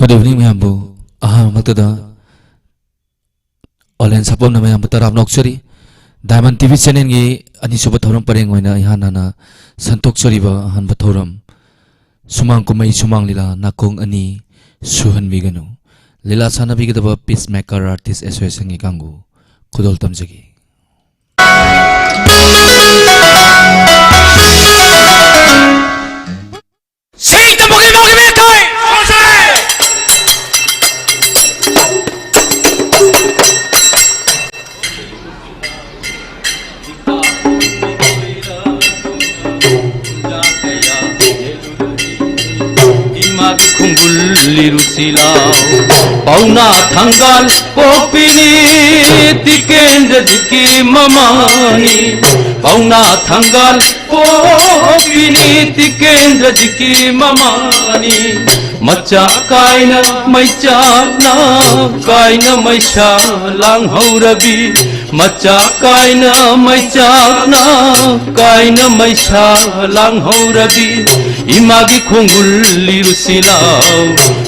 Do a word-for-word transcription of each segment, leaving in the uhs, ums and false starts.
Good evening, ꯃꯌꯥꯝꯕꯨ꯫ ꯑꯍꯥꯟꯕꯃꯛꯇꯗ online ꯁꯥꯐꯝꯅ ꯃꯌꯥꯝꯕꯨ ꯇꯔꯥꯝꯅ ꯑꯣꯛꯆꯔꯤ꯫ Diamond T V channelꯒꯤ ꯑꯅꯤꯁꯨꯕ ꯊꯧꯔꯝ ꯄꯔꯦꯡ ꯑꯣꯏꯅ ꯑꯩꯍꯥꯟ ꯍꯥꯟꯅ ꯁꯟꯗꯣꯛꯆꯔꯤꯕ ꯑꯍꯥꯟꯕ ꯊꯧꯔꯝ, ꯁꯨꯃꯥꯡ ꯀꯨꯝꯍꯩ ꯁꯨꯃꯥꯡ ꯂꯤꯂꯥ ꯅꯥꯀꯣꯡ ꯑꯅꯤ ꯁꯨꯍꯟꯕꯤꯒꯅꯨ꯫ ꯂꯤꯂꯥ ꯁꯥꯟꯅꯕꯤꯒꯗꯕ Peacemaker Artist Associationꯒꯤ ꯀꯥꯡꯕꯨ ꯈꯨꯗꯣꯜ ꯇꯝꯖꯒꯦ꯫ ꯁꯦꯡꯅ ꯃꯨꯛꯀꯤ ꯃꯨꯛꯀꯤ ꯃꯦꯠ ꯇꯧꯏ꯫ ꯏꯃꯥꯒꯤ ꯈꯣꯡꯒꯨꯜ ꯂꯤꯔꯨꯁꯤ ꯂꯥꯎ꯫ ꯄꯥꯎꯅꯥ ꯊꯪꯒꯥꯜ ꯄꯣꯛꯄꯤꯅꯤ ꯇꯤꯀꯦꯟꯗ꯭ꯔꯖꯤꯠꯀꯤ ꯃꯃꯥꯅꯤ꯫ ꯄꯥꯎꯅꯥ ꯊꯪꯒꯥꯜ ꯄꯣꯛꯄꯤꯅꯤ ꯇꯤꯀꯦꯟꯗ꯭ꯔꯖꯤꯠꯀꯤ ꯃꯃꯥꯅꯤ꯫ ꯃꯆꯥ ꯀꯥꯏꯅ ꯃꯩꯆꯥꯛꯅ ꯀꯥꯏꯅ ꯃꯩꯁꯥ ꯂꯥꯡꯍꯧꯔꯕꯤ꯫ ꯃꯆꯥ ꯀꯥꯏꯅ ꯃꯩꯆꯥꯛꯅ ꯀꯥꯏꯅ ꯃꯩꯁꯥ ꯂꯥꯡꯍꯧꯔꯕꯤ꯫ ꯏꯃꯥꯒꯤ ꯈꯣꯡꯒꯨꯜ ꯂꯤꯔꯨꯁꯤ ꯂꯥꯎ꯫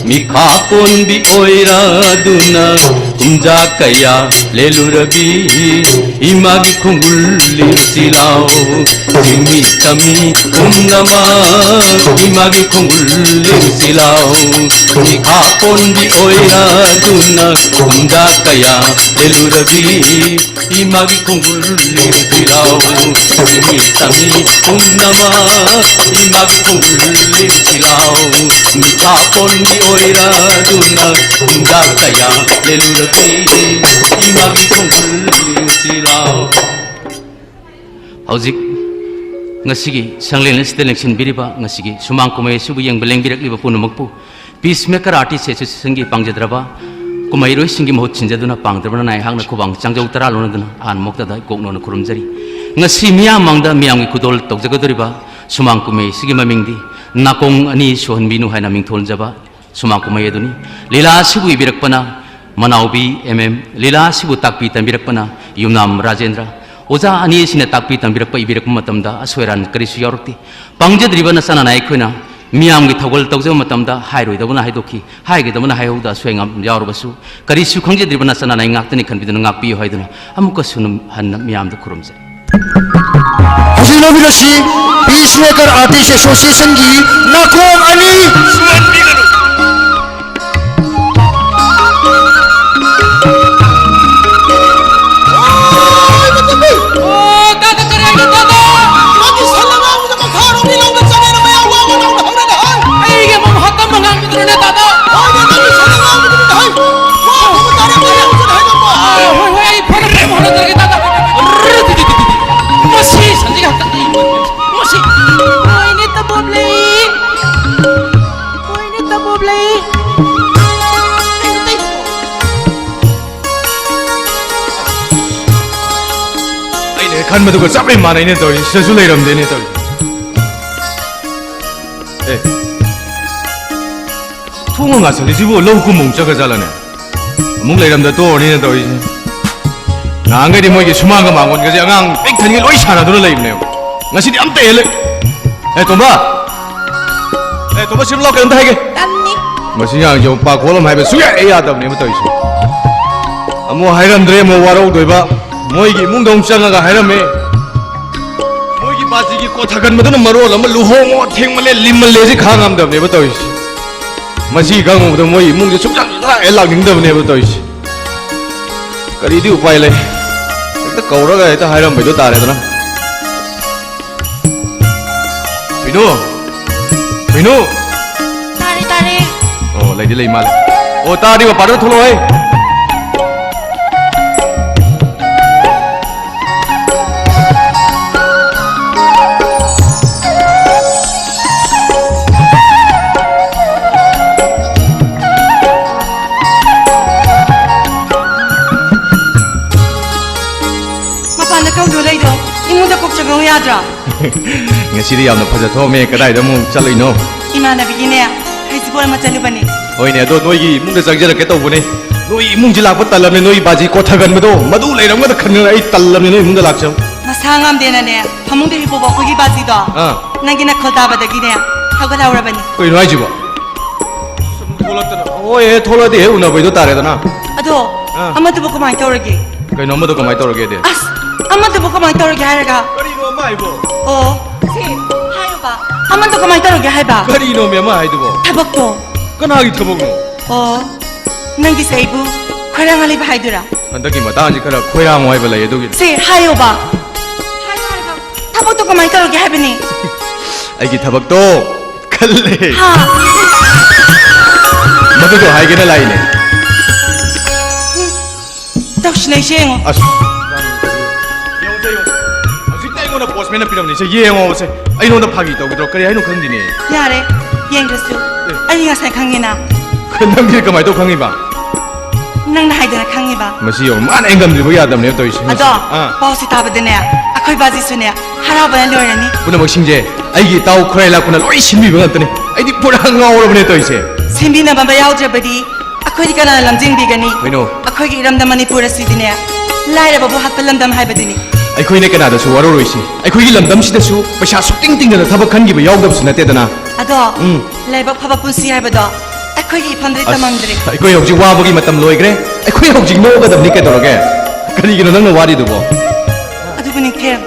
ꯃꯤꯈꯥ ꯄꯣꯟꯕꯤ ꯑꯣꯏꯔꯗꯨꯅ ꯀꯨꯝꯖꯥ ꯀꯌꯥ ꯂꯦꯜꯂꯨꯔꯕꯤ꯫ ꯏꯃꯥꯒꯤ ꯈꯣꯡꯒꯨꯜ ꯂꯤꯔꯨꯁꯤ ꯂꯥꯎ꯫ ꯆꯤꯡꯃꯤ ꯇꯝꯃꯤ ꯄꯨꯝꯅꯃꯛ ꯏꯃꯥꯒꯤ ꯈꯣꯡꯒꯨꯜ ꯂꯤꯔꯨꯁꯤ ꯂꯥꯎ꯫ ꯃꯤꯈꯥ ꯄꯣꯟꯕꯤ ꯑꯣꯏꯔꯗꯨꯅ ꯀꯨꯝꯖꯥ ꯀꯌꯥ ꯂꯦꯜꯂꯨꯔꯕꯤ꯫ ꯏꯃꯥꯒꯤ ꯈꯣꯡꯒꯨꯜ ꯂꯤꯔꯨꯁꯤ ꯂꯥꯎ꯫ ꯆꯤꯡꯃꯤ ꯇꯝꯃꯤ ꯄꯨꯝꯅꯃꯛ ꯏꯃꯥꯒꯤ ꯈꯣꯡꯒꯨꯜ ꯂꯤꯔꯨꯁꯤ ꯂꯥꯎ꯫ ꯃꯤꯈꯥ ꯄꯣꯟꯕꯤ ꯑꯣꯏꯔꯗꯨꯅ ꯀꯨꯝꯖꯥ ꯀꯌꯥ ꯂꯦꯜꯂꯨꯔꯕꯤ꯫ ꯏꯃꯥꯒꯤ ꯈꯣꯡꯒꯨꯜ ꯂꯤꯔꯨꯁꯤ ꯂꯥꯎ꯫ ꯍꯧꯖꯤꯛ ꯉꯁꯤꯒꯤ ꯁꯪꯂꯦꯟ ꯑꯁꯤꯗ ꯂꯦꯡꯁꯤꯟꯕꯤꯔꯤꯕ, ꯉꯁꯤꯒꯤ ꯁꯨꯃꯥꯡ ꯀꯨꯝꯍꯩ ꯑꯁꯤꯕꯨ ꯌꯦꯡꯕ ꯂꯦꯡꯕꯤꯔꯛꯂꯤꯕ ꯄꯨꯝꯅꯃꯛꯄꯨ Peacemaker Artist Associationꯒꯤ ꯄꯥꯡꯖꯗ꯭ꯔꯕ ꯀꯨꯝꯍꯩꯔꯣꯏꯁꯤꯡꯒꯤ ꯃꯍꯨꯠ ꯁꯤꯟꯖꯗꯨꯅ ꯄꯥꯡꯗ꯭ꯔꯕꯅ ꯑꯩꯍꯥꯛꯅ ꯈꯨꯕꯥꯡ ꯆꯥꯡꯖꯧ ꯇꯔꯥ ꯂꯣꯟꯅꯗꯨꯅ ꯑꯍꯥꯟꯕ ꯃꯛꯇꯗ ꯏꯀꯣꯛꯅꯣꯅ ꯈꯨꯔꯨꯝꯖꯔꯤ꯫ ꯉꯁꯤ ꯃꯤꯌꯥꯝ ꯃꯥꯡꯗ ꯃꯤꯌꯥꯝꯒꯤ ꯈꯨꯗꯣꯜ ꯇꯧꯖꯒꯗꯧꯔꯤꯕ ꯁꯨꯃꯥꯡ ꯀꯨꯝꯍꯩ ꯑꯁꯤꯒꯤ ꯃꯃꯤꯡꯗꯤ ꯅꯥꯀꯣꯡ ꯑꯅꯤ ꯁꯨꯍꯟꯕꯤꯅꯨ ꯍꯥꯏꯅ ꯃꯤꯡꯊꯣꯟꯖꯕ ꯁꯨꯃꯥꯡ ꯀꯨꯝꯍꯩ ꯑꯗꯨꯅꯤ꯫ ꯂꯤꯂꯥ ꯑꯁꯤꯕꯨ ꯏꯕꯤꯔꯛꯄꯅ ꯃꯅꯥꯎꯕꯤ ꯑꯦꯝ ꯑꯦꯝ, ꯂꯤꯂꯥ ꯑꯁꯤꯕꯨ ꯇꯥꯛꯄꯤ ꯇꯝꯕꯤꯔꯛꯄꯅ ꯌꯨꯝꯅꯥꯝ ꯔꯥꯖꯦꯟꯗ꯭ꯔ꯫ ꯑꯣꯖꯥ ꯑꯅꯤ ꯑꯁꯤꯅ ꯇꯥꯛꯄꯤ ꯇꯝꯕꯤꯔꯛꯄ ꯏꯕꯤꯔꯛꯄ ꯃꯇꯝꯗ ꯑꯁꯣꯏ ꯑꯔꯥꯟ ꯀꯔꯤꯁꯨ ꯌꯥꯎꯔꯛꯇꯦ꯫ ꯄꯥꯡꯖꯗ꯭ꯔꯤꯕ ꯅꯆꯥ ꯅꯅꯥꯏ ꯑꯩꯈꯣꯏꯅ ꯃꯤꯌꯥꯝꯒꯤ ꯊꯧꯒꯜ ꯇꯧꯖꯕ ꯃꯇꯝꯗ ꯍꯥꯏꯔꯣꯏꯗꯕꯅ ꯍꯥꯏꯗꯣꯛꯈꯤ, ꯍꯥꯏꯒꯗꯕꯅ ꯍꯥꯏꯍꯧꯗ ꯑꯁꯣꯏ ꯑꯉꯥꯝ ꯌꯥꯎꯔꯕꯁꯨ, ꯀꯔꯤꯁꯨ ꯈꯪꯖꯗ꯭ꯔꯤꯕ ꯅꯆꯥ ꯅꯅꯥꯏ ꯉꯥꯛꯇꯅꯤ ꯈꯟꯕꯤꯗꯨꯅ ꯉꯥꯛꯄꯤꯌꯨ ꯍꯥꯏꯗꯨꯅ ꯑꯃꯨꯛꯀꯁꯨ ꯍꯟꯅ ꯃꯤꯌꯥꯝꯗ ꯈꯨꯔꯨꯝꯖꯔꯤ꯫ ꯍꯧꯖꯤꯛ ꯂꯧꯕꯤꯔꯁꯤ, Peacemaker Artist Associationꯒꯤ ꯅꯥꯀꯣꯡ ꯑꯅꯤ꯫ ꯑꯣ, ꯇꯥꯗ ꯀꯔꯤ ꯍꯥꯏꯅꯣ, ꯇꯥꯗ? ꯃꯥꯒꯤ ꯁꯟ ꯑꯉꯥꯡꯕꯗꯣ ꯃꯈꯥꯔꯣꯝꯒꯤ ꯂꯧꯗ ꯆꯪꯉꯦꯅ ꯃꯌꯥꯝ ꯋꯥ ꯋꯥ ꯂꯥꯎꯅ ꯍꯧꯔꯦꯅꯦ, ꯍꯥꯏ꯫ ꯑꯩꯒꯤ ꯑꯃꯨꯛ ꯍꯛꯀꯝ ꯑꯉꯥꯡꯕꯗꯨꯅꯅꯦ, ꯇꯥꯗ? ꯍꯣꯏꯅꯦ, ꯅꯪꯒꯤ ꯁꯟ ꯑꯉꯥꯡꯕꯗꯨꯅꯅꯦ, ꯍꯥꯏ꯫ ꯋꯥ ꯍꯧꯕ ꯇꯥꯔꯦ, ꯃꯌꯥꯝꯁꯤꯅ ꯍꯥꯏꯔꯝꯕ꯫ ꯑꯥ, ꯍꯣꯏ, ꯍꯣꯏ, ꯑꯩ ꯐꯅ ꯐꯅ ꯍꯣꯠꯅꯖꯔꯒꯦ, ꯇꯥꯗ꯫ ꯃꯁꯤ ꯁꯟꯁꯤꯒ ꯍꯛꯇ ꯃꯁꯤ ꯂꯣꯏꯅ ꯇꯕꯣꯞ ꯂꯩ꯫ ꯂꯣꯏꯅ ꯇꯕꯣꯞ ꯂꯩ꯫ ꯑꯩꯅ ꯍꯦꯛ ꯈꯟꯕꯗꯨꯒ ꯆꯞ ꯍꯦꯛ ꯃꯥꯟꯅꯩꯅꯦ ꯇꯧꯔꯤꯁꯦ꯫ ꯁꯤꯗꯁꯨ ꯂꯩꯔꯝꯗꯦꯅꯦ ꯇꯧꯔꯤꯁꯦ꯫ ꯑꯦ, ꯊꯣꯡꯒ ꯉꯥꯁꯜꯂꯤꯁꯤꯕꯨ ꯂꯧ ꯀꯨꯝꯕ ꯑꯃꯨꯛ ꯆꯠꯈ꯭ꯔꯖꯥꯠꯂꯅꯦ? ꯑꯃꯨꯛ ꯂꯩꯔꯝꯗ ꯇꯣꯛꯑꯅꯤꯅ ꯇꯧꯔꯤꯁꯦ꯫ ꯅꯍꯥꯟꯈꯩꯗꯤ ꯃꯣꯏꯒꯤ ꯁꯨꯃꯥꯡꯒ ꯃꯥꯡꯒꯣꯟꯒꯁꯦ ꯑꯉꯥꯡ ꯄꯤꯛ ꯊꯟꯒꯩ ꯂꯣꯏ ꯁꯥꯟꯅꯗꯨꯅ ꯂꯩꯕꯅꯦꯕ꯫ ꯉꯁꯤꯗꯤ ꯑꯝꯇ ꯍꯦꯛ ꯂꯩ-, ꯑꯦ, ꯇꯣꯝꯕ! ꯑꯦ, ꯇꯣꯝꯕ, ꯁꯤꯕꯨ ꯂꯥꯎ, ꯀꯩꯅꯣꯝꯇ ꯍꯥꯏꯒꯦ꯫ ꯇꯝꯅꯤ꯫ ꯃꯁꯤ ꯑꯉꯥꯡꯁꯦ ꯄꯥꯈꯣꯜ ꯑꯃ ꯍꯥꯏꯕ ꯁꯨꯡꯌꯥ ꯍꯦꯛ ꯌꯥꯗꯕꯅꯦꯕ ꯇꯧꯔꯤꯁꯦ꯫ ꯑꯃꯨꯛ ꯍꯥꯏꯔꯝꯗ꯭ꯔꯦ, ꯑꯃꯨꯛ ꯋꯥꯔꯧꯗꯣꯏꯕ꯫ ꯃꯣꯏꯒꯤ ꯏꯃꯨꯡꯗ ꯑꯃꯨꯛ ꯆꯪꯉꯒ ꯍꯥꯏꯔꯝꯃꯦ꯫ ꯃꯣꯏꯒꯤ ꯕꯥꯖꯤꯒꯤ ꯀꯣ ꯊꯥꯒꯟꯕꯗꯨꯅ ꯃꯔꯣꯜ ꯑꯃ ꯂꯨꯍꯣꯡꯉꯣ, ꯊꯦꯡꯃꯜꯂꯦ, ꯂꯤꯃꯜꯂꯦ, ꯁꯤ ꯈꯥꯡ ꯉꯝꯗꯕꯅꯦꯕ ꯇꯧꯔꯤꯁꯦ꯫ ꯃꯁꯤ ꯈꯪꯉꯨꯕꯗ ꯃꯣꯏ ꯏꯃꯨꯡꯁꯦ ꯁꯨꯡꯆꯪ ꯍꯦꯛ ꯂꯥꯛꯅꯤꯡꯗꯕꯅꯦꯕ ꯇꯧꯔꯤꯁꯦ꯫ ꯀꯔꯤꯗꯤ ꯎꯄꯥꯏ ꯂꯩ? ꯍꯦꯛꯇ ꯀꯧꯔꯒ ꯍꯦꯛꯇ ꯍꯥꯏꯔꯝꯕꯩꯗꯣ ꯇꯥꯔꯦꯗꯅ꯫ ꯃꯤꯅꯨ! ꯃꯤꯅꯨ! ꯇꯥꯔꯦ, ꯇꯥꯔꯦ꯫ ꯑꯣ, ꯂꯩꯗꯤ ꯂꯩ ꯃꯥꯜꯂꯦ꯫ ꯑꯣ, ꯇꯥꯔꯗꯤ ꯃꯄꯥꯟꯗ ꯊꯣꯛꯂꯛꯑꯣꯍꯦ꯫ ꯃꯄꯥꯟꯗ ꯀꯧꯗꯣ ꯂꯩꯗꯣ, ꯏꯃꯨꯡꯗ ꯀꯣꯛ ꯆꯪꯉꯛꯎ ꯌꯥꯗ꯭ꯔꯣ? ꯉꯁꯤꯗꯤ ꯌꯥꯝꯅ ꯐꯖ ꯊꯣꯛꯑꯝꯃꯦ, ꯀꯗꯥꯏꯗ ꯑꯃꯨꯛ ꯆꯠꯂꯨꯏꯅꯣ? ꯏꯃꯥꯟꯅꯕꯤꯒꯤꯅꯦ, ꯍꯩꯖꯤꯕꯣꯟ ꯑꯃ ꯆꯠꯂꯨꯕꯅꯦ꯫ ꯍꯣꯏꯅꯦ, ꯑꯗꯣ ꯅꯣꯏꯒꯤ ꯏꯃꯨꯡꯗ ꯆꯪꯖꯔꯛꯀꯦ ꯇꯧꯕꯅꯦ꯫ ꯅꯣꯏ ꯏꯃꯨꯡꯁꯤ ꯂꯥꯛꯄ ꯇꯜꯂꯕꯅꯦ, ꯅꯣꯏ ꯕꯥꯖꯤ ꯀꯣ ꯊꯥꯒꯟꯕꯗꯣ ꯃꯗꯨ ꯂꯩꯔꯝꯒꯗ꯭ꯔꯥ ꯈꯟꯗꯅ ꯑꯩ ꯇꯜꯂꯕꯅꯦ ꯅꯣꯏ ꯏꯃꯨꯡꯗ ꯂꯥꯛꯆꯕ꯫ ꯃꯁꯥ ꯉꯝꯗꯦꯅꯅꯦ, ꯐꯃꯨꯡꯗ ꯍꯤꯞꯄꯨꯕ ꯑꯩꯈꯣꯏꯒꯤ ꯕꯥꯖꯤꯗꯣ ꯑꯥ꯫ ꯅꯪꯒꯤ ꯅꯈꯣꯜ ꯇꯥꯕꯗꯒꯤꯅꯦ, ꯍꯧꯒꯠꯍꯧꯔꯕꯅꯤ꯫ ꯀꯩꯅꯣ ꯍꯥꯏꯁꯤꯕꯣ? ꯁꯨꯝ ꯊꯣꯛꯂꯛꯇꯅ꯫ ꯍꯣꯏ, ꯍꯦ, ꯊꯣꯛꯂꯛꯑꯗꯤ ꯍꯦꯛ ꯎꯅꯕꯩꯗꯣ ꯇꯥꯔꯦꯗꯅ꯫ ꯑꯗꯣ, ꯑꯥ꯫ ꯑꯃꯗꯨꯕꯨ ꯀꯃꯥꯏꯅ ꯇꯧꯔꯒꯦ? ꯀꯩꯅꯣ ꯑꯃꯗꯣ ꯀꯃꯥꯏꯅ ꯇꯧꯔꯒꯦꯗꯤ? ꯑꯁ, ꯑꯃꯗꯨꯕꯨ ꯀꯃꯥꯏꯅ ꯇꯧꯔꯒꯦ ꯍꯥꯏꯔꯒ? ꯀꯔꯤꯅꯣ ꯑꯃ ꯍꯥꯏꯕꯣ? ꯑꯣ, ꯁꯤ, ꯍꯥꯏꯌꯣꯕ꯫ ꯑꯃꯗꯣ ꯀꯃꯥꯏꯅ ꯇꯧꯔꯒꯦ ꯍꯥꯏꯕ? ꯀꯔꯤꯅꯣꯃꯤ ꯑꯃ ꯍꯥꯏꯗꯨꯕꯣ? ꯊꯕꯛꯇꯣ꯫ ꯀꯅꯥꯒꯤ ꯊꯕꯛꯅꯣ? ꯑꯣ, ꯅꯪꯒꯤꯁꯦ ꯑꯩꯕꯨ ꯈꯣꯏꯔꯥꯡꯍꯜꯂꯤꯕ ꯍꯥꯏꯗꯨꯔꯥ? ꯍꯟꯗꯛꯀꯤ ꯃꯇꯥꯡꯁꯤ ꯈꯔ ꯈꯣꯏꯔꯥꯡꯉꯨ ꯍꯥꯏꯕ ꯂꯩ ꯑꯗꯨꯒꯤ꯫ ꯁꯤ ꯍꯥꯏꯌꯣꯕ꯫ ꯍꯥꯏꯌꯣ ꯍꯥꯏꯔꯒ ꯊꯕꯛꯇꯣ ꯀꯃꯥꯏꯅ ꯇꯧꯔꯒꯦ ꯍꯥꯏꯕꯅꯤ? ꯑꯩꯒꯤ ꯊꯕꯛꯇꯣ ꯈꯜꯂꯦ꯫ ꯍꯥ? ꯃꯗꯨꯗꯣ ꯍꯥꯏꯒꯦꯅ ꯂꯥꯛꯏꯅꯦ꯫ ꯎꯝ, ꯇꯧꯁꯤꯟꯅꯩꯁꯦ ꯌꯦꯡꯉꯣ꯫ ꯑꯁ, ꯌꯦꯡꯉꯨꯁꯦ, ꯌꯦꯡꯉꯨꯁꯦ꯫ ꯍꯧꯖꯤꯛꯇ ꯑꯩꯉꯣꯟꯗ ꯄꯣꯁꯃꯦꯟꯅ ꯄꯤꯔꯝꯅꯤꯁꯦ, ꯌꯦꯡꯉꯣꯕꯁꯦ꯫ ꯑꯩꯉꯣꯟꯗ ꯐꯥꯒꯤ ꯇꯧꯒꯗ꯭ꯔꯣ? ꯀꯔꯤ ꯍꯥꯏꯅꯣ ꯈꯪꯗꯦꯅꯦ꯫ ꯌꯥꯔꯦ, ꯌꯦꯡꯗ꯭ꯔꯁꯨ꯫ ꯑꯦ꯫ ꯑꯩ ꯉꯁꯥꯏ ꯈꯪꯉꯦꯅ꯫ ꯅꯪꯗꯤ ꯀꯃꯥꯏꯅ ꯇꯧ ꯈꯪꯉꯤꯕ? ꯅꯪꯅ ꯍꯥꯏꯗꯅ ꯈꯪꯉꯤꯕ꯫ ꯃꯁꯤ ꯌꯦꯡꯉꯣ, ꯃꯥꯅ ꯑꯩ ꯉꯝꯗ꯭ꯔꯤꯕ ꯌꯥꯗꯕꯅꯦꯕ ꯇꯧꯔꯤꯁꯦ꯫ ꯑꯗꯣ, ꯑꯥ꯫ ꯄꯥꯎꯁꯤ ꯇꯥꯕꯗꯅꯦ, ꯑꯩꯈꯣꯏ ꯕꯥꯖꯤꯁꯨꯅꯦ, ꯍꯔꯥꯎꯕꯅ ꯂꯣꯏꯔꯅꯤ꯫ ꯄꯨꯝꯅꯃꯛꯁꯤꯡꯁꯦ ꯑꯩꯒꯤ ꯏꯇꯥꯎ ꯈꯨꯔꯥꯏ ꯂꯥꯛꯄꯅ ꯂꯣꯏ ꯁꯤꯟꯕꯤꯕ ꯉꯥꯛꯇꯅꯤ꯫ ꯑꯩꯗꯤ ꯄꯨꯔꯥ ꯉꯥꯎꯔꯕꯅꯦ ꯇꯧꯔꯤꯁꯦ꯫ ꯁꯤꯟꯕꯤꯅꯕ ꯑꯃ ꯌꯥꯎꯗ꯭ꯔꯕꯗꯤ ꯑꯩꯈꯣꯏꯗꯤ ꯀꯅꯥꯅ ꯂꯝꯖꯤꯡꯕꯤꯒꯅꯤ? ꯀꯩꯅꯣ? ꯑꯩꯈꯣꯏꯒꯤ ꯏꯔꯝꯗꯝ ꯃꯅꯤꯄꯨꯔ ꯑꯁꯤꯗꯤꯅꯦ, ꯂꯥꯏꯔꯕꯕꯨ ꯍꯥꯠꯄ ꯂꯝꯗꯝ ꯍꯥꯏꯕꯗꯨꯅꯤ꯫ ꯑꯩꯈꯣꯏꯅ ꯀꯅꯥꯗꯁꯨ ꯋꯥꯔꯧꯔꯣꯏꯁꯤ꯫ ꯑꯩꯈꯣꯏꯒꯤ ꯂꯝꯗꯝꯁꯤꯗꯁꯨ ꯄꯩꯁꯥ ꯁꯨꯛꯇꯤꯡ ꯇꯤꯡꯗꯅ ꯊꯕꯛ ꯈꯟꯈꯤꯕ ꯌꯥꯎꯗꯕꯁꯨ ꯅꯠꯇꯦꯗꯅ꯫ ꯑꯗꯣ, ꯎꯝ꯫ ꯂꯥꯏꯕꯛ ꯐꯕ ꯄꯨꯟꯁꯤ ꯍꯥꯏꯕꯗꯣ ꯑꯩꯈꯣꯏꯒꯤ ꯏꯐꯝꯗꯗꯤ ꯑꯁ, ꯇꯝꯃꯝꯗ꯭ꯔꯦ꯫ ꯑꯩꯈꯣꯏ ꯍꯧꯖꯤꯛ ꯋꯥꯕꯒꯤ ꯃꯇꯝ ꯂꯣꯏꯈ꯭ꯔꯦ꯫ ꯑꯩꯈꯣꯏ ꯍꯧꯖꯤꯛ ꯅꯣꯛꯑꯒꯗꯕꯅꯤ ꯀꯩꯗꯧꯔꯒꯦ? ꯀꯔꯤꯒꯤꯅꯣ ꯅꯪꯅ ꯋꯥꯔꯤꯗꯨꯕꯣ? ꯑꯗꯨꯕꯨ ꯅꯤꯡꯊꯦꯝ,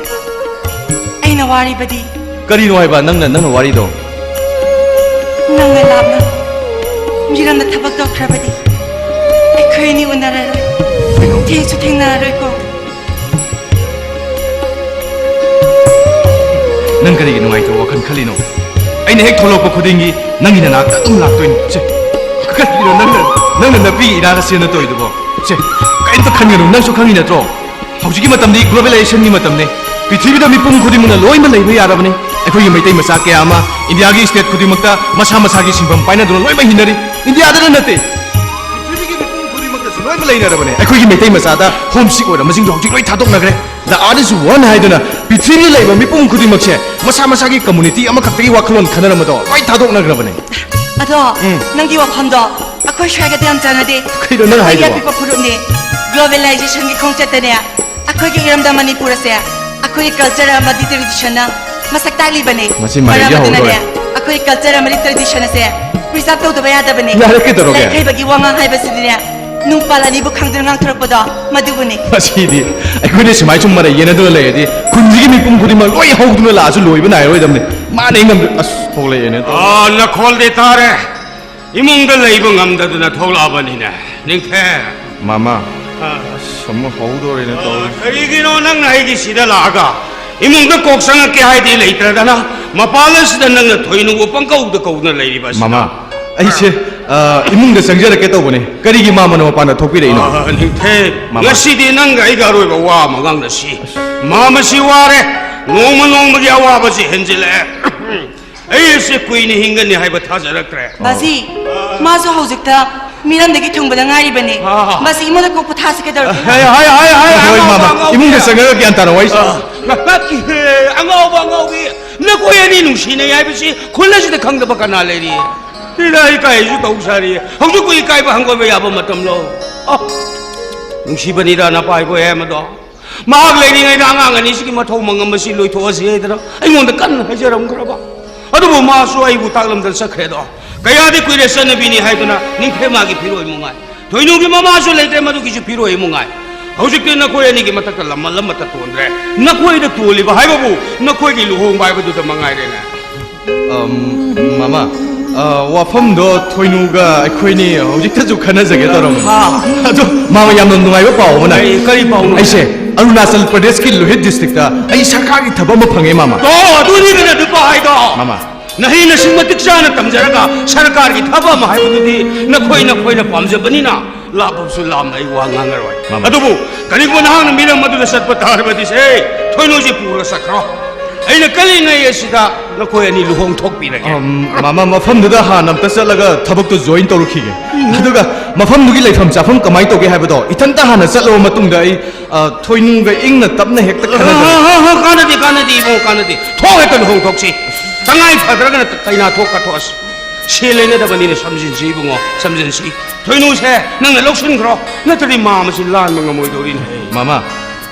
ꯑꯩꯅ ꯋꯥꯔꯤꯕꯗꯤ ꯀꯔꯤꯅꯣ ꯍꯥꯏꯕ ꯅꯪꯅ, ꯅꯪꯅ ꯋꯥꯔꯤꯗꯣ? ꯅꯪꯅ ꯂꯥꯞꯅ ꯃꯤꯔꯝꯗ ꯊꯕꯛ ꯇꯧꯈ꯭ꯔꯕꯗꯤ ꯑꯩꯈꯣꯏ ꯑꯅꯤ ꯎꯅꯔꯔꯣꯏ꯫ ꯀꯩꯅꯣ? ꯊꯦꯡꯁꯨ ꯊꯦꯡꯅꯔꯔꯣꯏꯀꯣ꯫ ꯅꯪ ꯀꯔꯤꯒꯤ ꯅꯨꯡꯉꯥꯏꯇꯕ ꯋꯥꯈꯜ ꯈꯜꯂꯤꯅꯣ? ꯑꯩꯅ ꯍꯦꯛ ꯊꯣꯛꯂꯛꯄ ꯈꯨꯗꯤꯡꯒꯤ ꯅꯪꯒꯤ ꯅꯅꯥꯛꯇ ꯑꯗꯨꯝ ꯂꯥꯛꯇꯣꯏꯅꯤ꯫ ꯁꯦ, ꯀꯔꯤꯒꯤꯅꯣ ꯅꯪꯅ, ꯅꯪꯅ ꯅꯨꯄꯤꯒꯤ ꯏꯔꯥꯒ ꯁꯦꯝꯅ ꯇꯧꯔꯤꯗꯨꯕꯣ? ꯁꯦ, ꯀꯔꯤꯝꯇ ꯈꯟꯒꯅꯨ, ꯅꯪꯁꯨ ꯈꯪꯉꯤ ꯅꯠꯇ꯭ꯔꯣ? ꯍꯧꯖꯤꯛꯀꯤ ꯃꯇꯝꯗꯤ globalizationꯒꯤ ꯃꯇꯝꯅꯤ꯫ ꯄ꯭ꯔꯤꯊꯤꯕꯤꯗ ꯃꯤꯄꯨꯝ ꯈꯨꯗꯤꯡꯃꯛꯅ ꯂꯣꯏꯅ ꯂꯩꯕ ꯌꯥꯔꯕꯅꯤ꯫ ꯑꯩꯈꯣꯏꯒꯤ ꯃꯩꯇꯩ ꯃꯆꯥ ꯀꯌꯥ ꯑꯃ ꯏꯟꯗꯤꯌꯥꯒꯤ state ꯈꯨꯗꯤꯡꯃꯛꯇ ꯃꯁꯥ ꯃꯁꯥꯒꯤ ꯁꯤꯟꯐꯝ ꯄꯥꯏꯅꯗꯨꯅ ꯂꯣꯏꯅꯃꯛ ꯍꯤꯡꯅꯔꯤ꯫ ꯏꯟꯗꯤꯌꯥꯗ ꯅꯠꯇꯦ, ꯄ꯭ꯔꯤꯊꯤꯕꯤꯒꯤ ꯃꯤꯄꯨꯝ ꯈꯨꯗꯤꯡꯃꯛꯇꯁꯨ ꯂꯣꯏꯅꯃꯛ ꯂꯩꯅꯔꯕꯅꯦ꯫ ꯑꯩꯈꯣꯏꯒꯤ ꯃꯩꯇꯩ ꯃꯆꯥꯗ home sick ꯑꯣꯏꯔꯝꯕꯁꯤꯡꯗꯣ ꯍꯧꯖꯤꯛ ꯂꯣꯏ ꯊꯥꯗꯣꯛꯅꯈ꯭ꯔꯦ꯫ The earth is one ꯍꯥꯏꯗꯨꯅ ꯄ꯭ꯔꯤꯊꯤꯕꯤꯗ ꯂꯩꯕ ꯃꯤꯄꯨꯝ ꯈꯨꯗꯤꯡꯃꯛꯁꯦ ꯃꯁꯥ ꯃꯁꯥꯒꯤ community ꯑꯃꯈꯛꯇꯒꯤ ꯋꯥꯈꯜꯂꯣꯟ ꯈꯟꯅꯔꯝꯕꯗꯣ ꯂꯣꯏ ꯊꯥꯗꯣꯛꯅꯈ꯭ꯔꯕꯅꯦ꯫ ꯑꯗꯣ, ꯎꯝ꯫ ꯅꯪꯒꯤ ꯋꯥꯐꯝꯗꯣ ꯑꯩꯈꯣꯏ ꯁ꯭ꯋꯥꯏꯒꯗꯤ ꯌꯥꯝ ꯆꯥꯟꯅꯗꯦ꯫ ꯀꯩꯅꯣ ꯅꯪ ꯑꯩꯈꯣꯏꯒꯤ ꯍꯥꯏꯗꯨꯕꯣ? ꯑꯄꯤꯛꯄ ꯐꯨꯔꯨꯞꯅꯤ꯫ Globalizationꯒꯤ ꯈꯣꯡꯆꯠꯇꯅꯦ, ꯑꯩꯈꯣꯏꯒꯤ ꯏꯔꯝꯗꯝ ꯃꯅꯤꯄꯨꯔ ꯑꯁꯦ ꯑꯩꯈꯣꯏꯒꯤ culture ꯑꯃꯗꯤ traditionꯅ ꯃꯁꯛ ꯇꯥꯛꯂꯤꯕꯅꯤ꯫ ꯃꯁꯤ ꯃꯔꯩ ꯃꯔꯝ ꯑꯗꯨꯅꯅꯦ, ꯌꯥꯍꯧꯗꯣꯔꯦ꯫ ꯑꯩꯈꯣꯏ culture ꯑꯃꯗꯤ tradition ꯑꯁꯦ preserve ꯇꯧꯗꯕ ꯌꯥꯗꯕꯅꯤ꯫ ꯌꯥꯔꯦ, ꯀꯩꯗꯧꯔꯒꯦ? ꯂꯩꯈꯩꯕꯒꯤ ꯋꯥꯉꯥꯡ ꯍꯥꯏꯕꯁꯤꯗꯤꯅꯦ, ꯅꯨꯡꯄꯥꯜ ꯑꯅꯤꯕꯨ ꯈꯪꯗꯨꯅ ꯉꯥꯡꯊꯣꯔꯛꯄꯗꯣ, ꯃꯗꯨꯕꯨꯅꯤ꯫ ꯃꯁꯤꯗꯤ ꯑꯩꯈꯣꯏꯅ ꯁꯨꯃꯥꯏ ꯁꯨꯝ ꯃꯔꯩ ꯌꯦꯟꯅꯗꯨꯅ ꯂꯩꯔꯗꯤ, ꯈꯨꯟꯁꯤꯒꯤ ꯃꯤꯄꯨꯝ ꯈꯨꯗꯤꯡꯃꯛ ꯂꯣꯏ ꯍꯧꯗꯨꯅ ꯂꯥꯛꯑꯁꯨ ꯂꯣꯏꯕ ꯅꯥꯏꯔꯣꯏꯗꯕꯅꯤ꯫ ꯃꯥꯅ ꯉꯝꯗ-, ꯑꯁ, ꯊꯣꯛꯂꯛꯑꯦꯅꯦ꯫ ꯑꯥ, ꯅꯈꯣꯜꯗꯤ ꯇꯥꯔꯦ꯫ ꯏꯃꯨꯡꯗ ꯂꯩꯕ ꯉꯝꯗꯗꯨꯅ ꯊꯣꯛꯂꯛꯑꯕꯅꯤꯅꯦ, ꯅꯤꯡꯊꯦꯝ꯫ ꯃꯃꯥ, ꯑꯁ, ꯑꯃꯨꯛ ꯍꯧꯗꯣꯔꯦꯅꯦ ꯇꯧꯔꯤꯁꯦ꯫ ꯀꯔꯤꯒꯤꯅꯣ ꯅꯪꯅ ꯑꯩꯒꯤ ꯁꯤꯗ ꯂꯥꯛꯑꯒ ꯏꯃꯨꯡꯗ ꯀꯣꯛ ꯆꯪꯉꯛꯀꯦ ꯍꯥꯏꯗꯤ ꯂꯩꯇ꯭ꯔꯗꯅ, ꯃꯄꯥꯜ ꯑꯁꯤꯗ ꯅꯪꯅ ꯊꯣꯏꯅꯨꯕꯨ ꯄꯪꯀꯧꯗ ꯀꯧꯗꯨꯅ ꯂꯩꯔꯤꯕ ꯑꯁꯤꯗ? ꯃꯃꯥ, ꯑꯩꯁꯦ, ꯑ, ꯏꯃꯨꯡꯗ ꯆꯪꯖꯔꯛꯀꯦ ꯇꯧꯕꯅꯦ꯫ ꯀꯔꯤꯒꯤ ꯃꯥꯃꯅ ꯃꯄꯥꯟꯗ ꯊꯣꯛꯄꯤꯔꯛꯏꯅꯣ? ꯑꯥ, ꯅꯤꯡꯊꯦꯝ, ꯃꯃꯥ꯫ ꯉꯁꯤꯗꯤ ꯅꯪꯒ ꯑꯩꯒ ꯑꯔꯣꯏꯕ ꯋꯥ ꯑꯃ ꯉꯥꯡꯅꯁꯤ꯫ ꯃꯥꯃꯁꯤ ꯋꯥꯔꯦ, ꯅꯣꯡꯃ ꯅꯣꯡꯃꯒꯤ ꯑꯋꯥꯕꯁꯤ ꯍꯦꯟꯖꯤꯜꯂꯛꯑꯦ꯫ ꯑꯩ ꯑꯁꯤ ꯀꯨꯏꯅ ꯍꯤꯡꯒꯅꯤ ꯍꯥꯏꯕ ꯊꯥꯖꯔꯛꯇ꯭ꯔꯦ꯫ ꯕꯥꯖꯤ, ꯃꯥꯁꯨ ꯍꯧꯖꯤꯛꯇ ꯃꯤꯔꯝꯗꯒꯤ ꯊꯨꯡꯕꯗ ꯉꯥꯏꯔꯤꯕꯅꯤ꯫ ꯑꯥ꯫ ꯕꯥꯖꯤ, ꯏꯃꯨꯡꯗ ꯀꯣꯛ ꯄꯣꯊꯥꯁꯤ ꯀꯩꯗꯧꯔꯒꯦ? ꯍꯥꯏ, ꯍꯥꯏ, ꯍꯥꯏ, ꯍꯥꯏ, ꯍꯣꯏ, ꯑꯉꯥꯎꯕ, ꯃꯥꯃ, ꯑꯉꯥꯎꯕꯤ꯫ ꯏꯃꯨꯡꯗ ꯆꯪꯉꯒ ꯒ꯭ꯌꯥꯟ ꯇꯥꯅ ꯋꯥꯔꯤ ꯁꯥ- ꯑ, ꯅ-, ꯅ-, ꯑꯦ, ꯑꯉꯥꯎꯕ, ꯑꯉꯥꯎꯕꯤ, ꯅꯈꯣꯏ ꯑꯅꯤ ꯅꯨꯡꯁꯤꯅꯩ ꯍꯥꯏꯕꯁꯤ ꯈꯨꯜ ꯑꯁꯤꯗ ꯈꯪꯗꯕ ꯀꯅꯥ ꯂꯩꯔꯤ? ꯁꯤꯗ ꯏꯀꯥꯏꯁꯨ ꯇꯧ ꯁꯥꯔꯤ꯫ ꯍꯧꯖꯤꯛꯄꯨ ꯏꯀꯥꯏꯕ ꯍꯪꯒꯣꯏꯕ ꯌꯥꯕ ꯃꯇꯝꯂꯣ? ꯑ, ꯅꯨꯡꯁꯤꯕꯅꯤꯗ ꯅꯄꯥ ꯏꯕꯣ ꯍꯦ ꯃꯗꯣ꯫ ꯃꯍꯥꯛ ꯂꯩꯔꯤꯉꯩꯗ ꯑꯉꯥꯡ ꯑꯅꯤꯁꯤꯒꯤ ꯃꯊꯧ ꯃꯉꯝ ꯑꯁꯤ ꯂꯣꯏꯊꯣꯛꯑꯁꯤ ꯍꯥꯏꯗꯅ ꯑꯩꯉꯣꯟꯗ ꯀꯟꯅ ꯍꯥꯏꯖꯔꯝꯈ꯭ꯔꯕ꯫ ꯑꯗꯨꯕꯨ ꯃꯥꯁꯨ ꯑꯩꯕꯨ ꯇꯥꯛꯂꯝꯗꯅ ꯆꯠꯈ꯭ꯔꯦꯗꯣ꯫ ꯀꯌꯥꯗꯤ ꯀꯨꯏꯔꯦ ꯆꯠꯅꯕꯤꯅꯤ ꯍꯥꯏꯗꯨꯅ ꯅꯤꯡꯊꯦꯝ ꯃꯥꯒꯤ ꯐꯤꯔꯣꯏ ꯃꯨꯉꯥꯏ꯫ ꯊꯣꯏꯅꯨꯒꯤ ꯃꯃꯥꯁꯨ ꯂꯩꯇ꯭ꯔꯦ, ꯃꯗꯨꯒꯤꯁꯨ ꯐꯤꯔꯣꯏ ꯃꯨꯉꯥꯏ꯫ ꯍꯧꯖꯤꯛꯇꯤ ꯅꯈꯣꯏ ꯑꯅꯤꯒꯤ ꯃꯊꯛꯇ ꯂꯝꯃꯜ ꯑꯃꯠꯇ ꯇꯣꯟꯗ꯭ꯔꯦ꯫ ꯅꯈꯣꯏꯗ ꯇꯣꯜꯂꯤꯕ ꯍꯥꯏꯕꯕꯨ ꯅꯈꯣꯏꯒꯤ ꯂꯨꯍꯣꯡꯕ ꯍꯥꯏꯕꯗꯨꯗ ꯃꯉꯥꯏꯔꯦꯅꯦ꯫ ꯑꯝ, ꯃꯃꯥ, ꯑ, ꯋꯥꯐꯝꯗꯣ ꯊꯣꯏꯅꯨꯒ ꯑꯩꯈꯣꯏꯅꯤ ꯍꯧꯖꯤꯛꯇꯁꯨ ꯈꯟꯅꯖꯒꯦ ꯇꯧꯔꯝꯕꯅꯦ꯫ ꯍꯥ꯫ ꯑꯗꯣ ꯃꯥꯃ ꯌꯥꯝꯅ ꯅꯨꯡꯉꯥꯏꯕ ꯄꯥꯎ ꯑꯃꯅ꯫ ꯀꯔꯤ, ꯀꯔꯤ ꯄꯥꯎꯅꯣ? ꯑꯩꯁꯦ ꯑꯔꯨꯅꯥꯆꯜ ꯄ꯭ꯔꯗꯦꯁꯀꯤ ꯂꯣꯍꯤꯠ ꯗꯤꯁꯇ꯭ꯔꯤꯛꯇ ꯑꯩ ꯁꯔꯀꯥꯔꯒꯤ ꯊꯕꯛ ꯑꯃ ꯐꯪꯉꯦ, ꯃꯥꯃ꯫ ꯑꯣ, ꯑꯗꯨꯅꯤꯗꯅ ꯅꯨꯄꯥ ꯍꯥꯏꯗꯣ꯫ ꯃꯃꯥ꯫ ꯅꯍꯩ ꯅꯁꯤꯡ ꯃꯇꯤꯛ ꯆꯥꯅ ꯇꯝꯖꯔꯒ ꯁꯔꯀꯥꯔꯒꯤ ꯊꯕꯛ ꯑꯃ ꯍꯥꯏꯕꯗꯨꯗꯤ ꯅꯈꯣꯏ ꯅꯈꯣꯏꯅ ꯄꯥꯝꯖꯕꯅꯤꯅ ꯂꯥꯞꯄꯁꯨ ꯂꯥꯞꯅ ꯑꯩ ꯋꯥ ꯉꯥꯡꯉꯔꯣꯏ꯫ ꯃꯃꯥ꯫ ꯑꯗꯨꯕꯨ ꯀꯔꯤꯒꯨꯝꯕ ꯅꯍꯥꯛꯅ ꯃꯤꯔꯝ ꯑꯗꯨꯗ ꯆꯠꯄ ꯇꯥꯔꯕꯗꯤ ꯁꯦ, ꯊꯣꯏꯅꯨꯁꯤ ꯄꯨꯔꯒ ꯆꯠꯈ꯭ꯔꯣ꯫ ꯑꯩꯅ ꯀꯜꯂꯤꯉꯩ ꯑꯁꯤꯗ ꯅꯈꯣꯏ ꯑꯅꯤ ꯂꯨꯍꯣꯡꯊꯣꯛꯄꯤꯔꯒꯦ꯫ ꯑꯝ, ꯃꯃꯥ, ꯃꯐꯝꯗꯨꯗ ꯍꯥꯟꯅ ꯑꯝꯇ ꯆꯠꯂꯒ ꯊꯕꯛꯇꯣ join ꯇꯧꯔꯨꯈꯤꯒꯦ꯫ ꯑꯗꯨꯒ ꯃꯐꯝꯗꯨꯒꯤ ꯂꯩꯐꯝ ꯆꯥꯐꯝ ꯀꯃꯥꯏꯅ ꯇꯧꯒꯦ ꯍꯥꯏꯕꯗꯣ ꯏꯊꯟꯇ ꯍꯥꯟꯅ ꯆꯠꯂꯕ ꯃꯇꯨꯡꯗ ꯑꯩ, ꯑ, ꯊꯣꯏꯅꯨꯒ ꯏꯪꯅ ꯇꯞꯅ ꯍꯦꯛꯇ ꯈꯟꯅꯖꯔꯒꯦ꯫ ꯑ, ꯑ, ꯑ, ꯀꯥꯟꯅꯗꯦ, ꯀꯥꯟꯅꯗꯦ, ꯏꯕꯨꯡꯉꯣ, ꯀꯥꯟꯅꯗꯦ꯫ ꯊꯣꯛ ꯍꯦꯛꯇ ꯂꯨꯍꯣꯡꯊꯣꯛꯁꯤ꯫ ꯇꯉꯥꯏ ꯐꯗ꯭ꯔꯒꯅ ꯀꯩꯅꯥ ꯊꯣꯛ ꯀꯠꯊꯣꯛꯑꯁꯤ꯫ ꯁꯦꯜ ꯂꯩꯅꯗꯕꯅꯤꯅ ꯁꯝꯖꯤꯟꯁꯤ, ꯏꯕꯨꯡꯉꯣ, ꯁꯝꯖꯤꯟꯁꯤ꯫ ꯊꯣꯏꯅꯨꯁꯦ ꯅꯪꯅ ꯂꯧꯁꯤꯟꯈ꯭ꯔꯣ, ꯅꯠꯇ꯭ꯔꯗꯤ ꯃꯥꯃꯁꯤ ꯂꯥꯟꯕ ꯉꯝꯃꯣꯏꯗꯧꯔꯤꯅꯦ꯫ ꯃꯃꯥ,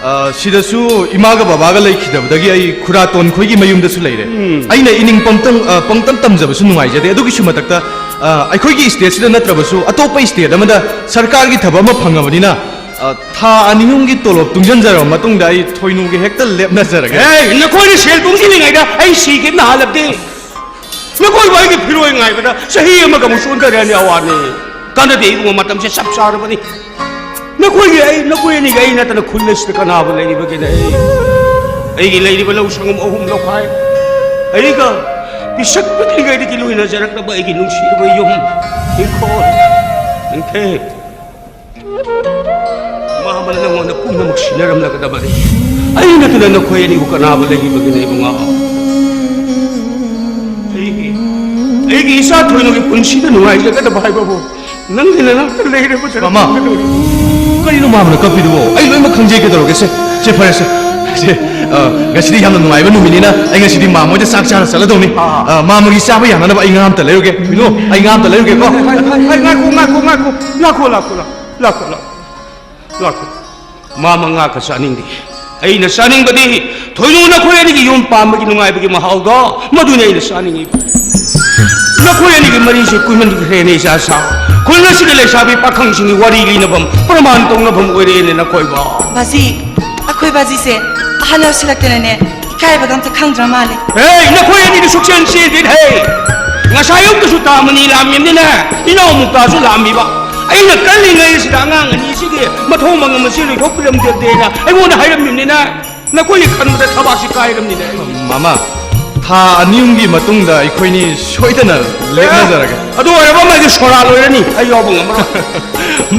ꯑ, ꯁꯤꯗꯁꯨ ꯏꯃꯥꯒ ꯕꯕꯥꯒ ꯂꯩꯈꯤꯗꯕꯗꯒꯤ ꯑꯩ ꯈꯨꯔꯥ ꯇꯣꯟꯈꯣꯏꯒꯤ ꯃꯌꯨꯝꯗꯁꯨ ꯂꯩꯔꯦ꯫ ꯑꯩꯅ ꯏꯅꯤꯡ ꯄꯪꯇꯝ, ꯑ, ꯄꯪꯇꯝ ꯇꯝꯖꯕꯁꯨ ꯅꯨꯡꯉꯥꯏꯖꯗꯦ꯫ ꯑꯗꯨꯒꯤꯁꯨ ꯃꯊꯛꯇ, ꯑ, ꯑꯩꯈꯣꯏꯒꯤ stateꯁꯤꯗ ꯅꯠꯇ꯭ꯔꯕꯁꯨ ꯑꯇꯣꯞꯄ state ꯑꯃꯗ ꯁꯔꯀꯥꯔꯒꯤ ꯊꯕꯛ ꯑꯃ ꯐꯪꯉꯕꯅꯤꯅ, ꯑ, ꯊꯥ ꯑꯅꯤ ꯑꯍꯨꯝꯒꯤ ꯇꯣꯂꯣꯞ ꯇꯨꯡꯁꯤꯟꯖꯔꯕ ꯃꯇꯨꯡꯗ ꯑꯩ ꯊꯣꯏꯅꯨꯒꯤ ꯍꯦꯛꯇ ꯂꯦꯞꯅꯖꯔꯒꯦ꯫ ꯑꯦ, ꯅꯈꯣꯏꯅ ꯁꯦꯜ ꯇꯨꯡꯁꯤꯜꯂꯤꯉꯩꯗ ꯑꯩ ꯁꯤꯒꯦꯅ ꯍꯥꯜꯂꯕꯗꯤ꯫ ꯅꯈꯣꯏꯕꯨ ꯑꯩꯒꯤ ꯐꯤꯔꯣꯏ ꯉꯥꯏꯕꯗ ꯆꯍꯤ ꯑꯃꯒ ꯑꯃꯨꯛ ꯆꯣꯟꯊꯔꯅꯤ꯫ ꯑꯋꯥꯅꯤ꯫ ꯀꯥꯟꯅꯗꯦ ꯏꯕꯨꯡꯉꯣ, ꯃꯇꯝꯁꯦ ꯆꯞ ꯆꯥꯔꯕꯅꯤ꯫ ꯅꯈꯣꯏꯒꯤ ꯑꯩ, ꯅꯈꯣꯏ ꯑꯅꯤꯒꯤ ꯑꯩ ꯅꯠꯇꯅ ꯈꯨꯜ ꯑꯁꯤꯗ ꯀꯅꯥꯕꯨ ꯂꯩꯔꯤꯕꯒꯦꯅꯦ? ꯑꯩ, ꯑꯩꯒꯤ ꯂꯩꯔꯤꯕ ꯂꯧ ꯁꯪꯒꯝ ꯑꯍꯨꯝ ꯂꯧꯈꯥꯏ, ꯑꯩꯒ ꯄꯤꯁꯛ ꯄꯤꯛꯂꯤꯉꯩꯗꯒꯤ ꯂꯣꯏꯅꯖꯔꯛꯂꯕ ꯑꯩꯒꯤ ꯅꯨꯡꯁꯤꯔꯕ ꯌꯨꯝ, ꯏꯪꯈꯣꯜ, ꯏꯪꯈꯦ, ꯃꯥꯃꯅ ꯅꯉꯣꯟꯗ ꯄꯨꯝꯅꯃꯛ ꯁꯤꯟꯅꯔꯝꯂꯒꯗꯕꯅꯤ꯫ ꯑꯩ ꯅꯠꯇꯅ ꯅꯈꯣꯏ ꯑꯅꯤꯕꯨ ꯀꯅꯥꯕꯨ ꯂꯩꯔꯤꯕꯒꯦꯅꯦ ꯏꯕꯨꯡꯉꯣ? ꯑꯩꯒꯤ, ꯑꯩꯒꯤ ꯏꯆꯥ ꯊꯣꯏꯅꯒꯤ ꯄꯨꯟꯁꯤꯗ ꯅꯨꯡꯉꯥꯏꯖꯒꯗꯕ ꯍꯥꯏꯕꯕꯨ ꯅꯪꯒꯤ ꯅꯅꯥꯛꯇ ꯂꯩꯔꯕꯗ꯫ ꯃꯃꯥ, ꯀꯔꯤꯅꯣ ꯃꯥꯃꯅ ꯀꯞꯄꯤꯗꯨꯕꯣ? ꯑꯩ ꯂꯣꯏꯅꯃꯛ ꯈꯪꯖꯩ, ꯀꯩꯗꯧꯔꯒꯦ? ꯁꯦ, ꯁꯦ, ꯐꯔꯦ, ꯁꯦ꯫ ꯁꯦ, ꯑ, ꯉꯁꯤꯗꯤ ꯌꯥꯝꯅ ꯅꯨꯡꯉꯥꯏꯕ ꯅꯨꯃꯤꯠꯅꯤꯅ ꯑꯩ ꯉꯁꯤꯗꯤ ꯃꯥꯃ ꯍꯣꯏꯗ ꯆꯥꯛ ꯆꯥꯔ ꯆꯠꯂꯗꯧꯅꯤ꯫ ꯑꯥ꯫ ꯑ, ꯃꯥꯃꯒꯤ ꯆꯥꯕ ꯌꯥꯅꯅꯕ ꯑꯩ ꯉꯥ ꯑꯝꯇ ꯂꯩꯔꯨꯒꯦ꯫ ꯊꯣꯏꯅꯨ, ꯑꯩ ꯉꯥ ꯑꯝꯇ ꯂꯩꯔꯨꯒꯦꯀꯣ꯫ ꯍꯥꯏ, ꯍꯥꯏ, ꯍꯥꯏ, ꯉꯥꯏꯈꯣ, ꯉꯥꯏꯈꯣ, ꯉꯥꯏꯈꯣ, ꯉꯥꯏꯈꯣ, ꯂꯥꯛꯈꯣ, ꯂꯥꯛꯈꯣ, ꯂꯥꯛꯈꯣ, ꯂꯥꯛꯈꯣ, ꯂꯥꯛꯈꯣ꯫ ꯃꯥꯃ ꯉꯥ ꯈꯛ ꯆꯥꯅꯤꯡꯗꯦ꯫ ꯑꯩꯅ ꯆꯥꯅꯤꯡꯕꯗꯤ ꯊꯣꯏꯅꯨ ꯅꯈꯣꯏ ꯑꯅꯤꯒꯤ ꯌꯨꯝ ꯄꯥꯟꯕꯒꯤ ꯅꯨꯡꯉꯥꯏꯕꯒꯤ ꯃꯍꯥꯎꯗꯣ, ꯃꯗꯨꯅꯤ ꯑꯩꯅ ꯆꯥꯅꯤꯡꯉꯤꯕ꯫ ꯅꯈꯣꯏ ꯑꯅꯤꯒꯤ ꯃꯔꯤꯁꯦ ꯀꯨꯏꯃꯟꯈ꯭ꯔꯦꯅꯦ ꯏꯆꯥ ꯁꯥ꯫ ꯈꯨꯜ ꯑꯁꯤꯗ ꯂꯩꯁꯥꯕꯤ ꯄꯥꯈꯪꯁꯤꯡꯒꯤ ꯋꯥꯔꯤ ꯂꯤꯅꯐꯝ, ꯄ꯭ꯔꯃꯥꯟ ꯇꯧꯅꯐꯝ ꯑꯣꯏꯔꯛꯑꯦꯅꯦ ꯅꯈꯣꯏꯕꯣ꯫ ꯕꯥꯖꯤ, ꯑꯩꯈꯣꯏ ꯕꯥꯖꯤꯁꯦ ꯑꯍꯜ ꯑꯣꯏꯁꯤꯜꯂꯛꯇꯅꯅꯦ ꯏꯀꯥꯏꯕꯒ ꯑꯝꯇ ꯈꯪꯗ꯭ꯔ ꯃꯥꯜꯂꯦ꯫ ꯍꯦ, ꯅꯈꯣꯏ ꯑꯅꯤꯗꯤ ꯁꯨꯛꯆꯦꯟ ꯆꯦꯟꯗꯦꯅꯦ꯫ ꯉꯁꯥꯏ ꯑꯌꯨꯛꯇꯁꯨ ꯇꯥ ꯃꯅꯤ ꯂꯥꯛꯑꯝꯃꯤꯕꯅꯤꯅꯦ, ꯏꯅꯥꯎ ꯃꯨꯛꯇꯥꯁꯨ ꯂꯥꯛꯑꯝꯃꯤꯕ꯫ ꯑꯩꯅ ꯀꯜꯂꯤꯉꯩꯁꯤꯗ ꯑꯉꯥꯡ ꯑꯅꯤꯁꯤꯒꯤ ꯃꯊꯧ ꯃꯉꯝ ꯑꯁꯤ ꯂꯣꯏꯊꯣꯛꯄꯤꯔꯝꯗꯦꯅ ꯑꯩꯉꯣꯟꯗ ꯍꯥꯏꯔꯝꯃꯤꯕꯅꯤꯅꯦ꯫ ꯅꯈꯣꯏꯒꯤ ꯈꯟꯕꯗ ꯊꯕꯥꯛꯁꯤ ꯀꯥꯏꯔꯝꯅꯤꯅꯦ꯫ ꯃꯥꯃ, ꯊꯥ ꯑꯅꯤ ꯑꯍꯨꯝꯒꯤ ꯃꯇꯨꯡꯗ ꯑꯩꯈꯣꯏꯅꯤ ꯁꯣꯏꯗꯅ ꯂꯦꯞꯅꯖꯔꯒꯦ꯫ ꯑꯗꯨ ꯑꯣꯏꯔꯕ ꯑꯃꯒꯤ ꯁꯣꯔꯥ ꯂꯣꯏꯔꯅꯤ, ꯑꯩ ꯌꯥꯎꯕ ꯉꯝꯃꯔꯣꯏ꯫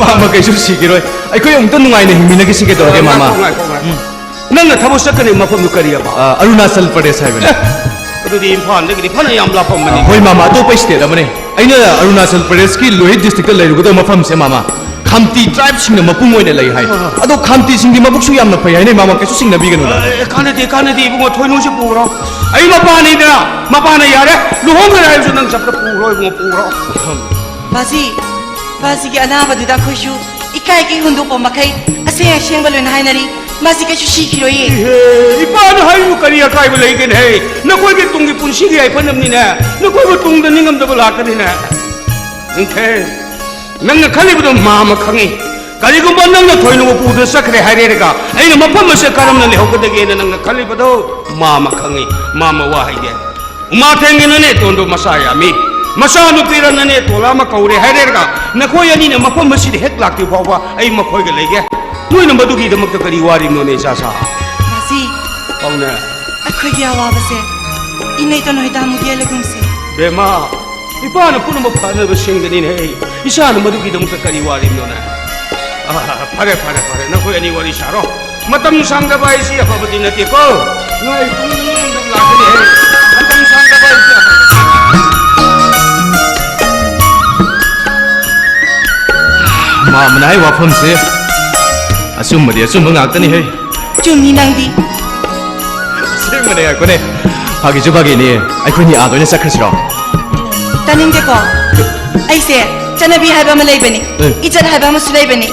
ꯃꯥꯃ ꯀꯩꯁꯨ ꯁꯤꯈꯤꯔꯣꯏ, ꯑꯩꯈꯣꯏ ꯑꯃꯨꯛꯇ ꯅꯨꯡꯉꯥꯏꯅ ꯍꯤꯡꯃꯤꯟꯅꯈꯤꯁꯤ, ꯀꯩꯗꯧꯔꯒꯦ ꯃꯥꯃ? ꯉꯥꯏꯈꯣ, ꯉꯥꯏꯈꯣ, ꯉꯥꯏꯈꯣ꯫ ꯎꯝ꯫ ꯅꯪꯅ ꯊꯕꯛ ꯆꯠꯀꯅꯤ ꯃꯐꯝꯗꯨ ꯀꯔꯤꯑꯕ? ꯑ, ꯑꯔꯨꯅꯥꯆꯜ ꯄ꯭ꯔꯗꯦꯁ ꯍꯥꯏꯕꯅꯦ꯫ ꯑꯦ, ꯑꯗꯨꯗꯤ ꯏꯝꯐꯥꯜꯗꯒꯤꯗꯤ ꯐꯅ ꯌꯥꯝ ꯂꯥꯞꯄꯝꯕꯅꯤ꯫ ꯑ, ꯍꯣꯏ ꯃꯥꯃ, ꯑꯇꯣꯞꯄ state ꯑꯃꯅꯦ꯫ ꯑꯩꯅ ꯑꯔꯨꯅꯥꯆꯜ ꯄ꯭ꯔꯗꯦꯁꯀꯤ ꯂꯣꯍꯤꯠ districtꯇ ꯂꯩꯔꯨꯒꯗꯕ ꯃꯐꯝꯁꯦ ꯃꯥꯃ, ꯈꯥꯝꯇꯤ tribeꯁꯤꯡꯅ ꯃꯄꯨꯡ ꯑꯣꯏꯅ ꯂꯩ ꯍꯥꯏ꯫ ꯑ꯫ ꯑꯗꯣ ꯈꯥꯝꯇꯤꯁꯤꯡꯗꯤ ꯃꯕꯨꯛꯁꯨ ꯌꯥꯝꯅ ꯐꯩ ꯍꯥꯏꯅꯦ ꯃꯥꯃ, ꯀꯩꯁꯨ ꯆꯤꯡꯅꯕꯤꯒꯅꯨ꯫ ꯑꯦ, ꯀꯥꯟꯅꯗꯦ, ꯀꯥꯟꯅꯗꯦ ꯏꯕꯨꯡꯉꯣ, ꯊꯣꯏꯅꯨꯁꯤ ꯄꯨꯈ꯭ꯔꯣ꯫ ꯑꯩ ꯃꯄꯥꯅꯤꯗꯅ, ꯃꯄꯥꯅ ꯌꯥꯔꯦ, ꯂꯨꯍꯣꯡꯈ꯭ꯔꯦ ꯍꯥꯏꯔꯁꯨ ꯅꯪ ꯆꯠꯄꯗ ꯄꯨꯈ꯭ꯔꯣ ꯏꯕꯨꯡꯉꯣ, ꯄꯨꯈ꯭ꯔꯣ꯫ ꯕꯥꯖꯤ, ꯕꯥꯖꯤꯒꯤ ꯑꯅꯥꯕꯗꯨꯗ ꯑꯩꯈꯣꯏꯁꯨ ꯏꯀꯥꯏ ꯏꯀꯥꯏ ꯍꯨꯟꯗꯣꯛꯄ ꯃꯈꯩ ꯑꯁꯦꯡ ꯑꯁꯦꯡꯕ ꯂꯣꯏꯅ ꯍꯥꯏꯅꯔꯤ꯫ ꯃꯥꯁꯤ ꯀꯩꯁꯨ ꯁꯤꯈꯤꯔꯣꯏꯌꯦ꯫ ꯏꯍꯦ, ꯏꯄꯥꯅ ꯍꯥꯏꯔꯤꯕꯨ ꯀꯔꯤ ꯑꯀꯥꯏꯕ ꯂꯩꯒꯦꯅꯦ? ꯅꯈꯣꯏꯒꯤ ꯇꯨꯡꯒꯤ ꯄꯨꯟꯁꯤꯒꯤ ꯌꯥꯏꯐꯅꯕꯅꯤꯅꯦ꯫ ꯅꯈꯣꯏꯕꯨ ꯇꯨꯡꯗ ꯅꯤꯡꯉꯝꯗꯕ ꯂꯥꯛꯀꯅꯤꯅꯦ꯫ ꯅꯤꯡꯊꯦ, ꯅꯪꯅ ꯈꯜꯂꯤꯕꯗꯣ ꯃꯥ ꯑꯃ ꯈꯪꯉꯤ꯫ ꯀꯔꯤꯒꯨꯝꯕ ꯅꯪꯅ ꯊꯣꯏꯅ ꯎꯄꯨꯗ ꯆꯠꯈ꯭ꯔꯦ ꯍꯥꯏꯔꯦꯔꯒ ꯑꯩꯅ ꯃꯐꯝ ꯑꯁꯦ ꯀꯔꯝꯅ ꯂꯩꯍꯧꯒꯗꯒꯦꯅ ꯅꯪꯅ ꯈꯜꯂꯤꯕꯗꯣ ꯃꯥ ꯑꯃ ꯈꯪꯉꯤ꯫ ꯃꯥ ꯑꯃ ꯋꯥ ꯍꯥꯏꯒꯦ꯫ ꯎꯃꯥꯊꯦꯡꯒꯤ ꯅꯅꯦꯇꯣꯟꯗꯣ ꯃꯆꯥ ꯌꯥꯝꯃꯤ꯫ ꯃꯆꯥꯅꯨꯄꯤꯔ ꯅꯅꯦꯇꯣꯟꯂ ꯑꯃ ꯀꯧꯔꯦ ꯍꯥꯏꯔꯦꯔꯒ ꯅꯈꯣꯏ ꯑꯅꯤꯅ ꯃꯐꯝ ꯑꯁꯤꯗ ꯍꯦꯛ ꯂꯥꯛꯇ꯭ꯔꯤ ꯐꯥꯎꯕ ꯑꯩ ꯃꯈꯣꯏꯒ ꯂꯩꯒꯦ꯫ ꯅꯣꯏꯅ ꯃꯗꯨꯒꯤꯗꯃꯛꯇ ꯀꯔꯤ ꯋꯥꯔꯤꯕꯅꯣꯅꯦ, ꯏꯆꯥꯁꯥ? ꯃꯥꯁꯤ, ꯄꯥꯎꯅꯦ꯫ ꯑꯩꯈꯣꯏꯒꯤ ꯑꯋꯥꯕꯁꯦ ꯏꯅꯩꯇꯣꯟ ꯍꯣꯏꯗ ꯑꯃꯨꯛ ꯌꯦꯜꯂꯒꯨꯝꯁꯤ꯫ ꯕꯦꯝꯃ, ꯏꯄꯥꯅ ꯄꯨꯝꯅꯃꯛ ꯐꯅꯕ ꯁꯤꯟꯒꯅꯤꯅꯦ꯫ ꯏꯆꯥꯅ ꯃꯗꯨꯒꯤꯗꯃꯛꯇ ꯀꯔꯤ ꯋꯥꯔꯤꯕꯅꯣꯅꯦ? ꯑ, ꯐꯔꯦ, ꯐꯔꯦ, ꯐꯔꯦ, ꯅꯈꯣꯏ ꯑꯅꯤ ꯋꯥꯔꯤ ꯁꯥꯔꯣ꯫ ꯃꯇꯝ ꯁꯥꯡꯗꯕ ꯍꯥꯏꯁꯤ ꯑꯐꯕꯗꯤ ꯅꯠꯇꯦꯀꯣ꯫ ꯅꯣꯏ ꯇꯨꯡꯗ ꯅꯤꯡꯉꯝꯗꯕ ꯂꯥꯛꯀꯅꯤ ꯍꯦ꯫ ꯃꯇꯝ ꯁꯥꯡꯗꯕ ꯍꯥꯏꯁꯤ ꯑꯐꯕꯗꯤ ꯅꯠꯇꯦ꯫ ꯃꯥꯃꯅ ꯍꯥꯏ ꯋꯥꯐꯝꯁꯦ ꯑꯆꯨꯝꯕꯗꯤ ꯑꯆꯨꯝꯕ ꯉꯥꯛꯇꯅꯤ ꯍꯦ꯫ ꯆꯨꯝꯃꯤ ꯅꯪꯗꯤ꯫ ꯑꯁꯦꯡꯕꯅꯦ, ꯉꯥꯏꯈꯣꯅꯦ꯫ ꯐꯥꯒꯤꯁꯨ ꯐꯥꯒꯤꯅꯦ꯫ ꯑꯩꯈꯣꯏꯅꯤ ꯑꯥꯗ ꯑꯣꯏꯅ ꯆꯠꯈ꯭ꯔꯁꯤꯔꯣ? ꯇꯥꯅꯤꯡꯗꯦꯀꯣ꯫ ꯑꯩꯁꯦ ꯆꯠꯅꯕꯤ ꯍꯥꯏꯕ ꯑꯃ ꯂꯩꯕꯅꯤ꯫ ꯑꯦ꯫ ꯏꯖꯠ ꯍꯥꯏꯕ ꯑꯃꯁꯨ ꯂꯩꯕꯅꯤ꯫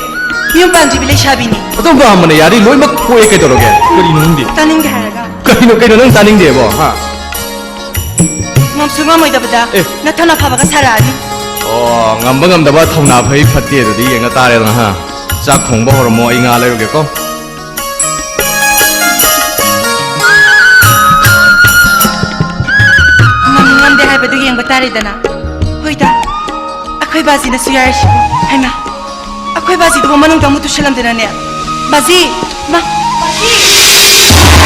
ꯌꯨꯝ ꯄꯥꯟꯗ꯭ꯔꯤꯕꯤ ꯂꯩꯁꯥꯕꯤꯅꯤ꯫ ꯑꯗꯨꯝ ꯄꯥꯝꯕꯅꯦ, ꯌꯥꯔꯤ ꯂꯣꯏꯅꯃꯛ ꯊꯣꯛꯑꯦ, ꯀꯩꯗꯧꯔꯒꯦ? ꯀꯔꯤꯅꯣ ꯈꯪꯗꯦ꯫ ꯇꯥꯅꯤꯡꯗꯦ ꯍꯥꯏꯔꯒ꯫ ꯀꯔꯤꯅꯣ, ꯀꯩꯅꯣ ꯅꯪ ꯇꯥꯅꯤꯡꯗꯦꯕꯣ, ꯍꯥ? ꯉꯝꯁꯨ ꯉꯝꯃꯣꯏꯗꯕꯗ ꯑꯦ꯫ ꯅꯊꯧꯅ ꯐꯕꯒ ꯁꯥꯔꯛꯑꯅꯤ꯫ ꯑꯣ, ꯉꯝꯕ ꯉꯝꯗꯕ ꯊꯧꯅꯥ ꯐꯩ ꯐꯠꯇꯦ ꯑꯗꯨꯗꯤ ꯌꯦꯡꯉ ꯇꯥꯔꯦꯗꯅ, ꯍꯥ? ꯆꯥꯛ ꯊꯣꯡꯕ ꯍꯧꯔꯝꯃꯣ, ꯑꯩ ꯉꯥ ꯂꯩꯔꯨꯒꯦꯀꯣ꯫ ꯉꯝꯃꯤ ꯉꯝꯗꯦ ꯍꯥꯏꯕꯗꯨ ꯌꯦꯡꯕ ꯇꯥꯔꯦꯗꯅ꯫ ꯍꯣꯏꯗ, ꯑꯩꯈꯣꯏ ꯕꯥꯖꯤꯅꯁꯨ ꯌꯥꯔꯤꯁꯤꯕꯨ꯫ ꯍꯩꯃꯥ, ꯑꯩꯈꯣꯏ ꯕꯥꯖꯤꯗꯨꯕꯨ ꯃꯅꯨꯡꯗ ꯑꯃꯨꯛ ꯇꯨꯁꯤꯜꯂꯝꯗꯅꯅꯦ꯫ ꯕꯥꯖꯤ! ꯃꯥ! ꯕꯥꯖꯤ!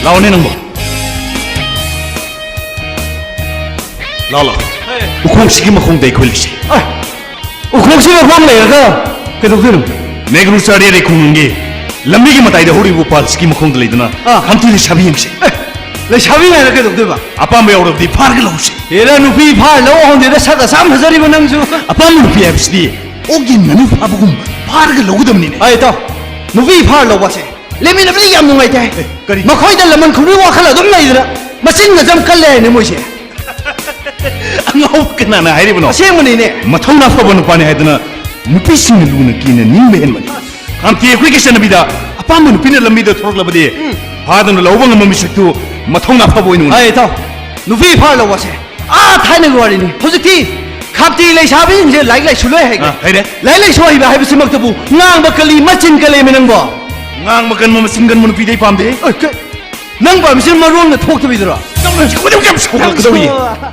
ꯂꯥꯛꯑꯣꯅꯦ ꯅꯪꯕꯣ꯫ ꯂꯥꯛꯑꯣ, ꯂꯥꯛꯑꯣ꯫ ꯎꯈꯣꯡꯁꯤꯒꯤ ꯃꯈꯣꯡꯗ ꯑꯩꯈꯣꯏ ꯂꯩꯁꯦ꯫ ꯑꯦ, ꯎꯈꯣꯡꯁꯤ ꯃꯈꯣꯡ ꯂꯩꯔꯒ ꯀꯩꯗꯧꯗꯣꯏꯅꯣ? ꯅꯦꯒ꯭ꯔꯨ ꯆꯥꯔꯤꯌꯥꯔꯤ ꯈꯨꯡꯒꯪꯒꯤ ꯂꯝꯕꯤꯒꯤ ꯃꯇꯥꯏꯗ ꯍꯧꯔꯤꯕ ꯎꯄꯥꯜꯁꯤꯒꯤ ꯃꯈꯣꯡꯗ ꯂꯩꯗꯨꯅ ꯑꯥ꯫ ꯍꯟꯇꯤ ꯂꯩꯁꯥꯕꯤ ꯌꯦꯡꯁꯤ꯫ ꯑꯦ, ꯂꯩꯁꯥꯕꯤ ꯉꯥꯏꯅ ꯀꯩꯗꯧꯗꯣꯏꯕ? ꯑꯄꯥꯝꯕ ꯌꯥꯎꯔꯕꯗꯤ ꯐꯥꯔꯒ ꯂꯧꯁꯤ꯫ ꯑꯦꯔꯥ, ꯅꯨꯄꯤ ꯐꯥꯔ ꯂꯧ ꯍꯧꯗꯦꯗ, ꯁꯛ ꯑꯁꯥꯝ ꯐꯖꯔꯤꯕ ꯅꯪꯁꯨ꯫ ꯑꯄꯥꯝꯕ ꯅꯨꯄꯤ ꯍꯥꯏꯕꯁꯤꯗꯤ ꯑꯣꯛ ꯌꯦꯟ ꯉꯥꯅꯨ ꯐꯥꯕꯒꯨꯝ ꯐꯥꯔꯒ ꯂꯧꯒꯗꯕꯅꯤꯅꯦ꯫ ꯑꯩ ꯏꯇꯥꯎ, ꯅꯨꯄꯤ ꯐꯥꯔ ꯂꯧꯕꯁꯦ ꯂꯩꯃꯤꯟꯅꯕꯗꯤ ꯌꯥꯝ ꯅꯨꯡꯉꯥꯏꯇꯦ ꯍꯥꯏ꯫ ꯑꯦ, ꯀꯔꯤ? ꯃꯈꯣꯏꯗ ꯂꯃꯟ ꯈꯨꯝꯕꯒꯤ ꯋꯥꯈꯜ ꯑꯗꯨꯝ ꯂꯩꯗꯅ ꯃꯆꯤꯟ ꯃꯆꯝ ꯀꯜꯂꯦ ꯍꯥꯏꯅꯦ ꯃꯣꯏꯁꯦ꯫ ꯑꯉꯥꯎꯕ ꯀꯅꯥꯅ ꯍꯥꯏꯔꯤꯕꯅꯣ? ꯑꯁꯦꯡꯕꯅꯤꯅꯦ꯫ ꯃꯊꯧꯅꯥ ꯐꯕ ꯅꯨꯄꯥꯅꯤ ꯍꯥꯏꯗꯅ ꯅꯨꯄꯤꯁꯤꯡꯅ ꯂꯨꯅ ꯀꯤꯅ ꯅꯤꯡꯕ ꯍꯦꯟꯕꯅꯤ꯫ ꯈꯥꯝꯇꯤ ꯑꯩꯈꯣꯏꯒꯤ ꯆꯠꯅꯕꯤꯗ ꯑꯄꯥꯝꯕ ꯅꯨꯄꯤꯅ ꯂꯝꯕꯤꯗ ꯊꯣꯔꯛꯂꯕꯗꯤ ꯐꯥꯗꯨꯅ ꯂꯧꯕ ꯉꯝꯕ ꯃꯤꯁꯛꯇꯨ ꯃꯊꯧꯅꯥ ꯐꯕ ꯑꯣꯏꯅ ꯎꯅꯩ꯫ ꯑꯩ ꯏꯇꯥꯎ, ꯅꯨꯄꯤ ꯐꯥꯔ ꯂꯧꯕꯁꯦ ꯑꯥ ꯊꯥꯏꯅꯒꯤ ꯋꯥꯔꯤꯅꯤ꯫ ꯍꯧꯖꯤꯛꯇꯤ ꯈꯥꯝꯇꯤ ꯂꯩꯁꯥꯕꯤꯁꯤꯡꯁꯦ ꯂꯥꯏꯔꯤꯛ ꯂꯥꯏꯁꯨ ꯂꯣꯏ ꯍꯩꯔꯦ꯫ ꯑꯥ, ꯍꯩꯔꯦ꯫ ꯂꯥꯏꯔꯤꯛ ꯂꯥꯏꯁꯨ ꯍꯩꯕ ꯍꯥꯏꯕꯁꯤꯃꯛꯇꯕꯨ ꯉꯥꯡꯕ ꯀꯜꯂꯤ, ꯃꯆꯤꯟ ꯀꯜꯂꯦꯃꯤ ꯅꯪꯕꯣ꯫ ꯉꯥꯡꯕ ꯀꯟꯕ, ꯃꯆꯤꯟ ꯀꯟꯕ ꯅꯨꯄꯤꯗꯤ ꯑꯩ ꯄꯥꯝꯗꯦ꯫ ꯑꯦ, ꯀ-, ꯅꯪ ꯄꯥꯝꯃꯤꯁꯤꯅ ꯃꯔꯣꯟꯒ ꯊꯣꯛꯇꯕꯤꯗꯨꯔꯣ? ꯅꯪ ꯍꯧꯖꯤꯛ ꯈꯨꯗꯤꯡꯃꯛ ꯌꯥꯝ ꯁꯥꯎꯒꯠꯀꯗꯧꯔꯤ꯫ ꯅꯪꯁꯨ꯫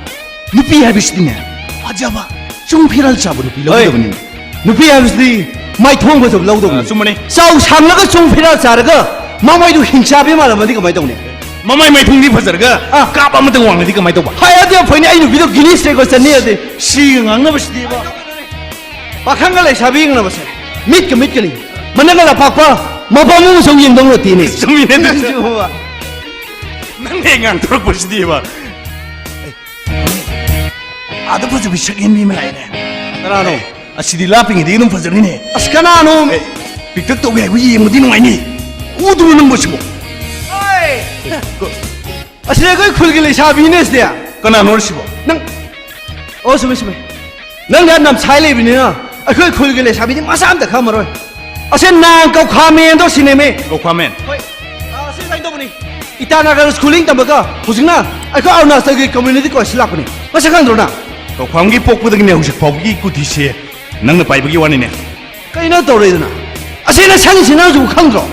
ꯅꯨꯄꯤ ꯍꯥꯏꯕꯁꯤꯗꯤꯅꯦ, ꯐꯖꯕ, ꯆꯨꯡ ꯐꯤꯔꯥꯜ ꯆꯥꯕ ꯅꯨꯄꯤ ꯍꯣꯏ꯫ ꯂꯧꯒꯗꯕꯅꯤ꯫ ꯅꯨꯄꯤ ꯍꯥꯏꯕꯁꯤꯗꯤ ꯃꯥꯏꯊꯣꯡ ꯐꯖꯕ ꯂꯧꯗꯧꯅꯤ꯫ ꯑ, ꯆꯨꯝꯕꯅꯤ꯫ ꯆꯥꯎ ꯁꯥꯡꯂꯒ ꯆꯨꯡ ꯐꯤꯔꯥꯜ ꯆꯥꯔꯒ ꯃꯃꯥꯏꯗꯨ ꯍꯤꯡꯆꯥꯕꯤ ꯃꯥꯜꯂꯝꯃꯗꯤ ꯀꯃꯥꯏꯅ ꯇꯧꯅꯤ? ꯃꯃꯥꯏ ꯃꯥꯏꯊꯣꯡꯗꯤ ꯐꯖꯔꯒ ꯑꯥ꯫ ꯀꯥꯞ ꯑꯃꯇꯪ ꯋꯥꯡꯂꯗꯤ ꯀꯃꯥꯏꯅ ꯇꯧꯕ? ꯍꯥꯏ, ꯑꯗꯨ ꯌꯥꯝ ꯐꯩꯅꯦ, ꯑꯩ ꯅꯨꯄꯤꯗꯣ Guinness Record ꯆꯟꯅꯤ ꯑꯗꯨꯗꯤ꯫ ꯁꯤꯒ ꯉꯥꯡꯅꯕꯁꯤꯗꯤꯕ꯫ ꯄꯥꯈꯪꯒ ꯂꯩꯁꯥꯕꯤ ꯌꯦꯡꯅꯕꯁꯦ ꯃꯤꯠꯀ ꯃꯤꯠꯀꯅꯤ꯫ ꯃꯅꯪꯒ ꯂꯄꯥꯛꯄ ꯃꯐꯝ ꯑꯃꯁꯨ ꯌꯦꯡꯗꯧ ꯅꯠꯇꯦꯅꯦ꯫ ꯆꯨꯝꯃꯤꯅꯦ ꯑꯗꯨꯁꯨ꯫ ꯅꯪꯁꯨꯕ꯫ ꯅꯪꯅ ꯍꯦꯛ ꯉꯥꯡꯊꯣꯔꯛꯄꯁꯤꯗꯤꯕ꯫ ꯑꯥꯗ ꯐꯖꯕꯤ ꯁꯛ ꯍꯦꯟꯕꯤ ꯑꯃ ꯂꯥꯛꯑꯦꯅꯦ꯫ ꯀꯅꯥꯅꯣ? ꯑꯁꯤꯗꯤ ꯂꯥꯞꯄꯤꯉꯩꯗꯒꯤ ꯑꯗꯨꯝ ꯐꯖꯔꯤꯅꯦ꯫ ꯑꯁ, ꯀꯅꯥꯅꯣ? ꯑꯦ, ꯄꯤꯛꯇꯛ ꯇꯧꯒꯦ ꯍꯥꯏꯕ ꯌꯦꯡꯕꯗꯤ ꯅꯨꯡꯉꯥꯏꯅꯤ꯫ ꯎꯗ꯭ꯔꯣ ꯅꯪꯕꯨ ꯁꯤꯕꯣ? ꯑꯁꯤꯗꯤ ꯑꯩꯈꯣꯏ ꯈꯨꯜꯒꯤ ꯂꯩꯁꯥꯕꯤꯅꯦ ꯁꯤꯗꯤ꯫ ꯀꯅꯥꯅꯣ ꯁꯤꯕꯣ? ꯅꯪ, ꯑꯣ, ꯆꯨꯝꯃꯦ, ꯆꯨꯝꯃꯦ꯫ ꯅꯪꯗꯤ ꯅꯝꯁꯥꯏ ꯂꯩꯕꯅꯤꯅ ꯑꯩꯈꯣꯏ ꯈꯨꯜꯒꯤ ꯂꯩꯁꯥꯕꯤꯗꯤ ꯃꯁꯥ ꯑꯝꯇ ꯈꯪꯉꯝꯃꯔꯣꯏ꯫ ꯑꯁꯦ ꯅꯥꯡ ꯀꯧꯈꯥꯃꯦꯟꯗꯣ ꯁꯤꯅꯦꯃꯦ꯫ ꯀꯧꯈꯥꯃꯦꯟ꯫ ꯍꯣꯏ꯫ ꯑꯥ, ꯁꯤ ꯁꯨꯃꯥꯏꯅ ꯇꯧꯕꯅꯤ꯫ ꯏꯇꯥꯅꯒꯔ schooling ꯇꯝꯃꯒ ꯍꯧꯖꯤꯛꯅ ꯑꯩꯈꯣꯏ ꯑꯔꯨꯅꯥꯆꯜꯒꯤ community college ꯂꯥꯛꯄꯅꯤ꯫ ꯃꯁꯛ ꯈꯪꯗ꯭ꯔꯣ ꯅꯪ? ꯀꯧꯈꯥꯝꯒꯤ ꯄꯣꯛꯄꯗꯒꯤꯅꯦ ꯍꯧꯖꯤꯛ ꯐꯥꯎꯕꯒꯤ ꯀꯨꯊꯤꯁꯦ ꯅꯪꯅ ꯄꯥꯏꯕꯒꯤ ꯋꯥꯅꯤꯅꯦ꯫ ꯀꯩꯅꯣ ꯇꯧꯔꯛꯏꯗꯨꯅ? ꯑꯁꯤꯅ ꯁꯪꯉꯤꯁꯤ ꯅꯪꯁꯨ ꯈꯪꯗ꯭ꯔꯣ?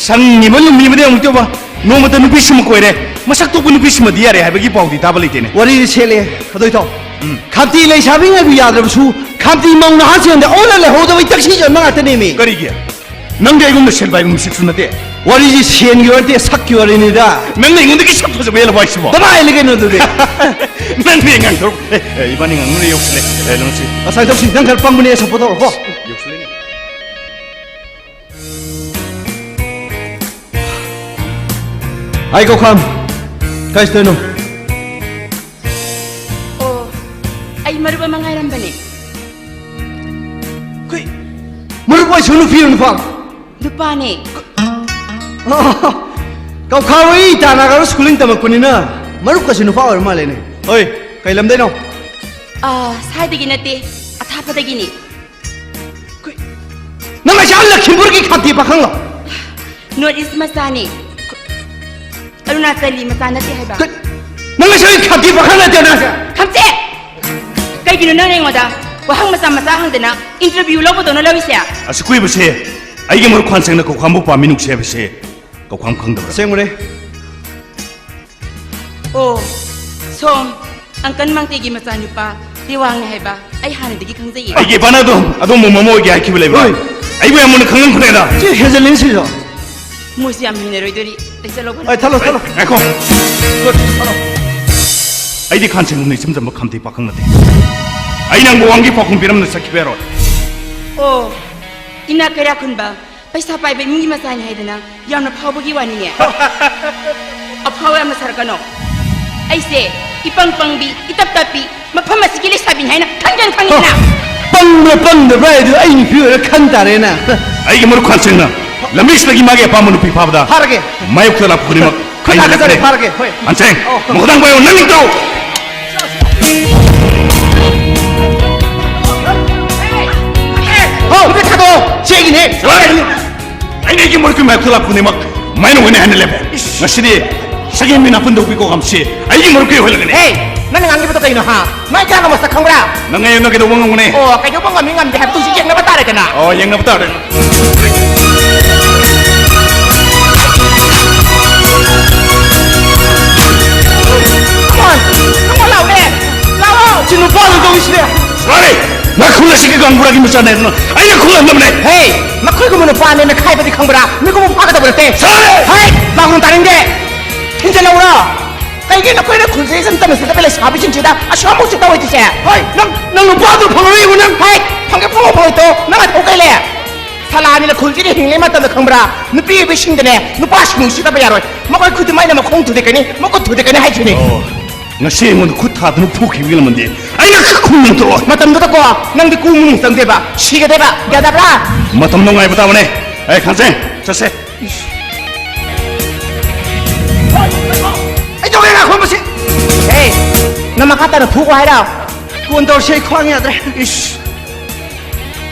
ꯁꯪꯉꯤꯕ ꯂꯨꯝꯃꯤꯕꯗꯤ ꯑꯃꯨꯛ ꯇꯧꯕ, ꯅꯣꯡꯃꯇ ꯅꯨꯄꯤꯁꯤꯃ ꯀꯣꯏꯔꯦ, ꯃꯁꯛ ꯊꯣꯛꯄ ꯅꯨꯄꯤꯁꯤꯃꯗꯤ ꯌꯥꯔꯦ ꯍꯥꯏꯕꯒꯤ ꯄꯥꯎꯗꯤ ꯇꯥꯕ ꯂꯩꯇꯦꯅꯦ꯫ ꯋꯥꯔꯤꯁꯦ ꯁꯦꯠꯂꯦ, ꯊꯣꯏꯊꯣꯏ꯫ ꯎꯝ꯫ ꯈꯥꯝꯇꯤ ꯂꯩꯁꯥꯕꯤꯉꯩꯕꯨ ꯌꯥꯗ꯭ꯔꯕꯁꯨ, ꯈꯥꯝꯇꯤ ꯃꯧ ꯅꯍꯥꯁꯤꯡꯗ ꯑꯣꯟꯅ ꯂꯩꯍꯧꯗꯕꯩ ꯇꯛꯁꯤ ꯆꯟꯕ ꯉꯥꯛꯇꯅꯦꯃꯤ꯫ ꯀꯔꯤꯒꯤ? ꯅꯪꯗꯤ ꯑꯩꯉꯣꯟꯗ ꯁꯦꯜ ꯄꯥꯏꯕ ꯃꯤꯁꯛꯁꯨ ꯅꯠꯇꯦ꯫ ꯋꯥꯔꯤꯁꯤ ꯁꯦꯟꯒꯤ ꯋꯥꯔꯤ ꯅꯠꯇꯦ, ꯁꯛꯀꯤ ꯋꯥꯔꯤꯅꯤꯗ꯫ ꯅꯪꯅ ꯑꯩꯉꯣꯟꯗꯒꯤ ꯁꯛ ꯐꯖꯕ ꯍꯦꯜꯂꯕ ꯍꯥꯏꯁꯤꯕꯣ? ꯀꯃꯥꯏꯅ ꯍꯦꯜꯂꯤ ꯀꯩꯅꯣ ꯑꯗꯨꯗꯤ? ꯅꯪꯗꯤ ꯉꯥꯡꯊꯣꯔꯛ-, ꯑꯦ, ꯑꯦ, ꯏꯕꯥꯅꯤ ꯉꯥꯡꯅꯔ ꯌꯧꯁꯤꯜꯂꯦ꯫ ꯑꯦ, ꯅꯪꯁꯤ꯫ ꯑꯁꯥꯏ ꯇꯧꯁꯤ, ꯅꯪ ꯈꯔ ꯄꯪꯕꯅꯦ, support ꯇꯧꯔꯣꯀꯣ꯫ ꯌꯧꯁꯤꯜꯂꯦꯅꯦ꯫ ꯑꯩ ꯀꯧꯈꯥꯝ, ꯀꯥꯏ ꯆꯠꯇꯣꯏꯅꯣ? ꯑꯣ, ꯑꯩ ꯃꯔꯨꯞ ꯑꯃ ꯉꯥꯏꯔꯝꯕꯅꯦ꯫ ꯀꯩ? ꯃꯔꯨꯞ ꯍꯥꯏꯁꯤꯕꯨ ꯅꯨꯄꯤꯔꯣ ꯅꯨꯄꯥꯔꯣ? ꯅꯨꯄꯥꯅꯦ꯫ ꯀꯧꯈꯥ ꯍꯣꯏ ꯏꯇꯥ ꯅꯥꯒꯥꯔꯣ ꯁ꯭ꯀꯨꯂꯤꯡ ꯇꯝꯃꯛꯄꯅꯤꯅ ꯃꯔꯨꯞꯀꯁꯨ ꯅꯨꯄꯥ ꯑꯣꯏꯔ ꯃꯥꯜꯂꯦꯅꯦ꯫ ꯍꯣꯏ, ꯀꯩ ꯂꯝꯗꯩꯅꯣ? ꯑꯥ, ꯁ꯭ꯋꯥꯏꯗꯒꯤ ꯅꯠꯇꯦ, ꯑꯊꯥꯞꯄꯗꯒꯤꯅꯤ꯫ ꯀꯩ-, ꯅꯪ ꯑꯁꯤ ꯑꯥ ꯂꯈꯤꯝꯄꯨꯔꯒꯤ ꯈꯥꯇꯤ ꯄꯥꯈꯪꯂꯣ? ꯅꯣꯔꯠ ꯏꯁ ꯃꯆꯥꯅꯤ꯫ ꯑꯔꯨꯅꯥꯆꯜꯒꯤ ꯃꯆꯥ ꯅꯠꯇꯦ ꯍꯥꯏꯕ꯫ ꯀ-, ꯅꯪ ꯑꯁꯤ ꯈꯥꯇꯤ ꯄꯥꯈꯪ ꯅꯠꯇꯦ ꯅꯪ ꯑꯁꯤ? ꯈꯝꯆꯦ! ꯀꯩꯒꯤꯅꯣ ꯅꯪꯅ ꯑꯩꯉꯣꯟꯗ ꯋꯥꯍꯪ ꯃꯆꯥ ꯃꯆꯥ ꯍꯪꯗꯅ ꯏꯟꯇꯔꯚꯤꯌꯨ ꯂꯧꯕꯗꯧꯅ ꯂꯧꯔꯤꯁꯦ? ꯑꯁꯤ ꯀꯨꯏꯕꯁꯦ ꯑꯩꯒꯤ ꯃꯔꯨꯞ ꯈ꯭ꯋꯥꯟꯁꯦꯡꯅ ꯀꯧꯈꯥꯝꯕꯨ ꯄꯥꯝꯃꯤ ꯅꯨꯡꯁꯤ ꯍꯥꯏꯕꯁꯦ ꯀꯧꯈꯥꯝ ꯈꯪꯗꯕ꯭ꯔꯥ? ꯑꯁꯦꯡꯕꯅꯦ꯫ ꯑꯣ, ꯁꯣꯝ, ꯑꯪꯀꯜ ꯃꯥꯡꯇꯦꯒꯤ ꯃꯆꯥꯅꯨꯄꯥ ꯇꯦꯋꯥꯡꯅꯦ ꯍꯥꯏꯕ ꯑꯩ ꯍꯥꯟꯅꯗꯒꯤ ꯈꯪꯖꯩꯌꯦ꯫ ꯑꯩꯒꯤ ꯏꯄꯥꯅ ꯑꯗꯨꯝ ꯑꯗꯣꯝꯕꯨ ꯃꯃꯧ ꯑꯣꯏꯒꯦ ꯍꯥꯏꯈꯤꯕ ꯂꯩꯕ꯭ꯔꯥ? ꯍꯣꯏ꯫ ꯑꯩꯕꯨ ꯌꯥꯝ ꯃꯨꯟꯅ ꯈꯪꯂꯝꯈ꯭ꯔꯦꯗ꯫ ꯁꯤ ꯍꯦꯟꯖꯜꯂꯤꯅ ꯁꯤꯁꯨ꯫ ꯃꯣꯏꯁꯨ ꯌꯥꯝ ꯍꯩꯅꯔꯣꯏꯗꯣꯔꯤ꯫ ꯑꯩ ꯆꯠꯂꯧꯕꯅꯦ꯫ ꯍꯣꯏ, ꯊꯠꯂꯣ, ꯊꯠꯂꯣ꯫ ꯉꯥꯏꯈꯣ꯫ ꯊꯠꯂꯣ꯫ ꯑꯩꯗꯤ ꯈꯥꯟꯁꯦꯡꯅ ꯏꯆꯝ ꯆꯝꯕ ꯈꯥꯝꯇꯦ ꯄꯥꯈꯪ ꯅꯠꯇꯦ꯫ ꯑꯩ ꯅꯪꯕꯨ ꯋꯥꯡꯒꯤ ꯄꯥꯎꯈꯨꯝ ꯄꯤꯔꯝꯅ ꯆꯠꯈꯤꯕ ꯌꯥꯔꯣꯏ꯫ ꯑꯣ, ꯏꯅꯥꯛ ꯀꯩꯔꯥꯛ ꯈꯨꯟꯕ ꯄꯩꯁꯥ ꯄꯥꯏꯕ ꯏꯃꯨꯡꯒꯤ ꯃꯆꯥꯅꯤ ꯍꯥꯏꯗꯅ ꯌꯥꯝꯅ ꯐꯥꯎꯕꯒꯤ ꯋꯥꯅꯤꯅꯦ꯫ ꯑꯐꯥꯎ ꯌꯥꯝꯅ ꯁꯥꯔꯛꯀꯅꯣ꯫ ꯑꯩꯁꯦ ꯏꯄꯪ ꯄꯪꯕꯤ, ꯏꯇꯞ ꯇꯞꯄꯤ, ꯃꯐꯝ ꯑꯁꯤꯒꯤ ꯂꯩꯁꯥꯕꯤꯅꯤ ꯍꯥꯏꯅ ꯈꯪꯖꯟ ꯈꯪꯉꯤꯗꯅ꯫ ꯄꯪꯕ꯭ꯔꯥ ꯄꯪꯗꯕ꯭ꯔꯥ ꯍꯥꯏꯗꯨ ꯑꯩ ꯅꯨꯄꯤ ꯑꯣꯏꯔ ꯈꯪ ꯇꯥꯔꯦꯅ꯫ ꯑꯩꯒꯤ ꯃꯔꯨꯞ ꯈꯥꯟꯁꯦꯡꯅ ꯂꯝꯕꯤꯁꯤꯗꯒꯤ ꯃꯥꯒꯤ ꯑꯄꯥꯝꯕ ꯅꯨꯄꯤ ꯐꯥꯕꯗ ꯐꯥꯔꯒꯦ꯫ ꯃꯥꯌꯣꯛꯇ ꯂꯥꯛꯄ ꯈꯨꯗꯤꯡꯃꯛ ꯈꯨꯠ ꯑꯩꯅ ꯊꯥꯒꯠꯆꯔꯤ, ꯂꯦꯞꯄꯦ꯫ ꯐꯥꯔꯒꯦ꯫ ꯍꯣꯏ꯫ ꯈꯥꯟꯁꯦꯡ, ꯑꯣ꯫ ꯃꯈꯣꯡ ꯊꯥꯡ ꯄꯥꯏꯌꯣ, ꯅꯪ ꯇꯧ꯫ ꯍꯣ, ꯅꯨꯄꯤ ꯊꯥꯗꯣꯛꯑꯣ꯫ ꯆꯦꯒꯤꯅꯦ꯫ ꯆꯠꯂꯣ꯫ ꯑꯩꯅ ꯑꯩꯒꯤ ꯃꯔꯨꯞꯀꯤ ꯃꯥꯌꯣꯛꯇ ꯂꯥꯛꯄ ꯈꯨꯗꯤꯡꯃꯛ ꯃꯥꯏꯅ ꯑꯣꯏꯅ ꯍꯥꯏꯅ ꯂꯦꯞꯄꯦ꯫ ꯏꯁ꯫ ꯉꯁꯤꯗꯤ ꯁꯛꯍꯦꯟꯕꯤ ꯅꯥꯄꯨꯟ ꯇꯧꯕꯤ ꯀꯣꯛꯉꯝꯁꯤ ꯑꯩꯒꯤ ꯃꯔꯨꯞꯀꯤ ꯑꯣꯏꯍꯜꯂꯒꯅꯤ꯫ ꯍꯦ, ꯅꯪꯅ ꯉꯥꯡꯉꯤꯕꯗꯣ ꯀꯩꯅꯣ, ꯍꯥ? ꯃꯥꯏ ꯀꯌꯥꯒ ꯃꯁꯛ ꯈꯪꯕ꯭ꯔꯥ? ꯅꯪ ꯑꯩꯉꯣꯟꯗ ꯀꯩꯗꯧꯕ ꯉꯝꯒꯅꯤ? ꯑꯣ, ꯀꯩꯗꯧꯕ ꯉꯝꯃꯤ ꯉꯝꯗꯦ ꯍꯥꯏꯕꯗꯨꯁꯨ ꯌꯦꯡꯅꯕ ꯇꯥꯔꯦꯗꯅ꯫ ꯑꯣ, ꯌꯦꯡꯅꯕ ꯇꯥꯔꯦ꯫ Come on, come on, ꯂꯥꯎꯅꯦ, ꯂꯥꯎ꯫ ꯁꯤ ꯅꯨꯄꯥꯗꯨ ꯇꯧꯏꯁꯤꯗꯤ꯫ ꯁꯣꯔꯤ, ꯅꯈꯨꯜ ꯑꯁꯤꯒꯤ ꯒꯥꯡꯕꯨꯔꯥꯒꯤ ꯃꯆꯥꯅꯦ ꯑꯗꯨꯅ ꯑꯩꯅ ꯈꯨꯜꯂꯝꯗꯕꯅꯦ꯫ ꯍꯦ, ꯅꯈꯣꯏꯒꯨꯝꯕ ꯅꯨꯄꯥꯅꯦꯅ ꯈꯥꯏꯕꯗꯤ ꯈꯪꯕ꯭ꯔꯥ? ꯃꯤꯒꯨꯝꯕ ꯐꯥꯒꯗꯕ ꯅꯠꯇꯦ꯫ ꯁꯣꯔꯤ! ꯍꯦ, ꯂꯥꯎꯅ ꯇꯥꯅꯤꯡꯗꯦ꯫ ꯊꯤꯟꯖꯤꯜꯂꯧꯔꯣ꯫ ꯀꯩꯒꯤ ꯅꯈꯣꯏꯅ ꯈꯨꯜꯁꯦ ꯏꯆꯝ ꯆꯝꯅ ꯁꯤꯠꯇꯕ ꯂꯩꯁꯥꯕꯤꯁꯤꯡꯁꯤꯗ ꯑꯁꯨꯛ ꯌꯥꯝ ꯎꯁꯤꯠꯇ ꯑꯣꯏꯗ꯭ꯔꯤꯁꯦ? ꯍꯣꯏ, ꯅꯪ, ꯅꯪ ꯅꯨꯄꯥꯗꯨ ꯐꯪꯉꯔꯣꯏꯕ ꯅꯪ꯫ ꯍꯣꯏ, ꯐꯪꯒꯦ ꯐꯪꯉꯣ ꯐꯪꯉꯣꯏ ꯇꯣ, ꯅꯪ ꯑꯊꯧ ꯀꯩ ꯂꯩ? ꯁꯂꯥꯅꯤꯅ ꯈꯨꯜꯁꯤꯗ ꯍꯤꯡꯂꯤ ꯃꯇꯝꯗ ꯈꯪꯕ꯭ꯔꯥ? ꯅꯨꯄꯤ ꯑꯣꯏꯕꯤꯁꯤꯡꯗꯅꯦ, ꯅꯨꯄꯥꯁꯤꯡ ꯎꯁꯤꯠꯇꯕ ꯌꯥꯔꯣꯏ꯫ ꯃꯈꯣꯏ ꯈꯨꯗꯤꯡꯃꯛ ꯑꯩꯅ ꯃꯈꯣꯡ ꯊꯨꯗꯦꯛꯀꯅꯤ, ꯃꯈꯨꯠ ꯊꯨꯗꯦꯛꯀꯅꯤ ꯍꯥꯏꯈꯤꯕꯅꯤ꯫ ꯑꯣ, ꯉꯁꯤ ꯑꯩꯉꯣꯟꯗ ꯈꯨꯠ ꯊꯥꯗꯨꯅ ꯐꯨꯈꯤꯕꯒꯤ ꯂꯃꯟꯗꯤ ꯑꯩꯅ ꯈꯨꯝꯅ ꯇꯣꯛꯑꯣ꯫ ꯃꯇꯝꯗꯨꯗꯀꯣ, ꯅꯪꯗꯤ ꯀꯨ ꯃꯅꯨꯡ ꯆꯪꯗꯦꯕ, ꯁꯤꯒꯗꯦꯕ, ꯒ꯭ꯌꯥꯟ ꯇꯥꯕ꯭ꯔꯥ? ꯃꯇꯝꯗꯣ ꯉꯥꯏꯕ ꯇꯥꯕꯅꯦ꯫ ꯑꯦ, ꯈꯥꯟꯁꯦ, ꯆꯠꯁꯦ꯫ ꯇꯧꯋꯦ ꯉꯥꯏꯈꯣ ꯃꯁꯤ꯫ ꯑꯦ, ꯅꯪ ꯃꯈꯥ ꯇꯥꯅ ꯐꯨꯒꯣ ꯍꯥꯏꯔꯣ? ꯀꯣꯟ ꯇꯧꯔꯁꯦ, ꯑꯩ ꯈ꯭ꯋꯥꯡ ꯌꯥꯗ꯭ꯔꯦ꯫ ꯏꯁ꯫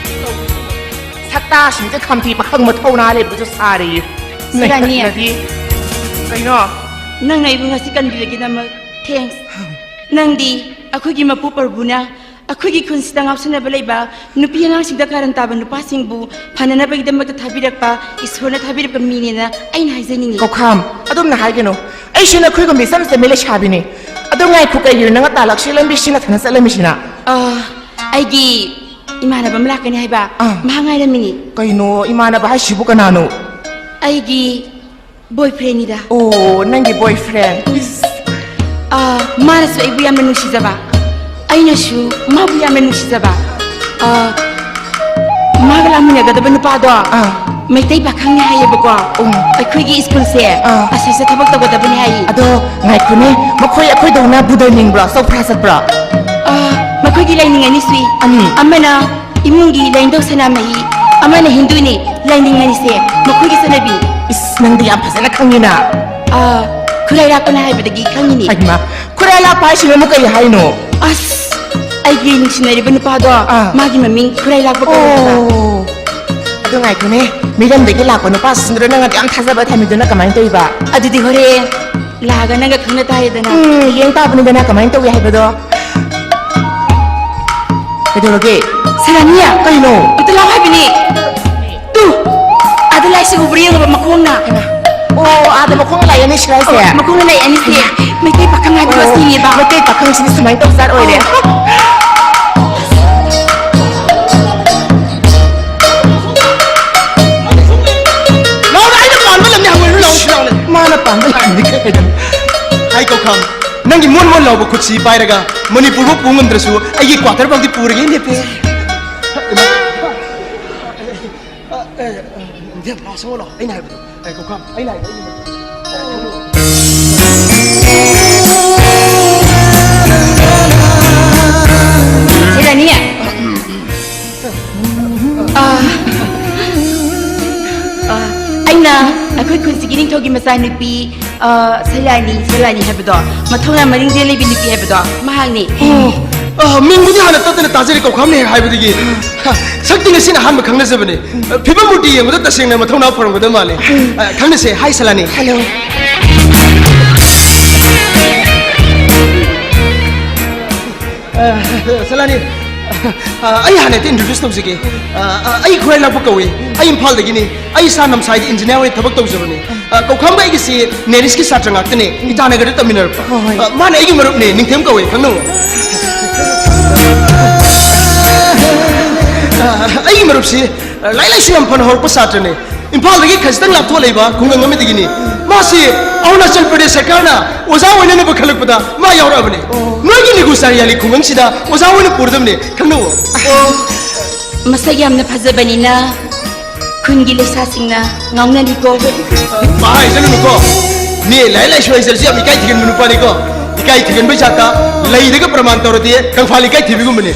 ꯁꯛꯇꯥꯁꯤꯡꯁꯦ ꯈꯝꯊꯤ ꯄꯥꯈꯪ ꯃꯊꯧꯅꯥ ꯂꯩꯕꯁꯨ ꯁꯥꯔꯤꯌꯦ꯫ ꯁꯤꯔꯥꯅꯤ꯫ ꯅꯩꯈꯠꯅꯗꯤ꯫ ꯀꯩꯅꯣ? ꯅꯪꯅ ꯑꯩꯕꯨ ꯉꯁꯤ ꯀꯟꯕꯤꯕꯒꯤꯗꯃꯛ thanks꯫ ꯅꯪꯗꯤ ꯑꯩꯈꯣꯏꯒꯤ ꯃꯄꯨ ꯄ꯭ꯔꯚꯨꯅ ꯑꯩꯈꯣꯏꯒꯤ ꯈꯨꯟꯁꯤꯗ ꯉꯥꯎꯁꯟꯅꯕ ꯂꯩꯕ ꯅꯨꯄꯤ ꯑꯉꯥꯡꯁꯤꯡꯗ ꯀꯥꯔꯟ ꯇꯥꯕ ꯅꯨꯄꯥꯁꯤꯡꯕꯨ ꯐꯅꯅꯕꯒꯤꯗꯃꯛꯇ ꯊꯥꯕꯤꯔꯛꯄ ꯏꯁꯣꯔꯅ ꯊꯥꯕꯤꯔꯛꯄ ꯃꯤꯅꯦꯅ ꯑꯩꯅ ꯍꯥꯏꯖꯅꯤꯡꯉꯤ꯫ ꯀꯧꯈꯥꯝ, ꯑꯗꯨꯝꯅ ꯍꯥꯏꯒꯅꯨ꯫ ꯑꯩꯁꯨ ꯅꯈꯣꯏꯒꯨꯝꯕ ꯏꯆꯝ ꯆꯝꯕꯤ ꯂꯩꯁꯥꯕꯤꯅꯤ꯫ ꯑꯗꯨ ꯉꯥꯏꯈꯣ, ꯀꯩꯒꯤꯅꯣ ꯅꯪ ꯇꯥꯂꯛꯁꯤ ꯂꯝꯕꯤꯁꯤ ꯅꯊꯟꯅ ꯆꯠꯂꯝꯃꯤꯁꯤꯅ? ꯑꯥ, ꯑꯩꯒꯤ ꯏꯃꯥꯟꯅꯕ ꯑꯃ ꯂꯥꯛꯀꯅꯤ ꯍꯥꯏꯕ꯫ ꯑꯥ꯫ ꯃꯍꯥꯛ ꯉꯥꯏꯔꯝꯃꯤꯅꯤ꯫ ꯀꯩꯅꯣ, ꯏꯃꯥꯟꯅꯕ ꯍꯥꯏꯁꯤꯕꯨ ꯀꯅꯥꯅꯣ? ꯑꯩꯒꯤ boyfriendꯅꯤꯗ꯫ ꯑꯣ, ꯅꯪꯒꯤ boyfriend꯫ ꯏꯁ꯫ ꯑꯥ, ꯃꯥꯅꯁꯨ ꯑꯩꯕꯨ ꯌꯥꯝꯅ ꯅꯨꯡꯁꯤꯖꯕ, ꯑꯩꯅꯁꯨ ꯃꯥꯕꯨ ꯌꯥꯝꯅ ꯅꯨꯡꯁꯤꯖꯕ꯫ ꯑꯥ, ꯃꯥꯒ ꯂꯥꯛꯃꯤꯟꯅꯒꯗꯕ ꯅꯨꯄꯥꯗꯣ ꯑꯥ꯫ ꯃꯩꯇꯩ ꯄꯥꯈꯪꯅꯤ ꯍꯥꯏꯌꯦꯕꯀꯣ꯫ ꯎꯝ꯫ ꯑꯩꯈꯣꯏꯒꯤ ꯁ꯭ꯀꯨꯜꯁꯦ ꯑꯥ꯫ ꯑꯁꯤꯁꯦ ꯊꯕꯛ ꯇꯧꯒꯗꯕꯅꯤ ꯍꯥꯏꯌꯦ꯫ ꯑꯗꯣ ꯉꯥꯏꯈꯣꯅꯦ, ꯃꯈꯣꯏ ꯑꯩꯈꯣꯏꯗꯧꯅ ꯕꯨꯙ ꯅꯤꯡꯕ꯭ꯔꯣ, ꯆꯧꯄ꯭ꯔꯥ ꯆꯠꯄ꯭ꯔꯣ? ꯑꯥ, ꯃꯈꯣꯏꯒꯤ ꯂꯥꯏꯅꯤꯡ ꯑꯅꯤ ꯁꯨꯏ꯫ ꯑꯅꯤ? ꯑꯃꯅ ꯏꯃꯨꯡꯒꯤ ꯂꯥꯏꯅꯤꯡꯊꯧ ꯁꯅꯥꯃꯍꯤ, ꯑꯃꯅ ꯍꯤꯟꯗꯨꯅꯤ꯫ ꯂꯥꯏꯅꯤꯡ ꯑꯅꯤꯁꯦ ꯃꯈꯣꯏꯒꯤ ꯆꯠꯅꯕꯤ꯫ ꯏꯁ, ꯅꯪꯗꯤ ꯌꯥꯝ ꯐꯖꯅ ꯈꯪꯉꯤꯅ꯫ ꯑꯥ, ꯈꯨꯔꯥꯏ ꯂꯥꯛꯄꯅ ꯍꯥꯏꯕꯗꯒꯤ ꯈꯪꯉꯤꯅꯤ꯫ ꯍꯩꯃꯥ, ꯈꯨꯔꯥꯏ ꯂꯥꯛꯄ ꯍꯥꯏꯁꯤꯅ ꯑꯃꯨꯛ ꯀꯔꯤ ꯍꯥꯏꯅꯣ? ꯑꯁ, ꯑꯩꯒꯤ ꯅꯨꯡꯁꯤꯅꯔꯤꯕ ꯅꯨꯄꯥꯗꯣ, ꯑꯥ꯫ ꯃꯥꯒꯤ ꯃꯃꯤꯡ ꯈꯨꯔꯥꯏ ꯂꯥꯛꯄ ꯀꯧꯋꯦ ꯍꯥꯏꯕ꯫ ꯑꯣ, ꯑꯗꯨ ꯉꯥꯏꯈꯣꯅꯦ, ꯃꯤꯔꯝꯗꯒꯤ ꯂꯥꯛꯄ ꯅꯨꯄꯥꯁꯤꯡꯗꯨꯗ ꯅꯪ ꯑꯗꯨ ꯌꯥꯝ ꯊꯥꯖꯕ ꯊꯝꯃꯤꯗꯨꯅ ꯀꯃꯥꯏꯅ ꯇꯧꯔꯤꯕ? ꯑꯗꯨꯗꯤ ꯍꯣꯔꯦꯟ ꯂꯥꯛꯑꯒ ꯅꯪꯒ ꯈꯪꯅ ꯇꯥꯔꯦꯗꯅ꯫ ꯎꯝ, ꯌꯦꯡ ꯇꯥꯕꯅꯤꯗꯅ ꯀꯃꯥꯏꯅ ꯇꯧꯏ ꯍꯥꯏꯕꯗꯣ꯫ ꯀꯩꯗꯧꯔꯒꯦ? ꯁꯤꯔꯥꯅꯤ! ꯀꯩꯅꯣ? ꯑꯝꯇ ꯂꯥꯎ ꯍꯥꯏꯕꯅꯦ꯫ ꯇꯨ! ꯑꯥꯗ ꯂꯥꯛꯏꯁꯦ ꯎꯕ꯭ꯔꯥ ꯌꯦꯡꯉꯣꯕ ꯃꯈꯣꯡꯅ꯫ ꯍꯩꯃꯥ꯫ ꯑꯣ, ꯑꯥꯗ ꯃꯈꯣꯡꯅ ꯂꯥꯛꯏ ꯑꯅꯤꯁꯤꯔꯣ ꯍꯥꯏꯁꯦ? ꯑꯣ, ꯃꯈꯣꯡꯅ ꯂꯥꯛꯏ ꯑꯅꯤꯁꯦ꯫ ꯍꯩꯃꯥ꯫ ꯃꯩꯇꯩ ꯄꯥꯈꯪ ꯍꯥꯏꯕꯗꯣ ꯑꯣ, ꯑꯁꯤꯅꯦꯕ꯫ ꯃꯩꯇꯩ ꯄꯥꯈꯪꯁꯤꯗꯤ ꯁꯨꯃꯥꯏꯅ ꯇꯧꯖꯥꯠ ꯑꯣꯏꯔꯦ꯫ ꯑꯣ꯫ ꯂꯥꯎꯅꯦ, ꯑꯩꯅ ꯄꯥꯟꯕ ꯂꯝꯅꯤ ꯍꯪꯉꯨ, ꯂꯥꯎꯅꯦ, ꯂꯥꯎꯅꯦ꯫ ꯃꯥꯅ ꯄꯥꯟꯕ ꯂꯝꯅꯤ ꯀꯩꯅꯣ? ꯍꯥꯏ ꯀꯧꯈꯥꯝ, ꯅꯪꯒꯤ ꯃꯣꯟ ꯃꯣꯟ ꯂꯥꯎꯕ ꯈꯨꯠꯁꯤ ꯄꯥꯏꯔꯒ ꯃꯅꯤꯄꯨꯔꯕꯨ ꯄꯨ ꯉꯝꯗ꯭ꯔꯁꯨ ꯑꯩꯒꯤ quarter ꯐꯥꯎꯗꯤ ꯄꯨꯔꯒꯦ ꯂꯦꯞꯄꯦ꯫ ꯑ, ꯑ, ꯑ, ꯏꯟꯗꯤꯌꯥ ꯂꯥꯁ ꯑꯃ ꯂꯥꯎ꯫ ꯑꯩꯅ ꯍꯥꯏꯕꯗꯣ꯫ ꯑꯦ, ꯀꯧꯈꯥꯝ, ꯑꯩꯅ ꯍꯥꯏꯕꯗꯣ, ꯑꯩꯅ ꯍꯥꯏꯕꯗꯣ꯫ ꯁꯤꯔꯥꯅꯤ꯫ ꯑ, ꯑ, ꯑꯩꯅ ꯑꯩꯈꯣꯏ ꯈꯨꯟꯁꯤꯒꯤ ꯅꯤꯡꯊꯧꯒꯤ ꯃꯆꯥꯅꯨꯄꯤ ꯑ, ꯁꯩꯂꯥꯏꯅꯤ, ꯁꯩꯂꯥꯏꯅꯤ ꯍꯥꯏꯕꯗꯣ, ꯃꯊꯧꯅꯥ ꯃꯅꯤꯡꯗ ꯂꯩꯕꯤ ꯅꯨꯄꯤ ꯍꯥꯏꯕꯗꯣ, ꯃꯍꯥꯛꯅꯤ꯫ ꯑꯣ, ꯑ, ꯃꯤꯡꯕꯨꯗꯤ ꯍꯥꯟꯅ ꯇꯠꯇꯅ ꯇꯥꯖꯔꯦ, ꯀꯧꯈꯥꯝꯅꯦ ꯍꯥꯏꯕꯗꯒꯤ꯫ ꯁꯛꯇꯤ ꯉꯁꯤꯅ ꯑꯍꯥꯟꯕ ꯈꯪꯅꯖꯕꯅꯤ꯫ ꯐꯤꯕꯝ ꯃꯨꯔꯇꯤ ꯌꯦꯡꯕꯗ ꯇꯁꯦꯡꯅ ꯃꯊꯧꯅꯥ ꯐꯔꯝꯒꯗꯕ ꯃꯥꯜꯂꯤ꯫ ꯑ, ꯈꯪꯅꯁꯦ꯫ ꯍꯥꯏ, ꯁꯂꯥꯅꯤ꯫ ꯍꯜꯂꯣ꯫ ꯑ, ꯁꯂꯥꯅꯤ, ꯑ, ꯑꯩ ꯍꯥꯟꯅ ꯍꯦꯛꯇ introduce ꯇꯧꯖꯒꯦ꯫ ꯑ, ꯑ, ꯑꯩ ꯈꯨꯔꯥꯏ ꯂꯥꯛꯄ ꯀꯧꯏ꯫ ꯑꯩ ꯏꯝꯐꯥꯜꯗꯒꯤꯅꯤ꯫ ꯑꯩ ꯏꯁꯥ ꯅꯝꯁꯥꯏꯗ engineer ꯑꯣꯏꯅ ꯊꯕꯛ ꯇꯧꯖꯕꯅꯤ꯫ ꯑ, ꯀꯧꯈꯥꯝꯒ ꯑꯩꯒꯤꯁꯤ ꯅꯦꯔꯤꯁꯀꯤ ꯁꯥꯇ꯭ꯔ ꯉꯥꯛꯇꯅꯦ꯫ ꯏꯇꯥꯅꯒꯔꯗ ꯇꯝꯃꯤꯟꯅꯔꯛꯄ꯫ ꯍꯣꯏ, ꯍꯣꯏ꯫ ꯑ, ꯃꯥꯅ ꯑꯩꯒꯤ ꯃꯔꯨꯞꯅꯦ, ꯅꯤꯡꯊꯦꯝ ꯀꯧꯏ, ꯈꯪꯅꯧ꯫ ꯑ, ꯑꯩꯒꯤ ꯃꯔꯨꯞꯁꯤ, ꯑ, ꯂꯥꯏꯔꯤꯛ ꯂꯥꯏꯁꯨ ꯌꯥꯝ ꯐꯅ ꯍꯧꯔꯛꯄ ꯁꯥꯇ꯭ꯔꯅꯦ꯫ ꯏꯝꯐꯥꯜꯗꯒꯤ ꯈꯖꯤꯛꯇꯪ ꯂꯥꯞꯊꯣꯛꯂꯤꯕ ꯈꯨꯡꯒꯪ ꯑꯃꯗꯒꯤꯅꯤ꯫ ꯃꯥꯁꯤ ꯑꯔꯨꯅꯥꯆꯜ ꯄ꯭ꯔꯗꯦꯁ ꯁꯔꯀꯥꯔꯅ ꯑꯣꯖꯥ ꯑꯣꯏꯅꯅꯕ ꯈꯜꯂꯛꯄꯗ ꯃꯥ ꯌꯥꯎꯔꯛꯑꯕꯅꯤ꯫ ꯑꯣ꯫ ꯅꯣꯏꯒꯤ ꯅꯤꯒꯨ ꯆꯥꯔꯤꯌꯥꯂꯤ ꯈꯨꯡꯒꯪꯁꯤꯗ ꯑꯣꯖꯥ ꯑꯣꯏꯅ ꯄꯨꯔꯗꯕꯅꯤ, ꯈꯪꯅꯧ꯫ ꯑꯣ꯫ ꯃꯁꯛ ꯌꯥꯝꯅ ꯐꯖꯕꯅꯤꯅ ꯈꯨꯟꯒꯤ ꯂꯩꯁꯥꯁꯤꯡꯅ ꯉꯥꯎꯅꯅꯤꯀꯣ꯫ ꯃꯥ ꯍꯥꯏꯖꯅꯨꯀꯣ꯫ ꯃꯤ ꯂꯥꯏꯔꯤꯛ ꯂꯥꯏꯁꯨ ꯍꯩꯖꯔꯁꯨ ꯌꯥꯝ ꯏꯀꯥꯏ ꯊꯤꯒꯟꯕ ꯅꯨꯄꯥꯅꯤꯀꯣ꯫ ꯏꯀꯥꯏ ꯊꯤꯒꯟꯕꯩ ꯖꯥꯠꯇ ꯂꯩꯗꯒ ꯄ꯭ꯔꯃꯥꯟ ꯇꯧꯔꯗꯤ ꯀꯪꯐꯥꯜ ꯏꯀꯥꯏ ꯊꯤꯕꯤꯒꯨꯝꯕꯅꯤ꯫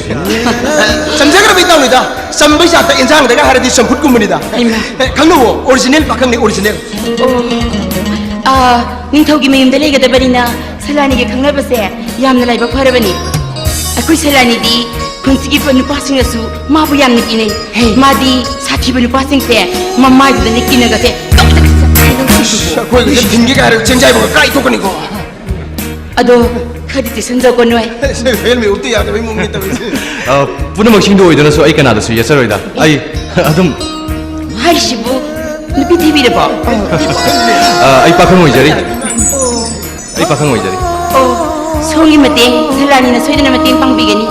ꯆꯝꯖꯈ꯭ꯔꯕ ꯏꯇꯥꯎꯅꯤꯗ꯫ ꯆꯝꯕꯩ ꯖꯥꯠꯇ ꯏꯟꯖꯥꯡꯗꯒ ꯍꯥꯏꯔꯗꯤ ꯆꯝꯐꯨꯠꯀꯨꯝꯕꯅꯤꯗ꯫ ꯍꯩꯃꯥ꯫ ꯑꯦ, ꯈꯪꯅꯧꯋꯣ, original ꯄꯥꯈꯪꯅꯤ, original꯫ ꯑꯣ, ꯑꯥ, ꯅꯤꯡꯊꯧꯒꯤ ꯃꯌꯨꯝꯗ ꯂꯩꯒꯗꯕꯅꯤꯅ ꯁꯂꯥꯅꯤꯒ ꯈꯪꯅꯕꯁꯦ ꯌꯥꯝꯅ ꯂꯥꯏꯕꯛ ꯐꯔꯕꯅꯤ꯫ ꯑꯩꯈꯣꯏ ꯁꯂꯥꯅꯤꯗꯤ ꯈꯨꯟꯁꯤꯒꯤ ꯅꯨꯄꯥꯁꯤꯡꯅꯁꯨ ꯃꯥꯕꯨ ꯌꯥꯝꯅ ꯀꯤꯅꯩ꯫ ꯍꯦ꯫ ꯃꯥꯗꯤ ꯁꯥꯊꯤꯕ ꯅꯨꯄꯥꯁꯤꯡꯁꯦ ꯃꯃꯥꯏꯗꯨꯗꯅꯦ ꯀꯤꯅꯒꯁꯦ ꯇꯣꯛ ꯇꯣꯛ ꯇꯣꯛ ꯇꯣꯛ꯫ ꯑꯁ, ꯑꯩꯈꯣꯏꯒꯁꯦ ꯊꯤꯟꯒꯦ ꯀꯥꯏꯔꯒ ꯆꯦꯟꯖꯥꯏꯕꯒ ꯀꯥꯏ ꯊꯣꯛꯀꯅꯤꯀꯣ꯫ ꯑꯗꯣ ꯈꯔꯗꯤ ꯆꯦꯛꯁꯤꯟꯖꯧꯀꯣ ꯅꯣꯏ꯫ ꯍꯦꯜꯃꯦꯠ ꯎꯞꯇ ꯌꯥꯗꯕꯩ ꯃꯑꯣꯡꯅꯤ ꯇꯧꯔꯤꯁꯦ꯫ ꯑ, ꯄꯨꯝꯅꯃꯛꯁꯤꯡꯗ ꯑꯣꯏꯗꯅꯁꯨ ꯑꯩ ꯀꯅꯥꯗꯁꯨ ꯌꯦꯠꯆꯔꯣꯏꯗ꯫ ꯑꯩ ꯑꯗꯨꯝ ꯍꯥꯏꯔꯤꯁꯤꯕꯨ ꯅꯨꯄꯤ ꯊꯤꯕꯤꯔꯕꯣ? ꯑ, ꯑꯩ ꯄꯥꯈꯪ ꯑꯣꯏꯖꯔꯤ꯫ ꯑꯩ ꯄꯥꯈꯪ ꯑꯣꯏꯖꯔꯤ꯫ ꯑꯣ, ꯁꯣꯝꯒꯤ ꯃꯇꯦꯡ ꯁꯂꯥꯅꯤꯅ ꯁꯣꯏꯗꯅ ꯃꯇꯦꯡ ꯄꯥꯡꯕꯤꯒꯅꯤ꯫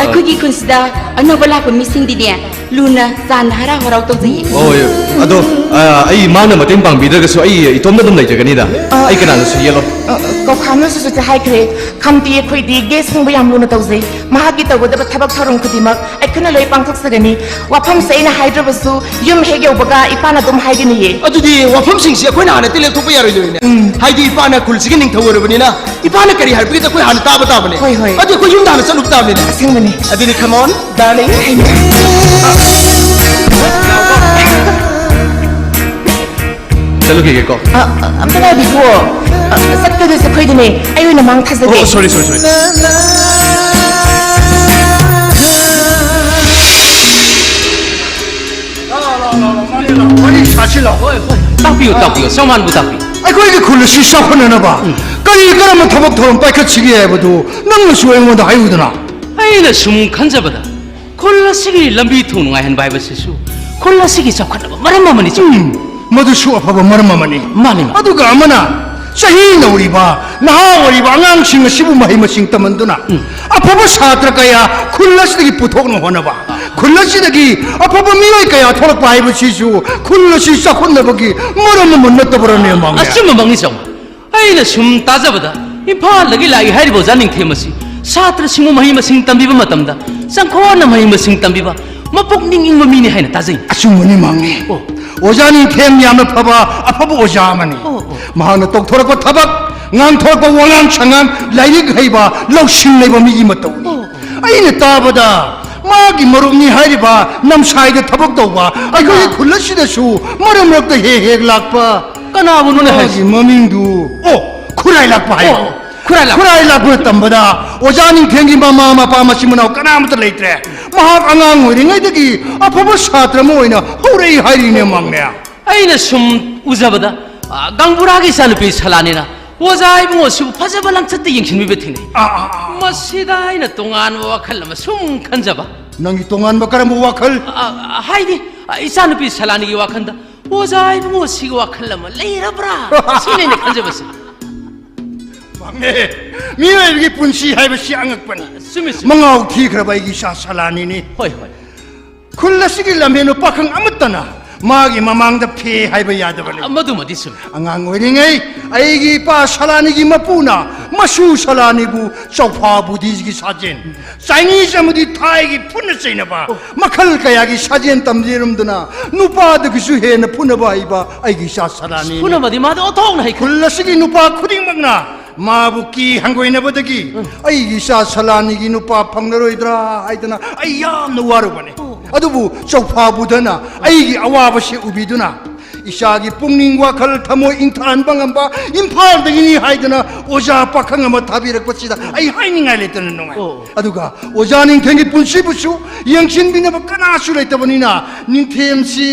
ꯑꯩꯈꯣꯏꯒꯤ ꯈꯨꯟꯁꯤꯗ ꯑꯅꯧꯕ ꯂꯥꯛꯄ ꯃꯤꯁꯤꯡꯗꯤꯅꯦ ꯂꯨꯅ ꯆꯥꯟꯅ ꯍꯔꯥꯎ ꯍꯔꯥꯎ ꯇꯧꯖꯩꯌꯦ꯫ ꯍꯣꯏ, ꯑꯗꯣ, ꯑ, ꯑꯩ ꯃꯥꯅ ꯃꯇꯦꯡ ꯄꯥꯡꯕꯤꯗ꯭ꯔꯒꯁꯨ ꯑꯩ ꯏꯇꯣꯝꯇ ꯑꯗꯨꯝ ꯂꯩꯖꯒꯅꯤꯗ꯫ ꯑ, ꯑꯩ ꯀꯅꯥꯅꯁꯨ ꯌꯦꯠꯂꯣꯏ꯫ ꯑ, ꯀꯧꯈꯥꯝꯅꯁꯨ ꯍꯧꯖꯤꯛꯇ ꯍꯥꯏꯈ꯭ꯔꯦ, ꯈꯥꯝꯇꯤ ꯑꯩꯈꯣꯏꯗꯤ guest ꯁꯤꯡꯕꯨ ꯌꯥꯝ ꯂꯨꯅ ꯇꯧꯖꯩ꯫ ꯃꯍꯥꯛꯀꯤ ꯇꯧꯒꯗꯕ ꯊꯕꯛ ꯊꯧꯔꯝ ꯈꯨꯗꯤꯡꯃꯛ ꯑꯩꯈꯣꯏꯅ ꯂꯣꯏ ꯄꯥꯡꯊꯣꯛꯆꯒꯅꯤ꯫ ꯋꯥꯐꯝꯁꯦ ꯑꯩꯅ ꯍꯥꯏꯗ꯭ꯔꯕꯁꯨ ꯌꯨꯝ ꯍꯦꯛ ꯌꯧꯕꯒ ꯏꯄꯥꯅ ꯑꯗꯨꯝ ꯍꯥꯏꯒꯅꯤꯌꯦ꯫ ꯑꯗꯨꯗꯤ ꯋꯥꯐꯝꯁꯤꯡꯁꯤ ꯑꯩꯈꯣꯏꯅ ꯍꯥꯟꯅ ꯍꯦꯛꯇ ꯂꯦꯞꯊꯣꯛꯄ ꯌꯥꯔꯣꯏꯗꯣꯏꯅꯦ꯫ ꯎꯝ꯫ ꯍꯥꯏꯗꯤ ꯏꯄꯥꯅ ꯈꯨꯜꯁꯤꯒꯤ ꯅꯤꯡꯊꯧ ꯑꯣꯏꯔꯕꯅꯤꯅ ꯏꯄꯥꯅ ꯀꯔꯤ ꯍꯥꯏꯔꯛꯄꯒꯦꯗ ꯑꯩꯈꯣꯏ ꯍꯥꯟꯅ ꯇꯥꯕ ꯇꯥꯕꯅꯦ꯫ ꯍꯣꯏ, ꯍꯣꯏ꯫ ꯑꯗꯨ ꯑꯩꯈꯣꯏ ꯌꯨꯝꯗ ꯍꯥꯟꯅ ꯆꯠꯂꯨꯕ ꯇꯥꯕꯅꯤꯅꯦ꯫ ꯑꯁꯦꯡꯕꯅꯦ꯫ ꯑꯗꯨꯗꯤ come on, darling꯫ ꯍꯩꯃꯥ꯫ ꯆꯠꯂꯨꯈꯤꯒꯦꯀꯣ꯫ ꯑ, ꯑ, ꯑꯝꯇ ꯉꯥꯏꯕꯤꯈꯣ꯫ ꯑ, ꯆꯠꯀꯗꯣꯏꯁꯦ ꯑꯩꯈꯣꯏꯗꯅꯦ꯫ ꯑꯩ ꯑꯣꯏꯅ ꯃꯥꯡ ꯊꯥꯖꯒꯦ꯫ ꯑꯣ, ꯁꯣꯔꯤ, ꯁꯣꯔꯤ, ꯁꯣꯔꯤ꯫ ꯋꯥꯔꯤ ꯁꯥꯁꯤꯜꯂꯣ꯫ ꯍꯣꯏ, ꯍꯣꯏ꯫ ꯇꯥꯛꯄꯤꯌꯨ, ꯇꯥꯛꯄꯤꯌꯨ꯫ ꯆꯧꯃꯥꯟꯕꯨ ꯇꯥꯛꯄꯤꯌꯨ꯫ ꯑꯩꯈꯣꯏꯒꯤ ꯈꯨꯜ ꯑꯁꯤ ꯆꯥꯎꯈꯠꯅꯅꯕ ꯀꯔꯤ ꯀꯔꯝꯕ ꯊꯕꯛ ꯊꯧꯔꯝ ꯄꯥꯏꯈꯠꯁꯤꯒꯦ ꯍꯥꯏꯕꯗꯨ ꯅꯪꯅꯁꯨ ꯑꯩꯉꯣꯟꯗ ꯍꯥꯏꯌꯨꯗꯅ꯫ ꯑꯩꯅ ꯁꯨꯝ ꯈꯟꯖꯕꯗ, ꯈꯨꯜ ꯑꯁꯤꯒꯤ ꯂꯝꯕꯤ ꯊꯣꯡ ꯅꯨꯡꯉꯥꯏꯍꯟꯕ ꯍꯥꯏꯕꯁꯤꯁꯨ ꯈꯨꯜ ꯑꯁꯤꯒꯤ ꯆꯥꯎꯈꯠꯅꯕ ꯃꯔꯝ ꯑꯃꯅꯤ꯫ ꯆꯨꯝ꯫ ꯎꯝ, ꯃꯗꯨꯁꯨ ꯑꯐꯕ ꯃꯔꯝ ꯑꯃꯅꯤ꯫ ꯃꯥꯅꯤ, ꯃꯥꯅꯤ꯫ ꯑꯗꯨꯒ ꯑꯃꯅ, ꯆꯍꯤ ꯅꯧꯔꯤꯕ, ꯅꯍꯥ ꯑꯣꯏꯔꯤꯕ ꯑꯉꯥꯡꯁꯤꯡ ꯑꯁꯤꯕꯨ ꯃꯍꯩ ꯃꯁꯤꯡ ꯇꯝꯍꯟꯗꯨꯅ, ꯎꯝ꯫ ꯑꯐꯕ ꯁꯥꯇ꯭ꯔ ꯀꯌꯥ ꯈꯨꯜ ꯑꯁꯤꯗꯒꯤ ꯄꯨꯊꯣꯛꯅ ꯍꯣꯠꯅꯕ, ꯈꯨꯜ ꯑꯁꯤꯗꯒꯤ ꯑꯐꯕ ꯃꯤꯑꯣꯏ ꯀꯌꯥ ꯊꯣꯛꯂꯛꯄ ꯍꯥꯏꯕꯁꯤꯁꯨ ꯈꯨꯜ ꯑꯁꯤ ꯆꯥꯎꯈꯠꯅꯕꯒꯤ ꯃꯔꯝ ꯑꯃ ꯅꯠꯇꯕ꯭ꯔꯅꯦ, ꯃꯥꯡꯉꯦ? ꯑꯆꯨꯝꯕꯃꯛꯅꯤ, ꯆꯧꯃꯥꯟ꯫ ꯑꯩꯅ ꯁꯨꯝ ꯇꯥꯖꯕꯗ, ꯏꯝꯐꯥꯜꯗꯒꯤ ꯂꯥꯛꯏ ꯍꯥꯏꯔꯤꯕ ꯑꯣꯖꯥ ꯅꯤꯡꯊꯦꯝ ꯑꯁꯤ ꯁꯥꯇ꯭ꯔꯁꯤꯡꯕꯨ ꯃꯍꯩ ꯃꯁꯤꯡ ꯇꯝꯕꯤꯕ ꯃꯇꯝꯗ ꯆꯪꯈꯣꯟꯅ ꯃꯍꯩ ꯃꯁꯤꯡ ꯇꯝꯕꯤꯕ, ꯃꯄꯨꯛꯅꯤꯡ ꯏꯪꯕ ꯃꯤꯅꯤ ꯍꯥꯏꯅ ꯇꯥꯖꯩ꯫ ꯑꯆꯨꯝꯕꯅꯤ, ꯃꯥꯡꯉꯦ꯫ ꯑꯣ꯫ ꯑꯣꯖꯥ ꯅꯤꯡꯊꯦꯝ ꯌꯥꯝꯅ ꯐꯕ, ꯑꯐꯕ ꯑꯣꯖꯥ ꯑꯃꯅꯤ꯫ ꯑꯣ, ꯑꯣ꯫ ꯃꯍꯥꯛꯅ ꯇꯧꯊꯣꯔꯛꯄ ꯊꯕꯛ, ꯉꯥꯡꯊꯣꯔꯛꯄ ꯋꯥꯉꯥꯡ ꯁꯉꯥꯡ, ꯂꯥꯏꯔꯤꯛ ꯍꯩꯕ, ꯂꯧꯁꯤꯡ ꯂꯩꯕ ꯃꯤꯒꯤ ꯃꯇꯧꯅꯤ꯫ ꯑꯣ, ꯑꯣ꯫ ꯑꯩꯅ ꯇꯥꯕꯗ, ꯃꯥꯒꯤ ꯃꯔꯨꯞꯅꯤ ꯍꯥꯏꯔꯤꯕ ꯅꯝꯁꯥꯏꯗ ꯊꯕꯛ ꯇꯧꯕ ꯑꯩꯈꯣꯏꯒꯤ ꯀꯅꯥ? ꯈꯨꯜ ꯑꯁꯤꯗꯁꯨ ꯃꯔꯛ ꯃꯔꯛꯇ ꯍꯦꯛ ꯍꯦꯛ ꯂꯥꯛꯄ꯫ ꯀꯅꯥꯕꯨꯅꯣꯅꯦ ꯃꯥꯒꯤ ꯍꯥꯏꯁꯤ? ꯃꯃꯤꯡꯗꯨ, ꯑꯣ, ꯈꯨꯔꯥꯏ ꯂꯥꯛꯄ ꯍꯥꯏꯕ꯫ ꯑꯣ, ꯈꯨꯔꯥꯏ ꯂꯥꯛꯄ꯫ ꯈꯨꯔꯥꯏ ꯂꯥꯛꯄꯅ ꯇꯝꯕꯗ ꯑꯣꯖꯥ ꯅꯤꯡꯊꯦꯝꯒꯤ ꯃꯃꯥ ꯃꯄꯥ ꯃꯆꯤꯟ ꯃꯅꯥꯎ ꯀꯅꯥꯃꯠꯇ ꯂꯩꯇ꯭ꯔꯦ꯫ ꯃꯍꯥꯛ ꯑꯉꯥꯡ ꯑꯣꯏꯔꯤꯉꯩꯗꯒꯤ ꯑꯐꯕ ꯁꯥꯇ꯭ꯔ ꯑꯃ ꯑꯣꯏꯅ ꯍꯧꯔꯛꯏ ꯍꯥꯏꯔꯤꯅꯦ, ꯃꯥꯡꯅꯦ꯫ ꯑꯩꯅ ꯁꯨꯝ ꯎꯖꯕꯗ, ꯑ, ꯒꯪꯕꯨꯔꯥꯒꯤ ꯏꯆꯥꯅꯨꯄꯤ ꯁꯂꯥꯅꯤꯅ ꯑꯣꯖꯥ ꯏꯕꯨꯡꯉꯣꯁꯤꯕꯨ ꯐꯖꯕ ꯂꯪꯆꯠꯇ ꯌꯦꯡꯁꯤꯟꯕꯤꯕ ꯊꯦꯡꯅꯩ꯫ ꯑꯥ, ꯑꯥ, ꯑꯥ, ꯑꯥ꯫ ꯃꯁꯤꯗ ꯑꯩꯅ ꯇꯣꯉꯥꯟꯕ ꯋꯥꯈꯜ ꯑꯃ ꯁꯨꯝ ꯈꯟꯖꯕ꯫ ꯅꯪꯒꯤ ꯇꯣꯉꯥꯟꯕ ꯀꯔꯝꯕ ꯋꯥꯈꯜ? ꯑ, ꯑ, ꯍꯥꯏꯗꯤ, ꯑ, ꯏꯆꯥꯅꯨꯄꯤ ꯁꯂꯥꯅꯤꯒꯤ ꯋꯥꯈꯜꯗ ꯑꯣꯖꯥ ꯏꯕꯨꯡꯉꯣꯁꯤꯒꯤ ꯋꯥꯈꯜ ꯑꯃ ꯂꯩꯔꯕ꯭ꯔꯥ? ꯁꯤꯅꯤ ꯑꯩꯅ ꯈꯟꯖꯕꯁꯦ꯫ ꯃꯥꯡꯉꯦ꯫ ꯃꯤꯑꯣꯏꯕꯒꯤ ꯄꯨꯟꯁꯤ ꯍꯥꯏꯕꯁꯤ ꯑꯉꯛꯄꯅꯤ꯫ ꯆꯨꯝꯃꯤ, ꯆꯨꯝꯃꯤ꯫ ꯃꯉꯥꯎ ꯊꯤꯈ꯭ꯔꯕ ꯑꯩꯒꯤ ꯏꯆꯥ ꯁꯂꯥꯅꯤꯅꯤ꯫ ꯍꯣꯏ, ꯍꯣꯏ꯫ ꯈꯨꯜ ꯑꯁꯤꯒꯤ ꯂꯝꯍꯦꯟꯕ ꯄꯥꯈꯪ ꯑꯃꯠꯇꯅ ꯃꯥꯒꯤ ꯃꯃꯥꯡꯗ ꯐꯦ ꯍꯥꯏꯕ ꯌꯥꯗꯕꯅꯤ꯫ ꯑ, ꯃꯗꯨꯃꯗꯤ ꯆꯨꯝꯃꯤ꯫ ꯑꯉꯥꯡ ꯑꯣꯏꯔꯤꯉꯩ ꯑꯩꯒꯤ ꯏꯄꯥ ꯁꯂꯥꯅꯤꯒꯤ ꯃꯄꯨꯅ ꯃꯁꯨ ꯁꯂꯥꯅꯤꯕꯨ ꯆꯧꯐꯥ ꯕꯨꯙꯤꯒꯤ ꯁꯥꯖꯦꯜ, ꯆꯥꯏꯅꯤꯁ ꯑꯃꯗꯤ ꯊꯥꯏꯒꯤ ꯐꯨꯠꯅ ꯆꯩꯅꯕ ꯃꯈꯜ ꯀꯌꯥꯒꯤ ꯁꯥꯖꯦꯜ ꯇꯝꯕꯤꯔꯝꯗꯨꯅ ꯅꯨꯄꯥꯗꯒꯤꯁꯨ ꯍꯦꯟꯅ ꯐꯨꯅꯕ ꯍꯩꯕ ꯑꯩꯒꯤ ꯏꯆꯥ ꯁꯂꯥꯅꯤ꯫ ꯐꯨꯅꯕꯗꯤ ꯃꯥꯗꯤ ꯑꯣꯟꯊꯣꯛꯅ ꯍꯩꯈ꯭ꯔꯦ꯫ ꯈꯨꯜ ꯑꯁꯤꯒꯤ ꯅꯨꯄꯥ ꯈꯨꯗꯤꯡꯃꯛꯅ ꯃꯥꯕꯨ ꯀꯤ ꯍꯪꯒꯣꯏꯅꯕꯗꯒꯤ ꯎꯝ꯫ ꯑꯩꯒꯤ ꯏꯆꯥ ꯁꯂꯥꯅꯤꯒꯤ ꯅꯨꯄꯥ ꯐꯪꯂꯔꯣꯏꯗ꯭ꯔꯥ ꯍꯥꯏꯗꯅ ꯑꯩ ꯌꯥꯝꯅ ꯋꯥꯔꯨꯕꯅꯤ꯫ ꯑꯣ꯫ ꯑꯗꯨꯕꯨ ꯆꯧꯐꯥ ꯕꯨꯙꯅ ꯑꯩꯒꯤ ꯑꯋꯥꯕꯁꯤ ꯎꯕꯤꯗꯨꯅ ꯏꯆꯥꯒꯤ ꯄꯨꯛꯅꯤꯡ ꯋꯥꯈꯜ ꯊꯃꯣꯏ ꯏꯪꯊꯍꯟꯕ ꯉꯝꯕ ꯏꯝꯐꯥꯜꯗꯒꯤꯅꯤ ꯍꯥꯏꯗꯅ ꯑꯣꯖꯥ ꯄꯥꯈꯪ ꯑꯃ ꯊꯥꯕꯤꯔꯛꯄꯁꯤꯗ ꯑꯩ ꯍꯥꯏꯅꯤꯡꯉꯥꯏ ꯂꯩꯇꯅ ꯅꯨꯡꯉꯥꯏ꯫ ꯑꯣ꯫ ꯑꯗꯨꯒ ꯑꯣꯖꯥ ꯅꯤꯡꯊꯦꯝꯒꯤ ꯄꯨꯟꯁꯤꯕꯨꯁꯨ ꯌꯦꯡꯁꯤꯟꯕꯤꯅꯕ ꯀꯅꯥꯁꯨ ꯂꯩꯇꯕꯅꯤꯅ ꯅꯤꯡꯊꯦꯝꯁꯤ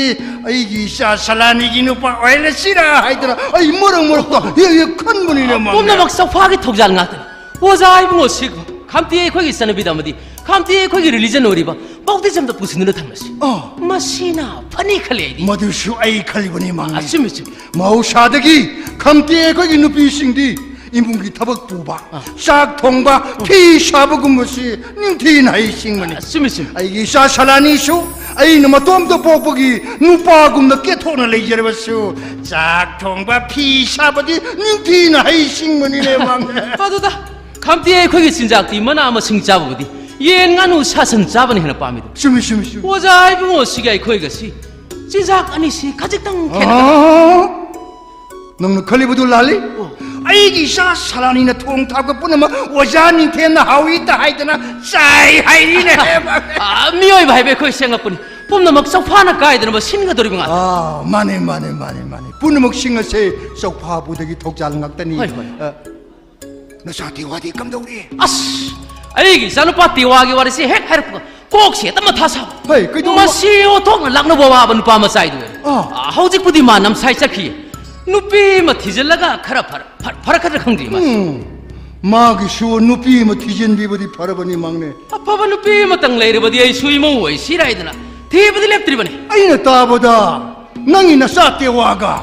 ꯑꯩꯒꯤ ꯏꯆꯥ ꯁꯂꯥꯅꯤꯒꯤ ꯅꯨꯄꯥ ꯑꯣꯏꯍꯜꯂꯁꯤꯔꯥ ꯍꯥꯏꯗꯅ ꯑꯩ ꯃꯔꯛ ꯃꯔꯛꯇ ꯍꯦꯛ ꯍꯦꯛ ꯈꯟꯕꯅꯤꯅꯦ, ꯃꯥꯃ꯫ ꯄꯨꯝꯅꯃꯛ ꯆꯧꯐꯥꯒꯤ ꯊꯧꯖꯥꯜ ꯉꯥꯛꯇꯅꯤ꯫ ꯑꯣꯖꯥ ꯏꯕꯨꯡꯉꯣ, ꯁꯤ ꯈꯝꯇꯦ ꯑꯩꯈꯣꯏꯒꯤ ꯆꯠꯅꯕꯤꯗ ꯑꯃꯗꯤ ꯈꯝꯇꯦ ꯑꯩꯈꯣꯏꯒꯤ religion ꯑꯣꯏꯔꯤꯕ baptism ꯗ ꯄꯨꯁꯤꯟꯗꯨꯅ ꯊꯝꯂꯁꯤ꯫ ꯑꯥ꯫ ꯃꯁꯤꯅ ꯐꯅꯤ ꯈꯜꯂꯦ ꯑꯩꯗꯤ꯫ ꯃꯗꯨꯁꯨ ꯑꯩ ꯈꯜꯂꯤꯕꯅꯤ, ꯃꯥꯃ꯫ ꯑ, ꯆꯨꯝꯃꯤ, ꯆꯨꯝꯃꯤ꯫ ꯃꯍꯧꯁꯥꯗꯒꯤ ꯈꯝꯇꯦ ꯑꯩꯈꯣꯏꯒꯤ ꯅꯨꯄꯤꯁꯤꯡꯗꯤ ꯏꯃꯨꯡꯒꯤ ꯊꯕꯛ ꯄꯨꯕ, ꯑꯥ꯫ ꯆꯥꯛ ꯊꯣꯡꯕ, ꯐꯤ ꯁꯥꯕꯒꯨꯝꯕꯁꯤ ꯅꯤꯡꯊꯤꯅ ꯍꯩꯁꯤꯡꯕꯅꯤ꯫ ꯑ, ꯆꯨꯝꯃꯤ, ꯆꯨꯝꯃꯤ꯫ ꯑꯩꯒꯤ ꯏꯆꯥ ꯁꯂꯥꯅꯤꯁꯨ ꯑꯩꯅ ꯃꯇꯣꯝꯇ ꯄꯣꯛꯄꯒꯤ ꯅꯨꯄꯥꯒꯨꯝꯅ ꯀꯦꯊꯣꯛꯅ ꯂꯩꯖꯔꯕꯁꯨ ꯆꯥꯛ ꯊꯣꯡꯕ, ꯐꯤ ꯁꯥꯕꯗꯤ ꯅꯤꯡꯊꯤꯅ ꯍꯩꯁꯤꯡꯕꯅꯤꯅꯦ, ꯃꯥꯃ꯫ ꯑꯗꯨꯗ ꯈꯝꯇꯦ ꯑꯩꯈꯣꯏꯒꯤ ꯆꯤꯟꯖꯥꯛꯇꯤ ꯃꯅꯥ ꯃꯁꯤꯡ ꯆꯥꯕꯕꯨꯗꯤ ꯌꯦꯟ, ꯉꯥꯅꯨ, ꯁꯥ, ꯁꯟ ꯆꯥꯕꯅ ꯍꯦꯟꯅ ꯄꯥꯝꯃꯤꯗꯣ꯫ ꯆꯨꯝꯃꯤ, ꯆꯨꯝꯃꯤ, ꯆꯨꯝꯃꯤ꯫ ꯑꯣꯖꯥ ꯏꯕꯨꯡꯉꯣꯁꯤꯒ ꯑꯩꯈꯣꯏꯒꯁꯤ ꯆꯤꯟꯖꯥꯛ ꯑꯅꯤꯁꯤ ꯈꯖꯤꯛꯇꯪ ꯈꯦꯠꯅꯕ꯫ ꯑꯥ, ꯅꯪꯅ ꯈꯜꯂꯤꯕꯗꯨ ꯂꯥꯜꯂꯤ꯫ ꯑꯣ꯫ ꯑꯩꯒꯤ ꯏꯆꯥ ꯁꯂꯥꯅꯤꯅ ꯊꯣꯡ ꯊꯥꯛꯄ ꯄꯨꯝꯅꯃꯛ ꯑꯣꯖꯥ ꯅꯤꯡꯊꯦꯝꯅ ꯍꯥꯎꯏꯇ ꯍꯥꯏꯗꯅ ꯆꯥꯏ ꯍꯥꯏꯔꯤꯅꯦ꯫ ꯑꯥ, ꯃꯤꯑꯣꯏꯕ ꯍꯥꯏꯕ ꯑꯩꯈꯣꯏ ꯁꯦꯝꯉꯛꯄꯅꯤ꯫ ꯄꯨꯝꯅꯃꯛ ꯆꯧꯐꯥꯅ ꯀꯥꯏꯗꯅꯕ ꯁꯤꯟꯒꯗꯧꯔꯤꯕ ꯉꯥꯛꯇꯅꯤ꯫ ꯑꯥ, ꯃꯥꯅꯦ, ꯃꯥꯅꯦ, ꯃꯥꯅꯦ, ꯃꯥꯅꯦ꯫ ꯄꯨꯝꯅꯃꯛꯁꯤꯡ ꯑꯁꯦ ꯆꯧꯐꯥꯕꯨꯗꯒꯤ ꯊꯧꯖꯥꯜ ꯉꯥꯛꯇꯅꯤ꯫ ꯍꯣꯏ, ꯍꯣꯏ꯫ ꯑ, ꯅꯆꯥ ꯇꯦꯋꯥꯗꯤ ꯀꯝꯗꯧꯔꯤ? ꯑꯁ, ꯑꯩꯒꯤ ꯏꯆꯥꯅꯨꯄꯥ ꯇꯦꯋꯥꯒꯤ ꯋꯥꯔꯤꯁꯤ ꯍꯦꯛ ꯍꯥꯏꯔꯛꯄꯒ ꯀꯣꯛꯁꯦ ꯍꯦꯛꯇ ꯃꯊꯥ ꯁꯥꯕ꯫ ꯍꯩ, ꯀꯩꯗꯧꯕ? ꯃꯁꯤ ꯑꯣꯟꯊꯣꯛꯅ ꯂꯥꯛꯅꯕ ꯋꯥꯕ ꯅꯨꯄꯥ ꯃꯆꯥ ꯍꯥꯏꯗꯨ ꯑꯣꯏꯔꯦ꯫ ꯑꯥ꯫ ꯑꯥ, ꯍꯧꯖꯤꯛꯄꯨꯗꯤ ꯃꯥ ꯅꯝꯁꯥꯏ ꯆꯠꯈꯤ꯫ ꯅꯨꯄꯤ ꯑꯃ ꯊꯤꯖꯤꯜꯂꯒ ꯈꯔ ꯐꯔ-, ꯐꯔ-, ꯐꯔꯛꯀꯗ꯭ꯔꯥ ꯈꯪꯗꯦ ꯃꯥꯁꯤ꯫ ꯎꯝ, ꯃꯥꯒꯤꯁꯨ ꯅꯨꯄꯤ ꯑꯃ ꯊꯤꯖꯤꯟꯕꯤꯕꯗꯤ ꯐꯔꯕꯅꯤ, ꯃꯥꯃ꯫ ꯑꯐꯕ ꯅꯨꯄꯤ ꯑꯃꯇꯪ ꯂꯩꯔꯕꯗꯤ ꯑꯩꯁꯨ ꯏꯃꯧ ꯑꯣꯏꯁꯤꯔꯥ ꯍꯥꯏꯗꯅ ꯊꯤꯕꯗꯤ ꯂꯦꯞꯇ꯭ꯔꯤꯕꯅꯤ꯫ ꯑꯩꯅ ꯇꯥꯕꯗ ꯅꯪꯒꯤ ꯅꯆꯥ ꯇꯦꯋꯥꯒ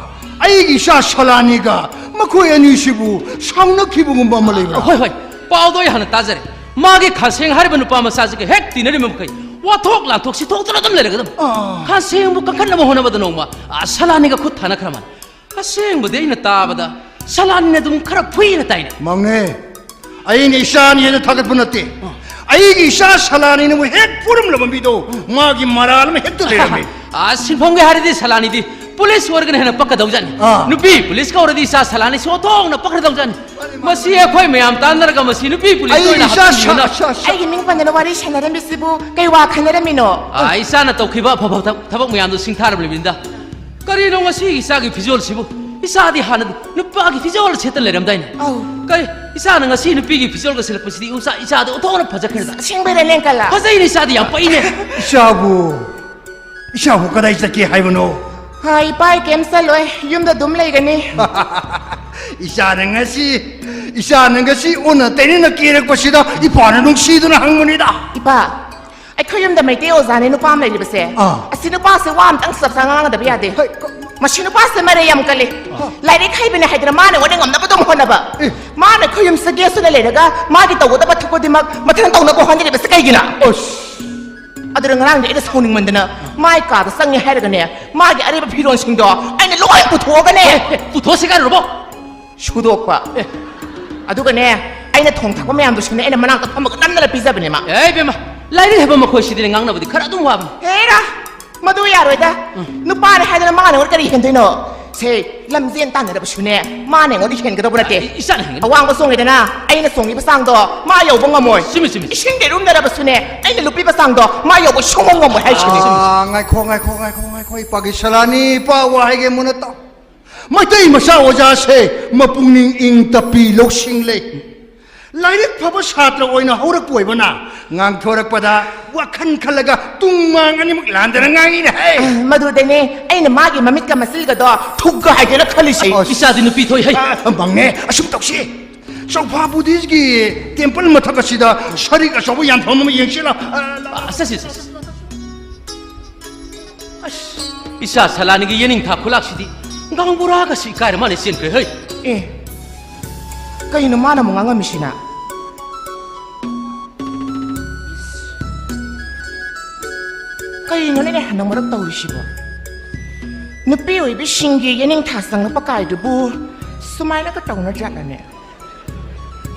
ꯑꯩꯒꯤ ꯏꯆꯥ ꯁꯂꯥꯅꯤꯒ ꯃꯈꯣꯏ ꯑꯅꯤꯁꯤꯕꯨ ꯁꯥꯎꯅꯈꯤꯕꯒꯨꯝꯕ ꯑꯃ ꯂꯩꯕ꯭ꯔꯥ? ꯍꯣꯏ, ꯍꯣꯏ, ꯄꯥꯎꯗꯣ ꯑꯩ ꯍꯥꯟꯅ ꯇꯥꯖꯔꯦ꯫ ꯃꯥꯒꯤ ꯈꯥꯁꯦꯡ ꯍꯥꯏꯔꯤꯕ ꯅꯨꯄꯥ ꯃꯆꯥꯁꯤꯒ ꯍꯦꯛ ꯇꯤꯟꯅꯔꯤꯕ ꯃꯈꯩ ꯋꯥꯊꯣꯛ ꯂꯥꯟꯊꯣꯛ ꯁꯤꯊꯣꯛꯇꯅ ꯑꯗꯨꯝ ꯂꯩꯔꯒ ꯑꯗꯨꯝ ꯑꯥ꯫ ꯈꯥꯁꯦꯡꯕꯨ ꯀꯟꯈꯠꯅꯕ ꯍꯣꯠꯅꯕꯗ ꯅꯣꯡꯃ, ꯑꯥ, ꯁꯂꯥꯅꯤꯒ ꯈꯨꯠ ꯊꯥꯅꯈ꯭ꯔ ꯃꯥꯜꯂꯦ꯫ ꯑꯁꯦꯡꯕꯗꯤ ꯑꯩꯅ ꯇꯥꯕꯗ ꯁꯂꯥꯅꯤꯅ ꯑꯗꯨꯝ ꯈꯔ ꯐꯨꯏꯅ ꯇꯥꯏꯅꯦ꯫ ꯃꯥꯃ, ꯑꯩꯅ ꯏꯆꯥꯅꯤ ꯍꯥꯏꯅ ꯊꯥꯒꯠꯄ ꯅꯠꯇꯦ꯫ ꯑꯥ꯫ ꯑꯩꯒꯤ ꯏꯆꯥ ꯁꯂꯥꯅꯤꯅꯕꯨ ꯍꯦꯛ ꯐꯨꯔꯝꯂꯕ ꯃꯤꯗꯣ, ꯃꯥꯒꯤ ꯃꯔꯥꯜ ꯑꯃ ꯍꯦꯛꯇ ꯂꯩꯔꯝꯃꯤ꯫ ꯑꯥ, ꯁꯤꯟꯐꯝꯒꯤ ꯍꯥꯏꯔꯗꯤ ꯁꯂꯥꯅꯤꯗꯤ ꯄꯨꯂꯤꯁ ꯑꯣꯏꯔꯒꯅ ꯍꯦꯟꯅ ꯄꯛꯀꯗꯧꯖꯥꯠꯅꯤ꯫ ꯑꯥ꯫ ꯅꯨꯄꯤ ꯄꯨꯂꯤꯁꯀ ꯑꯣꯏꯔꯗꯤ ꯏꯆꯥ ꯁꯂꯥꯅꯤꯁꯤ ꯑꯣꯟꯊꯣꯛꯅ ꯄꯛꯀꯗꯧꯖꯥꯠꯅꯤ꯫ ꯃꯥꯅꯤ, ꯃꯥꯅꯤ꯫ ꯃꯁꯤ ꯑꯩꯈꯣꯏ ꯃꯌꯥꯝ ꯇꯥꯟꯅꯔꯒ ꯃꯁꯤ ꯅꯨꯄꯤ ꯄꯨꯂꯤꯁ ꯑꯩ ꯑꯣꯏꯅ ꯏꯆꯥ ꯍꯥꯞꯆꯤꯟꯕꯤꯌꯨꯅ꯫ ꯁꯥ-, ꯁꯥ-, ꯁꯥ-, ꯑꯩꯒꯤ ꯃꯤꯡ ꯄꯟꯗꯅ ꯋꯥꯔꯤ ꯁꯥꯟꯅꯔꯝꯃꯤꯁꯤꯕꯨ ꯀꯩ ꯋꯥ ꯈꯟꯅꯔꯝꯃꯤꯅꯣ? ꯑꯥ, ꯏꯆꯥꯅ ꯇꯧꯈꯤꯕ ꯑꯐꯕ ꯊꯕ-, ꯊꯕꯛ ꯃꯌꯥꯝꯗꯨ ꯁꯤꯡꯊꯥꯔꯕꯅꯤꯗ꯫ ꯀꯔꯤꯅꯣ ꯉꯁꯤꯒꯤ ꯏꯆꯥꯒꯤ ꯐꯤꯖꯣꯜꯁꯤꯕꯨ? ꯏꯆꯥꯗꯤ ꯍꯥꯟꯅꯗꯤ ꯅꯨꯄꯥꯒꯤ ꯐꯤꯖꯣꯜ ꯁꯦꯠꯇ ꯂꯩꯔꯝꯗꯥꯏꯅꯦ꯫ ꯑꯧ꯫ ꯀꯔꯤ? ꯏꯆꯥꯅ ꯉꯁꯤ ꯅꯨꯄꯤꯒꯤ ꯐꯤꯖꯣꯜꯒ ꯁꯦꯠꯂꯛꯄꯁꯤꯗꯤ ꯏꯆꯥ, ꯏꯆꯥꯗ ꯑꯣꯟꯊꯣꯛꯅ ꯐꯖꯈ꯭ꯔꯦꯗ꯫ ꯑꯁꯦꯡꯕꯩꯔꯅꯦ, ꯑꯪꯀꯜ? ꯐꯖꯩꯅꯦ, ꯏꯆꯥꯗꯤ ꯌꯥꯝ ꯄꯛꯏꯅꯦ꯫ ꯏꯆꯥꯕꯨ, ꯏꯆꯥꯕꯨ ꯀꯗꯥꯏ ꯆꯠꯀꯦ ꯍꯥꯏꯕꯅꯣ? ꯍꯥ, ꯏꯄꯥ, ꯑꯩ ꯀꯩꯝ ꯆꯠꯂꯣꯏ, ꯌꯨꯝꯗ ꯑꯗꯨꯝ ꯂꯩꯒꯅꯤ꯫ ꯏꯆꯥꯅ ꯉꯁꯤ, ꯏꯆꯥꯅ ꯉꯁꯤ ꯑꯣꯟꯅ ꯇꯩꯅꯅ ꯀꯦꯔꯛꯄꯁꯤꯗ ꯏꯄꯥꯅ ꯅꯨꯡꯁꯤꯗꯨꯅ ꯍꯪꯕꯅꯤꯗ꯫ ꯏꯄꯥ, ꯑꯩꯈꯣꯏ ꯌꯨꯝꯗ ꯃꯩꯇꯩ ꯑꯣꯖꯥꯅꯦ ꯅꯨꯄꯥ ꯑꯃ ꯂꯩꯔꯤꯕꯁꯦ꯫ ꯑꯥ꯫ ꯑꯁꯤ ꯅꯨꯄꯥꯁꯦ ꯋꯥ ꯑꯝꯇꯪ ꯆꯞ ꯆꯥ ꯉꯥꯡꯗꯕ ꯌꯥꯗꯦ꯫ ꯍꯩ, ꯀ- ꯃꯁꯤ ꯅꯨꯄꯥꯁꯦ ꯃꯔꯩ ꯌꯥꯝ ꯀꯜꯂꯤ꯫ ꯑꯥ꯫ ꯂꯥꯏꯔꯤꯛ ꯍꯩꯕꯅꯦ ꯍꯥꯏꯗꯅ ꯃꯥꯅ ꯑꯩꯉꯣꯟꯗ ꯉꯝꯅꯕ ꯑꯗꯨꯝ ꯍꯣꯠꯅꯕ꯫ ꯑꯦ꯫ ꯃꯥꯅ ꯑꯩꯈꯣꯏ ꯌꯨꯝꯁꯤꯗ ꯒꯦꯁꯇꯨꯅ ꯂꯩꯔꯒ ꯃꯥꯒꯤ ꯇꯧꯒꯗꯕ ꯊꯕꯛ ꯈꯨꯗꯤꯡꯃꯛ ꯃꯊꯟ ꯇꯧꯅꯕ ꯍꯣꯠꯅꯔꯤꯕꯁꯦ ꯀꯩꯒꯤꯅꯣ? ꯑꯁ꯫ ꯑꯗꯨꯅ ꯉꯔꯥꯡꯗꯤ ꯑꯩꯅ ꯁꯥꯎꯅꯤꯡꯃꯟꯗꯅ ꯃꯥꯏ ꯀꯥꯗ ꯆꯪꯉꯦ ꯍꯥꯏꯔꯒꯅꯦ, ꯃꯥꯒꯤ ꯑꯔꯩꯕ ꯐꯤꯔꯣꯜꯁꯤꯡꯗꯣ ꯑꯩꯅ ꯂꯣꯏ ꯄꯨꯊꯣꯛꯑꯒꯅꯦ꯫ ꯑꯦ, ꯄꯨꯊꯣꯛꯑꯁꯤ ꯀꯥꯏꯔꯨꯔꯕꯣ? ꯁꯨꯗꯣꯛꯄ꯫ ꯑꯦ꯫ ꯑꯗꯨꯒꯅꯦ, ꯑꯩꯅ ꯊꯣꯡ ꯊꯥꯛꯄ ꯃꯌꯥꯝꯗꯨꯁꯨꯅꯦ, ꯑꯩꯅ ꯃꯅꯥꯛꯇ ꯐꯝꯃꯒ ꯅꯝꯗꯅ ꯄꯤꯖꯕꯅꯦ ꯃꯥ꯫ ꯑꯦ, ꯏꯕꯦꯝꯃ, ꯂꯥꯏꯔꯤꯛ ꯍꯩꯕ ꯃꯈꯣꯏꯁꯤꯗꯤꯅꯦ ꯉꯥꯡꯅꯕꯗꯤ ꯈꯔ ꯑꯗꯨꯝ ꯋꯥꯕꯅꯤ꯫ ꯍꯦꯔꯥ, ꯃꯗꯨ ꯌꯥꯔꯣꯏꯗ꯫ ꯎꯝ꯫ ꯅꯨꯄꯥꯅꯦ ꯍꯥꯏꯗꯅ ꯃꯥꯅ ꯑꯩꯉꯣꯟꯗ ꯀꯔꯤ ꯍꯦꯟꯗꯣꯏꯅꯣ? ꯁꯦ, ꯂꯝꯖꯦꯟ ꯇꯥꯟꯅꯔꯕꯁꯨꯅꯦ, ꯃꯥꯅ ꯑꯩꯉꯣꯟꯗ ꯍꯦꯟꯒꯗꯧꯕ ꯅꯠꯇꯦ꯫ ꯏ-, ꯏꯆꯥꯅ ꯍꯦꯟꯒꯅꯤ꯫ ꯑꯋꯥꯡꯕ ꯆꯣꯡꯉꯦꯗꯅ, ꯑꯩꯅ ꯆꯣꯡꯉꯤꯕ ꯆꯥꯡꯗꯣ ꯃꯥ ꯌꯧꯕ ꯉꯝꯃꯣꯏ꯫ ꯆꯨꯝꯃꯤ, ꯆꯨꯝꯃꯤ, ꯆꯨꯝꯃꯤ꯫ ꯏꯁꯤꯡ ꯀꯩꯔꯨꯝꯅꯔꯕꯁꯨꯅꯦ, ꯑꯩꯅ ꯂꯨꯞꯄꯤꯕ ꯆꯥꯡꯗꯣ ꯃꯥ ꯌꯧꯕ ꯁꯨꯡꯉꯝ ꯉꯝꯃꯣꯏ ꯍꯥꯏꯁꯤꯅꯤ꯫ ꯑꯥ, ꯉꯥꯏꯈꯣ, ꯉꯥꯏꯈꯣ, ꯉꯥꯏꯈꯣ, ꯉꯥꯏꯈꯣ, ꯏꯄꯥꯒꯤ ꯁꯂꯥꯅꯤ, ꯏꯄꯥ ꯋꯥ ꯍꯥꯏꯒꯦ ꯃꯨꯟꯅ ꯇꯥꯎ꯫ ꯃꯩꯇꯩ ꯃꯆꯥ ꯑꯣꯖꯥꯁꯦ ꯃꯄꯨꯛꯅꯤꯡ ꯏꯪ ꯇꯞꯄꯤ, ꯂꯧꯁꯤꯡ ꯂꯩ꯫ ꯂꯥꯏꯔꯤꯛ ꯐꯕ ꯁꯥꯇ꯭ꯔ ꯑꯣꯏꯅ ꯍꯧꯔꯛꯄ ꯑꯣꯏꯕꯅ ꯉꯥꯡꯊꯣꯔꯛꯄꯗ ꯋꯥꯈꯜ ꯈꯜꯂꯒ ꯇꯨꯡ ꯃꯥꯡ ꯑꯅꯤꯃꯛ ꯂꯥꯟꯗꯅ ꯉꯥꯡꯉꯤꯅꯦ ꯍꯦ꯫ ꯃꯗꯨꯗꯅꯦ ꯑꯩꯅ ꯃꯥꯒꯤ ꯃꯃꯤꯠꯀ ꯃꯆꯤꯒꯗꯣ ꯊꯨꯛꯀ ꯍꯥꯏꯒꯦꯅ ꯈꯜꯂꯤꯁꯦ꯫ ꯑꯁ, ꯏꯆꯥꯗꯤ ꯅꯨꯄꯤ ꯊꯣꯛꯏ ꯍꯩ꯫ ꯑ, ꯃꯪꯉꯦ꯫ ꯑꯁꯨꯝ ꯇꯧꯁꯤ꯫ ꯆꯧꯐꯥ ꯕꯨꯙꯤꯁꯒꯤ ꯇꯦꯝꯄꯜ ꯃꯊꯛ ꯑꯁꯤꯗ ꯁꯔꯤꯛ ꯑꯆꯧꯕ ꯌꯥꯟꯐꯝ ꯑꯃ ꯌꯦꯡꯁꯤꯂ꯫ ꯑ, ꯑ, ꯆꯠꯁꯤ, ꯆꯠꯁꯤ꯫ ꯑꯁ, ꯏꯆꯥ ꯁꯂꯥꯅꯤꯒꯤ ꯌꯦꯅꯤꯡꯊꯥ ꯈꯨꯂꯥꯛꯁꯤꯗꯤ ꯒꯥꯡꯕꯨꯔꯥꯒꯁꯤ ꯏꯀꯥꯏꯔ ꯃꯥꯜꯂꯦ ꯆꯦꯟꯈ꯭ꯔꯦ ꯍꯩ꯫ ꯑꯦ, ꯀꯩꯅꯣ ꯃꯥꯅ ꯑꯃꯨꯛ ꯉꯥꯡꯉꯝꯃꯤꯁꯤꯅ? ꯀꯩꯅꯣꯅꯦ ꯍꯟꯗꯛ ꯃꯔꯛ ꯇꯧꯔꯤꯁꯤꯕꯣ? ꯅꯨꯄꯤ ꯑꯣꯏꯕꯤꯁꯤꯡꯒꯤ ꯌꯦꯅꯤꯡꯊꯥ ꯆꯪꯂꯛꯄ ꯀꯥꯏꯗꯨꯕꯨ ꯁꯨꯃꯥꯏꯅꯒ ꯇꯧꯅꯖꯥꯠꯂꯅꯦ?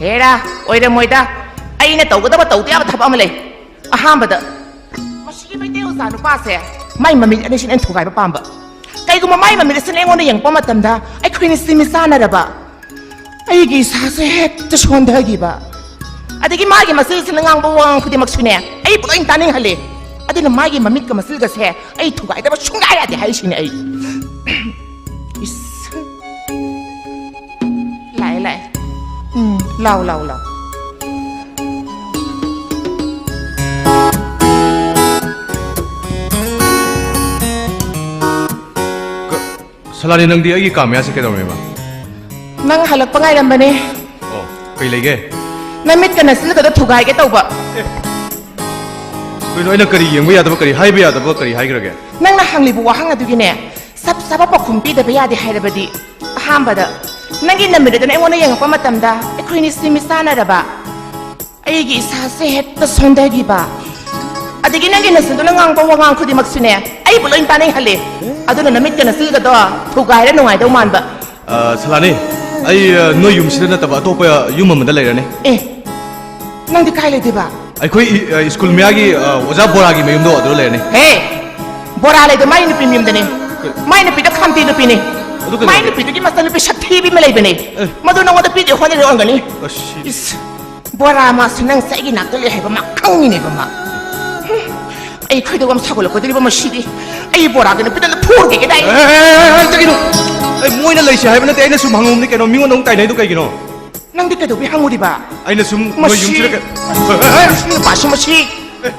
ꯍꯦꯔꯥ, ꯑꯣꯏꯔꯝꯃꯣꯏꯗ꯫ ꯑꯩꯅ ꯇꯧꯒꯗꯕ ꯇꯧꯗ ꯌꯥꯕ ꯊꯕꯛ ꯑꯃ ꯂꯩ꯫ ꯑꯍꯥꯟꯕꯗ, ꯃꯁꯤꯒꯤ ꯃꯩꯇꯩ ꯑꯣꯖꯥ ꯅꯨꯄꯥꯁꯦ ꯃꯥꯏ ꯃꯃꯤꯠ ꯑꯅꯤꯁꯤꯅ ꯑꯩꯅ ꯊꯨꯒꯥꯏꯕ ꯄꯥꯝꯕ꯫ ꯀꯩꯒꯨꯝꯕ ꯃꯥꯏ ꯃꯃꯤꯠ ꯑꯁꯤꯅ ꯑꯩꯉꯣꯟꯗ ꯌꯦꯡꯉꯛꯄ ꯃꯇꯝꯗ ꯑꯩꯈꯣꯏꯅꯤ ꯁꯤ ꯃꯤꯆꯥꯟꯅꯔꯕ, ꯑꯩꯒꯤ ꯏꯁꯥꯁꯦ ꯍꯦꯛꯇ ꯁꯣꯟꯊꯈꯤꯕ꯫ ꯑꯗꯒꯤ ꯃꯥꯒꯤ ꯃꯆꯦꯁꯤꯅ ꯉꯥꯡꯕ ꯋꯥ ꯈꯨꯗꯤꯡꯃꯛꯁꯨꯅꯦ ꯑꯩꯕꯨ ꯂꯣꯏ ꯇꯥꯅꯤꯡꯍꯜꯂꯦ꯫ ꯑꯗꯨꯅ ꯃꯥꯒꯤ ꯃꯃꯤꯠꯀ ꯃꯆꯤꯜꯒꯁꯦ ꯑꯩ ꯊꯨꯒꯥꯏꯗꯕ ꯁꯨꯡꯌꯥ ꯌꯥꯗꯦ ꯍꯥꯏꯁꯤꯅꯦ ꯑꯩ꯫ ꯏꯁ꯫ ꯂꯥꯛꯑꯦ, ꯂꯥꯛꯑꯦ꯫ ꯎꯝ, ꯂꯥꯎ, ꯂꯥꯎ, ꯂꯥꯎ꯫ ꯀ-, ꯁꯂꯥꯅꯤ, ꯅꯪꯗꯤ ꯑꯩꯒꯤ ꯀꯥ ꯃꯌꯥꯁꯦ ꯀꯩꯗꯧꯔꯝꯃꯤꯕ? ꯅꯪ ꯍꯜꯂꯛꯄ ꯉꯥꯏꯔꯝꯕꯅꯦ꯫ ꯑꯣ, ꯀꯩ ꯂꯩꯒꯦ? ꯅꯃꯤꯠꯀ ꯅꯆꯤꯜꯒꯗꯣ ꯊꯨꯒꯥꯏꯒꯦ ꯇꯧꯕ꯫ ꯑꯦ, ꯀꯩꯅꯣ, ꯑꯩꯅ ꯀꯔꯤ ꯌꯦꯡꯕ ꯌꯥꯗꯕ, ꯀꯔꯤ ꯍꯥꯏꯕ ꯌꯥꯗꯕ, ꯀꯔꯤ ꯍꯥꯏꯈ꯭ꯔꯒꯦ? ꯅꯪꯅ ꯍꯪꯂꯤꯕ ꯋꯥꯍꯪ ꯑꯗꯨꯒꯤꯅꯦ, ꯆꯞ ꯆꯥꯕ ꯄꯥꯎꯈꯨꯝ ꯄꯤꯗꯕ ꯌꯥꯗꯦ ꯍꯥꯏꯔꯕꯗꯤ, ꯑꯍꯥꯟꯕꯗ, ꯅꯪꯒꯤ ꯅꯃꯤꯠ ꯑꯗꯨꯅ ꯑꯩꯉꯣꯟꯗ ꯌꯦꯡꯉꯛꯄ ꯃꯇꯝꯗ, ꯑꯩꯈꯣꯏꯅꯤꯁꯤ ꯃꯤꯆꯥꯟꯅꯔꯕ, ꯑꯩꯒꯤ ꯏꯁꯥꯁꯦ ꯍꯦꯛꯇ ꯁꯣꯟꯊꯈꯤꯕ꯫ ꯑꯗꯒꯤ ꯅꯪꯒꯤ ꯅꯆꯤꯟꯗꯨꯅ ꯉꯥꯡꯕ ꯋꯥꯉꯥꯡ ꯈꯨꯗꯤꯡꯃꯛꯁꯨꯅꯦ, ꯑꯩꯕꯨ ꯂꯣꯏ ꯇꯥꯟꯅꯩꯍꯜꯂꯦ꯫ ꯑꯗꯨꯅ ꯅꯃꯤꯠꯀ ꯅꯆꯤꯜꯒꯗꯣ ꯊꯨꯒꯥꯏꯔ ꯅꯨꯡꯉꯥꯏꯗꯧ ꯃꯥꯟꯕ꯫ ꯑ, ꯁꯂꯥꯅꯤ, ꯑꯩ, ꯑ, ꯅꯣꯏ ꯌꯨꯝꯁꯤꯗ ꯅꯠꯇꯕ ꯑꯇꯣꯞꯄ ꯌꯨꯝ ꯑꯃꯗ ꯂꯩꯔꯅꯤ꯫ ꯑꯦ, ꯅꯪꯗꯤ ꯀꯥꯏ ꯂꯩꯗꯣꯏꯕ? ꯑꯩꯈꯣꯏ ꯏ-, ꯑ, ꯁ꯭ꯀꯨꯜ ꯃꯌꯥꯒꯤ, ꯑ, ꯑꯣꯖꯥ ꯕꯣꯔꯥꯒꯤ ꯃꯌꯨꯝꯗꯣ ꯑꯗꯨꯗ ꯂꯩꯔꯅꯤ꯫ ꯍꯦ! ꯕꯣꯔꯥ ꯂꯩꯗꯣ ꯃꯥꯏ ꯅꯨꯄꯤ ꯃꯌꯨꯝꯗꯅꯦ꯫ ꯀ-, ꯃꯥꯏ ꯅꯨꯄꯤꯗꯣ ꯈꯥꯝꯇꯤ ꯅꯨꯄꯤꯅꯦ꯫ ꯑꯗꯨ ꯀꯩꯗꯧꯔꯒꯦ? ꯃꯥꯏ ꯅꯨꯄꯤꯗꯨꯒꯤ ꯃꯆꯥꯅꯨꯄꯤ ꯁꯛꯊꯤꯕꯤ ꯑꯃ ꯂꯩꯕꯅꯦ꯫ ꯑꯦ꯫ ꯃꯗꯨ ꯅꯉꯣꯟꯗ ꯄꯤꯗꯦ ꯈꯣꯠꯇꯦ ꯑꯣꯏꯔꯝꯒꯅꯤ꯫ ꯑꯁ, ꯁꯤ ꯏꯁ, ꯕꯣꯔꯥ ꯃꯥꯁꯨ ꯅꯪꯁꯦ ꯑꯩꯒꯤ ꯅꯥꯛꯇ ꯂꯩ ꯍꯥꯏꯕ ꯃꯥ ꯈꯪꯉꯤꯅꯦꯕ ꯃꯥ꯫ ꯍꯨꯝ, ꯑꯩ ꯈꯣꯏꯗꯧ ꯌꯥꯝ ꯁꯥꯎꯒꯠꯂꯛꯀꯗꯧꯔꯤꯕ ꯃꯁꯤꯗꯤ꯫ ꯑꯩ ꯕꯣꯔꯥꯒꯤ ꯅꯨꯄꯤꯗ ꯑꯝꯇ ꯐꯨꯔꯨꯒꯦ ꯀꯗꯥꯏ? ꯑꯦ, ꯑꯦ, ꯑꯦ, ꯑꯦ, ꯀꯩꯒꯤꯅꯣ? ꯑꯩ ꯃꯣꯏꯅ ꯂꯩꯁꯦ ꯍꯥꯏꯕ ꯅꯠꯇꯦ, ꯑꯩꯅ ꯁꯨꯝ ꯍꯪꯉꯨꯕꯅꯤ ꯀꯩꯅꯣ, ꯃꯤꯉꯣꯟꯗ ꯑꯃꯨꯛ ꯇꯥꯏꯅꯩꯗꯣ ꯀꯩꯒꯤꯅꯣ? ꯅꯪꯗꯤ ꯀꯩꯗꯧꯕꯩ ꯍꯪꯉꯨꯔꯤꯕ? ꯑꯩꯅ ꯁꯨꯝ ꯅꯣꯏ ꯃꯁꯤ, ꯌꯨꯝꯁꯤꯗ ꯀꯩ-, ꯑꯦ, ꯑꯦ, ꯑꯦ, ꯃꯁꯤ ꯅꯨꯄꯥꯁꯤ ꯃꯁꯤ,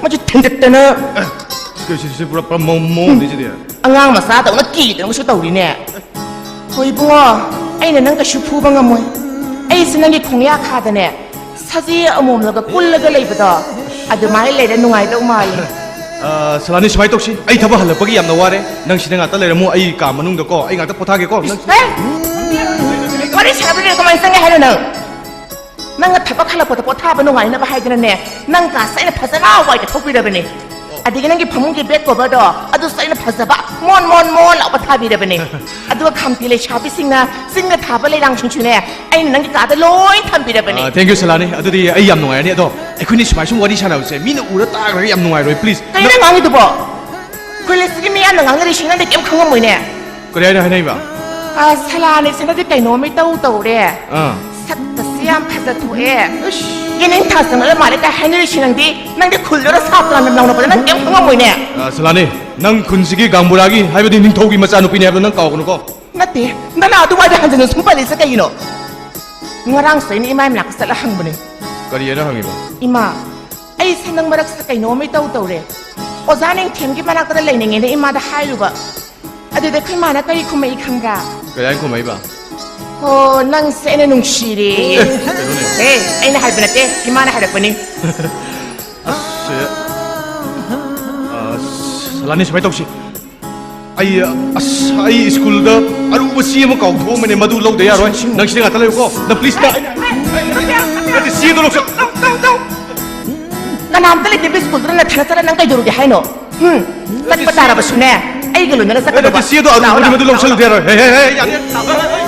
ꯃꯁꯤ ꯊꯤꯟꯗꯠꯇꯅ꯫ ꯑꯦ, ꯁꯤ, ꯁꯤ, ꯁꯤ ꯄꯨꯔꯥ, ꯄꯨꯔꯥ ꯃꯑꯣꯡ, ꯃꯑꯣꯡꯅꯤ ꯁꯤꯗꯤ꯫ ꯑꯉꯥꯡ ꯃꯆꯥꯗꯧꯅ ꯀꯤꯗꯅ ꯑꯃꯁꯨ ꯇꯧꯔꯤꯅꯦ꯫ ꯍꯣꯏ ꯏꯕꯨꯡꯉꯣ, ꯑꯩꯅ ꯅꯪ ꯀꯩꯁꯨ ꯐꯨꯕ ꯉꯝꯃꯣꯏ꯫ ꯑꯩꯁꯦ ꯅꯪꯒꯤ ꯈꯣꯡꯌꯥ ꯈꯥꯗꯅꯦ, ꯁꯖꯤ ꯑꯃꯣꯝꯂꯒ ꯀꯨꯜꯂꯒ ꯂꯩꯕꯗꯣ, ꯑꯗꯨꯃꯥꯏꯅ ꯂꯩꯔ ꯅꯨꯡꯉꯥꯏꯗꯧ ꯃꯥꯜꯂꯦ꯫ ꯑ, ꯁꯂꯥꯅꯤ, ꯁꯨꯃꯥꯏꯅ ꯇꯧꯁꯤ, ꯑꯩ ꯊꯕꯛ ꯍꯜꯂꯛꯄꯒꯤ ꯌꯥꯝꯅ ꯋꯥꯔꯦ, ꯅꯪ ꯁꯤꯗ ꯉꯥꯛꯇ ꯂꯩꯔꯝꯃꯣ, ꯑꯩ ꯀꯥ ꯃꯅꯨꯡꯗꯀꯣ, ꯑꯩ ꯉꯥꯛꯇ ꯄꯣꯊꯥꯒꯦꯀꯣ, ꯅꯪ꯫ ꯍꯦ! ꯋꯥꯔꯤ ꯁꯥꯟꯅꯕꯗꯨꯗ ꯀꯃꯥꯏꯅ ꯆꯪꯉꯦ ꯍꯥꯏꯅꯣ ꯅꯪ? ꯅꯪꯅ ꯊꯕꯛ ꯍꯜꯂꯛꯄꯗ ꯄꯣꯊꯥꯕ ꯅꯨꯡꯉꯥꯏꯅꯕ ꯍꯥꯏꯗꯅꯅꯦ, ꯅꯪ ꯀꯥꯁꯦ ꯑꯩꯅ ꯐꯖꯅ ꯋꯥꯏ ꯇꯩꯊꯣꯛꯄꯤꯔꯕꯅꯦ꯫ ꯑꯗꯒꯤ ꯅꯪꯒꯤ ꯐꯃꯨꯡꯒꯤ bed coverꯗꯣ, ꯑꯗꯨꯁꯨ ꯑꯩꯅ ꯐꯖꯕ ꯃꯣꯟ, ꯃꯣꯟ, ꯃꯣꯟ ꯂꯥꯎꯕ ꯊꯥꯕꯤꯔꯕꯅꯦ꯫ ꯑꯗꯨꯒ ꯈꯥꯝꯇꯤ ꯂꯩꯁꯥꯕꯤꯁꯤꯡꯅ ꯆꯤꯡꯗ ꯊꯥꯕ ꯂꯩꯔꯥꯡꯁꯤꯡꯁꯨꯅꯦ, ꯑꯩꯅ ꯅꯪꯒꯤ ꯀꯥꯗ ꯂꯣꯏ ꯊꯝꯕꯤꯔꯕꯅꯦ꯫ ꯑ, thank you, ꯁꯂꯥꯅꯤ꯫ ꯑꯗꯨꯗꯤ ꯑꯩ ꯌꯥꯝ ꯅꯨꯡꯉꯥꯏꯔꯅꯤ꯫ ꯑꯗꯣ ꯑꯩꯈꯣꯏꯅꯤ ꯁꯨꯃꯥꯏ ꯁꯨꯝ ꯋꯥꯔꯤ ꯁꯥꯟꯅꯕꯁꯦ ꯃꯤꯅ ꯎꯔ ꯇꯥꯈ꯭ꯔꯒ ꯌꯥꯝ ꯅꯨꯡꯉꯥꯏꯔꯣꯏ, please꯫ ꯀꯩꯅꯣ ꯅꯪ ꯉꯥꯡꯉꯤꯗꯨꯕꯣ? ꯀꯣꯂꯦꯖꯇꯒꯤ ꯃꯤꯌꯥꯝꯅ ꯉꯥꯡꯅꯔꯤꯁꯤꯡ ꯅꯪꯗꯤ ꯀꯩꯝ ꯈꯪꯉꯝꯃꯣꯏꯅꯦ꯫ ꯀꯔꯤ ꯍꯥꯏꯅ ꯍꯥꯏꯅꯩꯕ? ꯑ, ꯁꯂꯥꯅꯤꯁꯤꯅꯗꯤ ꯀꯩꯅꯣꯝ ꯏꯇꯧ ꯇꯧꯔꯦ꯫ ꯑꯥ꯫ ꯁꯛꯀꯁꯤ ꯌꯥꯝ ꯐꯖꯊꯣꯛꯑꯦ꯫ ꯑꯁ꯫ ꯌꯦꯅꯤꯡ ꯊꯥ ꯆꯪꯉꯛꯂ ꯃꯥꯜꯂꯦ ꯀꯥꯏ ꯍꯥꯏꯅꯔꯤꯁꯤ ꯅꯪꯗꯤ? ꯅꯪꯗꯤ ꯈꯨꯜꯗꯨꯗ ꯁꯥꯇ꯭ꯔ ꯂꯝ ꯂꯥꯎꯅꯕꯗ ꯅꯪ ꯀꯩꯝ ꯈꯪꯉꯝꯃꯣꯏꯅꯦ꯫ ꯑ, ꯁꯂꯥꯅꯤ, ꯅꯪ ꯈꯨꯟꯁꯤꯒꯤ ꯒꯥꯡꯕꯨꯔꯥꯒꯤ, ꯍꯥꯏꯕꯗꯤ ꯅꯤꯡꯊꯧꯒꯤ ꯃꯆꯥꯅꯨꯄꯤꯅꯦ ꯍꯥꯏꯕꯗꯣ ꯅꯪ ꯀꯥꯎꯒꯅꯨꯀꯣ꯫ ꯅꯠꯇꯦ, ꯅꯪꯅ ꯑꯗꯨꯋꯥꯏꯗ ꯍꯟꯖꯤꯟꯅ ꯁꯨꯝ ꯄꯜꯂꯤꯁꯦ ꯀꯩꯒꯤꯅꯣ? ꯉꯔꯥꯡꯁꯨ ꯑꯩꯅ ꯏꯃꯥ ꯃꯅꯥꯛꯇ ꯆꯠꯂ ꯍꯪꯕꯅꯦ꯫ ꯀꯔꯤ ꯍꯥꯏꯅ ꯍꯪꯉꯤꯕ? ꯏꯃꯥ, ꯑꯩꯁꯦ ꯅꯪ ꯃꯔꯛꯁꯤꯗ ꯀꯩꯅꯣꯝ ꯏꯇꯧ ꯇꯧꯔꯦ꯫ ꯑꯣꯖꯥ ꯅꯤꯡꯊꯦꯝꯒꯤ ꯃꯅꯥꯛꯇ ꯂꯩꯅꯤꯡꯉꯦꯅ ꯏꯃꯥꯗ ꯍꯥꯏꯔꯨꯕ꯫ ꯑꯗꯨꯗ ꯑꯩꯈꯣꯏ ꯃꯥꯅ ꯀꯔꯤ ꯈꯨꯝꯃꯛꯏ ꯈꯪꯕ꯭ꯔꯥ? ꯀꯔꯤ ꯍꯥꯏꯅ ꯈꯨꯝꯃꯛꯏꯕ? "ꯑꯣ, ꯅꯪꯁꯦ ꯑꯩꯅ ꯅꯨꯡꯁꯤꯔꯦ"꯫ ꯑꯦ, ꯀꯩꯅꯣꯅꯦ? ꯑꯦ, ꯑꯩꯅ ꯍꯥꯏꯕ ꯅꯠꯇꯦ, ꯏꯃꯥꯅ ꯍꯥꯏꯔꯛꯄꯅꯤ꯫ ꯑꯁ, ꯑ, ꯁꯂꯥꯅꯤ, ꯁꯨꯃꯥꯏꯅ ꯇꯧꯁꯤ꯫ ꯑꯩ, ꯑꯁ, ꯑꯩ ꯁ꯭ꯀꯨꯜꯗ ꯑꯔꯨꯕ ꯆꯦ ꯑꯃ ꯀꯥꯎꯊꯣꯛꯑꯝꯕꯅꯦ, ꯃꯗꯨ ꯂꯧꯗ ꯌꯥꯔꯣꯏ꯫ ꯅꯪ ꯁꯤꯗ ꯉꯥꯛꯇ ꯂꯩꯌꯨꯀꯣ꯫ ꯅꯪ please, ꯅꯪ, ꯅꯠꯇꯦ, ꯆꯦꯗꯣ ꯂꯧꯁꯜ-, ꯀꯅꯥꯝꯇ ꯂꯩꯇꯦ ꯁ꯭ꯀꯨꯜꯗꯨꯗ, ꯅꯊꯟꯗ ꯆꯠꯂ ꯅꯪ ꯀꯩꯗꯧꯔꯨꯒꯦ ꯍꯥꯏꯅꯣ? ꯍꯨꯝ? ꯆꯠꯄ ꯇꯥꯔꯕꯁꯨꯅꯦ, ꯑꯩꯒ ꯂꯣꯏꯅꯅ ꯆꯠꯀꯗꯕ꯫ ꯅꯠꯇꯦ, ꯆꯦꯗꯣ ꯑꯔꯨꯕꯅꯤ, ꯂꯥꯛꯑꯣ, ꯃꯗꯨ ꯂꯥꯛꯑꯣ, ꯂꯧꯁꯜꯂꯨꯗ ꯌꯥꯔꯣꯏ꯫ ꯍꯦ, ꯍꯦ, ꯍꯦ, ꯌꯥꯔꯦ꯫ ꯂꯥꯛꯑꯣ, ꯂꯥꯛꯑꯣ, ꯂꯥꯛꯑꯣ꯫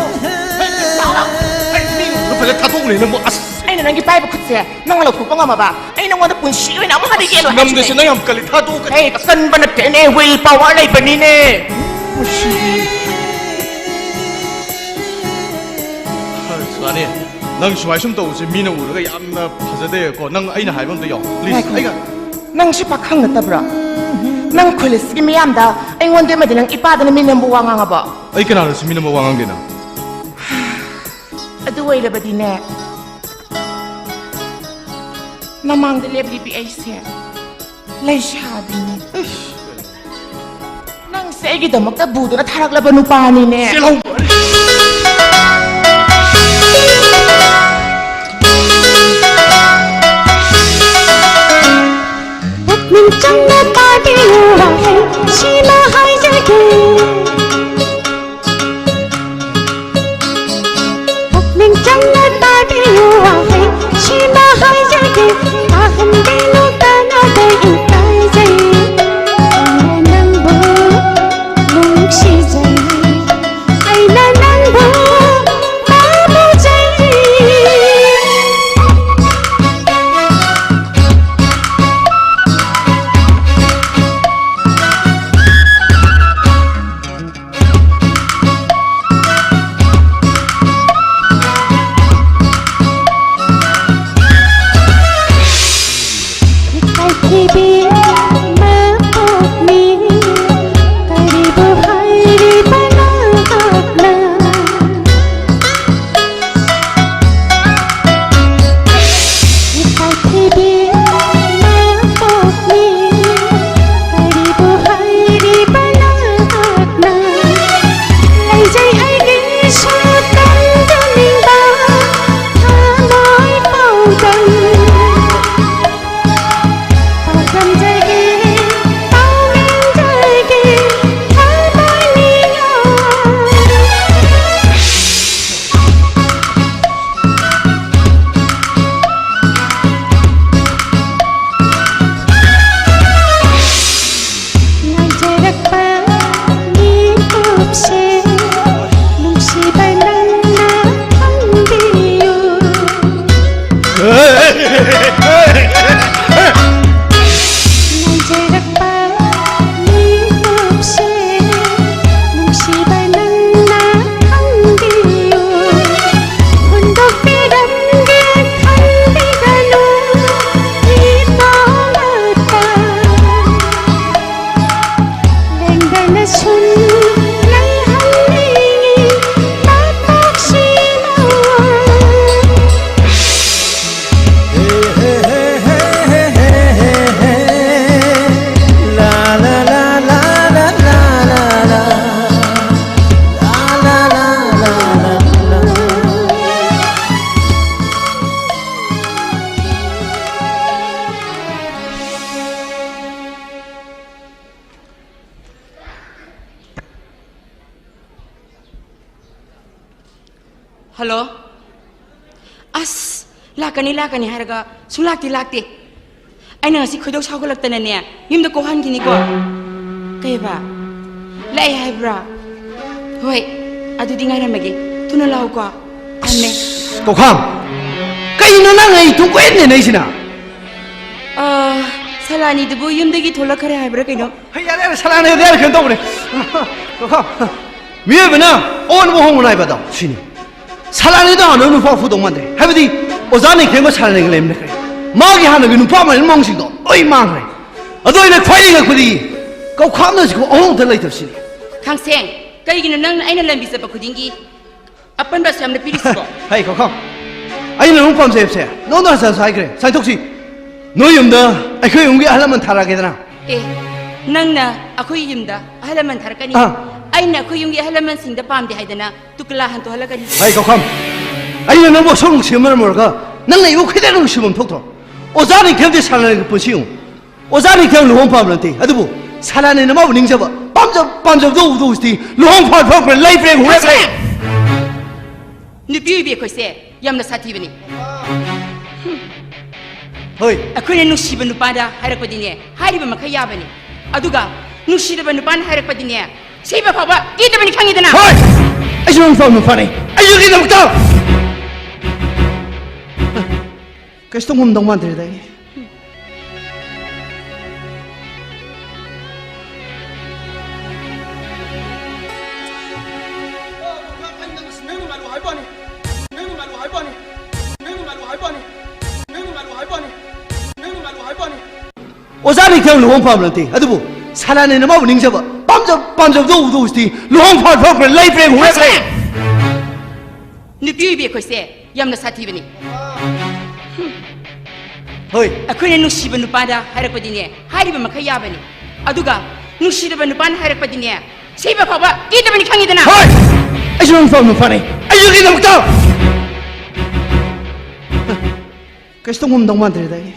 ꯐꯖꯅ ꯊꯥꯗꯣꯛꯎꯅꯦ ꯅꯪꯕꯨ, ꯑꯁ꯫ ꯑꯩꯅ ꯅꯪꯒꯤ ꯄꯥꯏꯕ ꯈꯨꯠꯁꯦ ꯅꯪꯅ ꯂꯧꯊꯣꯛꯄ ꯉꯝꯃꯕ? ꯑꯩ ꯅꯪꯉꯣꯟꯗ ꯄꯨꯟꯁꯤ ꯑꯣꯏꯅ ꯑꯃꯨꯛ ꯍꯟꯅ ꯑꯁ, ꯌꯦꯜꯂꯣꯏ ꯉꯝꯗꯦꯁꯦ, ꯍꯥꯏꯁꯤꯅꯦ꯫ ꯅꯪ ꯌꯥꯝ ꯀꯜꯂꯤ, ꯊꯥꯗꯣꯛꯑꯣ꯫ ꯑꯩ ꯀꯟꯕ ꯅꯠꯇꯦꯅꯦ, will power ꯂꯩꯕꯅꯤꯅꯦ꯫ ꯃꯁꯤ꯫ ꯁꯨꯃꯥꯏꯅꯦ, ꯅꯪ ꯁꯨꯃꯥꯏ ꯁꯨꯝ ꯇꯧꯕꯁꯦ ꯃꯤꯅ ꯎꯔꯒ ꯌꯥꯝꯅ ꯐꯖꯗꯦꯀꯣ꯫ ꯅꯪ ꯑꯩꯅ ꯍꯥꯏꯕ ꯑꯝꯇ ꯌꯥꯎ, please꯫ ꯉꯥꯏꯈꯣ꯫ ꯑꯩꯒ ꯅꯪꯁꯤ ꯄꯥꯈꯪ ꯅꯠꯇꯕ꯭ꯔꯥ? ꯅꯪ ꯈꯨꯜ ꯑꯁꯤꯒꯤ ꯃꯤꯌꯥꯝꯗ ꯑꯩꯉꯣꯟꯗ ꯑꯃꯗꯤ ꯅꯪ ꯏꯄꯥꯗꯅ ꯃꯤ ꯅꯝꯕ ꯋꯥ ꯉꯥꯡꯉꯕꯣ? ꯑꯩ ꯀꯅꯥꯅꯣ ꯁꯤ ꯃꯤ ꯅꯝꯕ ꯋꯥ ꯉꯥꯡꯗꯦꯅ? ꯑꯗꯨ ꯑꯣꯏꯔꯕꯗꯤꯅꯦ, ꯃꯃꯥꯡꯗ ꯂꯦꯞꯂꯤꯕꯤ ꯑꯩꯁꯦ ꯂꯩꯁꯥꯕꯤꯅꯤ꯫ ꯅꯪꯁꯦ ꯑꯩꯒꯤꯗꯃꯛꯇ ꯕꯨꯗꯨꯅ ꯊꯥꯔꯛꯂꯕ ꯅꯨꯄꯥꯅꯤꯅꯦ꯫ ꯆꯦꯜꯍꯧ꯫ ꯄꯨꯛꯅꯤꯡ ꯆꯪꯅ ꯇꯥꯕꯤꯌꯨ, ꯋꯥꯍꯩ ꯁꯤꯃ ꯍꯥꯏꯖꯒꯦ꯫ ꯄꯨꯛꯅꯤꯡ ꯆꯪꯅ ꯇꯥꯕꯤꯌꯨ, ꯋꯥꯍꯩ ꯁꯤꯃ ꯍꯥꯏꯖꯒꯦ, ꯇꯥꯍꯟꯕꯤꯌꯨ, ꯇꯥꯅꯕ ꯏꯀꯥꯏꯖꯩ꯫ ꯑꯩꯅ ꯅꯪꯕꯨ ꯅꯨꯡꯁꯤꯖꯩ, ꯑꯩꯅ ꯅꯪꯕꯨ ꯄꯥꯝꯖꯩ꯫ ꯍꯜꯂꯣ꯫ ꯑꯁ, ꯂꯥꯛꯀꯅꯤ, ꯂꯥꯛꯀꯅꯤ ꯍꯥꯏꯔꯒ ꯁꯨꯡꯂꯥꯛꯇꯤ ꯂꯥꯛꯇꯦ꯫ ꯑꯩꯅ ꯉꯁꯤ ꯈꯣꯏꯗꯧ ꯁꯥꯎꯒꯠꯂꯛꯇꯅꯅꯦ, ꯌꯨꯝꯗ ꯀꯣꯛꯍꯟꯈꯤꯅꯤꯀꯣ꯫ ꯀꯩꯕ? ꯂꯥꯛꯑꯦ ꯍꯥꯏꯕ꯭ꯔꯥ? ꯍꯣꯏ, ꯑꯗꯨꯗꯤ ꯉꯥꯏꯔꯝꯃꯒꯦ꯫ ꯊꯨꯅ ꯂꯥꯛꯎꯀꯣ꯫ ꯊꯝꯃꯦ꯫ ꯀꯧꯈꯥꯝ, ꯀꯩꯅꯣ ꯅꯪ ꯑꯩ ꯊꯨꯡ ꯀꯣꯏꯍꯟ ꯅꯩꯁꯤꯅ? ꯑꯥ, ꯁꯂꯥꯅꯤꯗꯨꯕꯨ ꯌꯨꯝꯗꯒꯤ ꯊꯣꯛꯂꯛꯈ꯭ꯔꯦ ꯍꯥꯏꯕ꯭ꯔꯥ ꯀꯩꯅꯣ? ꯍꯩ, ꯌꯥꯔꯦ, ꯌꯥꯔꯦ, ꯁꯂꯥꯅꯤꯗ ꯌꯥꯔꯦ, ꯀꯩꯅꯣ ꯇꯧꯕꯅꯦ꯫ ꯀꯧꯈꯥꯝ, ꯃꯤꯑꯣꯏꯕꯅ ꯑꯑꯣꯟꯕ ꯍꯣꯡꯕ ꯅꯥꯏꯕꯗꯣ ꯁꯤꯅꯤ꯫ ꯁꯂꯥꯅꯤꯗꯣ ꯍꯥꯟꯅ ꯅꯨꯄꯥ ꯐꯨꯗꯧ ꯃꯥꯟꯗ꯭ꯔꯦ꯫ ꯍꯥꯏꯕꯗꯤ ꯑꯣꯖꯥ ꯅꯤꯡꯊꯦꯝꯒ ꯁꯂꯥꯅꯤꯒ ꯂꯩꯃꯤꯟꯅꯈ꯭ꯔꯦ꯫ ꯃꯥꯒꯤ ꯍꯥꯟꯅꯒꯤ ꯅꯨꯄꯥ ꯃꯥꯟꯕ ꯃꯑꯣꯡꯁꯤꯡꯗꯣ ꯂꯣꯏ ꯃꯥꯡꯈ꯭ꯔꯦ꯫ ꯑꯗꯣ ꯑꯩꯅ ꯈ꯭ꯋꯥꯏꯗꯒꯤ ꯉꯛꯄꯗꯤ ꯀꯧꯈꯥꯝꯅ ꯍꯧꯖꯤꯛ ꯑꯍꯣꯡꯕꯗ ꯂꯩꯇꯕꯁꯤꯅꯤ꯫ ꯈꯥꯡꯁꯦꯡ, ꯀꯔꯤꯒꯤꯅꯣ ꯅꯪꯅ ꯑꯩꯅ ꯂꯝꯕꯤ ꯆꯠꯄ ꯈꯨꯗꯤꯡꯒꯤ ꯑꯄꯟꯕ ꯑꯁꯨꯛ ꯌꯥꯝꯅ ꯄꯤꯔꯤꯁꯤꯕꯣ? ꯍꯩ, ꯀꯧꯈꯥꯝ, ꯑꯩꯅ ꯅꯪ ꯄꯥꯝꯖꯩ ꯍꯥꯏꯕꯁꯦ ꯅꯉꯣꯟꯗ ꯍꯟꯖꯟ ꯍꯟꯖꯟ ꯍꯥꯏꯈ꯭ꯔꯦ꯫ ꯁꯥꯏꯟꯊꯣꯛꯁꯤ, ꯅꯣꯏ ꯌꯨꯝꯗ ꯑꯩꯈꯣꯏ ꯌꯨꯝꯒꯤ ꯑꯍꯜ ꯂꯃꯟ ꯊꯥꯔꯛꯑꯒꯦꯗꯅ꯫ ꯑꯦ, ꯅꯪꯅ ꯑꯩꯈꯣꯏ ꯌꯨꯝꯗ ꯑꯍꯜ ꯂꯃꯟ ꯊꯥꯔꯛꯀꯅꯤ? ꯑꯥ꯫ ꯑꯩꯅ ꯑꯩꯈꯣꯏ ꯌꯨꯝꯒꯤ ꯑꯍꯜ ꯂꯃꯟꯁꯤꯡꯗ ꯄꯥꯝꯗꯦ ꯍꯥꯏꯗꯅ ꯇꯨꯀꯂꯥ ꯍꯟꯗꯣꯛꯍꯜꯂꯛꯀꯅꯤ꯫ ꯍꯩ, ꯀꯧꯈꯥꯝ, ꯑꯩꯅ ꯅꯪꯕꯨ ꯑꯁꯨꯛ ꯅꯨꯡꯁꯤꯕ ꯃꯔꯝ ꯑꯣꯏꯔꯒ ꯅꯪꯅ ꯑꯩꯕꯨ ꯈꯤꯇꯪ ꯅꯨꯡꯁꯤꯕ ꯑꯃ ꯊꯣꯛꯇ꯭ꯔꯣ? ꯑꯣꯖꯥ ꯅꯤꯡꯊꯦꯝꯗꯤ ꯁꯥꯟꯅꯔꯒ ꯄꯨꯟꯁꯤ ꯌꯦꯡꯉꯨ꯫ ꯑꯣꯖꯥ ꯅꯤꯡꯊꯦꯝ ꯂꯨꯍꯣꯡ ꯄꯥꯝꯕ ꯅꯠꯇꯦ, ꯑꯗꯨꯕꯨ ꯁꯂꯥꯅꯤꯅ ꯃꯥꯕꯨ ꯅꯤꯡꯖꯕ, ꯄꯥꯝꯖ-, ꯄꯥꯝꯖꯕꯗꯣ ꯎꯕꯗ ꯍꯧꯖꯤꯛꯇꯤ ꯂꯨꯍꯣꯡ ꯐꯥꯟ ꯐꯥꯟꯈ꯭ꯔꯦ, ꯂꯩ ꯄ꯭ꯔꯦꯡ ꯍꯨꯔꯦ ꯄ꯭ꯔꯦꯡ꯫ ꯅꯨꯄꯤ ꯑꯣꯏꯕꯤ ꯑꯩꯈꯣꯏꯁꯦ ꯌꯥꯝꯅ ꯁꯥꯊꯤꯕꯅꯤ꯫ ꯍꯣꯏ꯫ ꯑꯩꯈꯣꯏꯅ ꯅꯨꯡꯁꯤꯕ ꯅꯨꯄꯥꯗ ꯍꯥꯏꯔꯛꯄꯗꯤꯅꯦ, ꯍꯥꯏꯔꯤꯕ ꯃꯈꯩ ꯌꯥꯕꯅꯤ꯫ ꯑꯗꯨꯒ ꯅꯨꯡꯁꯤꯗꯕ ꯅꯨꯄꯥꯅ ꯍꯥꯏꯔꯛꯄꯗꯤ ꯁꯤꯕ ꯐꯥꯎꯕ ꯀꯤꯗꯕꯅꯤ, ꯈꯪꯉꯤꯗꯅ? ꯍꯣꯏ! ꯑꯩꯁꯨ ꯅꯪ ꯄꯥꯝꯕ ꯐꯥꯅꯩ꯫ ꯑꯩꯁꯨ ꯅꯪꯒꯤꯗꯃꯛꯇ! ꯀꯩꯁꯨ ꯇꯧꯉꯝꯗꯧ ꯃꯥꯟꯗ꯭ꯔꯦꯗ ꯑꯩ꯫ ꯑꯣꯖꯥ ꯅꯤꯡꯊꯦꯝ ꯂꯨꯍꯣꯡ ꯐꯥꯟꯕ ꯅꯠꯇꯦ, ꯑꯗꯨꯕꯨ ꯁꯂꯥꯅꯤꯅ ꯃꯥꯕꯨ ꯅꯤꯡꯖꯕ, ꯄꯥꯝꯖ-, ꯄꯥꯝꯖꯕꯗꯣ ꯎꯕꯗ ꯍꯧꯖꯤꯛꯇꯤ ꯂꯨꯍꯣꯡ ꯐꯥꯟ ꯐꯥꯟꯈ꯭ꯔꯦ, ꯂꯩ ꯄ꯭ꯔꯦꯡ ꯍꯨꯔꯦ ꯄ꯭ꯔꯦꯡ꯫ ꯅꯨꯄꯤ ꯑꯣꯏꯕꯤ ꯑꯩꯈꯣꯏꯁꯦ ꯌꯥꯝꯅ ꯁꯥꯊꯤꯕꯅꯤ꯫ ꯍꯣꯏ꯫ ꯑꯩꯈꯣꯏꯅ ꯅꯨꯡꯁꯤꯕ ꯅꯨꯄꯥꯗ ꯍꯥꯏꯔꯛꯄꯗꯤꯅꯦ, ꯍꯥꯏꯔꯤꯕ ꯃꯈꯩ ꯌꯥꯕꯅꯤ꯫ ꯑꯗꯨꯒ ꯅꯨꯡꯁꯤꯗꯕ ꯅꯨꯄꯥꯅ ꯍꯥꯏꯔꯛꯄꯗꯤꯅꯦ, ꯁꯤꯕ ꯐꯥꯎꯕ ꯀꯤꯗꯕꯅꯤ, ꯈꯪꯉꯤꯗꯅ? ꯍꯣꯏ! ꯑꯩꯁꯨ ꯅꯪ ꯄꯥꯝꯕ ꯐꯥꯅꯩ꯫ ꯑꯩꯁꯨ ꯅꯪꯒꯤꯗꯃꯛꯇ! ꯀꯩꯁꯨ ꯇꯧꯉꯝꯗꯧ ꯃꯥꯟꯗ꯭ꯔꯦꯗ ꯑꯩ꯫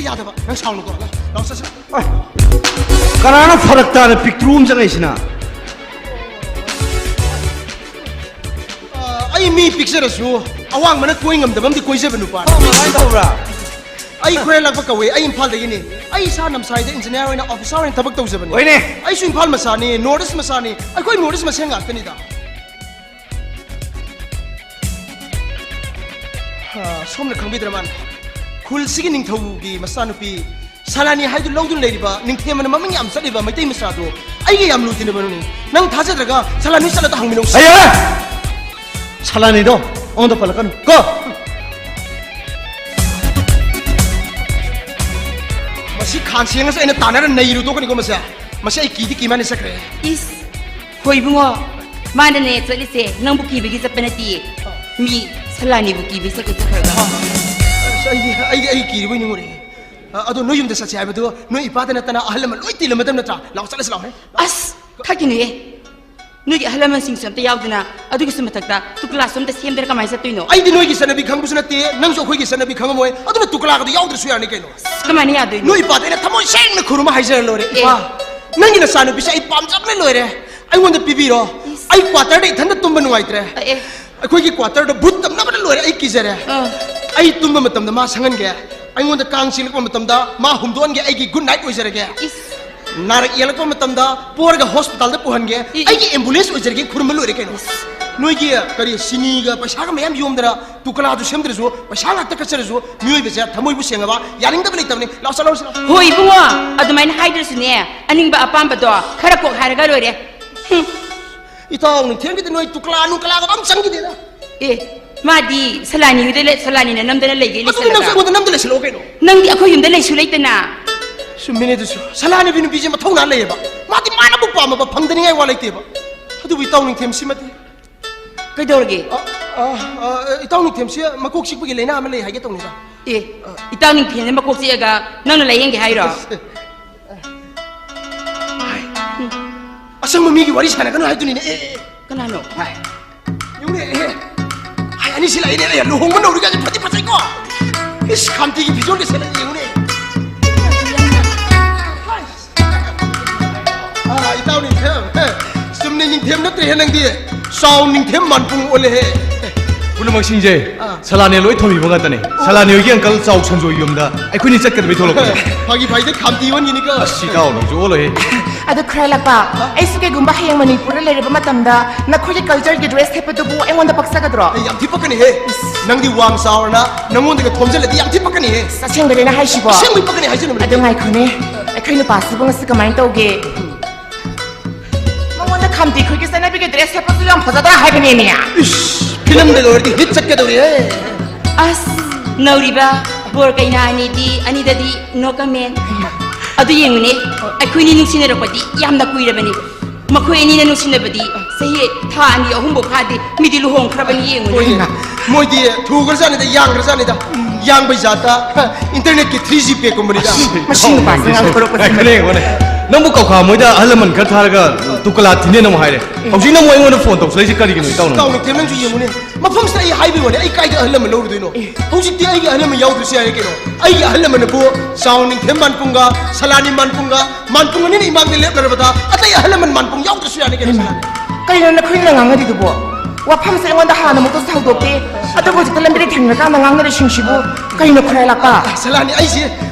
ꯌꯥꯗꯕ, ꯅꯪ ꯁꯥꯎꯅꯨꯀꯣ꯫ ꯂꯥꯎ, ꯂꯥꯎ, ꯆꯠꯁꯤ꯫ ꯑꯣꯏ, ꯀꯅꯥꯅꯣ ꯐꯔꯛ ꯇꯥꯅ ꯄꯤꯛꯇ꯭ꯔꯨ ꯑꯃ ꯆꯪꯉꯛꯏꯁꯤꯅ? ꯑ, ꯑꯩ ꯃꯤ ꯄꯤꯛꯆꯔꯁꯨ ꯑꯋꯥꯡꯕꯅ ꯀꯣꯏ ꯉꯝꯗꯕ ꯑꯃꯗꯤ ꯀꯣꯏꯖꯕ ꯅꯨꯄꯥꯅꯤ꯫ ꯑꯣ, ꯀꯃꯥꯏꯅ ꯇꯧꯕ꯭ꯔꯥ? ꯑꯩ ꯈꯣꯏꯔꯦꯜꯂꯛꯄ ꯀꯧꯋꯦ, ꯑꯩ ꯏꯝꯐꯥꯜꯗꯒꯤꯅꯤ꯫ ꯑꯩ ꯏꯁꯥ ꯅꯝꯁꯥꯏꯗ ꯏꯟꯖꯤꯅꯤꯌꯥꯔ ꯑꯣꯏꯅ ꯑꯣꯐꯤꯁꯥꯔ ꯑꯣꯏꯅ ꯊꯕꯛ ꯇꯧꯖꯕꯅꯤ꯫ ꯍꯣꯏꯅꯦ꯫ ꯑꯩꯁꯨ ꯏꯝꯐꯥꯜ ꯃꯆꯥꯅꯤ, ꯅꯣꯔꯠ ꯏꯁ ꯃꯆꯥꯅꯤ, ꯑꯩꯈꯣꯏ ꯅꯣꯔꯠ ꯏꯁ ꯃꯁꯦꯟ ꯉꯥꯛꯇꯅꯤꯗ꯫ ꯑ, ꯁꯣꯝꯅ ꯈꯪꯕꯤꯗ꯭ꯔ ꯃꯥꯜꯂꯦ, ꯈꯨꯜꯁꯤꯒꯤ ꯅꯤꯡꯊꯧꯒꯤ ꯃꯆꯥꯅꯨꯄꯤ ꯁꯂꯥꯅꯤ ꯍꯥꯏꯗꯨ ꯂꯧꯗꯨꯅ ꯂꯩꯔꯤꯕ, ꯅꯤꯡꯊꯦꯝꯕꯅ ꯃꯃꯤꯡ ꯌꯥꯝ ꯆꯠꯂꯤꯕ ꯃꯩꯇꯩ ꯃꯆꯥꯗꯣ ꯑꯩꯒ ꯌꯥꯝ ꯂꯨ ꯇꯤꯟꯅꯕꯅꯤ꯫ ꯅꯪ ꯊꯥꯖꯗ꯭ꯔꯒ ꯁꯂꯥꯅꯤ ꯆꯠꯂꯒ ꯍꯪꯃꯤꯟꯅꯧꯁꯤ꯫ ꯑꯩ, ꯑꯦ! ꯁꯂꯥꯅꯤꯗꯣ ꯑꯩꯉꯣꯟꯗ ꯄꯜꯂꯛꯀꯅꯨ ꯀꯣ꯫ ꯃꯁꯤ ꯈꯥꯟ ꯁꯦꯡꯉꯁꯨ ꯑꯩꯅ ꯇꯥꯟꯅꯔ ꯅꯩꯔꯨ ꯇꯣꯛꯀꯅꯤꯀꯣ ꯃꯁꯦ꯫ ꯃꯁꯤ ꯑꯩ ꯀꯤꯗꯤ ꯀꯤꯃꯥꯟꯅ ꯆꯠꯈ꯭ꯔꯦ꯫ ꯏꯁ, ꯍꯣꯏ ꯏꯕꯨꯡꯉꯣ, ꯃꯥꯅꯅꯦ ꯆꯠꯂꯤꯁꯦ, ꯅꯪꯕꯨ ꯀꯤꯕꯒꯤ ꯆꯠꯄ ꯅꯠꯇꯤꯌꯦ꯫ ꯃꯤ ꯁꯂꯥꯅꯤꯕꯨ ꯀꯤꯕꯒꯤ ꯆꯠꯀꯦ ꯆꯠꯈ꯭ꯔꯒ꯫ ꯑꯁ, ꯑꯩꯗꯤ, ꯑꯩꯗꯤ, ꯑꯩ ꯀꯤꯔꯤꯕꯣꯏ ꯅꯤꯡꯉꯨꯔꯦ꯫ ꯑ, ꯑꯗꯣ ꯅꯣꯏ ꯌꯨꯝꯗ ꯆꯠꯁꯦ ꯍꯥꯏꯕꯗꯣ ꯅꯣꯏ ꯏꯄꯥꯗ ꯅꯠꯇꯅ ꯑꯍꯜ ꯂꯃꯟ ꯂꯣꯏ ꯇꯤꯜꯂꯝꯃꯗꯕ ꯅꯠꯇ꯭ꯔꯥ? ꯂꯥꯛꯑꯣ, ꯆꯠꯂꯁꯤ ꯂꯥꯛꯑꯣ꯫ ꯑꯁ, ꯈꯛꯀꯤꯅꯦꯍꯦ꯫ ꯅꯣꯏꯒꯤ ꯑꯍꯜ ꯂꯃꯟꯁꯤꯡꯁꯨ ꯑꯝꯇ ꯌꯥꯎꯗꯅ, ꯑꯗꯨꯒꯤꯁꯨ ꯃꯊꯛꯇ ꯇꯨꯀꯂꯥꯁꯨ ꯑꯝꯇ ꯁꯦꯝꯗꯅ ꯀꯃꯥꯏꯅ ꯆꯠꯇꯣꯏꯅꯣ? ꯑꯩꯗꯤ ꯅꯣꯏꯒꯤ ꯆꯠꯅꯕꯤ ꯈꯪꯕꯁꯨ ꯅꯠꯇꯦ, ꯅꯪꯁꯨ ꯑꯩꯈꯣꯏꯒꯤ ꯆꯠꯅꯕꯤ ꯈꯪꯉꯝꯃꯣꯏ, ꯑꯗꯨꯅ ꯇꯨꯀꯂꯥꯒꯗꯣ ꯌꯥꯎꯗ꯭ꯔꯁꯨ ꯌꯥꯔꯅꯤ ꯀꯩꯅꯣ꯫ ꯑꯁ, ꯀꯃꯥꯏꯅ ꯌꯥꯗꯣꯏꯅꯣ? ꯅꯣꯏ ꯏꯄꯥꯗ ꯑꯩꯅ ꯊꯃꯣꯏ ꯁꯦꯡꯅ ꯈꯨꯔꯨꯝꯃ ꯍꯥꯏꯖꯔ ꯂꯣꯏꯔꯦ꯫ ꯑꯦ꯫ "ꯏꯄꯥ, ꯅꯪꯒꯤ ꯅꯆꯥꯅꯨꯄꯤꯁꯦ ꯑꯩ ꯄꯥꯝꯖꯕꯅ ꯂꯣꯏꯔꯦ, ꯑꯩꯉꯣꯟꯗ ꯄꯤꯕꯤꯔꯣ꯫ ꯏꯁ꯫ ꯑꯩ ꯀ꯭ꯋꯥꯇꯔꯗ ꯏꯊꯟꯗ ꯇꯨꯝꯕ ꯅꯨꯡꯉꯥꯏꯇ꯭ꯔꯦ꯫ ꯑꯦ, ꯑꯦ꯫ ꯑꯩꯈꯣꯏꯒꯤ ꯀ꯭ꯋꯥꯇꯔꯗ ꯚꯨꯠ ꯇꯝꯅꯕꯅ ꯂꯣꯏꯔꯦ, ꯑꯩ ꯀꯤꯖꯔꯦ꯫ ꯑꯥ꯫ ꯑꯩ ꯇꯨꯝꯕ ꯃꯇꯝꯗ ꯃꯥ ꯁꯪꯍꯟꯒꯦ, ꯑꯩꯉꯣꯟꯗ ꯀꯥꯡ ꯆꯤꯛꯂꯛꯄ ꯃꯇꯝꯗ ꯃꯥ ꯍꯨꯝꯗꯣꯛꯍꯟꯒꯦ, ꯑꯩꯒꯤ ꯒꯨꯗ ꯅꯥꯏꯠ ꯑꯣꯏꯖꯔꯒꯦ꯫ ꯏꯁ꯫ ꯅꯥꯔꯛ ꯌꯦꯛꯂꯛꯄ ꯃꯇꯝꯗ ꯄꯣꯔꯒ ꯍꯣꯁꯄꯤꯇꯥꯜꯗ ꯄꯨꯍꯟꯒꯦ, ꯏ, ꯏ꯫ ꯑꯩꯒꯤ ꯑꯦꯝꯕꯨꯂꯦꯟꯁ ꯑꯣꯏꯖꯔꯒꯦ, ꯈꯨꯔꯨꯝꯕ ꯂꯣꯏꯔꯦ ꯀꯩꯅꯣ꯫ ꯏꯁ꯫ ꯅꯣꯏꯒꯤ ꯀꯔꯤ ꯁꯤꯅꯤꯒ ꯄꯩꯁꯥꯒ ꯃꯌꯥꯝ ꯌꯣꯝꯗꯅ ꯇꯨꯀꯂꯥꯗꯨ ꯁꯦꯝꯗ꯭ꯔꯁꯨ, ꯄꯩꯁꯥ ꯉꯥꯛꯇ ꯀꯠꯆꯔꯁꯨ, ꯃꯤꯑꯣꯏꯕꯁꯦ ꯊꯃꯣꯏꯕꯨ ꯁꯦꯡꯉꯕ ꯌꯥꯅꯤꯡꯗꯕ ꯂꯩꯇꯕꯅꯤ꯫ ꯂꯥꯛꯑꯣ, ꯆꯠꯂꯧꯔꯁꯤ, ꯂꯥꯛꯑꯣ꯫ ꯍꯣꯏ ꯏꯕꯨꯡꯉꯣ, ꯑꯗꯨꯃꯥꯏꯅ ꯍꯥꯏꯗ꯭ꯔꯁꯨꯅꯦ, ꯑꯅꯤꯡꯕ ꯑꯄꯥꯝꯕꯗꯣ ꯈꯔ ꯀꯣꯛ ꯍꯥꯏꯔꯒ ꯂꯣꯏꯔꯦ꯫ ꯍꯨꯝ꯫ ꯏꯇꯥꯎ ꯅꯤꯡꯊꯦꯝꯒꯤꯗꯤ ꯅꯣꯏ ꯇꯨꯀꯂꯥ ꯅꯨꯡꯀꯂꯥꯒ ꯑꯝ ꯆꯪꯈꯤꯗꯦꯗ꯫ ꯑꯦ, ꯃꯥꯗꯤ ꯁꯂꯥꯅꯤ ꯍꯣꯏꯗ ꯂꯩ-, ꯁꯂꯥꯅꯤꯅ ꯅꯝꯗꯅ ꯂꯩꯒꯦ ꯑꯗꯨꯗꯤ ꯅꯪꯁꯨ ꯂꯩꯁꯜꯂꯒ꯫ ꯑꯩꯉꯣꯟꯗ ꯅꯝꯗ ꯂꯩꯁꯜꯂꯛꯑꯣ ꯀꯩꯅꯣ꯫ ꯅꯪꯗꯤ ꯑꯩꯈꯣꯏ ꯌꯨꯝꯗ ꯂꯩꯁꯨ ꯂꯩꯇꯅ꯫ ꯆꯨꯝꯃꯤꯅꯦ ꯑꯗꯨꯁꯨ꯫ ꯁꯂꯥꯅꯕꯤ ꯅꯨꯄꯤꯁꯦ ꯃꯊꯧꯅꯥ ꯂꯩꯌꯦꯕ꯫ ꯃꯥꯗꯤ ꯃꯥꯅꯕꯨ ꯄꯥꯝꯃꯕ ꯐꯪꯗꯅꯤꯡꯉꯥꯏ ꯋꯥ ꯂꯩꯇꯦꯕ꯫ ꯑꯗꯨꯕꯨ ꯏꯇꯥꯎ ꯅꯤꯡꯊꯦꯝꯁꯤꯃꯗꯤ꯫ ꯀꯩꯗꯧꯔꯒꯦ? ꯑ, ꯑ, ꯑ, ꯏꯇꯥꯎ ꯅꯤꯡꯊꯦꯝꯁꯤ ꯃꯀꯣꯛ ꯆꯤꯛꯄꯒꯤ ꯂꯥꯏꯅꯥ ꯑꯃ ꯂꯩ ꯍꯥꯏꯒꯦ ꯇꯧꯅꯤꯗ꯫ ꯑꯦ, ꯏꯇꯥꯎ ꯅꯤꯡꯊꯦꯝꯅ ꯃꯀꯣꯛ ꯆꯤꯛꯑꯒ ꯅꯪꯅ ꯂꯥꯏꯌꯦꯡꯒꯦ ꯍꯥꯏꯔꯣ? ꯑꯁꯪꯕ ꯃꯤꯒꯤ ꯋꯥꯔꯤ ꯁꯥꯟꯅꯒꯅꯨ ꯍꯥꯏꯗꯨꯅꯤꯅꯦ꯫ ꯑꯦ, ꯑꯦ, ꯑꯦ꯫ ꯀꯅꯥꯅꯣ? ꯍꯥꯏ꯫ ꯌꯦꯡꯉꯨꯅꯦ, ꯑꯦ꯫ ꯍꯥꯏ, ꯑꯅꯤ ꯁꯤꯜꯂꯛꯏꯅꯦ꯫ ꯑꯦ, ꯂꯨꯍꯣꯡꯕ ꯅꯧꯔꯤꯀꯥꯟꯁꯦ ꯐꯗꯤ ꯐꯖꯩꯀꯣ꯫ ꯏꯁ, ꯈꯥꯝꯇꯤꯒꯤ ꯐꯤꯖꯣꯜꯒ ꯁꯦꯠꯂ ꯌꯦꯡꯉꯨꯅꯦ꯫ ꯊꯦꯝ ꯅꯠꯇ꯭ꯔꯦꯍꯦ ꯅꯪꯗꯤ꯫ ꯆꯥꯎ ꯅꯤꯡꯊꯦꯝ ꯃꯥꯟꯄꯨꯡ ꯑꯣꯜꯂꯦꯍꯦ꯫ ꯄꯨꯝꯅꯃꯛꯁꯤꯡꯁꯦ ꯑꯥ꯫ ꯁꯂꯥꯅꯦ ꯂꯣꯏ ꯊꯝꯕꯤꯕ ꯉꯥꯛꯇꯅꯦ꯫ ꯁꯂꯥꯅꯦ ꯍꯣꯏꯒꯤ ꯑꯪꯀꯜ ꯆꯥꯎ ꯁꯟꯖꯣꯏ ꯌꯨꯝꯗ ꯑꯩꯈꯣꯏꯅꯤ ꯆꯠꯀꯗꯕꯩ ꯊꯣꯛꯂꯛꯄꯅꯦ꯫ ꯐꯥꯒꯤ ꯐꯥꯒꯤꯗ ꯈꯥꯝꯇꯤ ꯑꯣꯟꯈꯤꯅꯤꯀꯣ꯫ ꯑꯁ, ꯏꯇꯥꯎ ꯅꯪꯁꯨ ꯑꯣꯜꯂꯣꯏꯍꯦ꯫ ꯑꯗꯨ ꯈꯔ ꯂꯥꯛꯄ, ꯑꯩꯁꯨ ꯀꯩꯒꯨꯝꯕ ꯍꯌꯦꯡ ꯃꯅꯤꯄꯨꯔꯗ ꯂꯩꯔꯕ ꯃꯇꯝꯗ ꯅꯈꯣꯏꯒꯤ ꯀꯜꯆꯔꯒꯤ ꯗ꯭ꯔꯦꯁ ꯁꯦꯠꯄꯗꯨꯕꯨ ꯑꯩꯉꯣꯟꯗ ꯄꯛꯆꯒꯗ꯭ꯔꯣ? ꯑꯩ ꯌꯥꯝ ꯊꯤ ꯄꯛꯀꯅꯤꯍꯦ꯫ ꯅꯪꯗꯤ ꯋꯥꯡ ꯆꯥꯎꯔꯅ ꯅꯪꯉꯣꯟꯗꯒ ꯊꯣꯝꯖꯤꯜꯂꯗꯤ ꯌꯥꯝ ꯊꯤ ꯄꯛꯀꯅꯤꯍꯦ꯫ ꯑꯁꯦꯡꯕꯅꯦꯅ ꯍꯥꯏꯁꯤꯕꯣ? ꯑꯁꯦꯡꯕꯩ ꯄꯛꯀꯅꯤ ꯍꯥꯏꯖꯅꯕꯅꯦ꯫ ꯑꯗꯨ ꯉꯥꯏꯈꯣꯅꯦ, ꯑꯩꯈꯣꯏ ꯅꯨꯄꯥꯁꯤꯕꯨ ꯉꯁꯤ ꯀꯃꯥꯏꯅ ꯇꯧꯒꯦ? ꯃꯉꯣꯟꯗ ꯈꯥꯝꯇꯤ ꯈꯨꯏꯒꯤ ꯆꯠꯅꯕꯤꯒꯤ ꯗ꯭ꯔꯦꯁ ꯁꯦꯠꯄꯁꯨ ꯌꯥꯝ ꯐꯖꯗ꯭ꯔꯥ ꯍꯥꯏꯕꯅꯦꯃꯤ꯫ ꯏꯁ, ꯐꯤꯂꯝꯗ ꯂꯣꯏꯔꯗꯤ ꯍꯤꯠ ꯆꯠꯀꯗꯧꯔꯤꯍꯦ꯫ ꯑꯁ, ꯅꯧꯔꯤꯕ ꯕꯣꯔ ꯀꯩꯅꯥ ꯑꯅꯤꯗꯤ, ꯑꯅꯤꯗꯗꯤ ꯅꯣ ꯀꯃꯦꯟ꯫ ꯑꯗꯨ ꯌꯦꯡꯉꯨꯅꯦ, ꯑꯩꯈꯣꯏꯅꯤ ꯅꯨꯡꯁꯤꯅꯔꯛꯄꯗꯤ ꯌꯥꯝꯅ ꯀꯨꯏꯔꯕꯅꯤ꯫ ꯃꯈꯣꯏ ꯑꯅꯤꯅ ꯅꯨꯡꯁꯤꯅꯕꯗꯤ ꯆꯍꯤ ꯊꯥ ꯑꯅꯤ ꯑꯍꯨꯝꯐꯥꯎ ꯐꯥꯗꯦ, ꯃꯤꯗꯤ ꯂꯨꯍꯣꯡꯈ꯭ꯔꯕꯅꯤ ꯌꯦꯡꯉꯨꯅꯦ꯫ ꯍꯣꯏꯅꯦ, ꯃꯣꯏꯗꯤ ꯊꯨꯈ꯭ꯔꯖꯥꯠꯅꯤꯗ, ꯌꯥꯡꯈ꯭ꯔꯖꯥꯠꯅꯤꯗ꯫ ꯌꯥꯡꯕꯩ ꯖꯥꯠꯇ ꯏꯟꯇꯔꯅꯦꯠꯀꯤ ꯊ꯭ꯔꯤ ꯖꯤ ꯄꯦꯛꯀꯨꯝꯕꯅꯤꯗ꯫ ꯃꯁꯤ ꯅꯨꯄꯥꯁꯦ ꯉꯥꯡꯊꯣꯔꯛꯄꯁꯤ꯫ ꯉꯥꯏꯈꯣꯅꯦ, ꯉꯥꯏꯈꯣꯅꯦ꯫ ꯅꯪꯕꯨ ꯀꯧꯈꯥ ꯃꯣꯏꯗ ꯑꯍꯜ ꯂꯃꯟ ꯈꯔ ꯊꯥꯔꯒ ꯇꯨꯀꯂꯥ ꯊꯤꯅꯦꯅ ꯑꯃꯨꯛ ꯍꯥꯏꯔꯦ꯫ ꯍꯧꯖꯤꯛꯅ ꯑꯃꯨꯛ ꯑꯩꯉꯣꯟꯗ ꯐꯣꯟ ꯇꯧꯁꯤꯜꯂꯛꯏꯁꯦ ꯀꯔꯤꯒꯤꯅꯣ, ꯏꯇꯥꯎꯅ? ꯏꯇꯥꯎ ꯅꯤꯡꯊꯦꯝ, ꯅꯪꯁꯨ ꯌꯦꯡꯉꯨꯅꯦ, ꯃꯐꯝꯁꯤꯗ ꯑꯩ ꯍꯥꯏꯕꯩ ꯋꯥꯅꯤ, ꯑꯩ ꯀꯥꯏꯗ ꯑꯍꯜ ꯂꯃꯟ ꯂꯧꯔꯨꯗꯣꯏꯅꯣ? ꯑꯦ꯫ ꯍꯧꯖꯤꯛꯇꯤ ꯑꯩꯒꯤ ꯑꯍꯜ ꯂꯃꯟ ꯌꯥꯎꯗ꯭ꯔꯁꯨ ꯌꯥꯔꯦ ꯀꯩꯅꯣ꯫ ꯑꯩꯒꯤ ꯑꯍꯜ ꯂꯃꯟ ꯑꯕꯨ ꯆꯥꯎ ꯅꯤꯡꯊꯦꯝ ꯃꯥꯟꯄꯨꯡꯒ ꯁꯂꯥꯅꯤ ꯃꯥꯟꯄꯨꯡꯒ ꯃꯥꯟꯄꯨꯡ ꯑꯅꯤꯅ ꯏꯃꯥꯡꯗ ꯂꯦꯞꯂꯔꯕꯗ ꯑꯇꯩ ꯑꯍꯜ ꯂꯃꯟ ꯃꯥꯟꯄꯨꯡ ꯌꯥꯎꯗ꯭ꯔꯁꯨ ꯌꯥꯅꯤ ꯀꯩꯅꯣ, ꯍꯩꯃꯥ, ꯁꯂꯥꯅꯤ꯫ ꯀꯩꯅꯣ ꯅꯈꯣꯏꯅ ꯉꯥꯡꯅꯔꯤꯗꯨꯕꯣ? ꯋꯥꯐꯝꯁꯦ ꯑꯩꯉꯣꯟꯗ ꯍꯥꯟꯅꯃꯨꯛꯇ ꯁꯥꯎꯗꯣꯛꯇꯦ, ꯑꯗꯨꯕꯨ ꯍꯧꯖꯤꯛꯇ ꯂꯝꯕꯤꯗ ꯊꯦꯡꯅꯔꯀꯥꯟꯗ ꯉꯥꯡꯅꯔꯤꯁꯤꯡꯁꯤꯕꯨ ꯀꯩꯅꯣ ꯈꯨꯔꯥꯏ ꯂꯥꯛꯄ? ꯁꯂꯥꯅꯤ, ꯑꯩꯁꯦ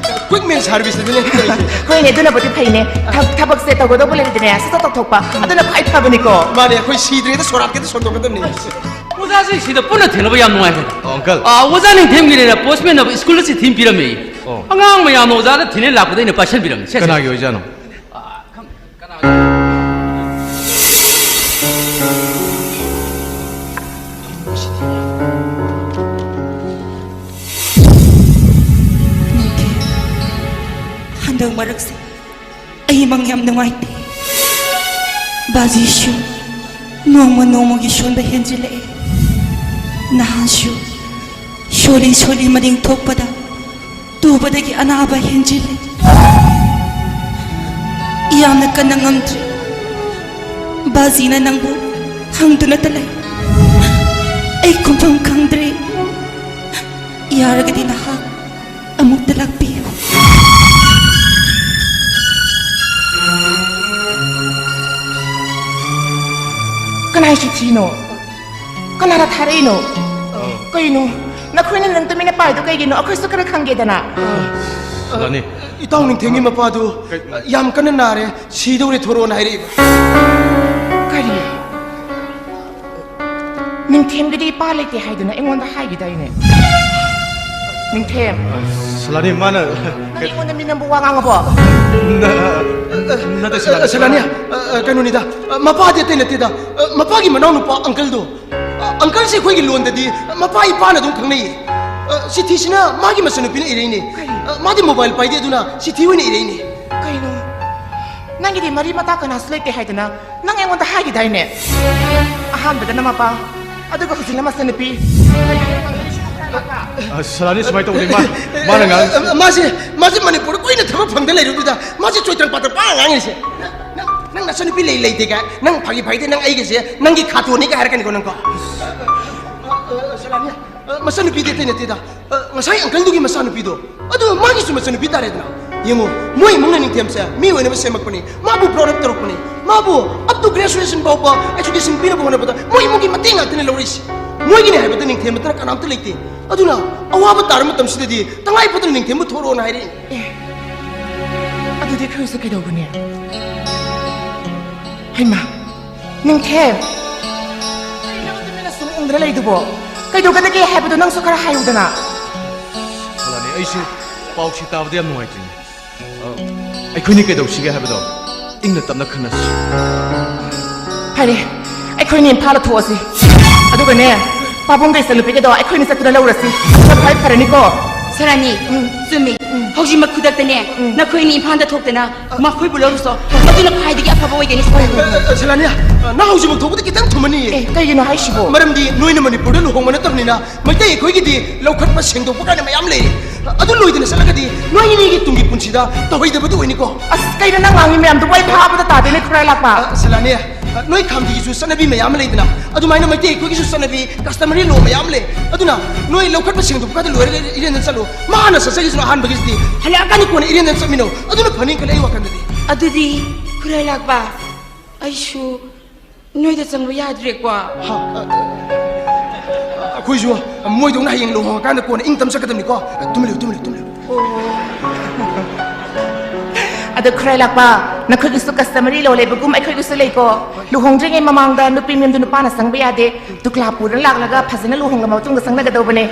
ꯀ꯭ꯋꯤꯛ ꯃꯦꯟ ꯁꯥꯔꯚꯤꯁꯇꯅꯦ ꯇꯧꯔꯤꯁꯦ꯫ ꯍꯣꯏꯅꯦ, ꯑꯗꯨꯅꯕꯨꯗꯤ ꯐꯩꯅꯦ꯫ ꯊ-, ꯊꯕꯛꯁꯦ ꯇꯧꯒꯗꯧꯕ ꯂꯩꯔꯗꯤꯅꯦ, ꯁꯠ ꯁꯠ ꯇꯧꯊꯣꯛꯄ, ꯑꯗꯨꯅ ꯈ꯭ꯋꯥꯏ ꯐꯕꯅꯤꯀꯣ꯫ ꯃꯥꯅꯦ, ꯑꯩꯈꯣꯏ ꯁꯤꯗ꯭ꯔꯤꯉꯩꯗ ꯁꯣꯔꯥꯠꯀꯤꯗ ꯁꯣꯟꯗꯣꯛꯀꯗꯕꯅꯤ꯫ ꯑꯣꯖꯥꯁꯤꯡ ꯁꯤꯗ ꯄꯨꯟꯅ ꯊꯦꯡꯅꯕ ꯌꯥꯝ ꯅꯨꯡꯉꯥꯏ꯫ ꯑꯣ, ꯑꯪꯀꯜ꯫ ꯑꯥ, ꯑꯣꯖꯥ ꯅꯤꯡꯊꯦꯝꯒꯤꯅꯦꯅ ꯄꯣꯁꯃꯦꯟ ꯑꯃ ꯁ꯭ꯀꯨꯜ ꯑꯁꯤ ꯊꯤꯝ ꯄꯤꯔꯝꯃꯤ꯫ ꯑꯣ꯫ ꯑꯉꯥꯡ ꯃꯌꯥꯝꯅ ꯑꯣꯖꯥꯗ ꯊꯤꯅꯦ ꯂꯥꯛꯄꯗ ꯑꯩꯅ ꯄꯥꯏꯁꯟꯕꯤꯔꯝꯃꯤ꯫ ꯁꯦ, ꯁꯦ꯫ ꯀꯅꯥꯒꯤ ꯑꯣꯏꯖꯥꯠꯅꯣ? ꯑꯥ, ꯈꯪ-, ꯀꯅꯥꯒꯤ? ꯍꯟꯗꯛ ꯃꯔꯛꯁꯦ ꯑꯩ ꯃꯪ ꯌꯥꯝ ꯅꯨꯡꯉꯥꯏꯇꯦ꯫ ꯕꯥꯖꯤꯁꯨ ꯅꯣꯡꯃ ꯅꯣꯡꯃꯒꯤ ꯁꯣꯟꯕ ꯍꯦꯟꯖꯤꯜꯂꯛꯑꯦ꯫ ꯅꯍꯥꯁꯨ ꯁꯣꯜꯂꯤ ꯁꯣꯜꯂꯤ ꯃꯅꯤꯡ ꯊꯣꯛꯄꯗ ꯇꯨꯕꯗꯒꯤ ꯑꯅꯥꯕ ꯍꯦꯟꯖꯤꯜꯂꯦ꯫ ꯌꯥꯝꯅ ꯀꯟꯅ ꯉꯝꯗ꯭ꯔꯦ꯫ ꯕꯥꯖꯤꯅ ꯅꯪꯕꯨ ꯍꯪꯗꯨꯅꯇ ꯂꯩ꯫ ꯑꯩ ꯈꯨꯝꯐꯝ ꯈꯪꯗ꯭ꯔꯦ꯫ ꯌꯥꯔꯒꯗꯤ ꯅꯍꯥꯛ ꯑꯃꯨꯛꯇ ꯂꯥꯛꯄꯤꯌꯨ꯫ ꯆꯤꯊꯤꯅꯣ? ꯀꯅꯥꯅ ꯊꯥꯔꯛꯏꯅꯣ? ꯀꯩꯅꯣ? ꯅꯈꯣꯏꯅ ꯅꯪ ꯇꯨꯃꯤꯟꯅ ꯄꯥꯏꯗꯣ ꯀꯩꯒꯤꯅꯣ? ꯑꯩꯈꯣꯏꯁꯨ ꯈꯔ ꯈꯪꯒꯦꯗꯅ꯫ ꯁꯂꯥꯅꯤ꯫ ꯏꯇꯥꯎ ꯅꯤꯡꯊꯦꯝꯒꯤ ꯃꯄꯥꯗꯨ ꯀꯩ- ꯌꯥꯝ ꯀꯟꯅ ꯅꯥꯔꯦ, ꯁꯤꯗꯧꯔꯦ, ꯊꯣꯔꯛꯑꯣꯅ ꯍꯥꯏꯔꯛꯏꯕ꯫ ꯀꯔꯤ? ꯅꯤꯡꯊꯦꯝꯒꯤꯗꯤ ꯏꯄꯥ ꯂꯩꯇꯦ ꯍꯥꯏꯗꯅ ꯑꯩꯉꯣꯟꯗ ꯍꯥꯏꯈꯤꯗꯥꯏꯅꯦ? ꯅꯤꯡꯊꯦꯝ꯫ ꯁꯂꯥꯅꯤ, ꯃꯥꯅ ꯅꯪ ꯑꯩꯉꯣꯟꯗ ꯃꯤ ꯅꯝꯕ ꯋꯥ ꯉꯥꯡꯉꯕꯣ? ꯅ-, ꯅꯠꯇꯦ, ꯁꯂꯥꯅꯤ꯫ ꯁꯂꯥꯅꯤ, ꯑ, ꯑ, ꯀꯩꯅꯣꯅꯤꯗ, ꯑ, ꯃꯄꯥꯗꯤ ꯑꯇꯩ ꯅꯠꯇꯦꯗ, ꯑ, ꯃꯄꯥꯒꯤ ꯃꯅꯥꯎꯅꯨꯄꯥ ꯑꯪꯀꯜꯗꯣ꯫ ꯑ, ꯑꯪꯀꯜꯁꯦ ꯑꯩꯈꯣꯏꯒꯤ ꯂꯣꯟꯗꯗꯤ ꯃꯄꯥ ꯏꯄꯥꯅ ꯑꯗꯨꯝ ꯈꯪꯅꯩꯌꯦ꯫ ꯑ, ꯆꯤꯊꯤꯁꯤꯅ ꯃꯥꯒꯤ ꯃꯆꯟꯅꯨꯄꯤꯅ ꯏꯔꯛꯏꯅꯦ꯫ ꯀꯔꯤ? ꯑ, ꯃꯥꯗꯤ ꯃꯣꯕꯥꯏꯜ ꯄꯥꯏꯗꯦ, ꯑꯗꯨꯅ ꯆꯤꯊꯤ ꯑꯣꯏꯅ ꯏꯔꯛꯏꯅꯦ꯫ ꯀꯩꯅꯣ? ꯅꯪꯒꯤꯗꯤ ꯃꯔꯤ ꯃꯇꯥ ꯀꯅꯥꯁꯨ ꯂꯩꯇꯦ ꯍꯥꯏꯗꯅ ꯅꯪ ꯑꯩꯉꯣꯟꯗ ꯍꯥꯏꯈꯤꯗꯥꯏꯅꯦ? ꯑꯍꯥꯟꯕꯗ ꯅꯃꯄꯥ, ꯑꯗꯨꯒ ꯍꯧꯖꯤꯛꯅ ꯃꯆꯟꯅꯨꯄꯤ꯫ ꯑ, ꯁꯂꯥꯅꯤ, ꯁꯨꯃꯥꯏꯅ ꯇꯧꯕꯅꯤ, ꯃꯥ, ꯃꯥꯅ ꯉꯥꯡ- ꯑ, ꯃꯥꯁꯦ, ꯃꯥꯁꯦ ꯃꯅꯤꯄꯨꯔꯗ ꯀꯨꯏꯅ ꯊꯕꯛ ꯐꯪꯗ ꯂꯩꯔꯨꯕꯗꯨꯗ ꯃꯥꯁꯦ ꯆꯣꯏꯇ꯭ꯔꯪ ꯄꯥꯇ꯭ꯔꯪ ꯄꯥ ꯉꯥꯡꯉꯤꯁꯦ꯫ ꯅꯪ, ꯅꯪ ꯅꯆꯟꯅꯨꯄꯤ ꯂꯩ ꯂꯩꯇꯦ ꯀꯥꯏ, ꯅꯪ ꯐꯥꯒꯤ ꯐꯥꯒꯤꯗꯤ ꯅꯪ ꯑꯩꯒꯁꯦ ꯅꯪꯒꯤ ꯈꯥꯇꯣꯟꯅꯤ ꯀꯥꯏ ꯍꯥꯏꯔꯛꯀꯅꯤꯀꯣ ꯅꯪꯀꯣ꯫ ꯑ, ꯁꯂꯥꯅꯤ, ꯑ, ꯃꯆꯟꯅꯨꯄꯤꯗꯤ ꯑꯇꯩ ꯅꯠꯇꯦꯗ꯫ ꯑ, ꯉꯁꯥꯏ ꯑꯪꯀꯜꯗꯨꯒꯤ ꯃꯆꯥꯅꯨꯄꯤꯗꯣ, ꯑꯗꯨ ꯃꯥꯒꯤꯁꯨ ꯃꯆꯟꯅꯨꯄꯤ ꯇꯥꯔꯦꯗꯅ꯫ ꯌꯦꯡꯉꯣ, ꯃꯣꯏ ꯏꯃꯨꯡꯅ ꯅꯤꯡꯊꯦꯝꯁꯦ ꯃꯤ ꯑꯣꯏꯅꯕ ꯁꯦꯝꯃꯛꯄꯅꯤ, ꯃꯥꯕꯨ brought up ꯇꯧꯔꯛꯄꯅꯤ, ꯃꯥꯕꯨ up to graduation ꯐꯥꯎꯕ education ꯄꯤꯅꯕ ꯍꯣꯠꯅꯕꯗ ꯃꯣꯏ ꯏꯃꯨꯡꯒꯤ ꯃꯇꯦꯡ ꯉꯥꯛꯇꯅꯤ ꯂꯧꯔꯛꯏꯁꯦ꯫ ꯃꯣꯏꯒꯤꯅꯦ ꯍꯥꯏꯕꯗ ꯅꯤꯡꯊꯦꯝ ꯅꯠꯇꯅ ꯀꯅꯥꯝꯇ ꯂꯩꯇꯦ꯫ ꯑꯗꯨꯅ ꯑꯋꯥꯕ ꯇꯥꯔ ꯃꯇꯝꯁꯤꯗꯗꯤ ꯇꯉꯥꯏ ꯐꯗꯅ ꯅꯤꯡꯊꯦꯝꯕꯨ ꯊꯣꯔꯛꯑꯣꯅ ꯍꯥꯏꯔꯛꯏꯅꯤ꯫ ꯑꯦ, ꯑꯗꯨꯗꯤ ꯑꯩꯈꯣꯏꯁꯨ ꯀꯩꯗꯧꯒꯅꯤ? ꯍꯩꯃꯥ, ꯅꯤꯡꯊꯦꯝ! ꯀꯩꯅꯣ ꯇꯨꯃꯤꯟꯅ ꯁꯨꯝ ꯎꯪꯗꯅ ꯂꯩꯗꯨꯕꯣ? ꯀꯩꯗꯧꯒꯗꯒꯦ ꯍꯥꯏꯕꯗꯣ ꯅꯪꯁꯨ ꯈꯔ ꯍꯥꯏꯌꯨꯗꯅ꯫ ꯁꯂꯥꯅꯤ, ꯑꯩꯁꯨ ꯄꯥꯎꯁꯤ ꯇꯥꯕꯗ ꯌꯥꯝ ꯅꯨꯡꯉꯥꯏꯇ꯭ꯔꯤꯅꯦ꯫ ꯑ, ꯑꯩꯈꯣꯏꯅꯤ ꯀꯩꯗꯧꯁꯤꯒꯦ ꯍꯥꯏꯕꯗꯣ ꯏꯪꯅ ꯇꯞꯅ ꯈꯟꯅꯁꯤ꯫ ꯐꯔꯦ, ꯑꯩꯈꯣꯏꯅꯤ ꯏꯝꯐꯥꯜꯗ ꯊꯣꯛꯑꯁꯤ꯫ ꯑꯗꯨꯒꯅꯦ, ꯄꯥꯕꯨꯡꯒ ꯏꯆꯟꯅꯨꯄꯤꯒꯗꯣ ꯑꯩꯈꯣꯏꯅꯤ ꯆꯠꯇꯨꯅ ꯂꯧꯔꯁꯤ꯫ ꯑꯗꯨꯅ ꯈ꯭ꯋꯥꯏ ꯐꯔꯅꯤꯀꯣ꯫ ꯁꯂꯥꯅꯤ, ꯎꯝ꯫ ꯆꯨꯝꯃꯤ꯫ ꯎꯝ꯫ ꯍꯧꯖꯤꯛꯃꯛ ꯈꯨꯗꯛꯇꯅꯦ, ꯎꯝ꯫ ꯅꯈꯣꯏꯅꯤ ꯏꯝꯐꯥꯜꯗ ꯊꯣꯛꯇꯅ ꯃꯈꯣꯏꯕꯨ ꯂꯧꯔꯨꯁꯣ꯫ ꯃꯗꯨꯅ ꯈ꯭ꯋꯥꯏꯗꯒꯤ ꯑꯐꯕ ꯑꯣꯏꯒꯅꯤ꯫ ꯑ, ꯑ, ꯁꯂꯥꯅꯤ, ꯑ, ꯅꯪ ꯍꯧꯖꯤꯛꯃꯛ ꯊꯣꯛꯄꯗ ꯈꯤꯇꯪ ꯊꯨꯃꯟꯅꯤꯌꯦ꯫ ꯑꯦ, ꯀꯩꯒꯤꯅꯣ ꯍꯥꯏꯁꯤꯕꯣ? ꯃꯔꯝꯗꯤ ꯅꯣꯏꯅ ꯃꯅꯤꯄꯨꯔꯗ ꯂꯨꯍꯣꯡꯕ ꯅꯠꯇꯕꯅꯤꯅ, ꯃꯩꯇꯩ ꯑꯩꯈꯣꯏꯒꯤꯗꯤ ꯂꯧꯈꯠꯄ ꯁꯦꯡꯗꯣꯛꯄ ꯀꯥꯏꯅ ꯃꯌꯥꯝ ꯂꯩꯔꯤ꯫ ꯑꯗꯨ ꯂꯣꯏꯗꯅ ꯆꯠꯂꯒꯗꯤ ꯅꯣꯏ ꯑꯅꯤꯒꯤ ꯇꯨꯡꯒꯤ ꯄꯨꯟꯁꯤꯗ ꯇꯧꯍꯩꯗꯕꯗꯨ ꯑꯣꯏꯅꯤꯀꯣ꯫ ꯑꯁ, ꯀꯩꯅꯣ ꯅꯪ ꯉꯥꯡꯉꯤ ꯃꯌꯥꯝꯗꯨꯕꯨ? ꯑꯩ ꯐꯥꯕꯗ ꯇꯥꯗꯦꯅꯦ, ꯈꯨꯔꯥꯏ ꯂꯥꯛꯄ꯫ ꯑ, ꯁꯂꯥꯅꯤ, ꯑ, ꯅꯣꯏ ꯈꯥꯝꯗꯤꯒꯤꯁꯨ ꯆꯠꯅꯕꯤ ꯃꯌꯥꯝ ꯑꯃ ꯂꯩꯗꯅ, ꯑꯗꯨꯃꯥꯏꯅ ꯃꯩꯇꯩ ꯑꯩꯈꯣꯏꯒꯤꯁꯨ ꯆꯠꯅꯕꯤ, customary law ꯃꯌꯥꯝ ꯂꯩ꯫ ꯑꯗꯨꯅ ꯅꯣꯏ ꯂꯧꯈꯠꯄ ꯁꯦꯡꯗꯣꯛꯄ ꯀꯥꯟꯗ ꯂꯣꯏꯔꯒ ꯏꯔꯦꯟꯗꯅ ꯆꯠꯂꯨ꯫ ꯃꯥ ꯍꯥꯟꯅ ꯆꯠꯆꯈꯤꯁꯅꯨ ꯑꯍꯥꯟꯕꯒꯤꯁꯤꯗꯤ꯫ ꯍꯜꯂꯛꯑꯀꯥꯟꯗ ꯀꯣꯟꯅ ꯏꯔꯦꯟꯗꯅ ꯆꯠꯃꯤꯟꯅꯧ꯫ ꯑꯗꯨꯅ ꯐꯅꯤ ꯈꯜꯂꯦ ꯑꯩ ꯋꯥꯈꯜꯗꯗꯤ꯫ ꯑꯗꯨꯗꯤ ꯈꯨꯔꯥꯏ ꯂꯥꯛꯄ, ꯑꯩꯁꯨ ꯅꯣꯏꯗ ꯆꯪꯕ ꯌꯥꯗ꯭ꯔꯦꯀꯣ? ꯍꯥ, ꯑ, ꯑ, ꯑꯩꯈꯣꯏꯁꯨ ꯃꯣꯏꯗꯧꯅ ꯍꯌꯦꯡ ꯂꯨꯍꯣꯡꯉꯀꯥꯟꯗ ꯀꯣꯟꯅ ꯏꯪ ꯇꯝ ꯆꯠꯀꯗꯕꯅꯤꯀꯣ꯫ ꯇꯨꯝꯂꯤꯎ, ꯇꯨꯝꯂꯤꯎ, ꯇꯨꯝꯂꯤꯎ꯫ ꯑꯣ꯫ ꯑꯗꯣ ꯈꯨꯔꯥꯏ ꯂꯥꯛꯄ, ꯅꯈꯣꯏꯒꯤꯁꯨ customary law ꯂꯩꯕꯒꯨꯝ ꯑꯩꯈꯣꯏꯒꯤꯁꯨ ꯂꯩꯀꯣ꯫ ꯂꯨꯍꯣꯡꯗ꯭ꯔꯤꯉꯩ ꯃꯃꯥꯡꯗ ꯅꯨꯄꯤ ꯃꯌꯨꯝꯗ ꯅꯨꯄꯥꯅ ꯆꯪꯕ ꯌꯥꯗꯦ꯫ ꯗꯨꯛꯂꯥ ꯄꯨꯔ ꯂꯥꯛꯂꯒ ꯐꯖꯅ ꯂꯨꯍꯣꯡꯂꯕ ꯃꯇꯨꯡꯗ ꯆꯪꯅꯒꯗꯧꯕꯅꯦ꯫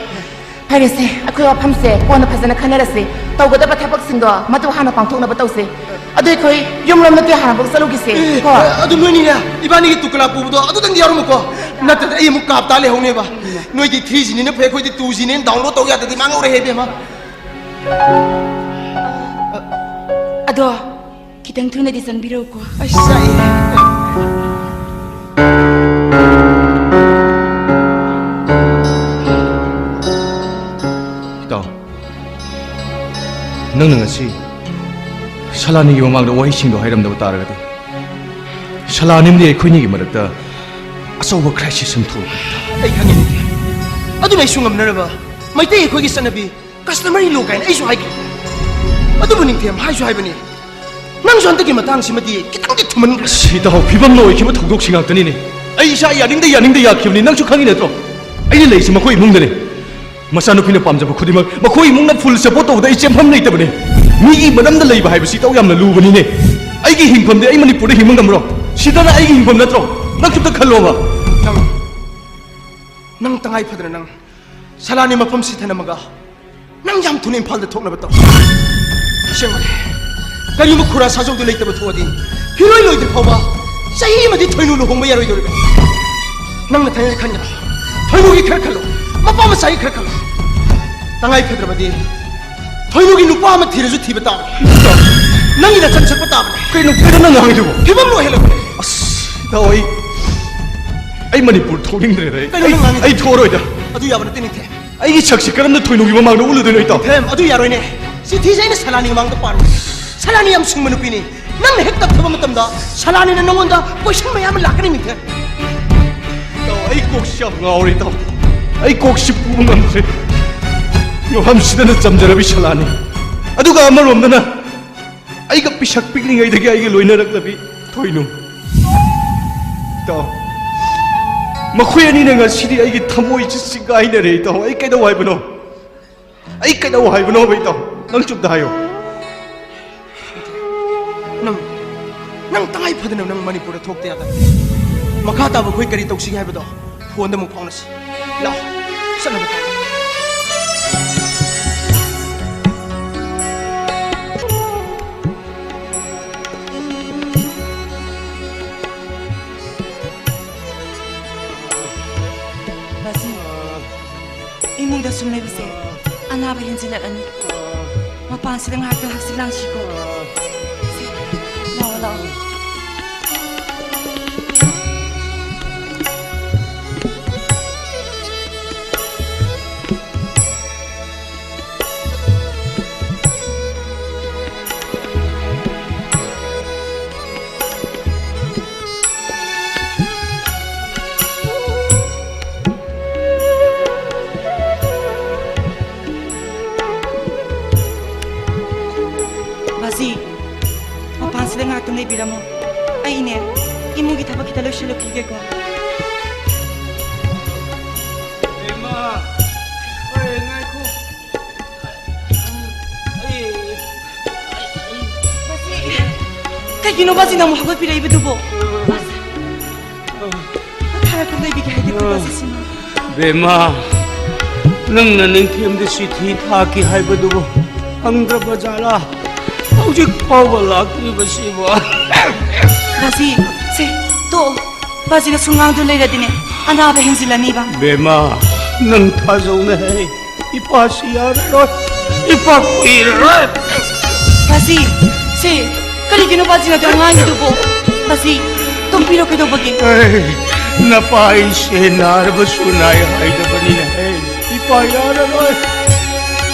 ꯐꯔꯦꯁꯦ, ꯑꯩꯈꯣꯏ ꯋꯥꯐꯝꯁꯦ ꯀꯣꯟꯅ ꯐꯖꯅ ꯈꯟꯅꯔꯁꯤ꯫ ꯇꯧꯒꯗꯕ ꯊꯕꯛꯁꯤꯡꯗꯣ ꯃꯗꯨ ꯍꯥꯟꯅ ꯄꯥꯡꯊꯣꯛꯅꯕ ꯇꯧꯁꯤ꯫ ꯑꯗꯨ ꯑꯩꯈꯣꯏ ꯌꯨꯝꯂꯣꯝꯗ ꯍꯥꯟꯅ ꯑꯃꯨꯛ ꯆꯠꯂꯨꯈꯤꯁꯦ꯫ ꯑꯦ, ꯀꯣ? ꯑꯗꯨ ꯅꯣꯏꯅꯤꯅꯦ, ꯏꯕꯥꯅꯤꯒꯤ ꯗꯨꯛꯂꯥ ꯄꯨꯕꯗꯣ ꯑꯗꯨꯗꯪꯗꯤ ꯌꯥꯎꯔꯝꯃꯨꯀꯣ꯫ ꯅꯠꯇ꯭ꯔꯗꯤ ꯑꯩ ꯑꯃꯨꯛ ꯀꯥꯞ ꯇꯥ ꯂꯩꯍꯧꯅꯦꯕ꯫ ꯅꯣꯏꯗꯤ three G ꯅꯤꯅ ꯐꯩ, ꯑꯩꯈꯣꯏꯗꯤ two G ꯅꯤꯅ download ꯇꯧ ꯌꯥꯗ꯭ꯔꯗꯤ ꯃꯥꯡꯍꯧꯔꯦ ꯏꯕꯦꯝꯃ꯫ ꯑꯗꯣ ꯈꯤꯇꯪ ꯊꯨꯅꯗꯤ ꯆꯪꯕꯤꯔꯛꯎꯀꯣ꯫ ꯑꯩ ꯆꯥꯛꯑꯦ꯫ ꯏꯇꯥꯎ, ꯅꯪꯅ ꯉꯁꯤ ꯁꯂꯥꯅꯤꯒꯤ ꯃꯃꯥꯡꯗ ꯋꯥꯍꯩꯁꯤꯡꯗꯣ ꯍꯥꯏꯔꯝꯗꯕ ꯇꯥꯔꯒꯗꯤ, ꯁꯂꯥꯅꯤꯝꯗꯤ ꯑꯩꯈꯣꯏꯅꯤꯒꯤ ꯃꯔꯛꯇ ꯑꯆꯧꯕ crisis ꯑꯃ ꯊꯣꯛꯂꯛꯀꯅꯤ꯫ ꯑꯩ ꯈꯪꯉꯦ, ꯅꯤꯡꯊꯦꯝ꯫ ꯑꯗꯨꯅ ꯑꯩꯁꯨ ꯉꯝꯅꯔꯕ ꯃꯩꯇꯩ ꯑꯩꯈꯣꯏꯒꯤ ꯆꯠꯅꯕꯤ customary law ꯀꯥꯏꯅ ꯑꯩꯁꯨ ꯍꯥꯏꯈꯤ꯫ ꯑꯗꯨꯕꯨ ꯅꯤꯡꯊꯦꯝ, ꯍꯥꯏꯁꯨ ꯍꯥꯏꯕꯅꯤ, ꯅꯪꯁꯨ ꯍꯟꯗꯛꯀꯤ ꯃꯇꯥꯡꯁꯤꯃꯗꯤ ꯈꯤꯇꯪꯗꯤ ꯊꯨꯃꯟꯈ꯭ꯔꯦ꯫ ꯑꯁ, ꯏꯇꯥꯎ, ꯐꯤꯕꯝ ꯂꯣꯏꯈꯤꯕ ꯊꯧꯗꯣꯛꯁꯤ ꯉꯥꯛꯇꯅꯤꯅꯦ꯫ ꯑꯩ ꯏꯁꯥ ꯌꯥꯅꯤꯡꯗ ꯌꯥꯅꯤꯡꯗ ꯌꯥꯈꯤꯕꯅꯤ, ꯅꯪꯁꯨ ꯈꯪꯉꯤ ꯅꯠꯇ꯭ꯔꯣ? ꯑꯩꯅ ꯂꯩꯔꯤꯁꯤ ꯃꯈꯣꯏ ꯏꯃꯨꯡꯗꯅꯦ꯫ ꯃꯆꯥꯅꯨꯄꯤꯅ ꯄꯥꯝꯖꯕ ꯈꯨꯗꯤꯡꯃꯛ ꯃꯈꯣꯏ ꯏꯃꯨꯡꯅ full support ꯇꯧꯕꯗ ꯑꯩ ꯆꯦꯟꯐꯝ ꯂꯩꯇꯕꯅꯦ꯫ ꯃꯤꯒꯤ ꯃꯔꯝꯗ ꯂꯩꯕ ꯍꯥꯏꯕꯁꯤ ꯏꯇꯥꯎ ꯌꯥꯝꯅ ꯂꯨꯕꯅꯤꯅꯦ꯫ ꯑꯩꯒꯤ ꯍꯤꯡꯐꯝꯗꯤ ꯑꯩ ꯃꯅꯤꯄꯨꯔꯗ ꯍꯤꯡꯕ ꯉꯝꯕ꯭ꯔꯣ? ꯁꯤꯗꯅ ꯑꯩꯒꯤ ꯍꯤꯡꯐꯝ ꯅꯠꯇ꯭ꯔꯣ? ꯅꯪꯁꯨ ꯑꯝꯇ ꯈꯜꯂꯣꯕ꯫ ꯅꯪ, ꯅꯪ ꯇꯉꯥꯏ ꯐꯗꯅ ꯅꯪ ꯁꯂꯥꯅꯤ ꯃꯐꯝꯁꯤ ꯊꯅꯝꯃꯒ ꯅꯪ ꯌꯥꯝ ꯊꯨꯅ ꯏꯝꯐꯥꯜꯗ ꯊꯣꯛꯅꯕ ꯇꯧ꯫ ꯑꯁꯦꯡꯕꯅꯦ, ꯀꯔꯤꯒꯨꯝꯕ ꯈꯨꯔꯥ ꯁꯥꯖꯧꯗꯨ ꯂꯩꯇꯕ ꯊꯣꯛꯑꯗꯤ ꯐꯤꯔꯣꯏ ꯂꯣꯏꯗ꯭ꯔꯤ ꯐꯥꯎꯕ ꯆꯍꯤ ꯑꯃꯗꯤ ꯊꯣꯏꯅꯨ ꯂꯨꯍꯣꯡꯕ ꯌꯥꯔꯣꯏꯗꯧꯔꯤꯕꯅꯤ꯫ ꯅꯪ ꯅꯊꯟꯗ ꯈꯟꯒꯅꯨ, ꯊꯣꯏꯅꯨꯒꯤ ꯈꯔ ꯈꯜꯂꯨ, ꯃꯄꯥ ꯃꯆꯥꯒꯤ ꯈꯔ ꯈꯜꯂꯨ꯫ ꯇꯉꯥꯏ ꯐꯗ꯭ꯔꯕꯗꯤ ꯊꯣꯏꯅꯨꯒꯤ ꯅꯨꯄꯥ ꯑꯃ ꯊꯤꯔꯁꯨ ꯊꯤꯕ ꯇꯥꯕꯅꯤ꯫ ꯅꯪꯒꯤ ꯅꯆꯟ ꯁꯛꯄ ꯇꯥꯕꯅꯤ꯫ ꯀꯩꯅꯣ, ꯀꯩꯅꯣ ꯅꯪ ꯉꯥꯡꯉꯤꯗꯨꯕꯣ? ꯐꯤꯕꯝ ꯂꯣꯏꯍꯜꯂꯛꯄꯅꯦ꯫ ꯑꯁ, ꯏꯇꯥꯎ, ꯑꯩ, ꯑꯩ ꯃꯅꯤꯄꯨꯔ ꯊꯣꯛꯅꯤꯡꯗ꯭ꯔꯦꯗ꯫ ꯑꯩ, ꯀꯩꯅꯣ ꯅꯪ ꯉꯥꯡꯉꯤꯗꯣ? ꯑꯩ ꯊꯣꯛꯑꯔꯣꯏꯗ꯫ ꯑꯗꯨ ꯌꯥꯕ ꯅꯠꯇꯦ, ꯅꯤꯡꯊꯦꯝ꯫ ꯑꯩꯒꯤ ꯁꯛꯁꯤ ꯀꯔꯝꯅ ꯊꯣꯏꯅꯨꯒꯤ ꯃꯃꯥꯡꯗ ꯎꯠꯂꯨꯗꯣꯏꯅꯣ, ꯏꯇꯥꯎ? ꯅꯤꯡꯊꯦꯝ, ꯑꯗꯨ ꯌꯥꯔꯣꯏꯅꯦ꯫ ꯆꯤꯊꯤꯁꯦ ꯑꯩꯅ ꯁꯂꯥꯅꯤ ꯃꯃꯥꯡꯗ ꯄꯥꯔꯣꯏ꯫ ꯁꯂꯥꯅꯤ ꯌꯥꯝ ꯁꯤꯡꯕ ꯅꯨꯄꯤꯅꯤ꯫ ꯅꯪꯅ ꯍꯦꯛ ꯇꯞꯊꯕ ꯃꯇꯝꯗ ꯁꯂꯥꯅꯤꯅ ꯅꯪꯉꯣꯟꯗ question ꯃꯌꯥꯝ ꯑꯃ ꯂꯥꯛꯀꯅꯤ, ꯅꯤꯡꯊꯦꯝ꯫ ꯏꯇꯥꯎ, ꯑꯩ ꯀꯣꯛꯁꯤ ꯌꯥꯝ ꯉꯥꯎꯔꯦ, ꯏꯇꯥꯎ꯫ ꯑꯩ ꯀꯣꯛꯁꯤ ꯄꯨꯕ ꯉꯝꯗ꯭ꯔꯦ꯫ ꯃꯐꯝꯁꯤꯗꯅ ꯆꯝꯖꯔꯕꯤ ꯁꯂꯥꯅꯤ, ꯑꯗꯨꯒ ꯑꯃꯔꯣꯝꯗꯅ ꯑꯩꯒ ꯄꯤꯁꯛ ꯄꯤꯛꯂꯤꯉꯩꯗꯒꯤ ꯑꯩꯒ ꯂꯣꯏꯅꯔꯛꯂꯕꯤ ꯊꯣꯏꯅꯨ꯫ ꯏꯇꯥꯎ, ꯃꯈꯣꯏ ꯑꯅꯤꯅ ꯉꯁꯤꯗꯤ ꯑꯩꯒꯤ ꯊꯃꯣꯏꯁꯤ ꯁꯤꯒꯥꯏꯅꯔꯦ꯫ ꯏꯇꯥꯎ, ꯑꯩ ꯀꯩꯗꯧ ꯍꯥꯏꯕꯅꯣ? ꯑꯩ ꯀꯩꯗꯧ ꯍꯥꯏꯕꯅꯣꯕ, ꯏꯇꯥꯎ? ꯅꯪ ꯆꯨꯞꯇ ꯍꯥꯏꯌꯣ꯫ ꯅꯪ, ꯅꯪ ꯇꯉꯥꯏ ꯐꯗꯅ ꯅꯪ ꯃꯅꯤꯄꯨꯔꯗ ꯊꯣꯛꯇ ꯌꯥꯗ꯫ ꯃꯈꯥ ꯇꯥꯕ ꯑꯩꯈꯣꯏ ꯀꯔꯤ ꯇꯧꯁꯤꯒꯦ ꯍꯥꯏꯕꯗꯣ ꯐꯣꯟꯗ ꯑꯃꯨꯛ ꯐꯥꯎꯅꯁꯤ꯫ ꯂꯥꯛꯑꯣ, ꯆꯠꯅꯕ ꯇꯧꯔꯣ꯫ ꯕꯥꯖꯤ, ꯏꯃꯨꯡꯗ ꯁꯨꯝ ꯂꯩꯕꯁꯦ ꯑꯅꯥꯕ ꯍꯦꯟꯖꯤꯜꯂꯛꯑꯅꯤ꯫ ꯃꯄꯥꯟꯁꯤꯗ ꯉꯥꯏꯍꯥꯛꯇꯪ ꯍꯛꯆꯤꯛ ꯂꯥꯡꯁꯤꯀꯣ꯫ ꯂꯥꯛꯑꯣ, ꯂꯥꯛꯑꯣ꯫ ꯕꯥꯖꯤ, ꯃꯄꯥꯟꯁꯤꯗ ꯉꯥꯏꯍꯥꯛꯇꯪ ꯂꯩꯕꯤꯔꯝꯃꯣ꯫ ꯑꯩꯅꯦ, ꯏꯃꯨꯡꯒꯤ ꯊꯕꯛ ꯈꯤꯇ ꯂꯣꯏꯁꯤꯜꯂꯨꯈꯤꯒꯦꯀꯣ꯫ ꯏꯃꯥ, ꯑꯩ ꯉꯥꯏꯈꯣ꯫ ꯕꯥꯖꯤ, ꯀꯩꯒꯤꯅꯣ ꯕꯥꯖꯤꯅ ꯑꯃꯨꯛ ꯍꯧꯒꯠꯄꯤꯔꯛꯏꯕꯗꯨꯕꯣ? ꯕꯥꯖꯤ, ꯄꯣꯊꯥꯔꯒ ꯂꯩꯕꯤꯒꯦ ꯍꯥꯏꯗꯦ ꯑꯩꯈꯣꯏ ꯕꯥꯖꯤꯁꯤꯅ꯫ ꯕꯦꯝꯃ, ꯅꯪꯅ ꯅꯤꯡꯊꯦꯝꯗ ꯆꯤꯊꯤ ꯊꯥꯈꯤ ꯍꯥꯏꯕꯗꯨꯕꯨ ꯐꯪꯗ꯭ꯔꯕ ꯖꯥꯠꯂꯥ? ꯍꯧꯖꯤꯛ ꯐꯥꯎꯕ ꯂꯥꯛꯇ꯭ꯔꯤꯕꯁꯤꯕꯨ? ꯕꯥꯖꯤ, ꯁꯦ, ꯇꯣꯛꯑꯣ꯫ ꯕꯥꯖꯤꯅ ꯁꯨꯝ ꯉꯥꯡꯗꯨ ꯂꯩꯔꯗꯤꯅꯦ, ꯑꯅꯥꯕ ꯍꯦꯟꯖꯤꯜꯂꯅꯤꯕ꯫ ꯕꯦꯝꯃ, ꯅꯪ ꯊꯥꯖꯧꯅꯦ ꯍꯦ꯫ ꯏꯄꯥꯁꯤ ꯌꯥꯔꯔꯣꯏ꯫ ꯏꯄꯥ ꯀꯨꯏꯔꯔꯣꯏ꯫ ꯕꯥꯖꯤ, ꯁꯦ, ꯀꯔꯤꯒꯤꯅꯣ ꯕꯥꯖꯤꯅ ꯑꯗꯨ ꯉꯥꯡꯉꯤꯗꯨꯕꯣ? ꯕꯥꯖꯤ, ꯇꯣꯛꯄꯤꯔꯣ ꯀꯩꯗꯧꯕꯒꯦ? ꯑꯦ, ꯅꯄꯥ ꯑꯩꯁꯦ ꯅꯥꯔꯕꯁꯨ ꯅꯥꯏ ꯍꯥꯏꯗꯕꯅꯤꯅꯦ ꯍꯦ꯫ ꯏꯄꯥ ꯌꯥꯔꯔꯣꯏ꯫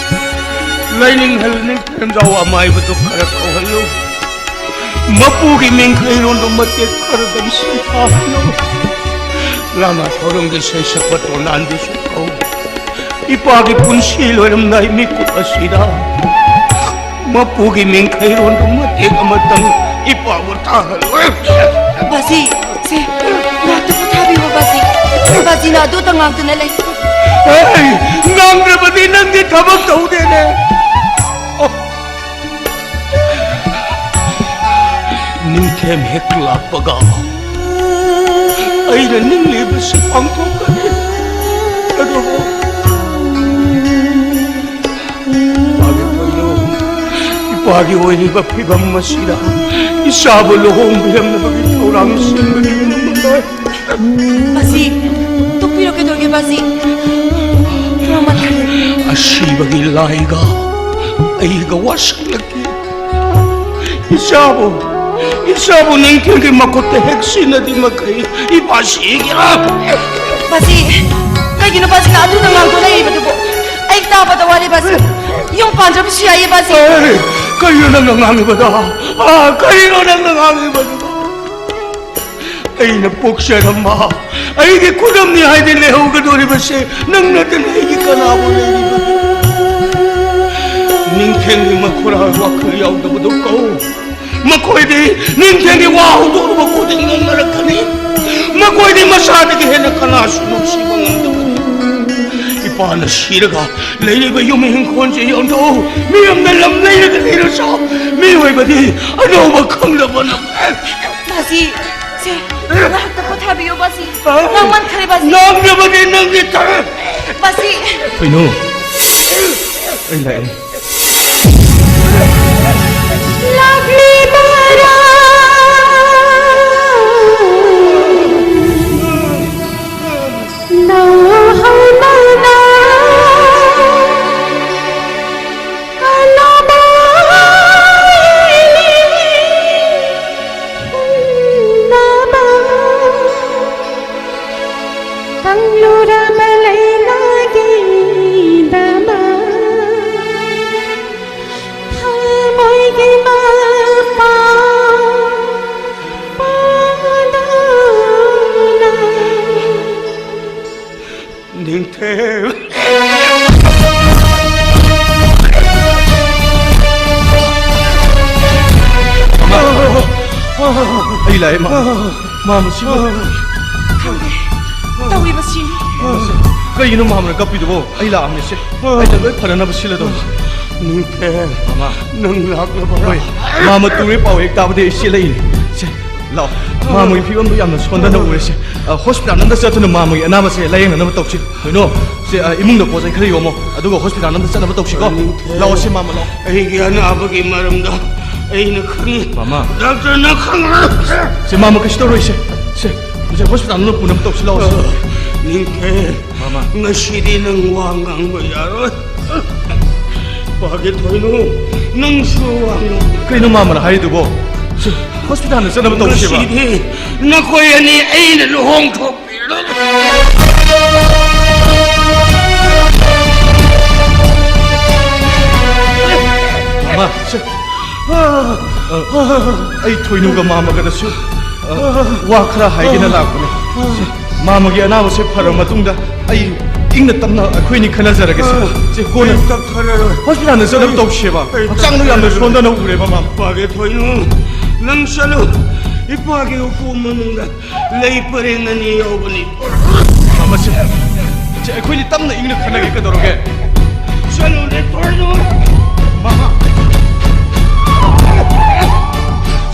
ꯂꯥꯏꯅꯤꯡꯍꯜ ꯅꯤꯡꯊꯦꯝꯖꯥꯎ ꯑꯃꯥꯏꯕꯗꯨ ꯈꯔ ꯀꯧꯍꯜꯂꯨ꯫ ꯃꯄꯨꯒꯤ ꯃꯤꯡꯈꯩꯔꯣꯟꯗꯨ ꯃꯇꯦꯛ ꯈꯔꯗꯪ ꯁꯤꯟꯊꯥꯍꯜꯂꯨ꯫ ꯂꯥꯃꯥ ꯊꯧꯔꯝꯒꯤ ꯁꯩꯁꯛꯄ ꯇꯣꯅꯥꯟꯗꯨꯁꯨ ꯀꯧ꯫ ꯏꯄꯥꯒꯤ ꯄꯨꯟꯁꯤ ꯂꯣꯏꯔꯝꯗꯥꯏ ꯃꯤꯀꯨꯞ ꯑꯁꯤꯗ ꯃꯄꯨꯒꯤ ꯃꯤꯡꯈꯩꯔꯣꯟꯗꯨ ꯃꯇꯦꯛ ꯑꯃꯇꯪ ꯏꯄꯥꯕꯨ ꯇꯥꯍꯜꯂꯨ꯫ ꯕꯥꯖꯤ, ꯁꯦ, ꯉꯥꯛꯇ ꯄꯣꯊꯥꯕꯤꯌꯨ, ꯕꯥꯖꯤ꯫ ꯕꯥꯖꯤꯅ ꯑꯗꯨꯇ ꯉꯥꯡꯗꯨꯅ ꯂꯩ꯫ ꯑꯩ ꯉꯥꯡꯗ꯭ꯔꯕꯗꯤ ꯅꯪꯗꯤ ꯊꯕꯛ ꯇꯧꯗꯦꯅꯦ꯫ ꯑꯣ꯫ ꯅꯤꯡꯊꯦꯝ ꯍꯦꯛ ꯂꯥꯛꯄꯒ ꯑꯩꯅ ꯅꯤꯡꯂꯤꯕꯁꯤ ꯄꯥꯡꯊꯣꯛꯀꯅꯤ꯫ ꯑꯗꯨꯕꯨ ꯏꯄꯥꯒꯤ ꯀꯣꯏꯅꯨ, ꯏꯄꯥꯒꯤ ꯑꯣꯏꯔꯤꯕ ꯐꯤꯕꯝ ꯑꯁꯤꯗ ꯏꯆꯥꯕꯨ ꯂꯨꯍꯣꯡꯕꯤꯔꯝꯅꯕꯒꯤ ꯊꯧꯔꯥꯡ ꯁꯤꯟꯕꯒꯤ ꯉꯝꯂꯣꯏ꯫ ꯕꯥꯖꯤ, ꯇꯣꯛꯄꯤꯔꯣ, ꯀꯩꯗꯧꯔꯒꯦ, ꯕꯥꯖꯤ? ꯃꯃꯜ ꯑꯁꯤꯕꯒꯤ ꯂꯥꯏꯒ ꯑꯩꯒ ꯋꯥꯁꯛꯂꯛꯈꯤ꯫ ꯏꯆꯥꯕꯨ, ꯏꯆꯥꯕꯨ ꯅꯤꯡꯊꯦꯝꯒꯤ ꯃꯈꯨꯠꯇ ꯍꯦꯛ ꯁꯤꯟꯅꯗꯤ ꯃꯈꯩ ꯏꯄꯥ ꯁꯤꯒꯦꯔꯥ? ꯕꯥꯖꯤ, ꯀꯩꯒꯤꯅꯣ ꯕꯥꯖꯤꯅ ꯑꯗꯨꯗ ꯉꯥꯡꯗꯨꯅ ꯂꯩꯔꯤꯕꯗꯨꯕꯨ? ꯑꯩ ꯇꯥꯕꯗ ꯋꯥꯔꯦ ꯕꯥꯖꯤ꯫ ꯌꯨꯝ ꯄꯥꯟꯗ꯭ꯔꯕꯁꯨ ꯌꯥꯏꯌꯦ ꯕꯥꯖꯤ꯫ ꯑꯦ, ꯀꯔꯤꯅꯣ ꯅꯪꯅ ꯉꯥꯡꯉꯤꯕꯗꯣ? ꯑꯥ, ꯀꯔꯤꯅꯣ ꯅꯪꯅ ꯉꯥꯡꯉꯤꯕꯗꯨꯕꯨ? ꯑꯩꯅ ꯄꯣꯛꯆꯔꯝꯕ, ꯑꯩꯒꯤ ꯈꯨꯗꯝꯅꯤ ꯍꯥꯏꯗꯤ ꯂꯩꯍꯧꯒꯗꯧꯔꯤꯕꯁꯦ ꯅꯪ ꯅꯠꯇꯅ ꯑꯩꯒꯤ ꯀꯅꯥꯕꯨ ꯂꯩꯔꯤꯕꯒꯦ? ꯅꯤꯡꯊꯦꯝꯒꯤ ꯃꯈꯨꯔꯥ ꯋꯥꯈꯜ ꯌꯥꯎꯗꯕꯗꯨ ꯀꯧ꯫ ꯃꯈꯣꯏꯗꯤ ꯅꯤꯡꯊꯦꯝꯒꯤ ꯋꯥ ꯍꯧꯗꯣꯛꯂꯨꯕ ꯈꯨꯗꯤꯡ ꯅꯣꯛꯅꯔꯛꯀꯅꯤ꯫ ꯃꯈꯣꯏꯗꯤ ꯃꯁꯥꯗꯒꯤ ꯍꯦꯟꯅ ꯀꯅꯥꯁꯨ ꯅꯨꯡꯁꯤꯕ ꯉꯝꯗꯕꯅꯤ꯫ ꯏꯄꯥꯅ ꯁꯤꯔꯒ ꯂꯩꯔꯤꯕ ꯌꯨꯝ ꯏꯪꯈꯣꯜꯁꯦ ꯌꯣꯟꯊꯣꯛꯎ꯫ ꯃꯤꯔꯝꯗ ꯂꯝ ꯂꯩꯔꯒ ꯂꯩꯔꯁꯨ ꯃꯤꯑꯣꯏꯕꯗꯤ ꯑꯅꯧꯕ ꯈꯪꯗꯕꯅ꯫ ꯕꯥꯖꯤ, ꯁꯦ, ꯉꯥꯏꯍꯥꯛꯇ ꯄꯣꯊꯥꯕꯤꯌꯨ, ꯕꯥꯖꯤ꯫ ꯉꯥꯡꯃꯟꯈ꯭ꯔꯦ, ꯕꯥꯖꯤ꯫ ꯉꯥꯡꯗꯕꯗꯤ ꯅꯪꯒꯤ ꯇꯔꯦ꯫ ꯕꯥꯖꯤ꯫ ꯀꯩꯅꯣ? ꯑꯩ ꯂꯥꯛꯑꯦ꯫ ꯂꯥꯛꯂꯤꯕꯔꯥ? ꯅꯧꯍꯧꯅ ꯀꯪꯂꯨꯔꯕ ꯂꯩꯅꯥꯒꯤꯗꯃꯛ ꯊꯃꯣꯏꯒꯤ ꯃꯄꯥ ꯄꯥꯗꯨꯅ꯫ ꯅꯤꯡꯊꯦꯝ꯫ ꯑꯩ ꯂꯥꯛꯑꯦ, ꯃꯥꯃ꯫ ꯃꯥꯃ, ꯁꯤꯕꯨ? ꯈꯪꯗꯦ꯫ ꯇꯧꯔꯤꯕꯁꯤ꯫ ꯀꯩꯒꯤꯅꯣ ꯃꯥꯃꯅ ꯀꯞꯄꯤꯗꯨꯕꯣ? ꯑꯩ ꯂꯥꯛꯑꯝꯅꯦ, ꯁꯦ꯫ ꯑꯩꯅ ꯂꯣꯏ ꯐꯅꯅꯕ ꯁꯤꯜꯂꯗꯧꯅꯤ꯫ ꯅꯤꯡꯊꯦꯝ, ꯃꯥꯃ꯫ ꯅꯪ ꯂꯥꯛꯂꯕꯔꯥ? ꯍꯣꯏ, ꯃꯥꯃ ꯇꯨꯔꯦ ꯄꯥꯎ ꯍꯦꯛ ꯇꯥꯕꯗꯤ ꯑꯩ ꯆꯦꯜꯂꯛꯏꯅꯦ꯫ ꯁꯦ, ꯂꯥꯛꯑꯣ꯫ ꯃꯥꯃꯒꯤ ꯐꯤꯕꯝꯗꯣ ꯌꯥꯝꯅ ꯁꯣꯟꯊꯅ ꯎꯔꯦ, ꯁꯦ꯫ ꯑ, ꯍꯣꯁꯄꯤꯇꯥꯜ ꯑꯝꯗ ꯆꯠꯇꯨꯅ ꯃꯥꯃꯒꯤ ꯑꯅꯥꯕꯁꯦ ꯂꯥꯌꯦꯡꯅꯅꯕ ꯇꯧꯁꯤ꯫ ꯀꯩꯅꯣ? ꯁꯦ, ꯑ, ꯏꯃꯨꯡꯗ ꯄꯣꯠ ꯆꯩ ꯈꯔ ꯌꯣꯝꯃꯣ, ꯑꯗꯨꯒ ꯍꯣꯁꯄꯤꯇꯥꯜ ꯑꯝꯗ ꯆꯠꯅꯕ ꯇꯧꯁꯤꯀꯣ꯫ ꯅꯤꯡꯊꯦꯝ꯫ ꯂꯥꯛꯑꯣ, ꯁꯦ, ꯃꯥꯃ, ꯂꯥꯛꯑꯣ꯫ ꯑꯩꯒꯤ ꯑꯅꯥꯕꯒꯤ ꯃꯔꯝꯗ ꯑꯩꯅ ꯈꯪꯉꯤ꯫ ꯃꯥꯃ꯫ ꯗꯥꯛꯇꯔꯅ ꯈꯪꯂꯣꯏ꯫ ꯁꯦ, ꯃꯥꯃ, ꯀꯩꯁꯨ ꯇꯧꯔꯣꯏ, ꯁꯦ꯫ ꯁꯦ, ꯁꯦ, ꯍꯣꯁꯄꯤꯇꯥꯜ ꯑꯃꯗ ꯄꯨꯅꯕ ꯇꯧꯁꯤ, ꯂꯥꯛꯑꯣ, ꯁꯦ꯫ ꯅꯤꯡꯊꯦꯝ, ꯃꯥꯃ꯫ ꯉꯁꯤꯗꯤ ꯅꯪ ꯋꯥ ꯉꯥꯡꯕ ꯌꯥꯔꯣꯏ꯫ ꯄꯥꯒꯦ ꯊꯣꯏꯅꯨ, ꯅꯪꯁꯨ ꯋꯥ ꯉꯥꯡ- ꯀꯩꯅꯣ ꯃꯥꯃꯅ ꯍꯥꯏꯔꯤꯗꯨꯕꯣ? ꯁꯦ, ꯍꯣꯁꯄꯤꯇꯥꯜꯗ ꯆꯠꯅꯕ ꯇꯧꯁꯦꯕ꯫ ꯉꯁꯤꯗꯤ ꯅꯈꯣꯏ ꯑꯅꯤ ꯑꯩꯅ ꯂꯨꯍꯣꯡꯊꯣꯛ- ꯃꯥꯃ, ꯁꯦ, ꯑ, ꯑꯩ ꯊꯣꯏꯅꯨꯒ ꯃꯥꯃꯒꯗꯁꯨ, ꯑ, ꯋꯥ ꯈꯔ ꯍꯥꯏꯒꯦꯅ ꯂꯥꯛꯄꯅꯦ꯫ ꯁꯦ, ꯃꯥꯃꯒꯤ ꯑꯅꯥꯕꯁꯦ ꯐꯔꯕ ꯃꯇꯨꯡꯗ ꯑꯩ ꯏꯪꯅ ꯇꯞꯅ ꯑꯩꯈꯣꯏꯅꯤ ꯈꯟꯅꯖꯔꯒꯦ, ꯁꯦ꯫ ꯁꯦ, ꯀꯣꯟꯅ ꯑꯩ ꯇꯞꯊꯔꯔꯣꯏ꯫ ꯍꯣꯁꯄꯤꯇꯥꯜꯗ ꯆꯠꯅꯕ ꯇꯧꯁꯦꯕ꯫ ꯑꯩ ꯍꯛꯆꯥꯡꯗꯣ ꯌꯥꯝꯅ ꯇꯞꯊꯔꯔꯣꯏ꯫ ꯁꯣꯟꯊꯅ ꯎꯔꯦꯕ, ꯃꯥꯃ꯫ ꯄꯥꯒꯦ ꯊꯣꯏꯅꯨ, ꯅꯪ ꯆꯠꯂꯨ꯫ ꯏꯄꯥꯒꯤ ꯎꯄꯨ ꯃꯅꯨꯡꯗ ꯂꯩ ꯄꯔꯦꯡ ꯑꯅꯤ ꯌꯥꯎꯕꯅꯤ꯫ ꯃꯥꯃ, ꯁꯦ, ꯁꯦ, ꯑꯩꯈꯣꯏꯅꯤ ꯇꯞꯅ ꯏꯪꯅ ꯈꯟꯅꯒꯦ, ꯀꯩꯗꯧꯔꯒꯦ? ꯆꯠꯂꯨꯅꯦ, ꯊꯣꯏꯅꯨ꯫ ꯃꯥꯃ꯫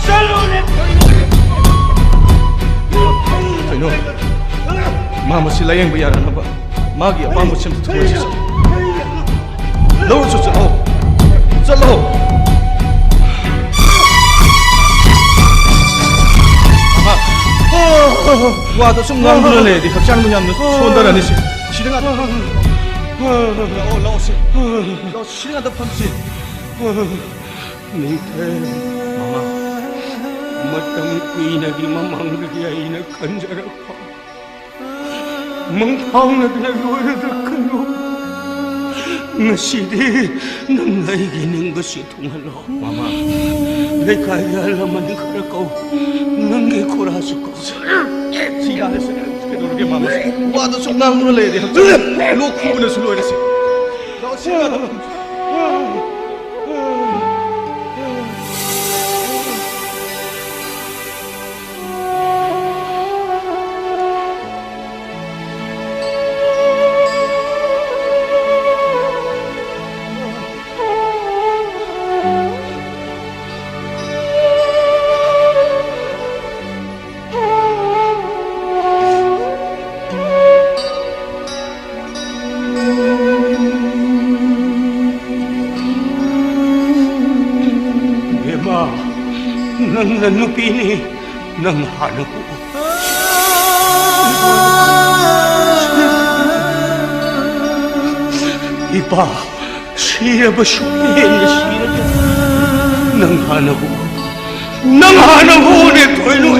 ꯆꯠꯂꯨꯅꯦ, ꯊꯣꯏꯅꯨ꯫ ꯊꯣꯏꯅꯨ, ꯃꯥꯃꯁꯤ ꯂꯥꯌꯦꯡꯕ ꯌꯥꯅꯅꯕ ꯃꯥꯒꯤ ꯑꯄꯥꯝꯕ ꯁꯦꯝ ꯊꯣꯛꯑꯁꯤ꯫ ꯂꯧꯔꯨꯆꯣ, ꯆꯠꯂꯣ꯫ ꯆꯠꯂꯣ꯫ ꯑꯍꯥ꯫ ꯋꯥꯗꯣ ꯁꯨꯝ ꯉꯥꯡꯗꯨꯅ ꯂꯩꯔꯗꯤ ꯍꯛꯆꯥꯡꯗꯣ ꯌꯥꯝꯅ ꯁꯣꯟꯊꯔꯅꯤ, ꯁꯦ꯫ ꯁꯤꯗ ꯉꯥꯛꯇ꯫ ꯂꯥꯛꯑꯣ, ꯂꯥꯛꯑꯣ, ꯁꯦ꯫ ꯂꯥꯛꯑꯣ, ꯁꯤꯗ ꯉꯥꯛꯇ ꯐꯝꯁꯤ꯫ ꯅꯤꯡꯊꯦꯝ꯫ ꯃꯥꯃ꯫ ꯃꯇꯝ ꯀꯨꯏꯅꯒꯤ ꯃꯃꯥꯡꯗꯒꯤ ꯑꯩꯅ ꯈꯟꯖꯔꯛꯄ ꯃꯪꯐꯥꯎꯅꯗꯅ ꯂꯣꯏꯔꯗ꯭ꯔꯥ ꯈꯜꯂꯨ꯫ ꯉꯁꯤꯗꯤ ꯅꯪ ꯑꯩꯒꯤ ꯅꯤꯡꯕꯁꯤ ꯊꯨꯡꯍꯜꯂꯣ꯫ ꯃꯥꯃ꯫ ꯂꯩꯀꯥꯏꯒꯤ ꯑꯍꯜ ꯂꯃꯟ ꯈꯔ ꯀꯧ, ꯅꯪꯒꯤ ꯈꯨꯔꯥꯁꯨ ꯀꯧ꯫ ꯁꯤ ꯌꯥꯔꯦ, ꯁꯤ ꯌꯥꯔꯦ꯫ ꯀꯩꯗꯧꯔꯒꯦ, ꯃꯥꯃ? ꯋꯥꯗꯣ ꯁꯨꯝ ꯉꯥꯡꯗꯨꯅ ꯂꯩꯔꯗꯤ ꯍꯛꯆꯥꯡ ꯂꯣꯛ ꯈꯨꯕꯅꯁꯨ ꯂꯣꯏꯔꯦ, ꯁꯦ꯫ ꯂꯥꯛꯑꯣ, ꯁꯤ ꯌꯥꯔꯦ꯫ ꯅꯨꯄꯤꯅꯤ, ꯅꯪ ꯍꯥꯟꯅ ꯄꯣꯛꯎ꯫ ꯏꯄꯥ, ꯁꯤꯔꯕꯁꯨ ꯍꯦꯟꯅ ꯁꯤꯔꯒꯦ꯫ ꯅꯪ ꯍꯥꯟꯅ ꯄꯣꯛꯎ꯫ ꯅꯪ ꯍꯥꯟꯅ ꯄꯣꯛꯎꯅꯦ, ꯊꯣꯏꯅꯨ꯫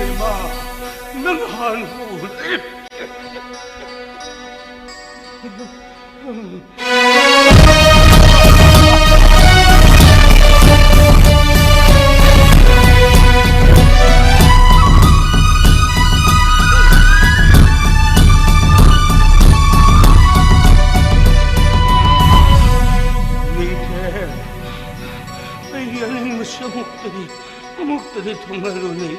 ꯏꯃꯥ, ꯅꯪ ꯍꯥꯟꯅ ꯄꯣꯛꯎꯅꯦ꯫ ꯅꯤꯡꯊꯦꯝ, ꯑꯩꯒꯤ ꯑꯅꯤꯡꯕꯁꯦ ꯑꯃꯨꯛꯇꯗꯤ ꯑꯃꯨꯛꯇꯗꯤ ꯊꯨꯡꯍꯜꯂꯨꯅꯦ꯫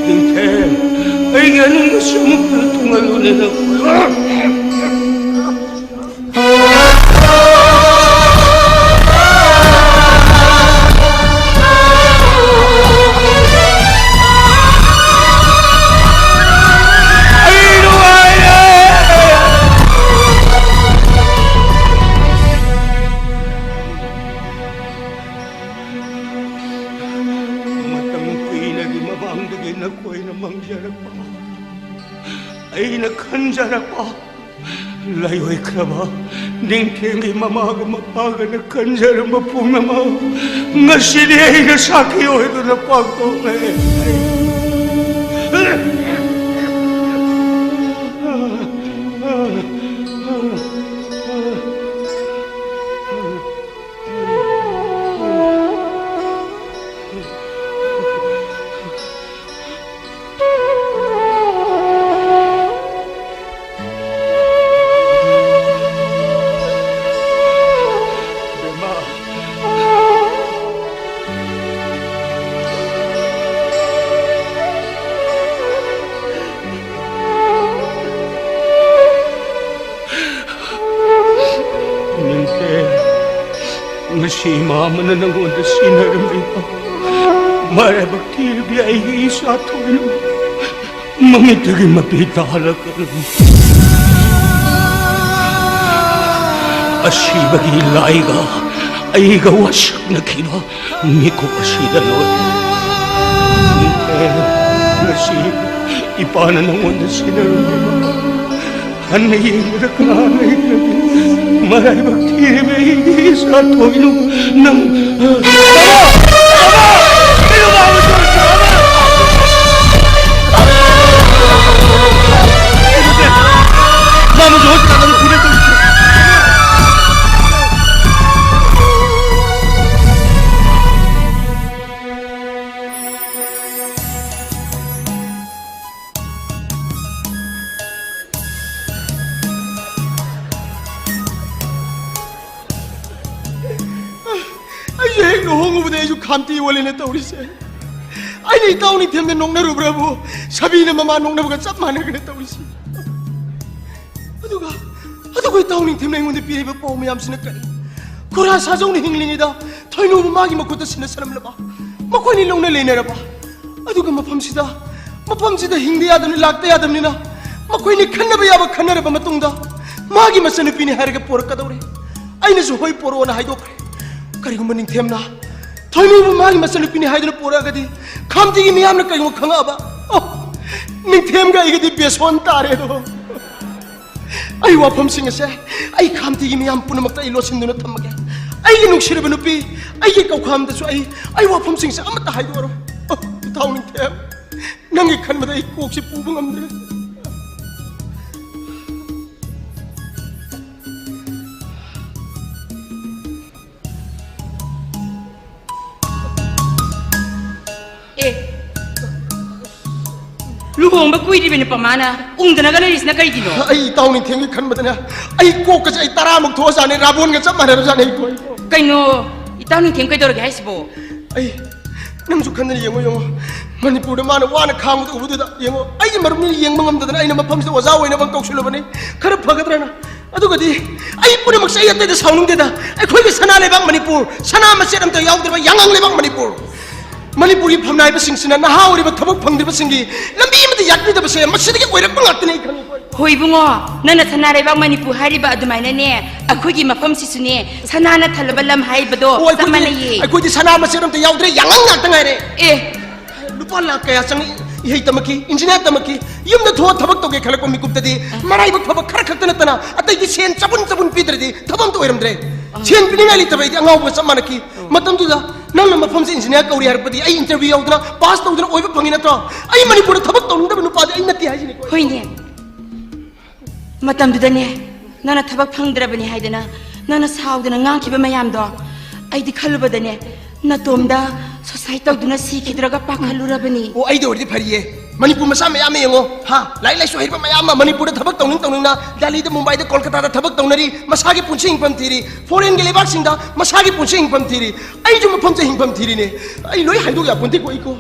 ꯅꯤꯡꯊꯦꯝ, ꯑꯩꯒꯤ ꯑꯅꯤꯡꯕꯁꯤ ꯑꯃꯨꯛꯇ ꯊꯨꯡꯍꯜꯂꯨꯅꯦ ꯅꯪ꯫ ꯑꯩ ꯅꯨꯡꯉꯥꯏꯔꯦ꯫ ꯃꯇꯝ ꯀꯨꯏꯅꯒꯤ ꯃꯃꯥꯡꯗꯒꯤ ꯅꯈꯣꯏꯅ ꯃꯪꯖꯔꯛꯄ, ꯑꯩꯅ ꯈꯟꯖꯔꯛꯄ, ꯂꯥꯏꯑꯣꯏꯈ꯭ꯔꯕ ꯅꯤꯡꯊꯦꯝꯒꯤ ꯃꯃꯥꯒ ꯃꯄꯥꯒꯅ ꯈꯟꯖꯔꯝꯕ ꯄꯨꯝꯅꯃꯛ ꯉꯁꯤꯗꯤ ꯑꯩꯅ ꯁꯥꯈꯤ ꯑꯣꯏꯗꯨꯅ ꯄꯥꯡꯊꯣꯛꯂꯦ꯫ ꯁꯤꯃꯥ ꯑꯃꯅ ꯅꯪꯉꯣꯟꯗ ꯁꯤꯟꯅꯔꯝꯂꯤꯕ ꯃꯔꯥꯏꯕꯛ ꯊꯤꯔꯕꯤ ꯑꯩꯒꯤ ꯏꯆꯥ ꯊꯣꯏꯅ ꯃꯃꯤꯠꯇꯒꯤ ꯃꯄꯤ ꯇꯥꯍꯜꯂꯛꯀꯅꯨ꯫ ꯑꯁꯤꯕꯒꯤ ꯂꯥꯏꯒ ꯑꯩꯒ ꯋꯥꯁꯛꯅꯈꯤꯕ ꯃꯤꯀꯨꯞ ꯑꯁꯤꯗ ꯂꯣꯏꯔꯦ꯫ ꯉꯁꯤ ꯏꯄꯥꯅ ꯅꯪꯉꯣꯟꯗ ꯁꯤꯟꯅꯔꯝꯂꯤꯕ ꯍꯟꯅ ꯌꯦꯡꯕꯗ ꯀꯅꯥ ꯂꯩꯇ꯭ꯔꯒꯦ? ꯃꯔꯥꯏꯕꯛ ꯊꯤꯔꯤꯕ ꯑꯩꯒꯤ ꯏꯆꯥ ꯊꯣꯏꯅꯨ, ꯅꯪ ꯑꯩꯁꯨ ꯍꯦꯛ ꯂꯨꯍꯣꯡꯉꯨꯕꯗ ꯑꯩꯁꯨ ꯈꯥꯝꯇꯤ ꯑꯣꯜꯂꯦꯅ ꯇꯧꯔꯤꯁꯦ꯫ ꯑꯩꯅ ꯏꯇꯥꯎ ꯅꯤꯡꯊꯦꯝꯗ ꯅꯣꯛꯅꯔꯨꯕ꯭ꯔꯕꯨ ꯁꯥꯕꯤꯅ ꯃꯃꯥ ꯅꯣꯛꯅꯕꯒ ꯆꯞ ꯃꯥꯟꯅꯈ꯭ꯔꯦ ꯇꯧꯔꯤꯁꯦ꯫ ꯑꯗꯨꯒ ꯑꯗꯨꯒ ꯏꯇꯥꯎ ꯅꯤꯡꯊꯦꯝꯅ ꯑꯩꯉꯣꯟꯗ ꯄꯤꯔꯤꯕ ꯄꯥꯎ ꯃꯌꯥꯝꯁꯤꯅ ꯀꯔꯤ? ꯈꯨꯔꯥ ꯁꯥꯖꯧꯅ ꯍꯤꯡꯂꯤꯉꯩꯗ ꯊꯣꯏꯅꯨꯕꯨ ꯃꯥꯒꯤ ꯃꯈꯨꯠꯇ ꯁꯤꯟꯅꯁꯜꯂꯝꯂꯕ, ꯃꯈꯣꯏꯅꯤ ꯂꯧꯅ ꯂꯩꯅꯔꯕ, ꯑꯗꯨꯒ ꯃꯐꯝꯁꯤꯗ, ꯃꯐꯝꯁꯤꯗ ꯍꯤꯡꯗ ꯌꯥꯗꯕꯅꯤ, ꯂꯥꯛꯇ ꯌꯥꯗꯕꯅꯤꯅ ꯃꯈꯣꯏꯅꯤ ꯈꯟꯅꯕ ꯌꯥꯕ ꯈꯟꯅꯔꯕ ꯃꯇꯨꯡꯗ ꯃꯥꯒꯤ ꯃꯆꯟꯅꯨꯄꯤꯅꯤ ꯍꯥꯏꯔꯒ ꯄꯣꯔꯛꯀꯗꯧꯔꯦ꯫ ꯑꯩꯅꯁꯨ ꯍꯣꯏ ꯄꯣꯔꯛꯑꯣꯅ ꯍꯥꯏꯗꯣꯛꯈ꯭ꯔꯦ꯫ ꯀꯔꯤꯒꯨꯝꯕ ꯅꯤꯡꯊꯦꯝꯅ ꯊꯣꯏꯅꯨꯕꯨ ꯃꯥꯒꯤ ꯃꯆꯟꯅꯨꯄꯤꯅꯤ ꯍꯥꯏꯗꯨꯅ ꯄꯣꯔꯛꯑꯒꯗꯤ ꯈꯥꯝꯇꯤꯒꯤ ꯃꯤꯌꯥꯝꯅ ꯀꯔꯤꯒꯨꯝꯕ ꯈꯪꯉꯛꯑꯕ, ꯑꯣ, ꯅꯤꯡꯊꯦꯝꯒ ꯑꯩꯒꯗꯤ ꯕꯦꯁꯣꯟ ꯇꯥꯔꯦ ꯑꯗꯣ꯫ ꯑꯩ ꯋꯥꯐꯝꯁꯤꯡ ꯑꯁꯦ ꯑꯩ ꯈꯥꯝꯇꯤꯒꯤ ꯃꯤꯌꯥꯝ ꯄꯨꯝꯅꯃꯛꯇ ꯑꯩ ꯂꯣꯠꯁꯤꯟꯗꯨꯅ ꯊꯝꯃꯒꯦ꯫ ꯑꯩꯒꯤ ꯅꯨꯡꯁꯤꯔꯕ ꯅꯨꯄꯤ, ꯑꯩꯒꯤ ꯀꯧꯈꯥꯝꯗꯁꯨ ꯑꯩ, ꯑꯩ ꯋꯥꯐꯝꯁꯤꯡꯁꯦ ꯑꯃꯠꯇ ꯍꯥꯏꯗꯣꯛꯑꯔꯣꯏ꯫ ꯑꯣ, ꯏꯇꯥꯎ ꯅꯤꯡꯊꯦꯝ, ꯅꯪꯒꯤ ꯈꯟꯕꯗ ꯑꯩ ꯀꯣꯛꯁꯦ ꯄꯨꯕ ꯉꯝꯗ꯭ꯔꯦ꯫ ꯑꯦ, ꯂꯨꯍꯣꯡꯕ ꯀꯨꯏꯗ꯭ꯔꯤꯕ ꯅꯨꯄꯥ ꯃꯥꯅ ꯎꯪꯗꯅꯒ ꯂꯩꯔꯤꯁꯤꯅ ꯀꯩꯒꯤꯅꯣ? ꯑꯩ ꯏꯇꯥꯎ ꯅꯤꯡꯊꯦꯝꯒꯤ ꯈꯟꯕꯗꯅꯦ, ꯑꯩ ꯀꯣꯛꯀꯁꯦ ꯑꯩ ꯇꯔꯥꯃꯨꯛ ꯊꯣꯛꯑꯖꯥꯠꯅꯤ, ꯔꯥꯕꯣꯟꯒ ꯆꯞ ꯃꯥꯟꯅꯔꯖꯥꯠꯅꯤ ꯑꯩ ꯀꯣꯛ꯫ ꯀꯩꯅꯣ, ꯏꯇꯥꯎ ꯅꯤꯡꯊꯦꯝ ꯀꯩꯗꯧꯔꯒꯦ ꯍꯥꯏꯁꯤꯕꯣ? ꯑꯩ, ꯅꯪꯁꯨ ꯈꯟꯗꯅ ꯌꯦꯡꯉꯣ, ꯌꯦꯡꯉꯣ, ꯃꯅꯤꯄꯨꯔꯗ ꯃꯥꯅ ꯋꯥꯅ ꯈꯥꯡꯕꯗ ꯎꯕꯗꯨꯗ ꯌꯦꯡꯉꯣ, ꯑꯩꯒꯤ ꯃꯔꯨꯞꯅꯤꯅ ꯌꯦꯡꯕ ꯉꯝꯗꯗꯅ ꯑꯩꯅ ꯃꯐꯝꯁꯤꯗ ꯑꯣꯖꯥ ꯑꯣꯏꯅꯕ ꯀꯧꯁꯤꯜꯂꯨꯕꯅꯤ꯫ ꯈꯔ ꯐꯒꯗ꯭ꯔꯅ꯫ ꯑꯗꯨꯒꯗꯤ ꯑꯩ ꯄꯨꯝꯅꯃꯛꯁꯦ ꯑꯩ ꯑꯇꯩꯗ ꯁꯥꯎꯅꯤꯡꯗꯦꯗ꯫ ꯑꯩꯈꯣꯏꯒꯤ ꯁꯅꯥ ꯂꯩꯕꯥꯛ ꯃꯅꯤꯄꯨꯔ, ꯁꯅꯥ ꯃꯆꯦꯠ ꯑꯝꯇ ꯌꯥꯎꯗ꯭ꯔꯕ ꯌꯥꯉꯥꯡ ꯂꯩꯕꯥꯛ ꯃꯅꯤꯄꯨꯔ, ꯃꯅꯤꯄꯨꯔꯒꯤ ꯐꯝꯅꯥꯏꯕꯁꯤꯡꯁꯤꯅ, ꯅꯍꯥ ꯑꯣꯏꯔꯤꯕ ꯊꯕꯛ ꯐꯪꯗ꯭ꯔꯤꯕꯁꯤꯡꯒꯤ ꯂꯝꯕꯤ ꯑꯃꯗ ꯌꯥꯠꯄꯤꯗꯕꯁꯦ ꯃꯁꯤꯗꯒꯤ ꯑꯣꯏꯔꯛꯄ ꯉꯥꯛꯇꯅꯤ ꯑꯩ ꯈꯪꯉꯤ꯫ ꯍꯣꯏ ꯏꯕꯨꯡꯉꯣ, ꯅꯪꯅ ꯁꯅꯥ ꯂꯩꯕꯥꯛ ꯃꯅꯤꯄꯨꯔ ꯍꯥꯏꯔꯤꯕ ꯑꯗꯨꯃꯥꯏꯅꯅꯦ, ꯑꯩꯈꯣꯏꯒꯤ ꯃꯐꯝꯁꯤꯁꯨꯅꯦ ꯁꯅꯥꯅ ꯊꯜꯂꯕ ꯂꯝ ꯍꯥꯏꯕꯗꯣ ꯑꯣ, ꯆꯞ ꯑꯩꯈꯣꯏꯗꯤ, ꯃꯥꯟꯅꯩꯌꯦ꯫ ꯑꯩꯈꯣꯏꯗꯤ ꯁꯅꯥ ꯃꯆꯦꯠ ꯑꯝꯇ ꯌꯥꯎꯗ꯭ꯔꯦ, ꯌꯥꯉꯥꯡ ꯉꯥꯛꯇ ꯉꯥꯏꯔꯦ꯫ ꯑꯦ, ꯂꯨꯄꯥ ꯂꯥꯛ ꯀꯌꯥ ꯆꯪꯉꯤ? ꯏꯍꯩ ꯇꯝꯃꯛꯈꯤ, ꯏꯟꯖꯤꯅꯤꯌꯥꯔ ꯇꯝꯃꯛꯈꯤ꯫ ꯌꯨꯝꯗ ꯊꯣꯛꯑ ꯊꯕꯛ ꯇꯧꯒꯦ ꯈꯜꯂꯛꯄ ꯃꯤꯀꯨꯞꯇꯗꯤ ꯃꯔꯥꯏꯕꯛ ꯐꯕ ꯈꯔ ꯈꯛꯇ ꯅꯠꯇꯅ ꯑꯇꯩꯗꯤ ꯁꯦꯟ ꯆꯕꯨꯟ ꯆꯕꯨꯟ ꯄꯤꯗ꯭ꯔꯗꯤ ꯊꯕꯛ ꯑꯝꯇ ꯑꯣꯏꯔꯝꯗ꯭ꯔꯦ꯫ ꯁꯦꯟ ꯄꯤꯅꯤꯡꯉꯥꯏ ꯂꯩꯇꯕ ꯑꯩꯗꯤ ꯑꯉꯥꯎꯕꯒ ꯆꯞ ꯃꯥꯟꯅꯈꯤ꯫ ꯃꯇꯝꯗꯨꯗ ꯅꯪꯅ ꯃꯐꯝꯁꯦ ꯏꯟꯖꯤꯅꯤꯌꯥꯔ ꯀꯧꯔꯤ ꯍꯥꯏꯔꯛꯄꯗꯤ ꯑꯩ ꯏꯟꯇꯔꯚ꯭ꯌꯨ ꯌꯥꯎꯗꯅ ꯄꯥꯁ ꯇꯧꯗꯅ ꯑꯣꯏꯕ ꯐꯪꯉꯤ ꯅꯠꯇ꯭ꯔꯣ? ꯑꯩ ꯃꯅꯤꯄꯨꯔꯗ ꯊꯕꯛ ꯇꯧꯅꯤꯡꯗꯕ ꯅꯨꯄꯥꯗꯤ ꯑꯩ ꯅꯠꯇꯦ ꯍꯥꯏꯁꯤꯅꯤꯀꯣ꯫ ꯍꯣꯏꯅꯦ, ꯃꯇꯝꯗꯨꯗꯅꯦ ꯅꯪꯅ ꯊꯕꯛ ꯐꯪꯗ꯭ꯔꯕꯅꯤ ꯍꯥꯏꯗꯅ ꯅꯪꯅ ꯁꯥꯎꯗꯅ ꯉꯥꯡꯈꯤꯕ ꯃꯌꯥꯝꯗꯣ ꯑꯩꯗꯤ ꯈꯜꯂꯨꯕꯗꯅꯦ ꯅꯇꯣꯝꯗ ꯁꯨꯁꯥꯏꯠ ꯇꯧꯗꯨꯅ ꯁꯤꯈꯤꯗ꯭ꯔꯒ ꯄꯥꯈꯠꯂꯨꯔꯕꯅꯤ꯫ ꯑꯣ, ꯑꯩꯗ ꯑꯣꯏꯔꯗꯤ ꯐꯔꯤꯌꯦ꯫ ꯃꯅꯤꯄꯨꯔ ꯃꯆꯥ ꯃꯌꯥꯝ ꯑꯃ ꯌꯦꯡꯉꯣ, ꯍꯥ? ꯂꯥꯏꯔꯤꯛ ꯂꯥꯏꯁꯨ ꯍꯩꯔꯕ ꯃꯌꯥꯝ ꯑꯃ ꯃꯅꯤꯄꯨꯔꯗ ꯊꯕꯛ ꯇꯧꯅꯤꯡ ꯇꯧꯅꯤꯡꯅ ꯗꯦꯜꯂꯤꯗ, ꯃꯨꯝꯕꯥꯏꯗ, ꯀꯣꯜꯀꯇꯥꯗ ꯊꯕꯛ ꯇꯧꯅꯔꯤ, ꯃꯁꯥꯒꯤ ꯄꯨꯟꯁꯤ ꯍꯤꯡꯐꯝ ꯊꯤꯔꯤ꯫ ꯐꯣꯔꯦꯟꯒꯤ ꯂꯩꯕꯥꯛꯁꯤꯡꯗ ꯃꯁꯥꯒꯤ ꯄꯨꯟꯁꯤ ꯍꯤꯡꯐꯝ ꯊꯤꯔꯤ꯫ ꯑꯩꯁꯨ ꯃꯐꯝꯁꯦ ꯍꯤꯡꯐꯝ ꯊꯤꯔꯤꯅꯦ꯫ ꯑꯩ ꯂꯣꯏ ꯍꯥꯏꯗꯣꯛ ꯌꯥꯄꯣꯟꯇꯦꯀꯣ ꯑꯩꯀꯣ꯫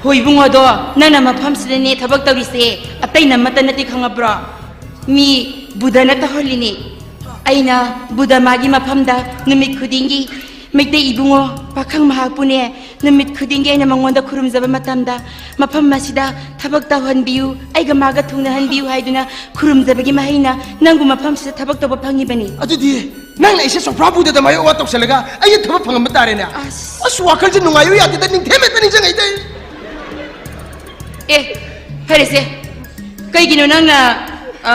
ꯍꯣꯏ ꯏꯕꯨꯡꯉꯣꯗꯣ, ꯅꯪꯅ ꯃꯐꯝꯁꯤꯗꯅꯦ ꯊꯕꯛ ꯇꯧꯔꯤꯁꯦ, ꯑꯇꯩꯅ ꯑꯃꯠꯇ ꯅꯠꯇꯦ ꯈꯪꯉꯕ꯭ꯔꯣ? ꯃꯤ ꯕꯨꯙꯅ ꯇꯧꯍꯜꯂꯤꯅꯦ꯫ ꯑꯩꯅ ꯕꯨꯙ ꯃꯥꯒꯤ ꯃꯐꯝꯗ ꯅꯨꯃꯤꯠ ꯈꯨꯗꯤꯡꯒꯤ ꯃꯩꯇꯩ ꯏꯕꯨꯡꯉꯣ ꯄꯥꯈꯪ ꯃꯍꯥꯛꯄꯨꯅꯦ ꯅꯨꯃꯤꯠ ꯈꯨꯗꯤꯡꯒꯤ ꯑꯩꯅ ꯃꯉꯣꯟꯗ ꯈꯨꯔꯨꯝꯖꯕ ꯃꯇꯝꯗ ꯃꯐꯝ ꯑꯁꯤꯗ ꯊꯕꯛ ꯇꯧꯍꯟꯕꯤꯌꯨ, ꯑꯩꯒ ꯃꯥꯒ ꯊꯨꯡꯅꯍꯟꯕꯤꯌꯨ ꯍꯥꯏꯗꯨꯅ ꯈꯨꯔꯨꯝꯖꯕꯒꯤ ꯃꯍꯩꯅ ꯅꯪꯕꯨ ꯃꯐꯝꯁꯤꯗ ꯊꯕꯛ ꯇꯧꯕ ꯐꯪꯉꯤꯕꯅꯤ꯫ ꯑꯗꯨꯗꯤ ꯅꯪꯅ ꯑꯩꯁꯦ ꯆꯣꯄ꯭ꯔꯥ ꯕꯨꯙꯗ ꯃꯥꯏ ꯑꯣ ꯇꯧꯁꯜꯂꯒ ꯑꯩꯁꯦ ꯊꯕꯛ ꯐꯪꯍꯟꯕ ꯇꯥꯔꯦꯅꯦ꯫ ꯑꯁ꯫ ꯑꯁ, ꯋꯥꯈꯜꯁꯦ ꯅꯨꯡꯉꯥꯏꯌꯨ ꯌꯥꯗꯦꯗ, ꯅꯤꯡꯊꯦꯝ ꯍꯦꯛꯇ ꯅꯤꯡꯁꯤꯡꯉꯩꯗ ꯑꯩ꯫ ꯑꯦ, ꯐꯔꯦꯁꯦ꯫ ꯀꯩꯒꯤꯅꯣ ꯅꯪꯅ, ꯑ,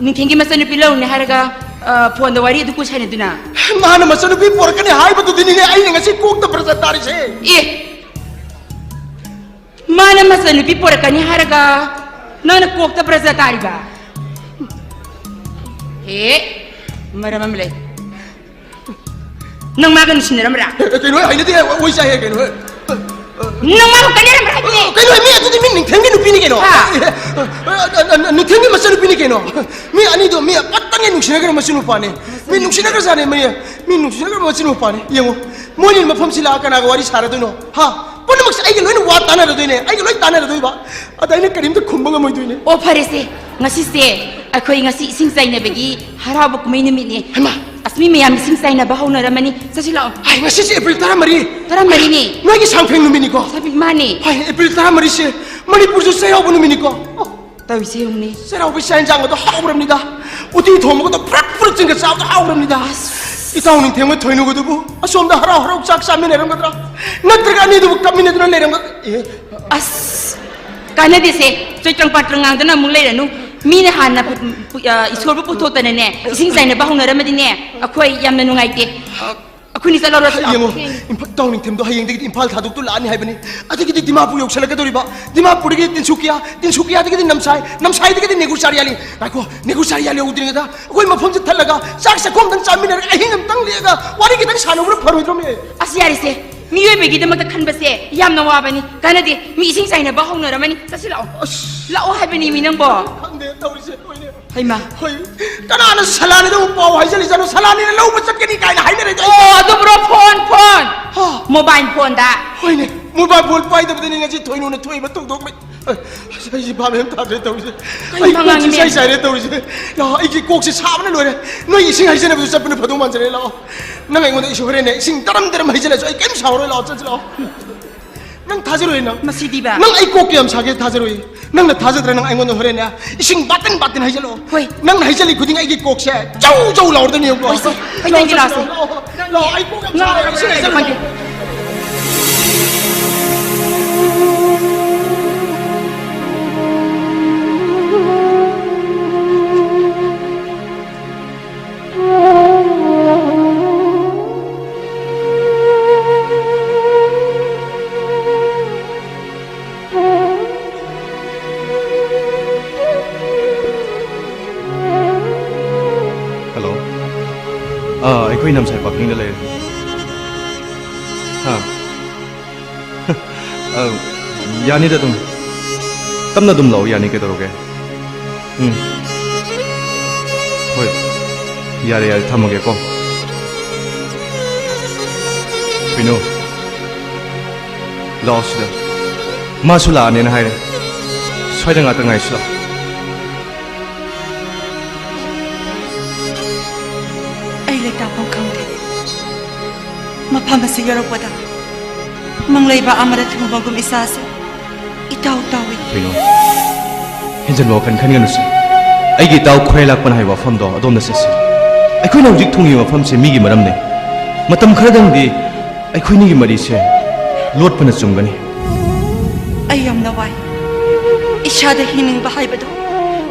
ꯅꯤꯡꯊꯦꯝꯒꯤ ꯃꯆꯟꯅꯨꯄꯤ ꯂꯧꯔꯨꯅꯦ ꯍꯥꯏꯔꯒ, ꯑ, ꯐꯣꯟꯗ ꯋꯥꯔꯤ ꯑꯗꯨ ꯀꯨꯏ ꯁꯥꯟꯅꯗꯨꯅ? ꯃꯥꯅ ꯃꯆꯟꯅꯨꯄꯤ ꯄꯣꯔꯛꯀꯅꯤ ꯍꯥꯏꯕꯗꯨꯗꯤꯅꯤꯅꯦ ꯑꯩꯅ ꯉꯁꯤ ꯀꯣꯛꯇ ꯄ꯭ꯔꯖꯥ ꯇꯥꯔꯤꯁꯦ꯫ ꯑꯦ, ꯃꯥꯅ ꯃꯆꯟꯅꯨꯄꯤ ꯄꯣꯔꯛꯀꯅꯤ ꯍꯥꯏꯔꯒ ꯅꯪꯅ ꯀꯣꯛꯇ ꯄ꯭ꯔꯖꯥ ꯇꯥꯔꯤꯕ? ꯍꯦ, ꯃꯔꯝ ꯑꯃ ꯂꯩ꯫ ꯅꯪ ꯃꯥꯒ ꯅꯨꯡꯁꯤꯅꯔꯝꯕ꯭ꯔꯥ? ꯑꯦ, ꯑꯦ, ꯀꯩꯅꯣ, ꯍꯩꯅꯗꯦ, ꯑꯣꯏ ꯆꯥꯏꯍꯦ, ꯀꯩꯅꯣ, ꯍꯦ꯫ ꯅꯪ ꯃꯥꯒ ꯀꯥꯏꯅꯔꯝꯕ꯭ꯔꯥ ꯍꯥꯏꯕꯅꯦ? ꯑꯣ, ꯀꯩꯅꯣ, ꯃꯤ ꯑꯗꯨꯗꯤ ꯃꯤ ꯅꯤꯡꯊꯦꯝꯒꯤ ꯅꯨꯄꯤꯅꯤ ꯀꯩꯅꯣ꯫ ꯍꯥ? ꯑꯦ, ꯑꯦ, ꯑꯦ, ꯅꯤꯡꯊꯦꯝꯒꯤ ꯃꯆꯟꯅꯨꯄꯤꯅꯤ ꯀꯩꯅꯣ꯫ ꯃꯤ ꯑꯅꯤꯗꯣ ꯃꯤ ꯑꯃꯠꯇꯅꯦ ꯅꯨꯡꯁꯤꯅꯈ꯭ꯔ ꯃꯆꯤꯟ ꯃꯧꯄꯥꯅꯦ꯫ ꯃꯤ ꯅꯨꯡꯁꯤꯅꯈ꯭ꯔꯖꯥꯠꯅꯦ, ꯃꯤ, ꯃꯤ ꯅꯨꯡꯁꯤꯅꯈ꯭ꯔ ꯃꯆꯤꯟ ꯃꯧꯄꯥꯅꯦ꯫ ꯌꯦꯡꯉꯣ, ꯃꯣꯏꯅꯤ ꯃꯐꯝꯁꯤ ꯂꯥꯛꯑ ꯀꯅꯥꯒ ꯋꯥꯔꯤ ꯁꯥꯔꯗꯣꯏꯅꯣ? ꯍꯥ? ꯄꯨꯝꯅꯃꯛꯁꯦ ꯑꯩꯒ ꯂꯣꯏꯅ ꯋꯥ ꯇꯥꯟꯅꯔꯗꯣꯏꯅꯦ, ꯑꯩꯒ ꯂꯣꯏ ꯇꯥꯟꯅꯔꯗꯣꯏꯕ꯫ ꯑꯗ ꯑꯩꯅ ꯀꯔꯤꯝꯇ ꯈꯨꯝꯕ ꯉꯝꯃꯣꯏꯗꯣꯏꯅꯦ꯫ ꯑꯣ, ꯐꯔꯦꯁꯦ, ꯉꯁꯤꯁꯦ ꯑꯩꯈꯣꯏ ꯉꯁꯤ ꯏꯁꯤꯡ ꯆꯥꯏꯅꯕꯒꯤ ꯍꯔꯥꯎꯕ ꯀꯨꯝꯍꯩ ꯅꯨꯃꯤꯠꯅꯤ꯫ ꯍꯩꯃꯥ! ꯑꯁ, ꯃꯤ ꯃꯌꯥꯝ ꯏꯁꯤꯡ ꯆꯥꯏꯅꯕ ꯍꯧꯅꯔꯝꯃꯅꯤ꯫ ꯆꯠꯁꯤ ꯂꯥꯛꯑꯣ꯫ ꯍꯥꯏ, ꯉꯁꯤꯁꯦ ꯑꯦꯄ꯭ꯔꯤꯜ ꯇꯔꯥꯃꯔꯤ꯫ ꯇꯔꯥꯃꯔꯤꯅꯤ꯫ ꯅꯣꯏꯒꯤ ꯁꯥꯡꯐꯦꯡ ꯅꯨꯃꯤꯠꯅꯤꯀꯣ? ꯁꯥꯡꯐꯦꯡ, ꯃꯥꯅꯦ꯫ ꯍꯥꯏ, ꯑꯦꯄ꯭ꯔꯤꯜ ꯇꯔꯥꯃꯔꯤꯁꯦ ꯃꯅꯤꯄꯨꯔꯁꯨ ꯆꯩꯔꯥꯎꯕ ꯅꯨꯃꯤꯠꯅꯤꯀꯣ? ꯑꯣ, ꯇꯧꯔꯤꯁꯦ ꯌꯦꯡꯉꯨꯅꯦ꯫ ꯆꯩꯔꯥꯎꯕꯒꯤ ꯆꯥꯛ ꯏꯟꯁꯥꯡꯒꯗꯣ ꯍꯥꯎꯔꯝꯅꯤꯗ꯫ ꯎꯇꯤ ꯊꯣꯡꯕꯒꯗꯣ ꯄ꯭ꯔꯛ ꯄ꯭ꯔꯛ ꯆꯤꯡꯒ ꯆꯥꯕꯗꯣ ꯍꯥꯎꯔꯝꯅꯤꯗ꯫ ꯑꯁ꯫ ꯏꯇꯥꯎ ꯅꯤꯡꯊꯦꯝꯒ ꯊꯣꯏꯅꯨꯒꯗꯨꯕꯨ ꯑꯁꯣꯝꯗ ꯍꯔꯥꯎ ꯍꯔꯥꯎ ꯆꯥꯛ ꯆꯥꯃꯤꯟꯅꯔꯝꯒꯗ꯭ꯔꯥ? ꯅꯠꯇ꯭ꯔꯒ ꯑꯅꯤꯗꯨꯕꯨ ꯀꯞꯃꯤꯟꯅꯗꯨꯅ ꯂꯩꯔꯝꯒꯗ꯭ꯔꯥ? ꯑꯦ꯫ ꯑꯁ, ꯀꯥꯟꯅꯗꯦꯁꯦ꯫ ꯆꯣꯏꯇ꯭ꯔꯪ ꯄꯥꯇ꯭ꯔꯪ ꯉꯥꯡꯗꯅ ꯑꯃꯨꯛ ꯂꯩꯔꯅꯨ꯫ ꯃꯤꯅ ꯍꯥꯟꯅ ꯄꯨ-, ꯄꯨ-, ꯑ, ꯏꯁꯣꯔꯕꯨ ꯄꯨꯊꯣꯛꯇꯅꯅꯦ, ꯏꯁꯤꯡ ꯆꯥꯏꯅꯕ ꯍꯧꯅꯔꯝꯃꯗꯤꯅꯦ, ꯑꯩꯈꯣꯏ ꯌꯥꯝꯅ ꯅꯨꯡꯉꯥꯏꯇꯦ꯫ ꯑꯩꯈꯣꯏꯅꯤ ꯆꯠꯍꯧꯔꯁꯤ ꯂꯥꯛꯑꯣ꯫ ꯌꯦꯡꯉꯣ, ꯏꯝꯐꯥꯜ, ꯏꯇꯥꯎ ꯅꯤꯡꯊꯦꯝꯗꯣ ꯍꯌꯦꯡꯗꯒꯤꯗꯤ ꯏꯝꯐꯥꯜ ꯊꯥꯗꯣꯛꯇꯨ ꯂꯥꯛꯑꯅꯤ ꯍꯥꯏꯕꯅꯤ꯫ ꯑꯗꯒꯤꯗꯤ ꯗꯤꯃꯥꯄꯨꯔ ꯌꯧꯁꯜꯂꯛꯀꯗꯧꯔꯤꯕ, ꯗꯤꯃꯥꯄꯨꯔꯗꯒꯤ ꯇꯤꯟꯁꯨꯀꯤꯌꯥ, ꯇꯤꯟꯁꯨꯀꯤꯌꯥꯗꯒꯤꯗꯤ ꯅꯝꯁꯥꯏ, ꯅꯝꯁꯥꯏꯗꯒꯤꯗꯤ ꯅꯦꯒꯨꯔꯆꯥꯔꯤꯌꯥꯂꯤ꯫ ꯉꯥꯏꯈꯣ, ꯅꯦꯒꯨꯔꯆꯥꯔꯤꯌꯥꯂꯤ ꯌꯧꯗ꯭ꯔꯤꯉꯩꯗ ꯑꯩꯈꯣꯏ ꯃꯐꯝꯁꯦ ꯊꯠꯂꯒ ꯆꯥꯛ ꯆꯥꯛꯈꯣꯝꯗꯪ ꯆꯥꯃꯤꯟꯅꯔꯒ ꯑꯍꯤꯡ ꯑꯃꯇꯪ ꯂꯦꯛꯑꯒ ꯋꯥꯔꯤ ꯈꯤꯇꯪ ꯁꯥꯟꯅꯧꯕꯅ ꯐꯔꯣꯏꯗ꯭ꯔꯣꯃꯦ? ꯑꯁ, ꯌꯥꯔꯦꯁꯦ, ꯃꯤꯑꯣꯏꯕꯒꯤꯗꯃꯛꯇ ꯈꯟꯕꯁꯦ ꯌꯥꯝꯅ ꯋꯥꯕꯅꯤ, ꯀꯥꯟꯅꯗꯦ꯫ ꯃꯤ ꯏꯁꯤꯡ ꯆꯥꯏꯅꯕ ꯍꯧꯅꯔꯝꯃꯅꯤ꯫ ꯆꯠꯁꯤ ꯂꯥꯛꯑꯣ꯫ ꯑꯁ꯫ ꯂꯥꯛꯑꯣ ꯍꯥꯏꯕꯅꯤ ꯃꯤ ꯅꯪꯕꯣ꯫ ꯈꯪꯗꯦ ꯇꯧꯔꯤꯁꯦ, ꯂꯣꯏꯔꯦ꯫ ꯍꯩꯃꯥ꯫ ꯍꯣꯏ, ꯀꯅꯥꯅ ꯁꯂꯥꯅꯤꯗ ꯑꯃꯨꯛ ꯄꯥꯎ ꯍꯥꯏꯖꯜꯂꯤꯖꯥꯠꯅꯣ? ꯁꯂꯥꯅꯤꯅ ꯂꯧꯕ ꯆꯠꯀꯅꯤ ꯀꯥꯏꯅ ꯍꯥꯏꯅꯔꯦ꯫ ꯑꯣ, ꯑꯗꯨꯕꯨꯔꯣ, ꯐꯣꯟ, ꯐꯣꯟ꯫ ꯍꯥ꯫ ꯃꯣꯕꯥꯏꯜ ꯐꯣꯟꯗ꯫ ꯍꯣꯏꯅꯦ, ꯃꯣꯕꯥꯏꯜ ꯐꯣꯟ ꯄꯥꯏꯗꯕꯗꯅꯤ ꯉꯁꯤ ꯊꯣꯏꯅꯨꯅ ꯊꯣꯛꯏꯕ ꯊꯧꯗꯣꯛ ꯃꯩ-, ꯑꯁ, ꯑꯩꯁꯦ ꯚꯥꯞ ꯌꯥꯝ ꯇꯥꯗ꯭ꯔꯦ ꯇꯧꯔꯤꯁꯦ꯫ ꯀꯩꯅꯣ ꯑꯩ ꯀꯣꯛꯁꯦ ꯉꯥꯡꯉꯤꯅꯦ? ꯁꯥꯏ ꯁꯥꯏꯔꯦ ꯇꯧꯔꯤꯁꯦ꯫ ꯂꯥꯛꯑꯣ, ꯑꯩꯒꯤ ꯀꯣꯛꯁꯦ ꯁꯥꯕꯅ ꯂꯣꯏꯔꯦ꯫ ꯅꯣꯏ ꯏꯁꯤꯡ ꯍꯩꯖꯅꯕꯗꯨ ꯆꯠꯄꯅ ꯐꯗꯧ ꯃꯥꯟꯖꯔꯦ꯫ ꯂꯥꯛꯑꯣ, ꯅꯪ ꯑꯩꯉꯣꯟꯗ ꯏꯁꯤꯡ ꯍꯣꯔꯦꯟꯅꯦ, ꯏꯁꯤꯡ ꯗꯔꯝ ꯗꯔꯝ ꯍꯩꯖꯤꯜꯂꯁꯨ ꯑꯩ ꯀꯩꯝ ꯁꯥꯎꯔꯣꯏ꯫ ꯂꯥꯛꯑꯣ, ꯆꯠꯁꯤ ꯂꯥꯛꯑꯣ꯫ ꯅꯪ ꯊꯥꯖꯔꯣꯏ ꯅꯪ꯫ ꯃꯁꯤꯗꯤꯕ꯫ ꯅꯪ ꯑꯩ ꯀꯣꯛ ꯀꯌꯥꯝ ꯁꯥꯒꯦ ꯊꯥꯖꯔꯣꯏ꯫ ꯅꯪꯅ ꯊꯥꯖꯗ꯭ꯔ ꯅꯪ ꯑꯩꯉꯣꯟꯗ ꯍꯣꯔꯦꯟꯅꯦ ꯏꯁꯤꯡ ꯕꯥꯇꯤꯟ ꯕꯥꯇꯤꯟ ꯍꯩꯖꯜꯂꯛꯑꯣ꯫ ꯍꯣꯏ꯫ ꯅꯪꯅ ꯍꯩꯖꯜꯂꯤ ꯈꯨꯗꯤꯡ ꯑꯩꯒꯤ ꯀꯣꯛꯁꯦ ꯖꯧ ꯖꯧ ꯂꯥꯎꯔꯗꯅꯤ ꯌꯦꯡꯉꯨꯀꯣ꯫ ꯍꯣꯏꯁꯦ, ꯍꯣꯏ, ꯂꯥꯛꯑꯣ, ꯇꯦꯡꯀꯤ ꯂꯥꯛꯑꯣꯁꯦ꯫ ꯂꯥꯛꯑꯣ, ꯂꯥꯛꯑꯣ, ꯑꯩ ꯀꯣꯛ ꯌꯥꯝ ꯉꯥ-, ꯁꯥꯔꯦ꯫ ꯏꯁꯤꯡ ꯍꯩꯖꯜꯂꯛꯑꯣ꯫ ꯉꯥ-, ꯍꯜꯂꯣ꯫ ꯑꯥ, ꯑꯩꯈꯣꯏ ꯅꯝꯁꯥꯏ ꯄꯥꯔꯀꯤꯡꯗ ꯂꯩꯔꯦ꯫ ꯑꯥ꯫ ꯑ, ꯌꯥꯅꯤꯗ ꯑꯗꯨꯝ꯫ ꯇꯞꯅ ꯑꯗꯨꯝ ꯂꯥꯛꯑꯣ, ꯌꯥꯅꯤ, ꯀꯩꯗꯧꯔꯒꯦ? ꯎꯝ꯫ ꯍꯣꯏ꯫ ꯌꯥꯔꯦ, ꯌꯥꯔꯦ, ꯊꯝꯃꯒꯦꯀꯣ꯫ ꯀꯩꯅꯣ? ꯂꯥꯛꯑꯣ ꯁꯤꯗ꯫ ꯃꯥꯁꯨ ꯂꯥꯛꯑꯅꯦꯅ ꯍꯥꯏꯔꯦ꯫ ꯁ꯭ꯋꯥꯏꯗ ꯉꯥꯛꯇ ꯉꯥꯏꯁꯤ ꯂꯥꯛꯑꯣ꯫ ꯃꯐꯝ ꯑꯁꯤ ꯌꯧꯔꯛꯄꯗ ꯃꯪꯂꯩꯕꯥꯛ ꯑꯃꯗ ꯊꯨꯡꯕꯒꯨꯝ ꯏꯁꯥꯁꯦ ꯏꯇꯥꯎ ꯇꯥꯎꯏ꯫ ꯀꯩꯅꯣ? ꯍꯦꯟꯖꯟꯕ ꯋꯥꯈꯜ ꯈꯟꯒꯅꯨꯁꯦ꯫ ꯑꯩꯒꯤ ꯏꯇꯥꯎ ꯈꯨꯔꯥꯏ ꯂꯥꯛꯄꯅ ꯍꯥꯏꯕ ꯋꯥꯐꯝꯗꯣ ꯑꯗꯣꯝꯗ ꯆꯠꯁꯤ꯫ ꯑꯩꯈꯣꯏꯅ ꯍꯧꯖꯤꯛ ꯊꯨꯡꯉꯤꯕ ꯃꯐꯝꯁꯦ ꯃꯤꯒꯤ ꯃꯔꯝꯅꯤ꯫ ꯃꯇꯝ ꯈꯔꯗꯪꯗꯤ ꯑꯩꯈꯣꯏꯅꯤꯒꯤ ꯃꯔꯤꯁꯦ ꯂꯣꯠꯄꯅ ꯆꯨꯝꯒꯅꯤ꯫ ꯑꯩ ꯌꯥꯝꯅ ꯋꯥꯏ꯫ ꯏꯁꯥꯗ ꯍꯤꯡꯅꯤꯡꯕ ꯍꯥꯏꯕꯗꯣ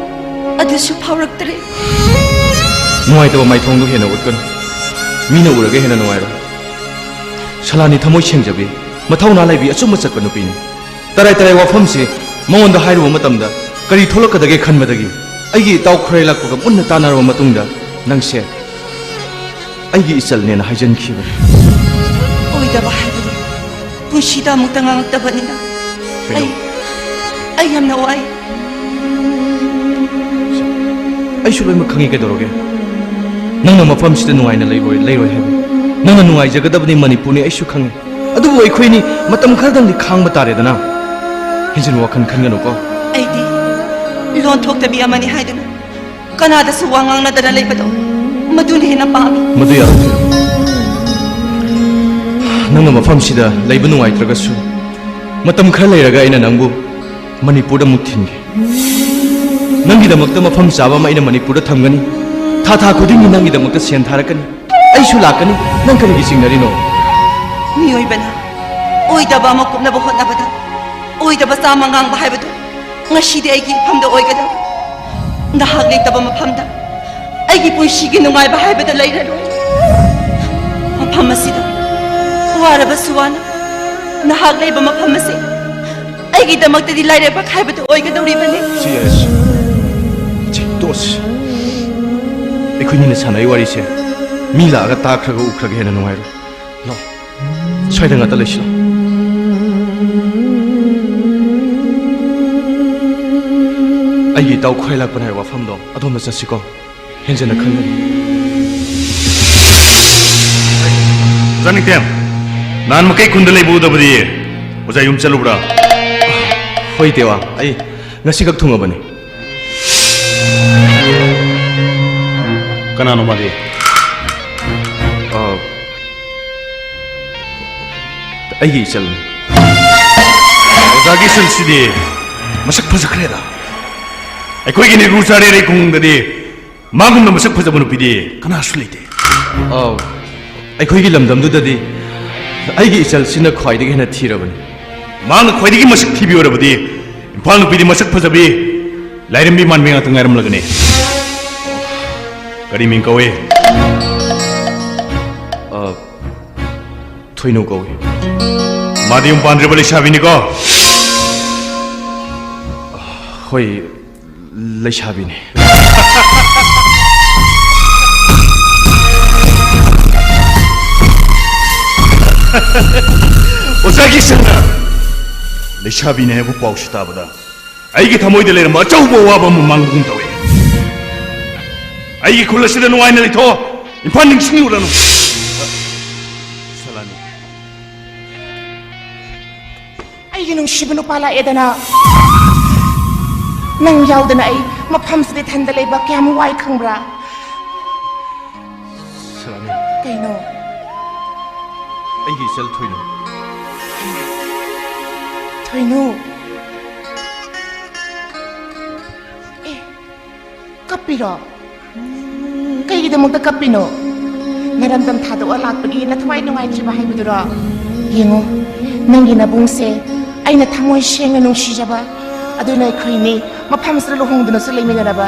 ꯑꯗꯨꯁꯨ ꯐꯥꯎꯔꯛꯇ꯭ꯔꯦ꯫ ꯅꯨꯡꯉꯥꯏꯇꯕ ꯃꯥꯏꯊꯣꯡꯗꯣ ꯍꯦꯟꯅ ꯎꯠꯀꯅꯨ꯫ ꯃꯤꯅ ꯎꯔꯒ ꯍꯦꯟꯅ ꯅꯨꯡꯉꯥꯏꯔꯣꯏ꯫ ꯁꯂꯥꯅꯤ ꯊꯃꯣꯏ ꯁꯦꯡꯖꯕꯤ, ꯃꯊꯧꯅꯥ ꯂꯩꯕꯤ, ꯑꯆꯨꯝꯕ ꯆꯠꯄ ꯅꯨꯄꯤꯅꯤ꯫ ꯇꯔꯥꯏ ꯇꯔꯥꯏ ꯋꯥꯐꯝꯁꯤ ꯃꯉꯣꯟꯗ ꯍꯥꯏꯔꯨꯕ ꯃꯇꯝꯗ ꯀꯔꯤ ꯊꯣꯛꯂꯛꯀꯗꯒꯦ ꯈꯟꯕꯗꯒꯤ ꯑꯩꯒꯤ ꯏꯇꯥꯎ ꯈꯨꯔꯥꯏ ꯂꯥꯛꯄꯒ ꯃꯨꯟꯅ ꯇꯥꯟꯅꯔꯕ ꯃꯇꯨꯡꯗ ꯅꯪꯁꯦ ꯑꯩꯒꯤ ꯏꯆꯜꯅꯦꯅ ꯍꯥꯏꯖꯟꯈꯤꯕꯅꯤ꯫ ꯑꯣꯏꯗꯕ ꯍꯥꯏꯕꯗꯨ ꯄꯨꯟꯁꯤꯗ ꯑꯃꯨꯛꯇ ꯉꯥꯡꯉꯛꯇꯕꯅꯤꯅ ꯀꯩꯅꯣ? ꯑꯩ, ꯑꯩ ꯌꯥꯝꯅ ꯋꯥꯏ꯫ ꯑꯩꯁꯨ ꯂꯣꯏꯅꯃꯛ ꯈꯪꯉꯤ, ꯀꯩꯗꯧꯔꯒꯦ? ꯅꯪꯅ ꯃꯐꯝꯁꯤꯗ ꯅꯨꯡꯉꯥꯏꯅ ꯂꯩꯔꯣꯏ, ꯂꯩꯔꯣꯏ ꯍꯥꯏꯕ꯫ ꯅꯪꯅ ꯅꯨꯡꯉꯥꯏꯖꯒꯗꯕꯅꯤ ꯃꯅꯤꯄꯨꯔꯅꯤ, ꯑꯩꯁꯨ ꯈꯪꯉꯤ꯫ ꯑꯗꯨꯕꯨ ꯑꯩꯈꯣꯏꯅꯤ ꯃꯇꯝ ꯈꯔꯗꯪꯗꯤ ꯈꯥꯡꯕ ꯇꯥꯔꯦꯗꯅ꯫ ꯍꯦꯟꯖꯤꯟꯕ ꯋꯥꯈꯜ ꯈꯟꯒꯅꯨꯀꯣ꯫ ꯑꯩꯗꯤ ꯂꯣꯟ ꯊꯣꯛꯇꯕꯤ ꯑꯃꯅꯤ ꯍꯥꯏꯗꯨꯅ ꯀꯅꯥꯗꯁꯨ ꯋꯥ ꯉꯥꯡꯅꯗꯅ ꯂꯩꯕꯗꯣ, ꯃꯗꯨꯅ ꯍꯦꯟꯅ ꯄꯥꯝꯃꯤ꯫ ꯃꯗꯨ ꯌꯥꯔꯣꯏ꯫ ꯅꯪꯅ ꯃꯐꯝꯁꯤꯗ ꯂꯩꯕ ꯅꯨꯡꯉꯥꯏꯇ꯭ꯔꯒꯁꯨ, ꯃꯇꯝ ꯈꯔ ꯂꯩꯔꯒ ꯑꯩꯅ ꯅꯪꯕꯨ ꯃꯅꯤꯄꯨꯔꯗ ꯑꯃꯨꯛ ꯊꯤꯟꯒꯦ꯫ ꯅꯪꯒꯤꯗꯃꯛꯇ ꯃꯐꯝ ꯆꯥꯕ ꯑꯃ ꯑꯩꯅ ꯃꯅꯤꯄꯨꯔꯗ ꯊꯝꯒꯅꯤ꯫ ꯊꯥ ꯊꯥ ꯈꯨꯗꯤꯡꯒꯤ ꯅꯪꯒꯤꯗꯃꯛꯇ ꯁꯦꯟ ꯊꯥꯔꯛꯀꯅꯤ꯫ ꯑꯩꯁꯨ ꯂꯥꯛꯀꯅꯤ꯫ ꯅꯪ ꯀꯔꯤꯒꯤ ꯆꯤꯡꯅꯔꯤꯅꯣ? ꯃꯤꯑꯣꯏꯕꯅ ꯑꯣꯏꯗꯕ ꯑꯃ ꯀꯨꯞꯅꯕ ꯍꯣꯠꯅꯕꯗ ꯑꯣꯏꯗꯕ ꯆꯥꯝꯃ ꯉꯥꯡꯕ ꯍꯥꯏꯕꯗꯨ ꯉꯁꯤꯗꯤ ꯑꯩꯒꯤ ꯏꯐꯝꯗ ꯑꯣꯏꯒꯗꯕ꯫ ꯅꯍꯥꯛ ꯂꯩꯇꯕ ꯃꯐꯝꯗ ꯑꯩꯒꯤ ꯄꯨꯟꯁꯤꯒꯤ ꯅꯨꯡꯉꯥꯏꯕ ꯍꯥꯏꯕꯗꯨ ꯂꯩꯔꯔꯣꯏ꯫ ꯃꯐꯝ ꯑꯁꯤꯗ ꯋꯥꯔꯕꯁꯨ ꯋꯥꯅ ꯅꯍꯥꯛ ꯂꯩꯕ ꯃꯐꯝ ꯑꯁꯤ ꯑꯩꯒꯤꯗꯃꯛꯇꯗꯤ ꯂꯥꯏꯔꯕ ꯈꯥꯏꯕꯗꯨ ꯑꯣꯏꯒꯗꯧꯔꯤꯕꯅꯤ꯫ ꯁꯤ ꯌꯥꯔꯦ, ꯁꯤ꯫ ꯁꯤ ꯇꯣꯛꯑꯁꯤ꯫ ꯑꯩꯈꯣꯏꯅꯤꯅ ꯁꯥꯟꯅꯔꯤ ꯋꯥꯔꯤꯁꯦ ꯃꯤ ꯂꯥꯛꯑꯒ ꯇꯥꯈ꯭ꯔꯒ ꯎꯈ꯭ꯔꯒ ꯍꯦꯟꯅ ꯅꯨꯡꯉꯥꯏꯔꯣꯏ꯫ ꯂꯥꯛꯑꯣ, ꯁ꯭ꯋꯥꯏꯗ ꯉꯥꯛꯇ ꯂꯩꯁꯤꯜꯂꯣ꯫ ꯑꯩꯒꯤ ꯏꯇꯥꯎ ꯈ꯭ꯋꯥꯏ ꯂꯥꯛꯄꯅꯦ ꯍꯥꯏꯕ ꯋꯥꯐꯝꯗꯣ ꯑꯗꯣꯝꯗ ꯆꯠꯁꯤꯀꯣ꯫ ꯍꯦꯟꯖꯟꯅ ꯈꯟꯒꯅꯨ꯫ ꯑꯣꯖꯥ ꯅꯤꯡꯊꯦꯝ, ꯅꯍꯥꯟ ꯃꯈꯩ ꯈꯨꯟꯗ ꯂꯩꯕ ꯎꯗꯕꯗꯤ ꯑꯣꯖꯥ ꯌꯨꯝ ꯆꯠꯂꯨꯕ꯭ꯔꯥ? ꯍꯣꯏ ꯇꯦꯋꯥ, ꯑꯩ ꯉꯁꯤꯈꯛ ꯊꯨꯡꯉꯕꯅꯤ꯫ ꯀꯅꯥꯅꯣ ꯃꯥꯗꯤ? ꯑ, ꯑꯩꯒꯤ ꯏꯆꯜꯅꯤ꯫ ꯑꯣꯖꯥꯒꯤ ꯏꯆꯜꯁꯤꯗꯤ ꯃꯁꯛ ꯐꯖꯈ꯭ꯔꯦꯗ꯫ ꯑꯩꯈꯣꯏꯒꯤ ꯅꯦꯒ꯭ꯔꯨ ꯆꯥꯔꯦꯔꯩ ꯈꯨꯡꯒꯪꯗꯗꯤ ꯃꯥꯒꯨꯝꯅ ꯃꯁꯛ ꯐꯖꯕ ꯅꯨꯄꯤꯗꯤ ꯀꯅꯥꯁꯨ ꯂꯩꯇꯦ꯫ ꯑꯧ, ꯑꯩꯈꯣꯏꯒꯤ ꯂꯝꯗꯝꯗꯨꯗꯗꯤ ꯑꯩꯒꯤ ꯏꯆꯜꯁꯤꯅ ꯈ꯭ꯋꯥꯏꯗꯒꯤ ꯍꯦꯟꯅ ꯊꯤꯔꯕꯅꯤ꯫ ꯃꯥꯅ ꯈ꯭ꯋꯥꯏꯗꯒꯤ ꯃꯁꯛ ꯊꯤꯕꯤ ꯑꯣꯏꯔꯕꯗꯤ ꯏꯝꯐꯥꯜ ꯅꯨꯄꯤꯗꯤ ꯃꯁꯛ ꯐꯖꯕꯤ ꯂꯥꯏꯔꯦꯝꯕꯤ ꯃꯥꯟꯕꯤ ꯉꯥꯛꯇ ꯉꯥꯏꯔꯝꯂꯒꯅꯤ꯫ ꯀꯔꯤ ꯃꯤꯡ ꯀꯧꯏ? ꯑ, ꯊꯣꯏꯅꯨ ꯀꯧꯏ꯫ ꯃꯥꯗꯤ ꯌꯨꯝ ꯄꯥꯟꯗ꯭ꯔꯤꯕ ꯂꯩꯁꯥꯕꯤꯅꯤꯀꯣ? ꯍꯣꯏ, ꯂꯩꯁꯥꯕꯤꯅꯤ꯫ ꯑꯣꯖꯥꯒꯤ ꯁꯟꯅ ꯂꯩꯁꯥꯕꯤꯅꯤ ꯍꯥꯏꯕ ꯄꯥꯎꯁꯤ ꯇꯥꯕꯗ ꯑꯩꯒꯤ ꯊꯃꯣꯏꯗ ꯂꯩꯔꯝꯕ ꯑꯆꯧꯕ ꯑꯋꯥꯕ ꯑꯃ ꯃꯥꯡꯕꯒꯨꯝ ꯇꯧꯏ꯫ ꯑꯩꯒꯤ ꯈꯨꯜ ꯑꯁꯤꯗ ꯅꯨꯡꯉꯥꯏꯅ ꯂꯩꯊꯣꯛꯑꯣ꯫ ꯏꯝꯐꯥꯜ ꯅꯤꯡꯁꯤꯡꯂꯨꯔꯅꯨ꯫ ꯁꯂꯥꯅꯤ꯫ ꯑꯩꯒꯤ ꯅꯨꯡꯁꯤꯕ ꯅꯨꯄꯥ ꯂꯥꯛꯑꯦꯗꯅ꯫ ꯅꯪ ꯌꯥꯎꯗꯅ ꯑꯩ ꯃꯐꯝꯁꯤꯗ ꯏꯊꯟꯗ ꯂꯩꯕ ꯀꯌꯥꯝ ꯋꯥꯏ ꯈꯪꯕ꯭ꯔꯥ? ꯁꯂꯥꯅꯤ꯫ ꯀꯩꯅꯣ? ꯑꯩꯒꯤ ꯏꯆꯜ ꯊꯣꯏꯅꯨ꯫ ꯊꯣꯏꯅꯨ꯫ ꯑꯦ, ꯀꯞꯄꯤꯔꯣ? ꯀꯩꯒꯤꯗꯃꯛꯇ ꯀꯞꯄꯤꯅꯣ? ꯅꯔꯝꯗꯝ ꯊꯥꯗꯣꯛꯑ ꯂꯥꯛꯄꯒꯤ ꯅꯊꯋꯥꯏ ꯅꯨꯡꯉꯥꯏꯇ꯭ꯔꯤꯕ ꯍꯥꯏꯕꯗꯨꯔꯣ? ꯌꯦꯡꯉꯣ, ꯅꯪꯒꯤ ꯅꯕꯨꯡꯁꯦ ꯑꯩꯅ ꯊꯃꯣꯏ ꯁꯦꯡꯅ ꯅꯨꯡꯁꯤꯖꯕ, ꯑꯗꯨꯅ ꯑꯩꯈꯣꯏꯅꯤ ꯃꯐꯝꯁꯤꯗ ꯂꯨꯍꯣꯡꯗꯨꯅꯁꯨ ꯂꯩꯃꯤꯟꯅꯔꯕ꯫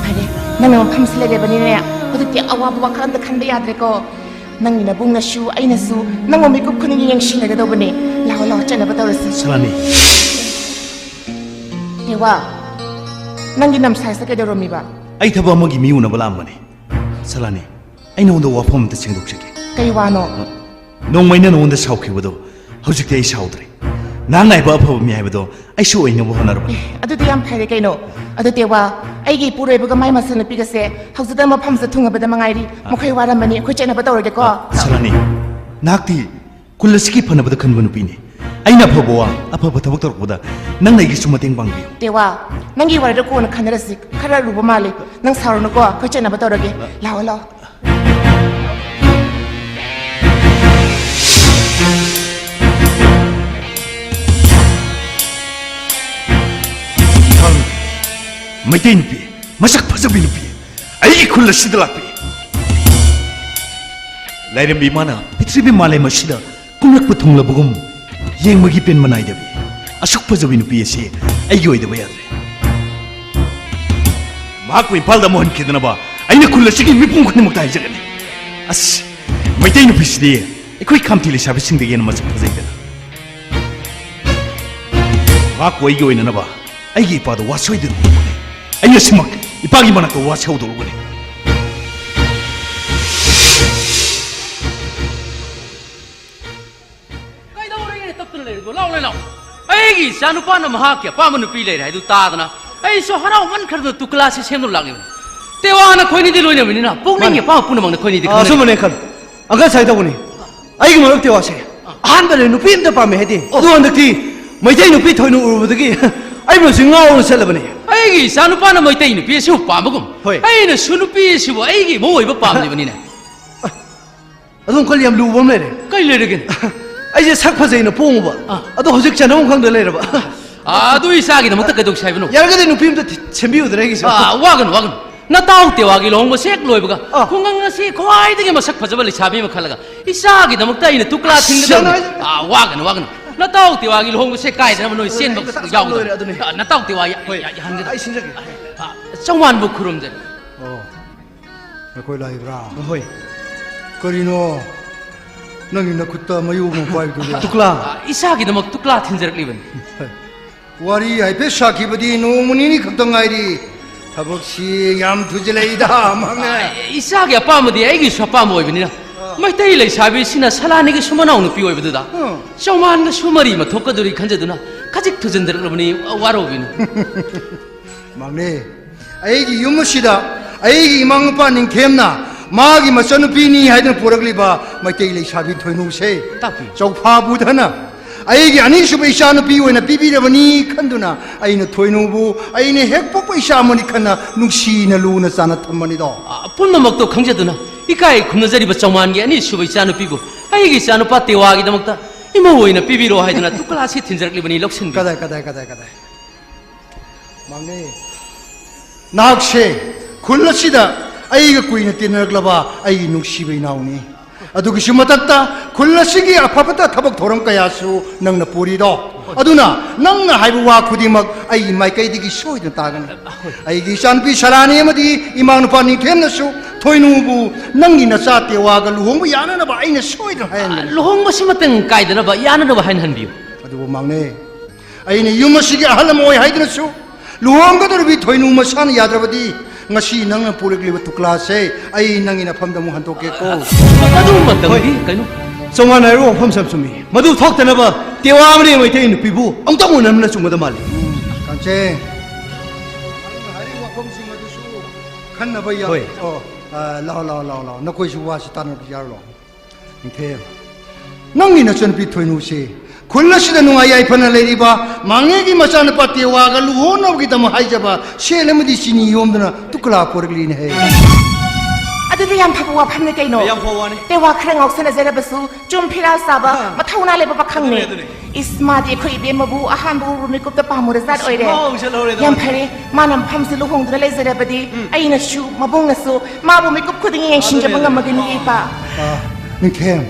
ꯐꯔꯦ, ꯅꯪꯅ ꯃꯐꯝꯁꯤ ꯂꯩꯔꯕꯅꯤꯅꯦ, ꯍꯧꯖꯤꯛꯇꯤ ꯑꯋꯥꯕ ꯋꯥꯈꯜ ꯑꯝꯇ ꯈꯟꯕ ꯌꯥꯗ꯭ꯔꯦꯀꯣ꯫ ꯅꯪꯒꯤ ꯅꯕꯨꯡꯅꯁꯨ ꯑꯩꯅꯁꯨ ꯅꯪꯕꯨ ꯃꯤꯀꯨꯞ ꯈꯨꯗꯤꯡꯒꯤ ꯌꯦꯡꯁꯤꯟꯅꯒꯗꯧꯕꯅꯦ꯫ ꯂꯥꯛꯑꯣ, ꯂꯥꯛꯑꯣ, ꯆꯠꯅꯕ ꯇꯧꯔꯁꯤ꯫ ꯁꯂꯥꯅꯤ꯫ ꯇꯦꯋꯥ, ꯅꯪꯒꯤ ꯅꯝꯁꯥꯏꯁꯇ ꯀꯩꯗꯧꯔꯝꯃꯤꯕ? ꯑꯩ ꯊꯕꯛ ꯑꯃꯒꯤ ꯃꯤ ꯎꯅꯕ ꯂꯥꯛꯑꯝꯕꯅꯤ꯫ ꯁꯂꯥꯅꯤ, ꯑꯩ ꯅꯉꯣꯟꯗ ꯋꯥꯐꯝ ꯑꯝꯇ ꯁꯦꯡꯗꯣꯛꯆꯒꯦ꯫ ꯀꯩ ꯋꯥꯅꯣ? ꯅꯣꯡꯃ ꯑꯩꯅ ꯅꯉꯣꯟꯗ ꯁꯥꯎꯈꯤꯕꯗꯣ ꯍꯧꯖꯤꯛꯇꯤ ꯑꯩ ꯁꯥꯎꯗ꯭ꯔꯦ꯫ ꯅꯍꯥꯛ ꯉꯥꯏꯕ ꯑꯐꯕ ꯃꯤ ꯍꯥꯏꯕꯗꯣ ꯑꯩꯁꯨ ꯑꯣꯏꯅꯕ ꯍꯣꯠꯅꯔꯕꯅꯤ꯫ ꯑꯦ, ꯑꯗꯨꯗꯤ ꯌꯥꯝ ꯐꯔꯦ ꯀꯩꯅꯣ꯫ ꯑꯗꯨ ꯇꯦꯋꯥ, ꯑꯩꯒꯤ ꯏꯄꯨꯔꯣꯏꯕꯒ ꯃꯥꯏ ꯃꯆꯟꯅꯨꯄꯤꯒꯁꯦ ꯍꯧꯖꯤꯛꯇ ꯃꯐꯝꯁꯤꯗ ꯊꯨꯡꯉꯕꯗ ꯃꯉꯥꯏꯔꯤ꯫ ꯑ꯫ ꯃꯈꯣꯏ ꯋꯥꯔꯝꯃꯅꯤ, ꯑꯩꯈꯣꯏ ꯆꯠꯅꯕ ꯇꯧꯔꯒꯦꯀꯣ꯫ ꯑ, ꯁꯂꯥꯅꯤ, ꯅꯍꯥꯛꯇꯤ ꯈꯨꯜ ꯑꯁꯤꯒꯤ ꯐꯅꯕꯗ ꯈꯟꯕ ꯅꯨꯄꯤꯅꯤ꯫ ꯑꯩꯅ ꯑꯐꯕ ꯋꯥ, ꯑꯐꯕ ꯊꯕꯛ ꯇꯧꯔꯛꯄꯗ ꯅꯪꯅ ꯑꯩꯒꯤꯁꯨ ꯃꯇꯦꯡ ꯄꯥꯡꯕꯤꯌꯨ꯫ ꯇꯦꯋꯥ, ꯅꯪꯒꯤ ꯋꯥꯔꯤꯗꯣ ꯀꯣꯟꯅ ꯈꯟꯅꯔꯁꯤ꯫ ꯈꯔ ꯂꯨꯕ ꯃꯥꯜꯂꯤ꯫ ꯅꯪ ꯁꯥꯎꯔꯅꯨꯀꯣ, ꯑꯩꯈꯣꯏ ꯆꯠꯅꯕ ꯇꯧꯔꯒꯦ꯫ ꯂꯥꯛꯑꯣ, ꯂꯥꯛꯑꯣ꯫ ꯃꯩꯇꯩ ꯅꯨꯄꯤ, ꯃꯁꯛ ꯐꯖꯕꯤ ꯅꯨꯄꯤ, ꯑꯩꯒꯤ ꯈꯨꯜ ꯑꯁꯤꯗ ꯂꯥꯛꯄꯤ꯫ ꯂꯥꯏꯔꯦꯝꯕꯤ ꯏꯃꯥꯅ ꯄ꯭ꯔꯤꯊꯤꯕꯤ ꯃꯥꯂꯦꯝ ꯑꯁꯤꯗ ꯀꯨꯝꯂꯛꯄ ꯊꯨꯡꯂꯕꯒꯨꯝ ꯌꯦꯡꯕꯒꯤ ꯄꯦꯟꯕ ꯅꯥꯏꯗꯕꯤ꯫ ꯑꯁꯨꯛ ꯐꯖꯕꯤ ꯅꯨꯄꯤ ꯑꯁꯤ ꯑꯩꯒꯤ ꯑꯣꯏꯗꯕ ꯌꯥꯗ꯭ꯔꯦ꯫ ꯃꯍꯥꯛꯄꯨ ꯏꯝꯐꯥꯜꯗ ꯑꯃꯨꯛ ꯍꯟꯈꯤꯗꯅꯕ ꯑꯩꯅ ꯈꯨꯜ ꯑꯁꯤꯒꯤ ꯃꯤꯄꯨꯝ ꯈꯨꯗꯤꯡꯃꯛꯇ ꯍꯥꯏꯖꯒꯅꯤ꯫ ꯑꯁ, ꯃꯩꯇꯩ ꯅꯨꯄꯤꯁꯤꯗꯤ ꯑꯩꯈꯣꯏ ꯈꯥꯝꯇꯤ ꯂꯩꯁꯥꯕꯤꯁꯤꯡꯗꯒꯤ ꯍꯦꯟꯅ ꯃꯁꯛ ꯐꯖꯩꯗꯅ꯫ ꯃꯍꯥꯛꯄꯨ ꯑꯩꯒꯤ ꯑꯣꯏꯅꯅꯕ ꯑꯩꯒꯤ ꯏꯄꯥꯗ ꯋꯥ ꯁꯣꯏꯗꯅ ꯍꯧꯗꯣꯛꯎꯒꯅꯤ꯫ ꯑꯩ ꯉꯁꯤꯃꯛ ꯏꯄꯥꯒꯤ ꯃꯅꯥꯛꯇ ꯋꯥ ꯁꯣꯏꯗꯣꯛꯎꯒꯅꯤ꯫ ꯀꯩꯗꯧꯔꯒꯦ ꯇꯞꯇꯅ ꯂꯩꯔꯤꯗꯣ? ꯂꯥꯎ, ꯂꯩ, ꯂꯥꯎ꯫ ꯑꯩꯒꯤ ꯏꯆꯥ ꯅꯨꯄꯥꯅ ꯃꯍꯥꯛꯀꯤ ꯑꯄꯥꯝꯕ ꯅꯨꯄꯤ ꯂꯩꯔꯦ ꯍꯥꯏꯗꯨ ꯇꯥꯗꯅ ꯑꯩꯁꯨ ꯍꯔꯥꯎꯃꯟꯈ꯭ꯔꯗꯅ ꯇꯨꯀꯂꯥꯁꯤ ꯁꯦꯝꯗꯨꯅ ꯂꯥꯛꯂꯤꯕꯅꯤ꯫ ꯇꯦꯋꯥ ꯅꯈꯣꯏꯅꯤꯗꯤ ꯂꯣꯏꯅꯕꯅꯤꯅ ꯄꯨꯛꯅꯤꯡꯒꯤ ꯃꯥꯅꯦ꯫ ꯑꯄꯥꯝꯕ ꯄꯨꯝꯅꯃꯛ ꯅꯈꯣꯏꯅꯤꯗꯤ ꯑꯥ, ꯈꯪꯅꯔꯦ꯫ ꯑꯆꯨꯝꯕꯅꯦ, ꯈꯜꯂꯨ꯫ ꯑꯪꯀꯜ, ꯁꯨꯃꯥꯏꯅ ꯇꯧꯕꯅꯤ꯫ ꯑꯩꯒꯤ ꯃꯔꯨꯞ ꯇꯦꯋꯥꯁꯦ ꯑꯍꯥꯟꯕꯗ ꯅꯨꯄꯤ ꯑꯝꯇ ꯄꯥꯝꯃꯦ ꯍꯥꯏꯗꯦ꯫ ꯑꯣ꯫ ꯑꯗꯣ ꯍꯟꯗꯛꯇꯤ ꯃꯩꯇꯩ ꯅꯨꯄꯤ ꯊꯣꯏꯅ ꯎꯔꯨꯕꯗꯒꯤ ꯑꯩꯕꯨꯁꯨ ꯉꯥꯎꯔ ꯆꯠꯂꯕꯅꯦ꯫ ꯑꯩꯒꯤ ꯏꯆꯥ ꯅꯨꯄꯥꯅ ꯃꯩꯇꯩ ꯅꯨꯄꯤ ꯑꯁꯤꯕꯨ ꯄꯥꯝꯕꯒꯨꯝ ꯍꯣꯏ꯫ ꯑꯩꯅꯁꯨ ꯅꯨꯄꯤ ꯑꯁꯤꯕꯨ ꯑꯩꯒꯤ ꯃꯧ ꯑꯣꯏꯕ ꯄꯥꯝꯂꯤꯕꯅꯤꯅꯦ꯫ ꯑꯗꯣ ꯑꯪꯀꯜ, ꯌꯥꯝ ꯂꯨꯕ ꯑꯃ ꯂꯩꯔꯦ꯫ ꯀꯩ ꯂꯩꯔꯒꯦ? ꯑꯩꯁꯦ ꯁꯛ ꯐꯖꯩꯅ ꯄꯣꯡꯉꯨꯕ꯫ ꯑꯥ꯫ ꯑꯗꯣ ꯍꯧꯖꯤꯛ ꯆꯥꯅꯐꯝ ꯈꯪꯗ ꯂꯩꯔꯕ꯫ ꯑꯥ, ꯑꯗꯨ ꯏꯆꯥꯒꯤꯗꯃꯛꯇ ꯀꯩꯗꯧꯁꯤ ꯍꯥꯏꯕꯅꯣ? ꯌꯥꯔꯒꯗꯤ ꯅꯨꯄꯤ ꯑꯝꯇ ꯊꯤ-, ꯁꯦꯝꯕꯤꯌꯨꯗꯅ ꯑꯩꯒꯤꯁꯨ꯫ ꯑꯥ, ꯋꯥꯒꯅꯨ, ꯋꯥꯒꯅꯨ꯫ ꯅꯇꯥꯎ ꯇꯦꯋꯥꯒꯤ ꯂꯨꯍꯣꯡꯕꯁꯦ ꯍꯦꯛ ꯂꯣꯏꯕꯒ ꯑꯥ꯫ ꯈꯨꯡꯒꯪ ꯑꯁꯤ ꯈ꯭ꯋꯥꯏꯗꯒꯤ ꯃꯁꯛ ꯐꯖꯕ ꯂꯩꯁꯥꯕꯤ ꯑꯃ ꯈꯜꯂꯒ ꯏꯆꯥꯒꯤꯗꯃꯛꯇ ꯑꯩꯅ ꯇꯨꯀꯂꯥ ꯑꯁ, ꯊꯤꯡꯒꯗꯕꯅꯤ꯫ ꯌꯥꯔꯣꯏ꯫ ꯑꯥ, ꯋꯥꯒꯅꯨ, ꯋꯥꯒꯅꯨ꯫ ꯅꯇꯥꯎ ꯇꯦꯋꯥꯒꯤ ꯂꯨꯍꯣꯡꯕꯁꯦ ꯀꯥꯏꯗꯅꯕ ꯅꯣꯏ ꯑꯗꯨꯅꯦ, ꯆꯦꯟꯕ ꯑꯩ ꯃꯊꯥ ꯌꯥꯎꯒꯗꯕꯅꯤ꯫ ꯂꯣꯏꯔꯦ, ꯑꯗꯨꯅꯦ꯫ ꯑꯥ, ꯅꯇꯥꯎ ꯇꯦꯋꯥ ꯌꯥ-, ꯍꯣꯏ꯫ ꯌꯥ-, ꯌꯥꯍꯟꯒꯗꯕꯅꯤ꯫ ꯑꯩ ꯁꯤꯟꯖꯒꯦ꯫ ꯑꯥ, ꯆꯧꯃꯥꯟꯕꯨ ꯈꯨꯔꯨꯝꯖꯔꯤ꯫ ꯑꯣ꯫ ꯅꯈꯣꯏ ꯂꯥꯛꯏꯕ꯭ꯔꯥ? ꯍꯣꯏ꯫ ꯀꯔꯤꯅꯣ? ꯅꯪꯒꯤ ꯅꯈꯨꯠꯇ ꯃꯌꯨ ꯑꯃ ꯄꯥꯏꯕꯗꯨꯕꯨ? ꯇꯨꯀꯂꯥ꯫ ꯑꯥ, ꯏꯆꯥꯒꯤꯗꯃꯛ ꯇꯨꯀꯂꯥ ꯊꯤꯟꯖꯔꯛꯂꯤꯕꯅꯤ꯫ ꯋꯥꯔꯤ ꯍꯥꯏꯐꯦꯠ ꯁꯥꯈꯤꯕꯗꯤ ꯅꯣꯡꯃ ꯅꯤꯅꯤ ꯈꯛꯇ ꯉꯥꯏꯔꯤ꯫ ꯊꯕꯛꯁꯤ ꯌꯥꯝ ꯊꯨꯖꯤꯜꯂꯛꯏꯗ, ꯃꯥꯡꯅ꯫ ꯑꯥ, ꯏꯆꯥꯒꯤ ꯑꯄꯥꯝꯕꯗꯤ ꯑꯩꯒꯤꯁꯨ ꯑꯄꯥꯝꯕ ꯑꯣꯏꯕꯅꯤꯅ, ꯑꯥ꯫ ꯃꯩꯇꯩ ꯂꯩꯁꯥꯕꯤꯁꯤꯅ ꯁꯂꯥꯅꯤꯒꯤ ꯁꯨꯃꯅꯥꯎ ꯅꯨꯄꯤ ꯑꯣꯏꯕꯗꯨꯗ ꯑꯥ꯫ ꯆꯧꯃꯥꯟꯒꯁꯨ ꯃꯔꯤ ꯑꯃ ꯊꯣꯛꯀꯗꯧꯔꯤ ꯈꯟꯖꯗꯨꯅ ꯈꯖꯤꯛ ꯊꯨꯖꯤꯟꯖꯔꯛꯂꯕꯅꯤ, ꯋꯥꯔꯧꯕꯤꯅꯨ꯫ ꯃꯥꯡꯅꯦ꯫ ꯑꯩꯒꯤ ꯌꯨꯝ ꯑꯁꯤꯗ ꯑꯩꯒꯤ ꯏꯃꯥ ꯃꯄꯥ ꯅꯤꯡꯊꯦꯝꯅ ꯃꯥꯒꯤ ꯃꯆꯟꯅꯨꯄꯤꯅꯤ ꯍꯥꯏꯗꯨꯅ ꯄꯨꯔꯛꯂꯤꯕ ꯃꯩꯇꯩ ꯂꯩꯁꯥꯕꯤ ꯊꯣꯏꯅꯨꯁꯦ ꯇꯥꯛꯄꯤꯌꯨ꯫ ꯆꯧꯐꯥ ꯄꯨꯊꯅ ꯑꯩꯒꯤ ꯑꯅꯤꯁꯨꯕ ꯏꯆꯥꯅꯨꯄꯤ ꯑꯣꯏꯅ ꯄꯤꯕꯤꯔꯕꯅꯤ ꯈꯟꯗꯨꯅ ꯑꯩꯅ ꯊꯣꯏꯅꯨꯕꯨ ꯑꯩꯅ ꯍꯦꯛ ꯄꯣꯛꯄ ꯏꯆꯥ ꯑꯃꯅꯤ ꯈꯟꯅ ꯅꯨꯡꯁꯤꯅ ꯂꯨꯅ ꯆꯥꯟꯅ ꯊꯝꯕꯅꯤꯗꯣ꯫ ꯑ, ꯄꯨꯝꯅꯃꯛꯇꯣ ꯈꯪꯖꯗꯨꯅ ꯏꯀꯥꯏ ꯈꯨꯝꯅꯖꯔꯤꯕ ꯆꯧꯃꯥꯟꯒꯤ ꯑꯅꯤꯁꯨꯕ ꯏꯆꯥꯅꯨꯄꯤꯕꯨ ꯑꯩꯒꯤ ꯏꯆꯥꯅꯨꯄꯥ ꯇꯦꯋꯥꯒꯤ ꯗꯃꯛꯇ ꯏꯃꯧ ꯑꯣꯏꯅ ꯄꯤꯕꯤꯔꯣ ꯍꯥꯏꯗꯨꯅ ꯇꯨꯀꯂꯥꯁꯤ ꯊꯤꯟꯖꯔꯛꯂꯤꯕꯅꯤ, ꯂꯧꯁꯤꯟꯕꯤꯌꯨ꯫ ꯀꯗꯥꯏ, ꯀꯗꯥꯏ, ꯀꯗꯥꯏ, ꯀꯗꯥꯏ? ꯃꯥꯡꯅꯦ꯫ ꯅꯍꯥꯛꯁꯦ ꯈꯨꯜ ꯑꯁꯤꯗ ꯑꯩꯒ ꯀꯨꯏꯅ ꯇꯤꯟꯅꯔꯛꯂꯕ ꯑꯩꯒꯤ ꯅꯨꯡꯁꯤꯕ ꯏꯅꯥꯎꯅꯤ꯫ ꯑꯗꯨꯒꯤꯁꯨ ꯃꯊꯛꯇ ꯈꯨꯜ ꯑꯁꯤꯒꯤ ꯑꯐ ꯐꯠꯇ ꯊꯕꯛ ꯊꯧꯔꯝ ꯀꯌꯥꯁꯨ ꯅꯪꯅ ꯄꯨꯔꯤꯗꯣ꯫ ꯑꯗꯨꯅ ꯅꯪꯅ ꯍꯥꯏꯕ ꯋꯥ ꯈꯨꯗꯤꯡꯃꯛ ꯑꯩꯒꯤ ꯃꯥꯏꯀꯩꯗꯒꯤ ꯁꯣꯏꯗꯅ ꯇꯥꯒꯅꯤ꯫ ꯑꯩꯒꯤ ꯏꯆꯥꯅꯨꯄꯤ ꯁꯔꯥꯅꯤ ꯑꯃꯗꯤ ꯏꯃꯥ ꯅꯨꯄꯥ ꯅꯤꯡꯊꯦꯝꯅꯁꯨ ꯊꯣꯏꯅꯨꯕꯨ ꯅꯪꯒꯤ ꯅꯆꯥ ꯇꯦꯋꯥꯒ ꯂꯨꯍꯣꯡꯕ ꯌꯥꯅꯅꯕ ꯑꯩꯅ ꯁꯣꯏꯗꯅ ꯍꯥꯏꯍꯟꯒꯅꯤ꯫ ꯂꯨꯍꯣꯡꯕꯁꯤꯃꯇꯪ ꯀꯥꯏꯗꯅꯕ ꯌꯥꯅꯅꯕ ꯍꯥꯏꯅ ꯍꯟꯕꯤꯌꯨ꯫ ꯑꯗꯨꯕꯨ ꯃꯥꯡꯅꯦ, ꯑꯩꯅ ꯌꯨꯝ ꯑꯁꯤꯒꯤ ꯑꯍꯜ ꯑꯃ ꯑꯣꯏ ꯍꯥꯏꯗꯨꯅꯁꯨ ꯂꯨꯍꯣꯡꯒꯗꯧꯔꯤꯕꯤ ꯊꯣꯏꯅꯨ ꯃꯁꯥꯅ ꯌꯥꯗ꯭ꯔꯕꯗꯤ ꯉꯁꯤ ꯅꯪꯅ ꯄꯨꯔꯛꯂꯤꯕ ꯇꯨꯀ꯭ꯂꯥꯁꯦ ꯑꯩ ꯅꯪꯒꯤ ꯅꯐꯝꯗ ꯑꯃꯨꯛ ꯍꯟꯗꯣꯛꯀꯦꯀꯣ꯫ ꯃꯗꯨꯃꯛꯇꯪꯗꯤ ꯍꯣꯏ꯫ ꯀꯩꯅꯣ? ꯆꯧꯉꯥꯟꯅ ꯍꯥꯏꯔꯤꯕ ꯋꯥꯐꯝꯁꯦ ꯌꯥꯝ ꯆꯨꯝꯃꯤ꯫ ꯃꯗꯨ ꯊꯣꯛꯇꯅꯕ ꯇꯦꯋꯥ ꯑꯃꯗꯤ ꯃꯩꯇꯩ ꯅꯨꯄꯤꯕꯨ ꯑꯃꯨꯛꯇꯪ ꯎꯅꯕꯅ ꯆꯨꯝꯒꯗꯕ ꯃꯥꯜꯂꯤ꯫ ꯀꯥꯡꯆꯦ, ꯅꯪꯅ ꯍꯥꯏꯔꯤꯕ ꯋꯥꯐꯝꯁꯤꯡ ꯑꯗꯨꯁꯨ ꯈꯟꯅꯕ ꯌꯥ-, ꯍꯣꯏ꯫ ꯑꯣ, ꯑ, ꯂꯥꯛꯑꯣ, ꯂꯥꯛꯑꯣ, ꯂꯥꯛꯑꯣ, ꯂꯥꯛꯑꯣ꯫ ꯅꯈꯣꯏꯁꯨ ꯋꯥꯁꯤ ꯇꯥꯟꯅꯕ ꯌꯥꯔꯣ꯫ ꯅꯤꯡꯊꯦꯝ, ꯅꯪꯒꯤ ꯅꯆꯟꯅꯨꯄꯤ ꯊꯣꯏꯅꯨꯁꯤ ꯈꯨꯜ ꯑꯁꯤꯗ ꯅꯨꯡꯉꯥꯏ ꯌꯥꯏꯐꯅ ꯂꯩꯔꯤꯕ ꯃꯥꯡꯉꯦꯒꯤ ꯃꯆꯥꯅꯨꯄꯥ ꯇꯦꯋꯥꯒ ꯂꯨꯍꯣꯡꯅꯕꯒꯤꯗꯃꯛ ꯍꯥꯏꯖꯕ ꯁꯦꯜ ꯑꯃꯗꯤ ꯆꯤꯅꯤ ꯌꯣꯝꯗꯨꯅ ꯇꯨꯀꯂꯥ ꯄꯣꯔꯛꯂꯤꯅꯦ ꯍꯦ꯫ ꯑꯗꯨꯗꯤ ꯌꯥꯝ ꯐꯕ ꯋꯥꯐꯝꯅꯤ ꯀꯩꯅꯣ꯫ ꯌꯥꯝ ꯐꯕ ꯋꯥꯅꯤ꯫ ꯇꯦꯋꯥ ꯈꯔ ꯉꯥꯎꯁꯟꯅꯖꯔꯕꯁꯨ ꯆꯨꯝ ꯐꯤꯔꯥꯜ ꯆꯥꯕ, ꯑꯥ꯫ ꯃꯊꯧꯅꯥ ꯂꯩꯕ ꯄꯥꯈꯪꯅꯦ꯫ ꯑꯗꯨꯅꯦ, ꯑꯗꯨꯅꯦ꯫ ꯏꯁ, ꯃꯥꯗꯤ ꯑꯩꯈꯣꯏ ꯏꯕꯦꯝꯃꯕꯨ ꯑꯍꯥꯟꯕ ꯎꯔꯨ ꯃꯤꯀꯨꯞꯇ ꯄꯥꯝꯃꯨꯔꯖꯥꯠ ꯑꯁ, ꯑꯣꯏꯔꯦ꯫ ꯃꯥ ꯍꯧꯖꯤꯛ ꯂꯧꯔꯦꯗ ꯌꯥꯝ ꯃꯥꯗꯤ꯫ ꯐꯔꯦ, ꯃꯥꯅ ꯃꯐꯝꯁꯤ ꯂꯨꯍꯣꯡꯗꯨꯅ ꯂꯩꯖꯔꯕꯗꯤ ꯎꯝ꯫ ꯑꯩꯅꯁꯨ ꯃꯕꯨꯡꯅꯁꯨ ꯃꯥꯕꯨ ꯃꯤꯀꯨꯞ ꯈꯨꯗꯤꯡ ꯌꯦꯡꯁꯤꯟꯖꯕ ꯑꯗꯨꯅꯦ, ꯑꯗꯨꯅꯦ꯫ ꯉꯝꯃꯒꯅꯤ ꯏꯄꯥ꯫ ꯑꯥ, ꯅꯤꯡꯊꯦꯝ,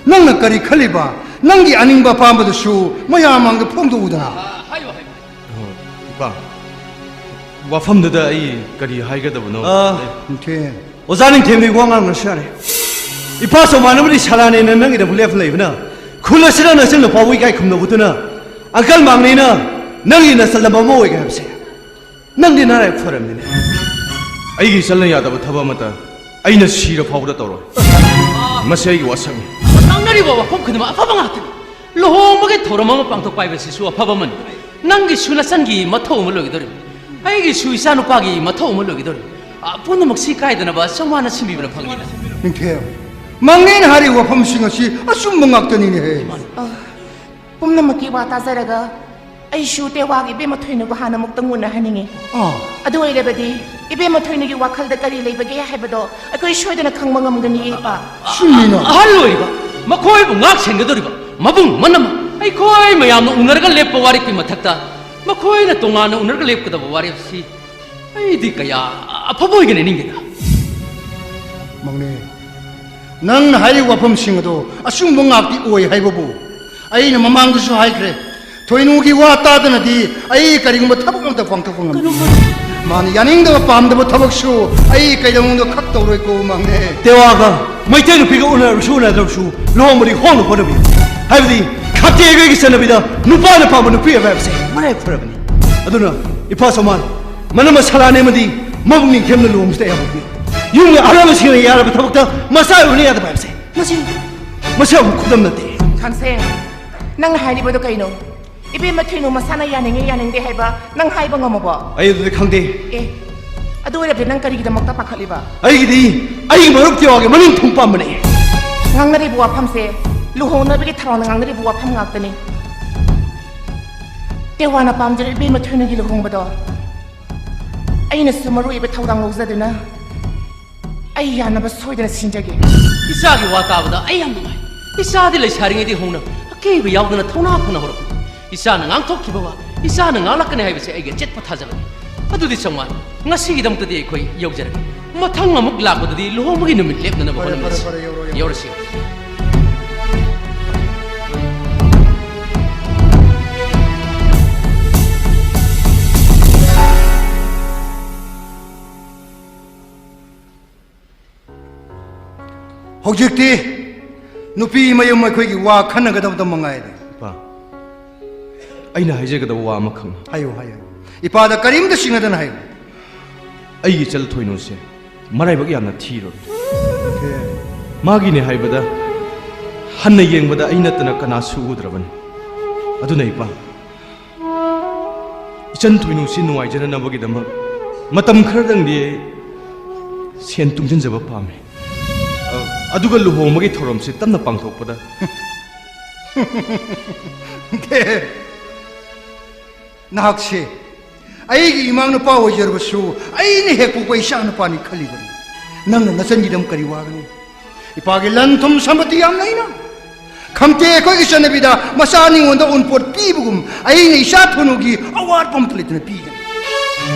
ꯅꯪꯅ ꯀꯔꯤ ꯈꯜꯂꯤꯕ? ꯅꯪꯒꯤ ꯑꯅꯤꯡꯕ ꯑꯄꯥꯝꯕꯗꯨꯁꯨ ꯃꯌꯥꯝ ꯃꯥꯡꯗ ꯐꯣꯡꯗꯣꯛꯎꯗꯅ꯫ ꯑ, ꯍꯥꯏꯌꯨ, ꯍꯥꯏꯌꯨ꯫ ꯑꯣ, ꯏꯄꯥ, ꯋꯥꯐꯝꯗꯨꯗ ꯑꯩ ꯀꯔꯤ ꯍꯥꯏꯒꯗꯕꯅꯣ? ꯑ, ꯅꯤꯡꯊꯦꯝ꯫ ꯑꯣꯖꯥ ꯅꯤꯡꯊꯦꯝꯗꯤ ꯋꯥ ꯉꯥꯡꯅꯁꯨ ꯌꯥꯔꯦ꯫ ꯏꯄꯥ ꯆꯧꯃꯥꯟ ꯑꯃꯗꯤ ꯁꯂꯥꯅꯦꯅ ꯅꯪꯒꯤꯗꯃꯛ ꯂꯦꯞꯄ ꯂꯩꯕꯅ ꯈꯨꯜ ꯑꯁꯤꯗ ꯅꯆꯟ ꯅꯨꯄꯥꯕꯨ ꯏꯀꯥꯏ ꯈꯨꯝꯅꯕꯗꯨꯅ ꯑꯪꯀꯜ ꯃꯥꯡꯅꯤꯅ ꯅꯪꯒꯤ ꯅꯆꯜ ꯑꯃ ꯑꯣꯏꯒꯦ ꯍꯥꯏꯕꯁꯦ꯫ ꯅꯪꯗꯤ ꯅꯔꯥꯏꯕꯛ ꯐꯔꯝꯅꯤꯅꯦ꯫ ꯑꯩꯒꯤ ꯏꯆꯜꯅ ꯌꯥꯗꯕ ꯊꯕꯛ ꯑꯃꯠꯇ ꯑꯩꯅ ꯁꯤꯔ ꯐꯥꯎꯕꯗ ꯇꯧꯔꯣꯏ꯫ ꯃꯁꯤ ꯑꯩꯒꯤ ꯋꯥꯁꯛꯅꯤ꯫ ꯉꯥꯡꯅꯔꯤꯕ ꯋꯥꯐꯝ ꯈꯨꯗꯤꯡꯃꯛ ꯑꯐꯕ ꯉꯥꯛꯇꯅꯤ꯫ ꯂꯨꯍꯣꯡꯕꯒꯤ ꯊꯧꯔꯝ ꯑꯃ ꯄꯥꯡꯊꯣꯛꯄ ꯍꯥꯏꯕꯁꯤꯁꯨ ꯑꯐꯕ ꯑꯃꯅꯤ꯫ ꯅꯪꯒꯤꯁꯨ ꯅꯆꯟꯒꯤ ꯃꯊꯧ ꯑꯃ ꯂꯣꯏꯒꯗꯧꯔꯤꯕꯅꯤ꯫ ꯑꯩꯒꯤꯁꯨ ꯏꯆꯥꯅꯨꯄꯥꯒꯤ ꯃꯊꯧ ꯑꯃ ꯂꯣꯏꯒꯗꯧꯔꯤꯕꯅꯤ꯫ ꯑ, ꯄꯨꯝꯅꯃꯛꯁꯤ ꯀꯥꯏꯗꯅꯕ ꯆꯧꯃꯥꯟꯅ ꯁꯤꯟꯕꯤꯕꯅ ꯐꯒꯅꯤꯗ꯫ ꯅꯤꯡꯊꯦꯝ, ꯃꯥꯡꯅꯦꯅ ꯍꯥꯏꯔꯤꯕ ꯋꯥꯐꯝꯁꯤꯡ ꯑꯁꯤ ꯑꯆꯨꯝꯕ ꯉꯥꯛꯇꯅꯤꯅꯦꯍꯦ꯫ ꯑ, ꯄꯨꯝꯅꯃꯛꯀꯤ ꯋꯥ ꯇꯥꯖꯔꯒ ꯑꯩꯁꯨ ꯇꯦꯋꯥꯒꯤ ꯏꯕꯦꯝꯃ ꯊꯣꯏꯅꯨꯕꯨ ꯍꯥꯟꯅ ꯑꯃꯨꯛꯇꯪ ꯎꯅꯍꯟꯅꯤꯡꯉꯤ꯫ ꯑꯥ꯫ ꯑꯗꯨ ꯑꯣꯏꯔꯕꯗꯤ ꯏꯕꯦꯝꯃ ꯊꯣꯏꯅꯨꯒꯤ ꯋꯥꯈꯜꯗ ꯀꯔꯤ ꯂꯩꯕꯒꯦ ꯍꯥꯏꯕꯗꯣ ꯑꯩꯈꯣꯏ ꯁꯣꯏꯗꯅ ꯈꯪꯕ ꯉꯝꯒꯅꯤ, ꯏꯄꯥ꯫ ꯆꯨꯝꯃꯤꯅ꯫ ꯑꯍꯜ ꯑꯣꯏꯔꯤꯕ, ꯃꯈꯣꯏꯕꯨ ꯉꯥꯛ ꯁꯦꯟꯒꯗꯧꯔꯤꯕ ꯃꯕꯨꯡ ꯑꯃꯅ ꯑꯩꯈꯣꯏ ꯃꯌꯥꯝꯅ ꯎꯅꯔꯒ ꯂꯦꯞꯄ ꯋꯥꯔꯦꯞꯀꯤ ꯃꯊꯛꯇ ꯃꯈꯣꯏꯅ ꯇꯣꯉꯥꯟꯅ ꯎꯅꯔꯒ ꯂꯦꯞꯀꯗꯕ ꯋꯥꯔꯦꯞꯁꯤ ꯑꯩꯗꯤ ꯀꯌꯥ ꯑꯐꯕ ꯑꯣꯏꯒꯅꯤ ꯅꯤꯡꯗꯦꯗ꯫ ꯃꯪꯅꯦ, ꯅꯪꯅ ꯍꯥꯏꯔꯤꯕ ꯋꯥꯐꯝꯁꯤꯡ ꯑꯗꯣ ꯑꯆꯨꯝꯕ ꯉꯥꯛꯇꯤ ꯑꯣꯏ ꯍꯥꯏꯕꯕꯨ ꯑꯩꯅ ꯃꯃꯥꯡꯗꯁꯨ ꯍꯥꯏꯈ꯭ꯔꯦ꯫ ꯊꯣꯏꯅꯨꯒꯤ ꯋꯥ ꯇꯥꯗꯅꯗꯤ ꯑꯩ ꯀꯔꯤꯒꯨꯝꯕ ꯊꯕꯛ ꯑꯃꯠꯇ ꯄꯥꯡꯊꯣꯛꯄ ꯉꯝꯗꯦ꯫ ꯃꯥꯅ ꯌꯥꯅꯤꯡꯗꯕ ꯄꯥꯝꯗꯕ ꯊꯕꯛꯁꯨ ꯑꯩ ꯀꯩꯗꯧꯅꯨꯡꯗ ꯈꯛ ꯇꯧꯔꯣꯏꯀꯣ, ꯃꯪꯅꯦ꯫ ꯇꯦꯋꯥꯒ ꯃꯩꯇꯩ ꯅꯨꯄꯤꯒ ꯎꯅꯔꯕꯁꯨ ꯎꯅꯗ꯭ꯔꯕꯁꯨ ꯂꯨꯍꯣꯡꯕꯗꯤ ꯍꯣꯡꯅ ꯍꯣꯠꯅꯕꯤꯌꯨ꯫ ꯍꯥꯏꯕꯗꯤ ꯈꯝꯇꯦ ꯑꯩꯈꯣꯏꯒꯤ ꯆꯠꯅꯕꯤꯗ ꯅꯨꯄꯥꯅ ꯄꯥꯝꯕ ꯅꯨꯄꯤ ꯑꯃ ꯍꯥꯏꯕꯁꯦ ꯃꯔꯥꯏꯕꯛ ꯐꯔꯕꯅꯤ꯫ ꯑꯗꯨꯅ ꯏꯄꯥ ꯁꯣꯃꯥꯟ, ꯃꯅꯝꯃ ꯁꯂꯥꯅꯦ ꯑꯃꯗꯤ ꯃꯕꯨꯛ ꯅꯤꯡꯊꯦꯝꯅ ꯂꯨꯍꯣꯡꯕꯁꯤꯗ ꯑꯌꯥꯕ ꯄꯤꯌꯨ꯫ ꯌꯨꯝꯒꯤ ꯑꯍꯜ ꯂꯃꯟꯁꯤꯡꯅ ꯌꯥꯔꯕ ꯊꯕꯛꯇ ꯃꯆꯥ ꯑꯣꯏꯕꯅ ꯌꯥꯗꯕ ꯍꯥꯏꯕꯁꯦ ꯃꯁꯤ, ꯃꯁꯤ ꯑꯃꯨꯛ ꯈꯨꯗꯝ ꯅꯠꯇꯦ꯫ ꯈꯥꯟꯁꯦ, ꯅꯪꯅ ꯍꯥꯏꯔꯤꯕꯗꯣ ꯀꯩꯅꯣ? ꯏꯕꯦꯝꯃ ꯊꯣꯏꯅꯨ ꯃꯁꯥꯅ ꯌꯥꯅꯤꯡꯉꯤ ꯌꯥꯅꯤꯡꯗꯦ ꯍꯥꯏꯕ ꯅꯪ ꯍꯥꯏꯕ ꯉꯝꯃꯕꯣ? ꯑꯩ ꯑꯗꯨꯗꯤ ꯈꯪꯗꯦ꯫ ꯑꯦ, ꯑꯗꯨ ꯑꯣꯏꯔꯕꯗꯤ ꯅꯪ ꯀꯔꯤꯒꯤꯗꯃꯛꯇ ꯄꯥꯈꯠꯂꯤꯕ? ꯑꯩꯒꯤꯗꯤ ꯑꯩꯒꯤ ꯃꯔꯨꯞ ꯇꯤꯋꯥꯒꯤ ꯃꯅꯤꯡ ꯊꯨꯡ ꯄꯥꯝꯕꯅꯦ꯫ ꯉꯥꯡꯅꯔꯤꯕ ꯋꯥꯐꯝꯁꯦ ꯂꯨꯍꯣꯡꯅꯕꯒꯤ ꯊꯧꯔꯥꯡꯗ ꯉꯥꯡꯅꯔꯤꯕ ꯋꯥꯐꯝ ꯉꯥꯛꯇꯅꯤ꯫ ꯇꯦꯋꯥꯅ ꯄꯥꯝꯖꯔꯤꯕ ꯏꯕꯦꯝꯃ ꯊꯣꯏꯅꯨꯒꯤ ꯂꯨꯍꯣꯡꯕꯗꯣ ꯑꯩꯅꯁꯨ ꯃꯔꯨ ꯑꯣꯏꯕ ꯊꯧꯗꯥꯡ ꯂꯧꯖꯗꯨꯅ ꯑꯩ ꯌꯥꯅꯕ ꯁꯣꯏꯗꯅ ꯁꯤꯟꯖꯒꯦ꯫ ꯏꯆꯥꯒꯤ ꯋꯥ ꯇꯥꯕꯗ ꯑꯩ ꯌꯥꯝ ꯅꯨꯡꯉꯥꯏ꯫ ꯏꯆꯥꯗꯤ ꯂꯩꯁꯥꯔꯤꯉꯩꯗꯤ ꯍꯧꯅ ꯑꯀꯤꯕ ꯌꯥꯎꯗꯅ ꯊꯧꯅꯥ ꯐꯅ ꯍꯧꯔꯛꯄꯅꯤ꯫ ꯏꯆꯥꯅ ꯉꯥꯡꯊꯣꯛꯈꯤꯕ ꯋꯥ ꯏꯆꯥꯅ ꯉꯥꯡꯂꯛꯀꯅꯤ ꯍꯥꯏꯕꯁꯦ ꯑꯩꯒꯤ ꯑꯆꯦꯠꯄ ꯊꯥꯖꯕꯅꯤ꯫ ꯑꯗꯨꯗꯤ ꯁꯣꯃꯥꯟ, ꯉꯁꯤꯒꯤꯗꯃꯛꯇꯗꯤ ꯑꯩꯈꯣꯏ ꯌꯧꯖꯔꯒꯦ꯫ ꯃꯊꯪ ꯑꯃꯨꯛ ꯂꯥꯛꯄꯗꯗꯤ ꯂꯨꯍꯣꯡꯕꯒꯤ ꯅꯨꯃꯤꯠ ꯂꯦꯞꯅꯅꯕ ꯐꯔꯦ, ꯍꯣꯠꯅꯃꯤꯟꯅꯁꯤ꯫ ꯐꯔꯦ, ꯐꯔꯦ, ꯌꯧꯔꯣ, ꯌꯧꯔꯣ꯫ ꯌꯧꯔꯁꯤ꯫ ꯍꯧꯖꯤꯛꯇꯤ ꯅꯨꯄꯤ ꯃꯌꯨꯝ ꯑꯩꯈꯣꯏꯒꯤ ꯋꯥ ꯈꯟꯅꯒꯗꯕꯗ ꯃꯉꯥꯏꯔꯦ꯫ ꯏꯄꯥ, ꯑꯩꯅ ꯍꯥꯏꯖꯒꯗꯕ ꯋꯥ ꯑꯃꯈꯛꯅꯤ꯫ ꯍꯥꯏꯌꯨ, ꯍꯥꯏꯌꯨ꯫ ꯏꯄꯥꯗ ꯀꯔꯤꯝꯇ ꯆꯤꯡꯅꯗꯅ ꯍꯥꯏꯌꯨ꯫ ꯑꯩꯒꯤ ꯏꯆꯜ ꯊꯣꯏꯅꯨꯁꯦ ꯃꯔꯥꯏꯕꯛ ꯌꯥꯝꯅ ꯊꯤꯔꯕꯅꯤ꯫ ꯑꯦ꯫ ꯃꯥꯒꯤꯅꯦ ꯍꯥꯏꯕꯗ ꯍꯟꯅ ꯌꯦꯡꯕꯗ ꯑꯩ ꯅꯠꯇꯅ ꯀꯅꯥꯁꯨ ꯎꯗ꯭ꯔꯕꯅꯤ꯫ ꯑꯗꯨꯅ ꯏꯄꯥ, ꯏꯆꯟ ꯊꯣꯏꯅꯨꯁꯤ ꯅꯨꯡꯉꯥꯏꯖꯅꯅꯕꯒꯤꯗꯃꯛ ꯃꯇꯝ ꯈꯔꯗꯪꯗꯤ ꯑꯩ ꯁꯦꯟ ꯇꯨꯡꯁꯤꯟꯖꯕ ꯄꯥꯝꯃꯤ꯫ ꯑ, ꯑꯗꯨꯒ ꯂꯨꯍꯣꯡꯕꯒꯤ ꯊꯧꯔꯝꯁꯤ ꯇꯞꯅ ꯄꯥꯡꯊꯣꯛꯄꯗ꯫ ꯅꯍꯥꯛꯁꯦ ꯑꯩꯒꯤ ꯏꯃꯥ ꯅꯨꯄꯥ ꯑꯣꯏꯖꯔꯕꯁꯨ ꯑꯩꯅ ꯍꯦꯛ ꯄꯣꯛꯄ ꯏꯆꯥ ꯅꯨꯄꯥꯅꯤ ꯈꯜꯂꯤꯕꯅꯤ꯫ ꯅꯪꯅ ꯅꯆꯟꯒꯤꯗꯃꯛ ꯀꯔꯤ ꯋꯥꯒꯅꯤ? ꯏꯄꯥꯒꯤ ꯂꯟ ꯊꯨꯝ ꯁꯝꯄꯇꯤ ꯌꯥꯝ ꯂꯩꯅ꯫ ꯈꯝꯇꯦ ꯑꯩꯈꯣꯏꯒꯤ ꯆꯠꯅꯕꯤꯗ ꯃꯆꯥ ꯅꯤꯉꯣꯟꯗ ꯎꯟꯄꯣꯠ ꯄꯤꯕꯒꯨꯝ ꯑꯩꯅ ꯏꯆꯥ ꯊꯣꯅꯨꯒꯤ ꯑꯋꯥꯠꯄ ꯑꯃꯠꯇ ꯂꯩꯇꯅ ꯄꯤꯒꯅꯤ꯫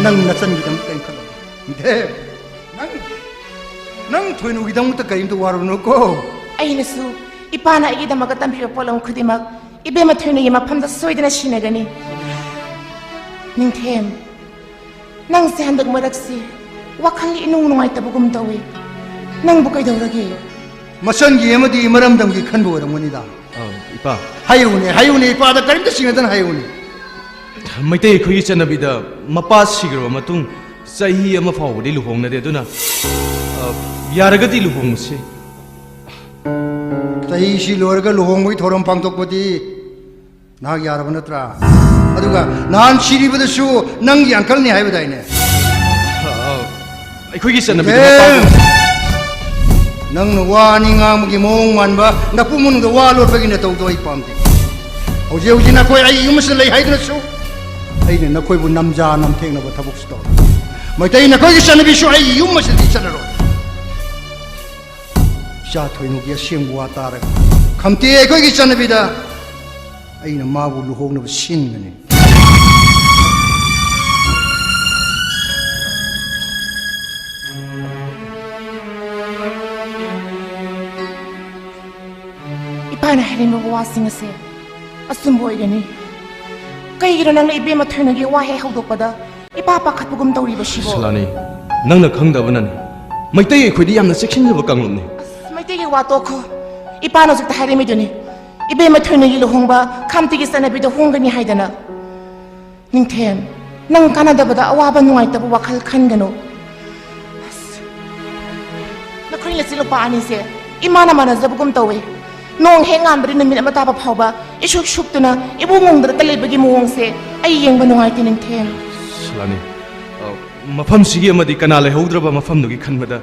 ꯅꯪ ꯅꯆꯟꯒꯤꯗꯃꯛ ꯀꯔꯤꯝ ꯈꯜꯂꯨꯅꯨ꯫ ꯅꯤꯡꯊꯦꯝ, ꯅꯪ, ꯅꯪ ꯊꯣꯏꯅꯨꯒꯤꯗꯃꯛꯇ ꯀꯔꯤꯝꯇ ꯋꯥꯔꯨꯅꯨꯀꯣ꯫ ꯑꯩꯅꯁꯨ ꯏꯄꯥꯅ ꯑꯩꯒꯤꯗꯃꯛꯇ ꯇꯝꯕꯤꯕ ꯄꯣꯠꯂꯝ ꯈꯨꯗꯤꯡꯃꯛ ꯏꯕꯦꯝꯃ ꯊꯣꯏꯅꯨꯒꯤ ꯃꯐꯝꯗ ꯁꯣꯏꯗꯅ ꯁꯤꯟꯅꯒꯅꯤ꯫ ꯅꯤꯡꯊꯦꯝ, ꯅꯪꯁꯦ ꯍꯟꯗꯛ ꯃꯔꯛꯁꯤ ꯋꯥꯈꯜ ꯏꯅꯨꯡ ꯅꯨꯡꯉꯥꯏꯇꯕꯒꯨꯝ ꯇꯧꯏ꯫ ꯅꯪꯕꯨ ꯀꯩꯗꯧꯔꯒꯦ? ꯃꯆꯟꯒꯤ ꯑꯃꯗꯤ ꯃꯔꯝꯗꯝꯒꯤ ꯈꯟꯕ ꯑꯣꯏꯔꯝꯒꯅꯤꯗ꯫ ꯑ, ꯏꯄꯥ꯫ ꯍꯥꯏꯌꯨꯅꯦ, ꯍꯥꯏꯌꯨꯅꯦ, ꯏꯄꯥꯗ ꯀꯔꯤꯝꯇ ꯆꯤꯡꯅꯗꯅ ꯍꯥꯏꯌꯨꯅꯦ꯫ ꯃꯩꯇꯩ ꯑꯩꯈꯣꯏꯒꯤ ꯆꯠꯅꯕꯤꯗ ꯃꯄꯥ ꯁꯤꯈ꯭ꯔꯕ ꯃꯇꯨꯡ ꯆꯍꯤ ꯑꯃ ꯐꯥꯎꯕꯗꯤ ꯂꯨꯍꯣꯡꯅꯗꯦ꯫ ꯑꯗꯨꯅ, ꯑ, ꯌꯥꯔꯒꯗꯤ ꯂꯨꯍꯣꯡꯉꯁꯤ꯫ ꯆꯍꯤꯁꯤ ꯂꯣꯏꯔꯒ ꯂꯨꯍꯣꯡꯕꯒꯤ ꯊꯧꯔꯝ ꯄꯥꯡꯊꯣꯛꯄꯗꯤ ꯅꯍꯥꯛ ꯌꯥꯔꯕ ꯅꯠꯇ꯭ꯔꯥ? ꯑꯗꯨꯒ ꯅꯍꯥꯟ ꯁꯤꯔꯤꯕꯗꯁꯨ ꯅꯪꯒꯤ ꯑꯪꯀꯜꯅꯤ ꯍꯥꯏꯕꯗꯥꯏꯅꯦ? ꯑ, ꯑ, ꯑꯩꯈꯣꯏꯒꯤ ꯆꯠꯅꯕꯤꯗ ꯑꯦ! ꯃꯄꯥ ꯅꯪꯅ ꯋꯥ ꯑꯅꯤ ꯉꯥꯡꯕꯒꯤ ꯃꯑꯣꯡ ꯃꯥꯟꯕ, ꯅꯄꯨ ꯃꯅꯨꯡꯗ ꯋꯥ ꯂꯣꯠꯄꯒꯤ ꯅꯇꯧꯗꯣ ꯑꯩ ꯄꯥꯝꯗꯦ꯫ ꯍꯧꯖꯤꯛ ꯍꯧꯖꯤꯛ ꯅꯈꯣꯏ ꯑꯩ ꯌꯨꯝ ꯑꯁꯤꯗ ꯂꯩ ꯍꯥꯏꯗꯨꯅꯁꯨ ꯑꯩꯅ ꯅꯈꯣꯏꯕꯨ ꯅꯝꯖꯥ ꯅꯝꯊꯦꯡꯅꯕ ꯊꯕꯛꯁꯨ ꯇꯧꯔꯣꯏ꯫ ꯃꯩꯇꯩ ꯅꯈꯣꯏꯒꯤ ꯆꯠꯅꯕꯤꯁꯨ ꯑꯩ ꯌꯨꯝ ꯑꯁꯤꯗꯤ ꯆꯠꯂꯔꯣꯏ꯫ ꯏꯆꯥ ꯊꯣꯏꯅꯨꯒꯤ ꯑꯁꯦꯡꯕ ꯋꯥ ꯇꯥꯔꯒ ꯈꯝꯇꯦ ꯑꯩꯈꯣꯏꯒꯤ ꯆꯠꯅꯕꯤꯗ ꯑꯩꯅ ꯃꯥꯕꯨ ꯂꯨꯍꯣꯡꯅꯕ ꯁꯤꯟꯒꯅꯤ꯫ ꯏꯄꯥꯅ ꯍꯥꯏꯔꯝꯕ ꯋꯥꯁꯤꯡ ꯑꯁꯦ ꯑꯆꯨꯝꯕ ꯑꯣꯏꯒꯅꯤ꯫ ꯀꯩꯒꯤꯅꯣ ꯅꯪꯅ ꯏꯕꯦꯝꯃ ꯊꯣꯏꯅꯨꯒꯤ ꯋꯥ ꯍꯦꯛ ꯍꯧꯗꯣꯛꯄꯗ ꯏꯄꯥ ꯄꯥꯈꯠꯄꯒꯨꯝ ꯇꯧꯔꯤꯕꯁꯤꯕꯣ? ꯁꯂꯥꯅꯤ, ꯅꯪꯅ ꯈꯪꯗꯕꯅꯅꯤ꯫ ꯃꯩꯇꯩ ꯑꯩꯈꯣꯏꯗꯤ ꯌꯥꯝꯅ ꯆꯦꯛꯁꯤꯟꯖꯕ ꯀꯥꯡꯂꯨꯞꯅꯤ꯫ ꯑꯁ, ꯃꯩꯇꯩꯒꯤ ꯋꯥ ꯇꯣꯛꯈꯣ꯫ ꯏꯄꯥꯅ ꯍꯧꯖꯤꯛꯇ ꯍꯥꯏꯔꯝꯃꯤꯗꯨꯅꯤ, ꯏꯕꯦꯝꯃ ꯊꯣꯏꯅꯨꯒꯤ ꯂꯨꯍꯣꯡꯕ ꯈꯥꯝꯇꯤꯒꯤ ꯆꯠꯅꯕꯤꯗ ꯍꯣꯡꯒꯅꯤ ꯍꯥꯏꯗꯅ꯫ ꯅꯤꯡꯊꯦꯝ, ꯅꯪ ꯀꯥꯟꯅꯗꯕꯗ ꯑꯋꯥꯕ ꯅꯨꯡꯉꯥꯏꯇꯕ ꯋꯥꯈꯜ ꯈꯟꯒꯅꯨ꯫ ꯑꯁ, ꯅꯈꯣꯏ ꯅꯆꯤꯜ ꯅꯨꯄꯥ ꯑꯅꯤꯁꯦ ꯏꯃꯥꯅ ꯃꯥꯟꯅꯖꯕꯒꯨꯝ ꯇꯧꯋꯦ꯫ ꯅꯣꯡ ꯍꯦꯛ ꯉꯥꯟꯕꯗꯤ ꯅꯨꯃꯤꯠ ꯑꯃ ꯇꯥꯕ ꯐꯥꯎꯕ ꯏꯁꯨꯛ ꯁꯨꯛꯇꯨꯅ ꯏꯕꯨꯡ ꯉꯣꯡꯗ꯭ꯔꯇ ꯂꯩꯕꯒꯤ ꯃꯑꯣꯡꯁꯦ ꯑꯩ ꯌꯦꯡꯕ ꯅꯨꯡꯉꯥꯏꯇꯦ, ꯅꯤꯡꯊꯦꯝ꯫ ꯁꯂꯥꯅꯤ, ꯑ, ꯃꯐꯝꯁꯤꯒꯤ ꯑꯃꯗꯤ ꯀꯅꯥ ꯂꯩꯍꯧꯗ꯭ꯔꯕ ꯃꯐꯝꯗꯨꯒꯤ ꯈꯟꯕꯗ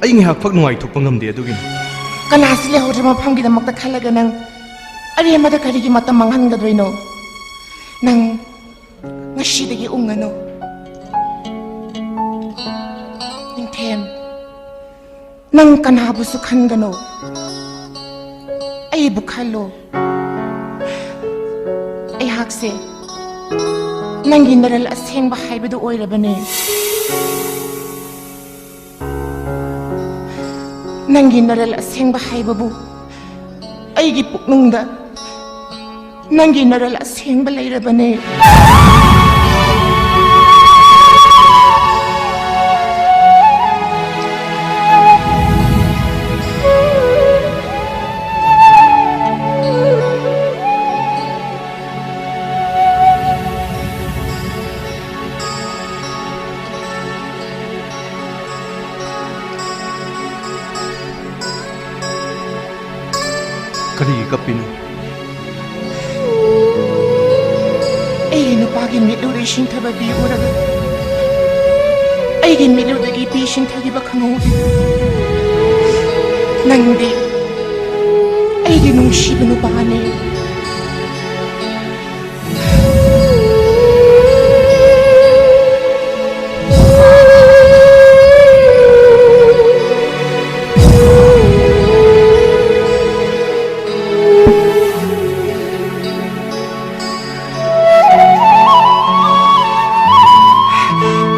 ꯑꯩ ꯉꯥꯏꯍꯥꯛ ꯐꯥꯎ ꯅꯨꯡꯉꯥꯏꯊꯣꯛꯄ ꯉꯝꯗꯦ꯫ ꯑꯗꯨꯒꯤꯅꯤ꯫ ꯀꯅꯥꯁꯨ ꯂꯩꯍꯧꯗ꯭ꯔꯕ ꯃꯐꯝꯒꯤꯗꯃꯛꯇ ꯈꯜꯂꯒ ꯅꯪ ꯑꯔꯦꯝꯕꯗ ꯀꯔꯤꯒꯤ ꯃꯇꯝ ꯃꯥꯡꯍꯟꯒꯗꯣꯏꯅꯣ? ꯅꯪ ꯉꯁꯤꯗꯒꯤ ꯎꯪꯉꯅꯨ꯫ ꯅꯤꯡꯊꯦꯝ, ꯅꯪ ꯀꯅꯥꯕꯨꯁꯨ ꯈꯟꯒꯅꯨ꯫ ꯑꯩꯕꯨ ꯈꯜꯂꯣ꯫ ꯑꯩꯍꯥꯛꯁꯦ ꯅꯪꯒꯤ ꯅꯔꯜ ꯑꯁꯦꯡꯕ ꯍꯥꯏꯕꯗꯨ ꯑꯣꯏꯔꯕꯅꯦ꯫ ꯅꯪꯒꯤ ꯅꯔꯜ ꯑꯁꯦꯡꯕ ꯍꯥꯏꯕꯕꯨ ꯑꯩꯒꯤ ꯄꯨꯛꯅꯨꯡꯗ ꯅꯪꯒꯤ ꯅꯔꯜ ꯑꯁꯦꯡꯕ ꯂꯩꯔꯕꯅꯦ꯫ ꯀꯔꯤꯒꯤ ꯀꯞꯄꯤꯅꯣ? ꯑꯩꯒꯤ ꯅꯨꯄꯥꯒꯤ ꯃꯤꯠꯂꯨꯗꯒꯤ ꯁꯤꯡꯊꯕ ꯄꯤ ꯎꯔꯒ ꯑꯩꯒꯤ ꯃꯤꯠꯂꯨꯗꯒꯤ ꯄꯤ ꯁꯤꯡꯊꯈꯤꯕ ꯈꯪꯍꯧꯗꯦ꯫ ꯅꯪꯗꯤ ꯑꯩꯒꯤ ꯅꯨꯡꯁꯤꯕ ꯅꯨꯄꯥꯅꯦ꯫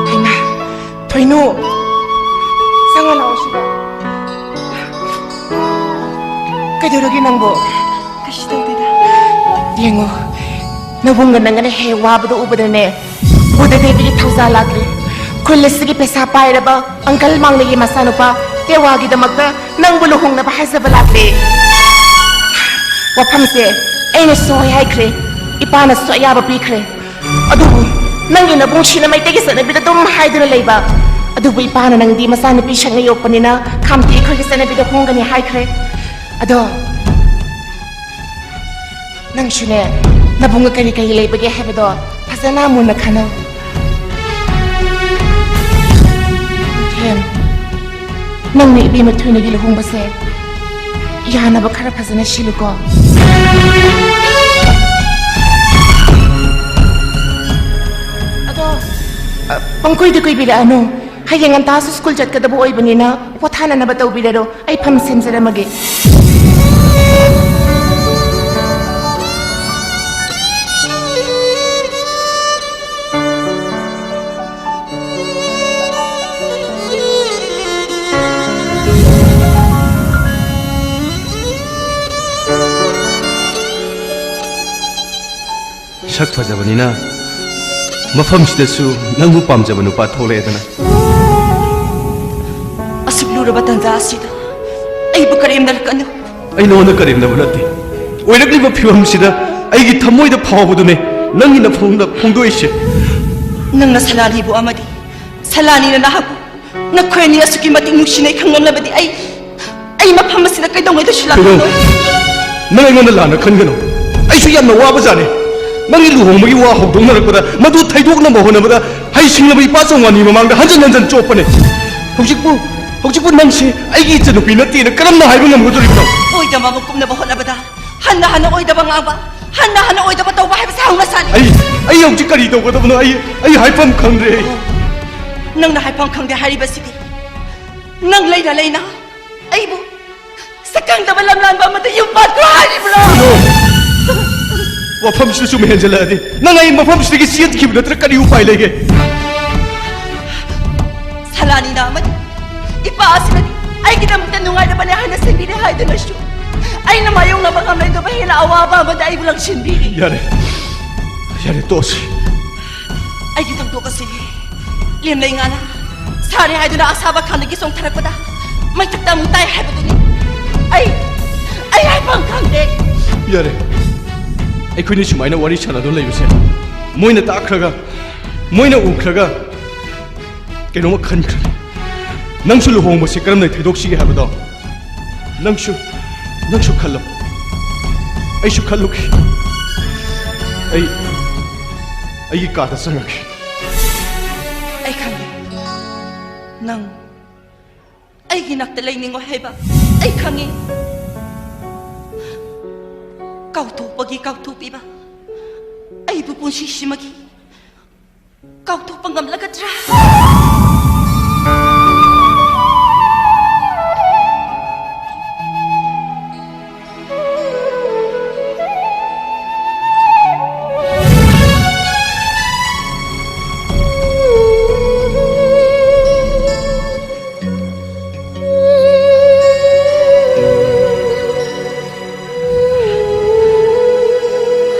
ꯍꯩꯃꯥ, ꯊꯣꯏꯅꯨ, ꯆꯪꯉ ꯂꯥꯛꯑꯣ ꯁꯤꯗ꯫ ꯀꯩꯗꯧꯔꯒꯦ ꯅꯪꯕꯣ? ꯀꯩꯁꯨ ꯇꯧꯗꯦꯗ꯫ ꯌꯦꯡꯉꯣ, ꯅꯕꯨꯡꯒ ꯅꯪꯒꯅ ꯍꯦꯛ ꯋꯥꯕꯗꯣ ꯎꯕꯗꯅꯦ, ꯕꯨꯙ ꯗꯦꯕꯤꯒꯤ ꯊꯧꯖꯥꯜ ꯂꯥꯛꯂꯦ꯫ ꯈꯨꯜ ꯑꯁꯤꯒꯤ ꯄꯩꯁꯥ ꯄꯥꯏꯔꯕ ꯑꯪꯀꯜ ꯃꯥꯡꯂꯩꯒꯤ ꯃꯆꯥꯅꯨꯄꯥ ꯇꯦꯋꯥꯒꯤꯗꯃꯛꯇ ꯅꯪꯕꯨ ꯂꯨꯍꯣꯡꯅꯕ ꯍꯥꯏꯖꯕ ꯂꯥꯛꯂꯦ꯫ ꯋꯥꯐꯝꯁꯦ ꯑꯩꯅꯁꯨ ꯍꯣꯏ ꯍꯥꯏꯈ꯭ꯔꯦ, ꯏꯄꯥꯅꯁꯨ ꯑꯌꯥꯕ ꯄꯤꯈ꯭ꯔꯦ꯫ ꯑꯗꯨꯕꯨ ꯅꯪꯒꯤ ꯅꯕꯨꯡꯁꯤꯅ ꯃꯩꯇꯩꯒꯤ ꯆꯠꯅꯕꯤꯗ ꯑꯗꯨꯝ ꯍꯥꯏꯗꯨꯅ ꯂꯩꯕ꯫ ꯑꯗꯨꯕꯨ ꯏꯄꯥꯅ ꯅꯪꯗꯤ ꯃꯆꯥꯅꯨꯄꯤ ꯁꯛꯅ ꯌꯣꯛꯄꯅꯤꯅ ꯈꯥꯝꯇꯤ ꯑꯩꯈꯣꯏꯒꯤ ꯆꯠꯅꯕꯤꯗ ꯍꯣꯡꯒꯅꯤ ꯍꯥꯏꯈ꯭ꯔꯦ꯫ ꯑꯗꯣ ꯅꯪꯁꯨꯅꯦ, ꯅꯕꯨꯡꯒ ꯀꯔꯤ ꯀꯔꯤ ꯂꯩꯕꯒꯦ ꯍꯥꯏꯕꯗꯣ ꯐꯖꯅ ꯃꯨꯟꯅ ꯈꯟꯅꯧ꯫ ꯍꯦꯝ, ꯅꯪꯅ ꯏꯕꯦꯝꯃ ꯊꯣꯏꯅꯒꯤ ꯂꯨꯍꯣꯡꯕꯁꯦ ꯌꯥꯅꯕ ꯈꯔ ꯐꯖꯅ ꯁꯤꯜꯂꯨꯀꯣ꯫ ꯑꯗꯣ, ꯑ, ꯄꯪꯀꯨꯏꯗ ꯀꯨꯏꯕꯤꯔꯛꯑꯅꯨ꯫ ꯍꯌꯦꯡ ꯉꯟꯇꯥꯁꯨ ꯁ꯭ꯀꯨꯜ ꯆꯠꯀꯗꯕ ꯑꯣꯏꯕꯅꯤꯅ ꯄꯣꯊꯥꯅꯅꯕ ꯇꯧꯕꯤꯔꯔꯣ꯫ ꯑꯩ ꯐꯝ ꯁꯦꯝꯖꯔꯝꯃꯒꯦ꯫ ꯁꯛ ꯐꯖꯕꯅꯤꯅ ꯃꯐꯝꯁꯤꯗꯁꯨ ꯅꯪꯕꯨ ꯄꯥꯝꯖꯕ ꯅꯨꯄꯥ ꯊꯣꯛꯂꯛꯑꯦꯗꯅ꯫ ꯑꯁꯨꯛ ꯂꯨꯔꯕ ꯇꯥꯟꯖꯥ ꯑꯁꯤꯗ ꯑꯩꯕꯨ ꯀꯔꯦꯝꯅꯔꯛꯀꯅꯨ꯫ ꯑꯩ ꯅꯉꯣꯟꯗ ꯀꯔꯦꯝꯅꯕ ꯅꯠꯇꯦ꯫ ꯑꯣꯏꯔꯛꯂꯤꯕ ꯐꯤꯕꯝꯁꯤꯗ ꯑꯩꯒꯤ ꯊꯃꯣꯏꯗ ꯐꯥꯎꯕꯗꯨꯅꯦ ꯅꯪꯒꯤ ꯅꯐꯣꯡꯗ ꯐꯣꯡꯗꯣꯛꯏꯁꯦ꯫ ꯅꯪꯅ ꯁꯂꯥꯅꯤꯕꯨ ꯑꯃꯗꯤ ꯁꯂꯥꯅꯤꯅ ꯅꯍꯥꯛꯄꯨ ꯅꯈꯣꯏ ꯑꯅꯤ ꯑꯁꯨꯛꯀꯤ ꯃꯇꯤꯛ ꯅꯨꯡꯁꯤꯅꯩ ꯈꯪꯂꯝꯂꯕꯗꯤ ꯑꯩ, ꯑꯩ ꯃꯐꯝ ꯑꯁꯤꯗ ꯀꯩꯗꯧꯉꯩꯗꯁꯨ ꯀꯩꯅꯣ? ꯂꯥꯛꯂꯔꯣꯏ꯫ ꯅꯪ ꯑꯩꯉꯣꯟꯗ ꯂꯥꯟꯅ ꯈꯟꯒꯅꯨ꯫ ꯑꯩꯁꯨ ꯌꯥꯝꯅ ꯋꯥꯕ ꯖꯥꯠꯅꯤ꯫ ꯅꯪꯒꯤ ꯂꯨꯍꯣꯡꯕꯒꯤ ꯋꯥ ꯍꯧꯗꯣꯛꯅꯔꯛꯄꯗ, ꯃꯗꯨ ꯊꯩꯗꯣꯛꯅꯕ ꯍꯣꯠꯅꯕꯗ ꯍꯩꯁꯤꯡꯂꯕ ꯏꯄꯥ ꯆꯧꯉꯥꯟꯒꯤ ꯃꯃꯥꯡꯗ ꯍꯟꯖꯟ ꯍꯟꯖꯟ ꯆꯣꯞꯄꯅꯦ꯫ ꯍꯧꯖꯤꯛꯄꯨ, ꯍꯧꯖꯤꯛꯄꯨ ꯅꯪꯁꯦ ꯑꯩꯒꯤ ꯏꯆꯟꯅꯨꯄꯤ ꯅꯠꯇꯦꯅ ꯀꯔꯝꯅ ꯍꯥꯏꯕ ꯉꯝꯒꯗꯧꯔꯤꯕꯅꯣ? ꯑꯣꯏꯗꯕ ꯑꯃ ꯀꯨꯝꯅꯕ ꯍꯣꯠꯅꯕꯗ ꯍꯟꯅ ꯍꯟꯅ ꯑꯣꯏꯗꯕ ꯉꯥꯡꯕ, ꯍꯟꯅ ꯍꯟꯅ ꯑꯣꯏꯗꯕ ꯇꯧꯕ ꯍꯥꯏꯕꯁꯦ ꯍꯧꯅ ꯁꯥꯅꯤ꯫ ꯑꯩ, ꯑꯩ ꯍꯧꯖꯤꯛ ꯀꯔꯤ ꯇꯧꯒꯗꯕꯅꯣ? ꯑꯩ, ꯑꯩ ꯍꯥꯏꯐꯝ ꯈꯪꯗ꯭ꯔꯦ꯫ ꯑꯩ ꯅꯪꯅ ꯍꯥꯏꯐꯝ ꯈꯪꯗꯦ ꯍꯥꯏꯔꯤꯕꯁꯤꯗꯤ ꯅꯪ ꯂꯩꯅ ꯂꯩꯅ ꯑꯩꯕꯨ ꯁꯛꯈꯪꯗꯕ ꯂꯝꯂꯥꯟꯕ ꯑꯃꯗ ꯌꯨꯝ ꯄꯥꯟꯈ꯭ꯔꯣ ꯍꯥꯏꯔꯤꯕ꯭ꯔꯣ? ꯀꯩꯅꯣ? ꯋꯥꯐꯝꯁꯤꯗ ꯁꯨꯝ ꯍꯦꯟꯖꯜꯂꯛꯑꯗꯤ ꯅꯪ ꯑꯩ ꯃꯐꯝꯁꯤꯗꯒꯤ ꯆꯦꯟꯈꯤꯕ ꯅꯠꯇ꯭ꯔ ꯀꯔꯤ ꯎꯄꯥꯏ ꯂꯩꯒꯦ? ꯁꯂꯥꯅꯤꯅ ꯑꯃꯗꯤ ꯏꯄꯥ ꯑꯁꯤꯅꯗꯤ ꯑꯩꯒꯤꯗꯃꯛꯇ ꯅꯨꯡꯉꯥꯏꯔꯕꯅꯦ ꯍꯥꯏꯅ ꯁꯦꯝꯕꯤꯔꯦ ꯍꯥꯏꯗꯨꯅꯁꯨ ꯑꯩꯅ ꯃꯥꯌꯣꯛꯅꯕ ꯉꯝꯂꯣꯏꯗꯕ ꯍꯦꯟꯅ ꯑꯋꯥꯕ ꯑꯃꯗ ꯑꯩꯕꯨ ꯂꯪꯁꯤꯟꯕꯤꯔꯤ꯫ ꯌꯥꯔꯦ, ꯌꯥꯔꯦ, ꯇꯣꯛꯑꯁꯤ꯫ ꯑꯩꯒꯤ ꯊꯧꯗꯣꯛ ꯑꯁꯤꯒꯤ ꯂꯦꯝꯂꯩ ꯉꯥꯅ ꯁꯥꯔꯦ ꯍꯥꯏꯗꯨꯅ ꯑꯁꯥꯕ ꯈꯥꯟꯗꯒꯤ ꯆꯣꯡꯊꯔꯛꯄꯗ ꯃꯩꯊꯛꯇ ꯑꯃꯨꯛ ꯇꯥꯏ ꯍꯥꯏꯕꯗꯨꯅꯤ꯫ ꯑꯩ, ꯑꯩ ꯍꯥꯏꯐꯝ ꯈꯪꯗꯦ꯫ ꯌꯥꯔꯦ, ꯑꯩꯈꯣꯏꯅꯤ ꯁꯨꯃꯥꯏꯅ ꯋꯥꯔꯤ ꯁꯥꯟꯅꯗꯨꯅ ꯂꯩꯕꯁꯦ ꯃꯣꯏꯅ ꯇꯥꯈ꯭ꯔꯒ, ꯃꯣꯏꯅ ꯎꯈ꯭ꯔꯒ ꯀꯩꯅꯣꯝꯃ ꯈꯟꯈ꯭ꯔꯅꯤ꯫ ꯅꯪꯁꯨ ꯂꯨꯍꯣꯡꯕꯁꯤ ꯀꯔꯝꯅ ꯊꯩꯗꯣꯛꯁꯤꯒꯦ ꯍꯥꯏꯕꯗꯣ ꯅꯪꯁꯨ, ꯅꯪꯁꯨ ꯈꯜꯂꯣ꯫ ꯑꯩꯁꯨ ꯈꯜꯂꯨꯈꯤ꯫ ꯑꯩ, ꯑꯩꯒꯤ ꯀꯥꯗ ꯆꯪꯉꯒꯦ꯫ ꯑꯩ ꯈꯪꯉꯤ꯫ ꯅꯪ ꯑꯩꯒꯤ ꯅꯥꯛꯇ ꯂꯩꯅꯤꯡꯉꯣꯏ ꯍꯥꯏꯕ ꯑꯩ ꯈꯪꯉꯤ꯫ ꯀꯥꯎꯊꯣꯛꯄꯒꯤ ꯀꯥꯎꯊꯣꯛꯄꯤꯕ ꯑꯩꯕꯨ ꯄꯨꯟꯁꯤꯁꯤꯃꯒꯤ ꯀꯥꯎꯊꯣꯛꯄ ꯉꯝꯂꯒꯗ꯭ꯔꯥ?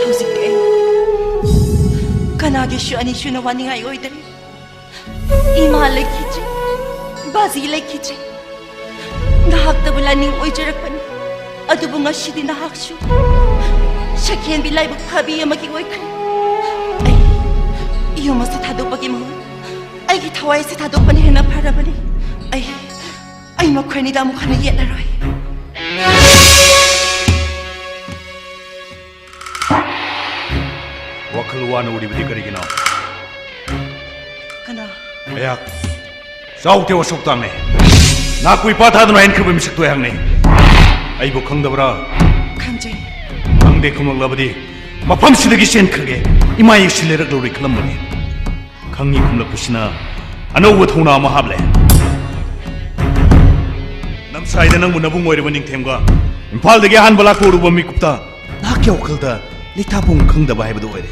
ꯍꯧꯖꯤꯛꯇꯤ ꯑꯩ ꯏꯁꯨ ꯑꯅꯤꯁꯨꯅ ꯋꯥꯅꯤꯡꯉꯥꯏ ꯑꯣꯏꯗ꯭ꯔꯦ꯫ ꯏꯃꯥ ꯂꯩꯈꯤꯗ꯭ꯔꯦ, ꯕꯥꯖꯤ ꯂꯩꯈꯤꯗ꯭ꯔꯦ꯫ ꯅꯍꯥꯛꯇꯕꯨ ꯂꯥꯏꯅꯤꯡ ꯑꯣꯏꯖꯔꯛꯄꯅꯤ꯫ ꯑꯗꯨꯕꯨ ꯉꯁꯤꯗꯤ ꯅꯍꯥꯛꯁꯨ ꯁꯛꯍꯦꯟꯕꯤ ꯂꯥꯏꯕꯛ ꯐꯕꯤ ꯑꯃꯒꯤ ꯑꯣꯏꯈ꯭ꯔꯦ꯫ ꯑꯩ ꯌꯨꯝ ꯑꯁꯤ ꯊꯥꯗꯣꯛꯄꯒꯤ ꯃꯍꯨꯠ ꯑꯩꯒꯤ ꯊꯋꯥꯏ ꯑꯁꯤ ꯊꯥꯗꯣꯛꯄꯅ ꯍꯦꯟꯅ ꯐꯔꯕꯅꯤ꯫ ꯑꯩ, ꯑꯩ ꯃꯈꯣꯏ ꯑꯅꯤꯗ ꯑꯃꯨꯛ ꯍꯟꯅ ꯌꯦꯠꯂꯔꯣꯏ꯫ ꯋꯥꯈꯜ ꯋꯥꯅ ꯎꯔꯤꯕꯗꯤ ꯀꯔꯤꯒꯤꯅꯣ? ꯀꯅꯥ? ꯑꯩꯍꯥꯛ ꯆꯥꯎꯇꯦ ꯋꯥꯁꯣꯛ ꯇꯥꯡꯅꯦ꯫ ꯅꯍꯥꯛꯄꯨ ꯏꯄꯥ ꯊꯥꯗꯨꯅ ꯍꯦꯟꯈ꯭ꯔꯕ ꯃꯤꯁꯛꯇꯣ ꯑꯩꯍꯥꯛꯅꯦ꯫ ꯑꯩꯕꯨ ꯈꯪꯗꯕ꯭ꯔꯥ? ꯈꯪꯖꯩ꯫ ꯈꯪꯗꯦ ꯈꯨꯝꯂꯛꯂꯕꯗꯤ ꯃꯐꯝꯁꯤꯗꯒꯤ ꯆꯦꯟꯈ꯭ꯔꯒꯦ꯫ ꯏꯃꯥ ꯏꯁꯨ ꯂꯩꯔꯛꯂꯔꯣꯏ ꯈꯜꯂꯝꯕꯅꯤ꯫ ꯈꯪꯉꯤ ꯈꯨꯝꯂꯛꯄꯁꯤꯅ ꯑꯅꯧꯕ ꯊꯧꯅꯥ ꯑꯃ ꯍꯥꯞꯂꯦ꯫ ꯅꯝꯁꯥꯏꯗ ꯅꯪꯕꯨ ꯅꯕꯨꯡ ꯑꯣꯏꯔꯤꯕ ꯅꯤꯡꯊꯦꯝꯒ ꯏꯝꯐꯥꯜꯗꯒꯤ ꯑꯍꯥꯟꯕ ꯂꯥꯛꯄ ꯎꯔꯨꯕ ꯃꯤꯀꯨꯞꯇ ꯅꯍꯥꯛꯀꯤ ꯋꯥꯈꯜꯗ ꯂꯩꯇꯥꯐꯝ ꯈꯪꯗꯕ ꯍꯥꯏꯕꯗꯨ ꯑꯣꯏꯔꯦ꯫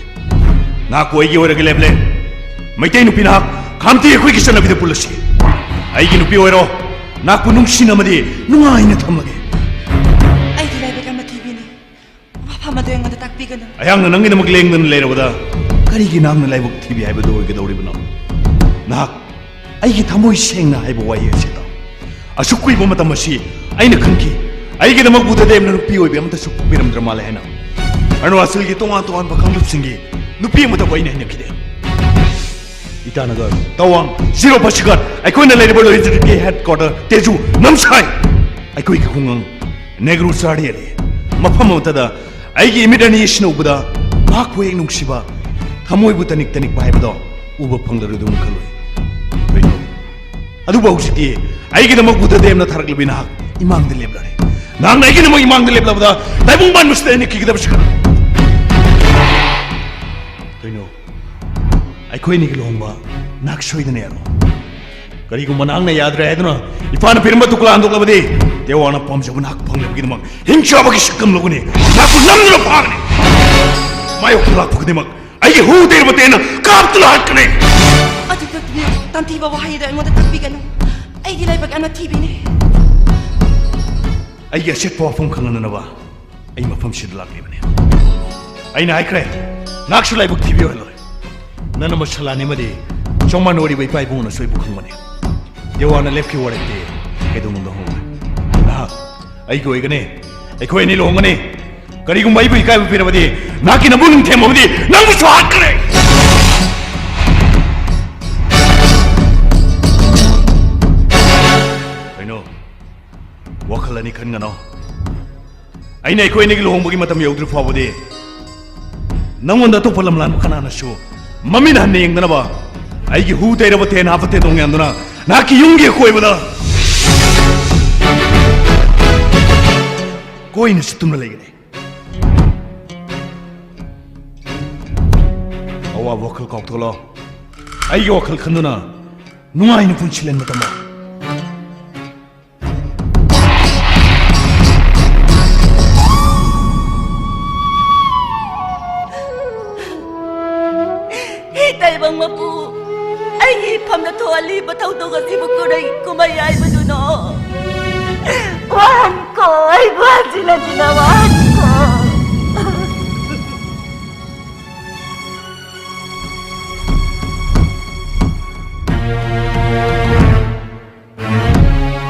ꯅꯍꯥꯛꯄꯨ ꯑꯩꯒꯤ ꯑꯣꯏꯔꯒ ꯂꯦꯞꯂꯦ꯫ ꯃꯩꯇꯩ ꯅꯨꯄꯤ ꯅꯍꯥꯛ ꯈꯥꯝꯇꯤ ꯑꯩꯈꯣꯏꯒꯤ ꯆꯠꯅꯕꯤꯗ ꯄꯨꯜꯂꯁꯤ꯫ ꯑꯩꯒꯤ ꯅꯨꯄꯤ ꯑꯣꯏꯔꯣ꯫ ꯅꯍꯥꯛꯄꯨ ꯅꯨꯡꯁꯤꯅ ꯑꯃꯗꯤ ꯅꯨꯡꯉꯥꯏꯅ ꯊꯝꯂꯒꯦ꯫ ꯑꯩꯒꯤ ꯂꯥꯏꯕꯛ ꯑꯃ ꯊꯤꯕꯤꯅꯤ꯫ ꯃꯐꯝ ꯑꯗꯨ ꯑꯩꯉꯣꯟꯗ ꯇꯥꯛꯄꯤꯒꯅꯨ꯫ ꯑꯩꯍꯥꯛꯅ ꯅꯪꯒꯤꯗꯃꯛ ꯂꯦꯡꯗꯅ ꯂꯩꯔꯕꯗ ꯀꯔꯤꯒꯤ ꯅꯍꯥꯛꯅ ꯂꯥꯏꯕꯛ ꯊꯤꯕꯤ ꯍꯥꯏꯕꯗꯨ ꯑꯣꯏꯒꯗꯧꯔꯤꯕꯅꯣ? ꯅꯍꯥꯛ ꯑꯩꯒꯤ ꯊꯃꯣꯏ ꯁꯦꯡꯅ ꯍꯥꯏꯕ ꯋꯥꯍꯩ ꯑꯁꯤ ꯇꯥꯎ꯫ ꯑꯁꯨꯛ ꯀꯨꯏꯕ ꯃꯇꯝ ꯑꯁꯤ ꯑꯩꯅ ꯈꯟꯈꯤ, ꯑꯩꯒꯤꯗꯃꯛ ꯕꯨꯙꯗꯦꯕꯅ ꯅꯨꯄꯤ ꯑꯣꯏꯕꯤ ꯑꯃꯠꯇꯁꯨ ꯄꯣꯛꯄꯤꯔꯝꯗ꯭ꯔ ꯃꯥꯜꯂꯦ ꯍꯥꯏꯅ꯫ ꯑꯔꯨꯅꯥꯆꯜꯒꯤ ꯇꯣꯉꯥꯟ ꯇꯣꯉꯥꯟꯕ ꯀꯥꯡꯂꯨꯞꯁꯤꯡꯒꯤ ꯅꯨꯄꯤ ꯑꯃꯠꯇꯕꯨ ꯑꯩꯅ ꯍꯩꯅꯈꯤꯗꯦ꯫ ꯏꯇꯥꯅꯒꯔ, ꯇꯋꯥꯡ, ꯖꯤꯔꯣ ꯄꯥꯁꯤꯒꯠ, ꯑꯩꯈꯣꯏꯅ ꯂꯩꯔꯤꯕ ꯂꯣꯏꯖꯤꯛꯀꯤ ꯍꯦꯗ ꯀ꯭ꯋꯥꯇꯔ ꯇꯦꯖꯨ, ꯅꯝꯁꯥꯏ, ꯑꯩꯈꯣꯏꯒꯤ ꯈꯨꯡꯒꯪ ꯅꯦꯒ꯭ꯔꯨ ꯆꯥꯔꯤꯌꯦꯜꯂꯤ ꯃꯐꯝ ꯑꯃꯠꯇꯗ ꯑꯩꯒꯤ ꯏꯃꯤꯠ ꯑꯅꯤ ꯑꯁꯤꯅ ꯎꯕꯗ ꯃꯍꯥꯛꯄꯨ ꯍꯦꯛ ꯅꯨꯡꯁꯤꯕ, ꯊꯃꯣꯏꯕꯨ ꯇꯅꯤꯛ ꯇꯅꯤꯛꯄ ꯍꯥꯏꯕꯗꯣ ꯎꯕ ꯐꯪꯂꯔꯣꯏꯗꯧꯅ ꯈꯜꯂꯨꯏ꯫ ꯀꯩꯅꯣ? ꯑꯗꯨꯕꯨ ꯍꯧꯖꯤꯛꯇꯤ ꯑꯩꯒꯤꯗꯃꯛ ꯕꯨꯙꯗꯦꯕꯅ ꯊꯥꯔꯛꯂꯕꯤ ꯅꯍꯥꯛ ꯏꯃꯥꯡꯗ ꯂꯦꯞꯂꯔꯦ꯫ ꯅꯍꯥꯛꯅ ꯑꯩꯒꯤꯗꯃꯛ ꯏꯃꯥꯡꯗ ꯂꯦꯞꯂꯕꯗ ꯇꯥꯏꯕꯪ ꯄꯥꯟꯕꯁꯤꯗ ꯑꯩꯅ ꯀꯤꯒꯗꯕꯁꯤ ꯀꯔꯤ? ꯀꯩꯅꯣ? ꯑꯩꯈꯣꯏ ꯑꯅꯤꯒꯤ ꯂꯨꯍꯣꯡꯕ ꯅꯍꯥꯛ ꯁꯣꯏꯗꯅ ꯌꯥꯔꯣ꯫ ꯀꯔꯤꯒꯨꯝꯕ ꯅꯍꯥꯛꯅ ꯌꯥꯗ꯭ꯔꯦ ꯍꯥꯏꯗꯨꯅ ꯏꯄꯥꯅ ꯄꯤꯔꯝꯕ ꯇꯨꯀꯂꯥ ꯍꯟꯗꯣꯛꯂꯕꯗꯤ, ꯇꯦꯋꯥꯅ ꯄꯥꯝꯖꯕ ꯅꯍꯥꯛ ꯐꯪꯅꯕꯒꯤꯗꯃꯛ ꯍꯤꯡꯆꯥꯕꯒꯤ ꯁꯛꯇꯝ ꯂꯧꯒꯅꯤ꯫ ꯅꯍꯥꯛꯄꯨ ꯅꯝꯗꯨꯅ ꯐꯥꯒꯅꯤ꯫ ꯃꯥꯌꯣꯛꯇ ꯂꯥꯛꯄ ꯈꯨꯗꯤꯡꯃꯛ ꯑꯩꯒꯤ ꯍꯨ ꯇꯦꯔꯕ ꯇꯦꯟꯅ ꯀꯥꯞꯇꯨꯅ ꯍꯥꯠꯀꯅꯤ꯫ ꯑꯗꯨꯒ ꯇꯝꯊꯤꯕ ꯋꯥꯍꯩꯗ ꯑꯩꯉꯣꯟꯗ ꯇꯥꯛꯄꯤꯒꯅꯨ꯫ ꯑꯩꯒꯤ ꯂꯥꯏꯕꯛ ꯑꯃ ꯊꯤꯕꯤꯅꯤ꯫ ꯑꯩꯒꯤ ꯑꯁꯦꯠꯄ ꯋꯥꯐꯝ ꯈꯪꯍꯟꯅꯅꯕ ꯑꯩ ꯃꯐꯝꯁꯤꯗ ꯂꯥꯛꯂꯤꯕꯅꯤ꯫ ꯑꯩꯅ ꯍꯥꯏꯈ꯭ꯔꯦ, ꯅꯍꯥꯛꯁꯨ ꯂꯥꯏꯕꯛ ꯊꯤꯕꯤ ꯑꯣꯏꯍꯜꯂꯣꯏ꯫ ꯅꯅꯝꯃ ꯁꯂꯥꯅꯤ ꯑꯃꯗꯤ ꯆꯧꯃꯥꯟ ꯑꯣꯏꯔꯤꯕ ꯏꯄꯥ ꯏꯕꯨꯡꯉꯣꯅꯁꯨ ꯑꯩꯕꯨ ꯈꯪꯕꯅꯤ꯫ ꯗꯦꯋꯥꯅ ꯂꯦꯞꯈꯤꯕ ꯋꯥꯔꯦꯞꯇꯤ ꯀꯩꯗꯧꯅꯨꯡꯗ ꯍꯣꯡꯂꯣꯏ꯫ ꯅꯍꯥꯛ ꯑꯩꯒꯤ ꯑꯣꯏꯒꯅꯤ꯫ ꯑꯩꯈꯣꯏ ꯑꯅꯤ ꯂꯨꯍꯣꯡꯒꯅꯤ꯫ ꯀꯔꯤꯒꯨꯝꯕ ꯑꯩꯕꯨ ꯏꯀꯥꯏꯕ ꯄꯤꯔꯕꯗꯤ, ꯅꯍꯥꯛꯀꯤ ꯅꯕꯨꯡ ꯅꯤꯡꯊꯦꯝ ꯑꯃꯗꯤ ꯅꯪꯕꯨꯁꯨ ꯍꯥꯠꯀꯅꯤ꯫ ꯀꯩꯅꯣ? ꯋꯥꯈꯜ ꯑꯅꯤ ꯈꯟꯒꯅꯣ꯫ ꯑꯩꯅ ꯑꯩꯈꯣꯏ ꯑꯅꯤꯒꯤ ꯂꯨꯍꯣꯡꯕꯒꯤ ꯃꯇꯝ ꯌꯧꯗ꯭ꯔꯤ ꯐꯥꯎꯕꯗꯤ ꯅꯪꯉꯣꯟꯗ ꯑꯇꯣꯞꯄ ꯂꯝꯂꯥꯟꯕ ꯀꯅꯥꯅꯁꯨ ꯃꯃꯤꯠ ꯍꯟꯅ ꯌꯦꯡꯗꯅꯕ ꯑꯩꯒꯤ ꯍꯨ ꯇꯩꯔꯕ ꯇꯦꯟ ꯍꯥꯞꯄ ꯇꯦꯟꯗꯣꯡ ꯌꯥꯟꯗꯨꯅ ꯅꯍꯥꯛꯀꯤ ꯌꯨꯝꯒꯤ ꯑꯀꯣꯏꯕꯗ ꯀꯣꯏꯅ ꯆꯠꯇꯨꯅ ꯂꯩꯒꯅꯤ꯫ ꯑꯋꯥꯕ ꯋꯥꯈꯜ ꯀꯥꯎꯊꯣꯛꯂꯣ꯫ ꯑꯩꯒꯤ ꯋꯥꯈꯜ ꯈꯟꯗꯨꯅ ꯅꯨꯡꯉꯥꯏꯅ ꯄꯨꯟꯁꯤ ꯂꯦꯟꯕ ꯇꯝꯃꯣ꯫ ꯍꯤ ꯇꯥꯏꯕꯪ ꯃꯄꯨ, ꯑꯩꯒꯤ ꯏꯐꯝꯗ ꯊꯣꯛꯍꯜꯂꯤꯕ ꯊꯧꯗꯣꯛ ꯑꯁꯤꯕꯨ ꯀꯔꯤ ꯀꯨꯝꯍꯩ ꯍꯥꯏꯕꯗꯨꯅꯣ? ꯋꯥꯍꯟꯈꯣ, ꯑꯩꯕꯨ ꯍꯟꯖꯤꯟ ꯍꯟꯖꯤꯟꯅ ꯋꯥꯍꯟꯈꯣ꯫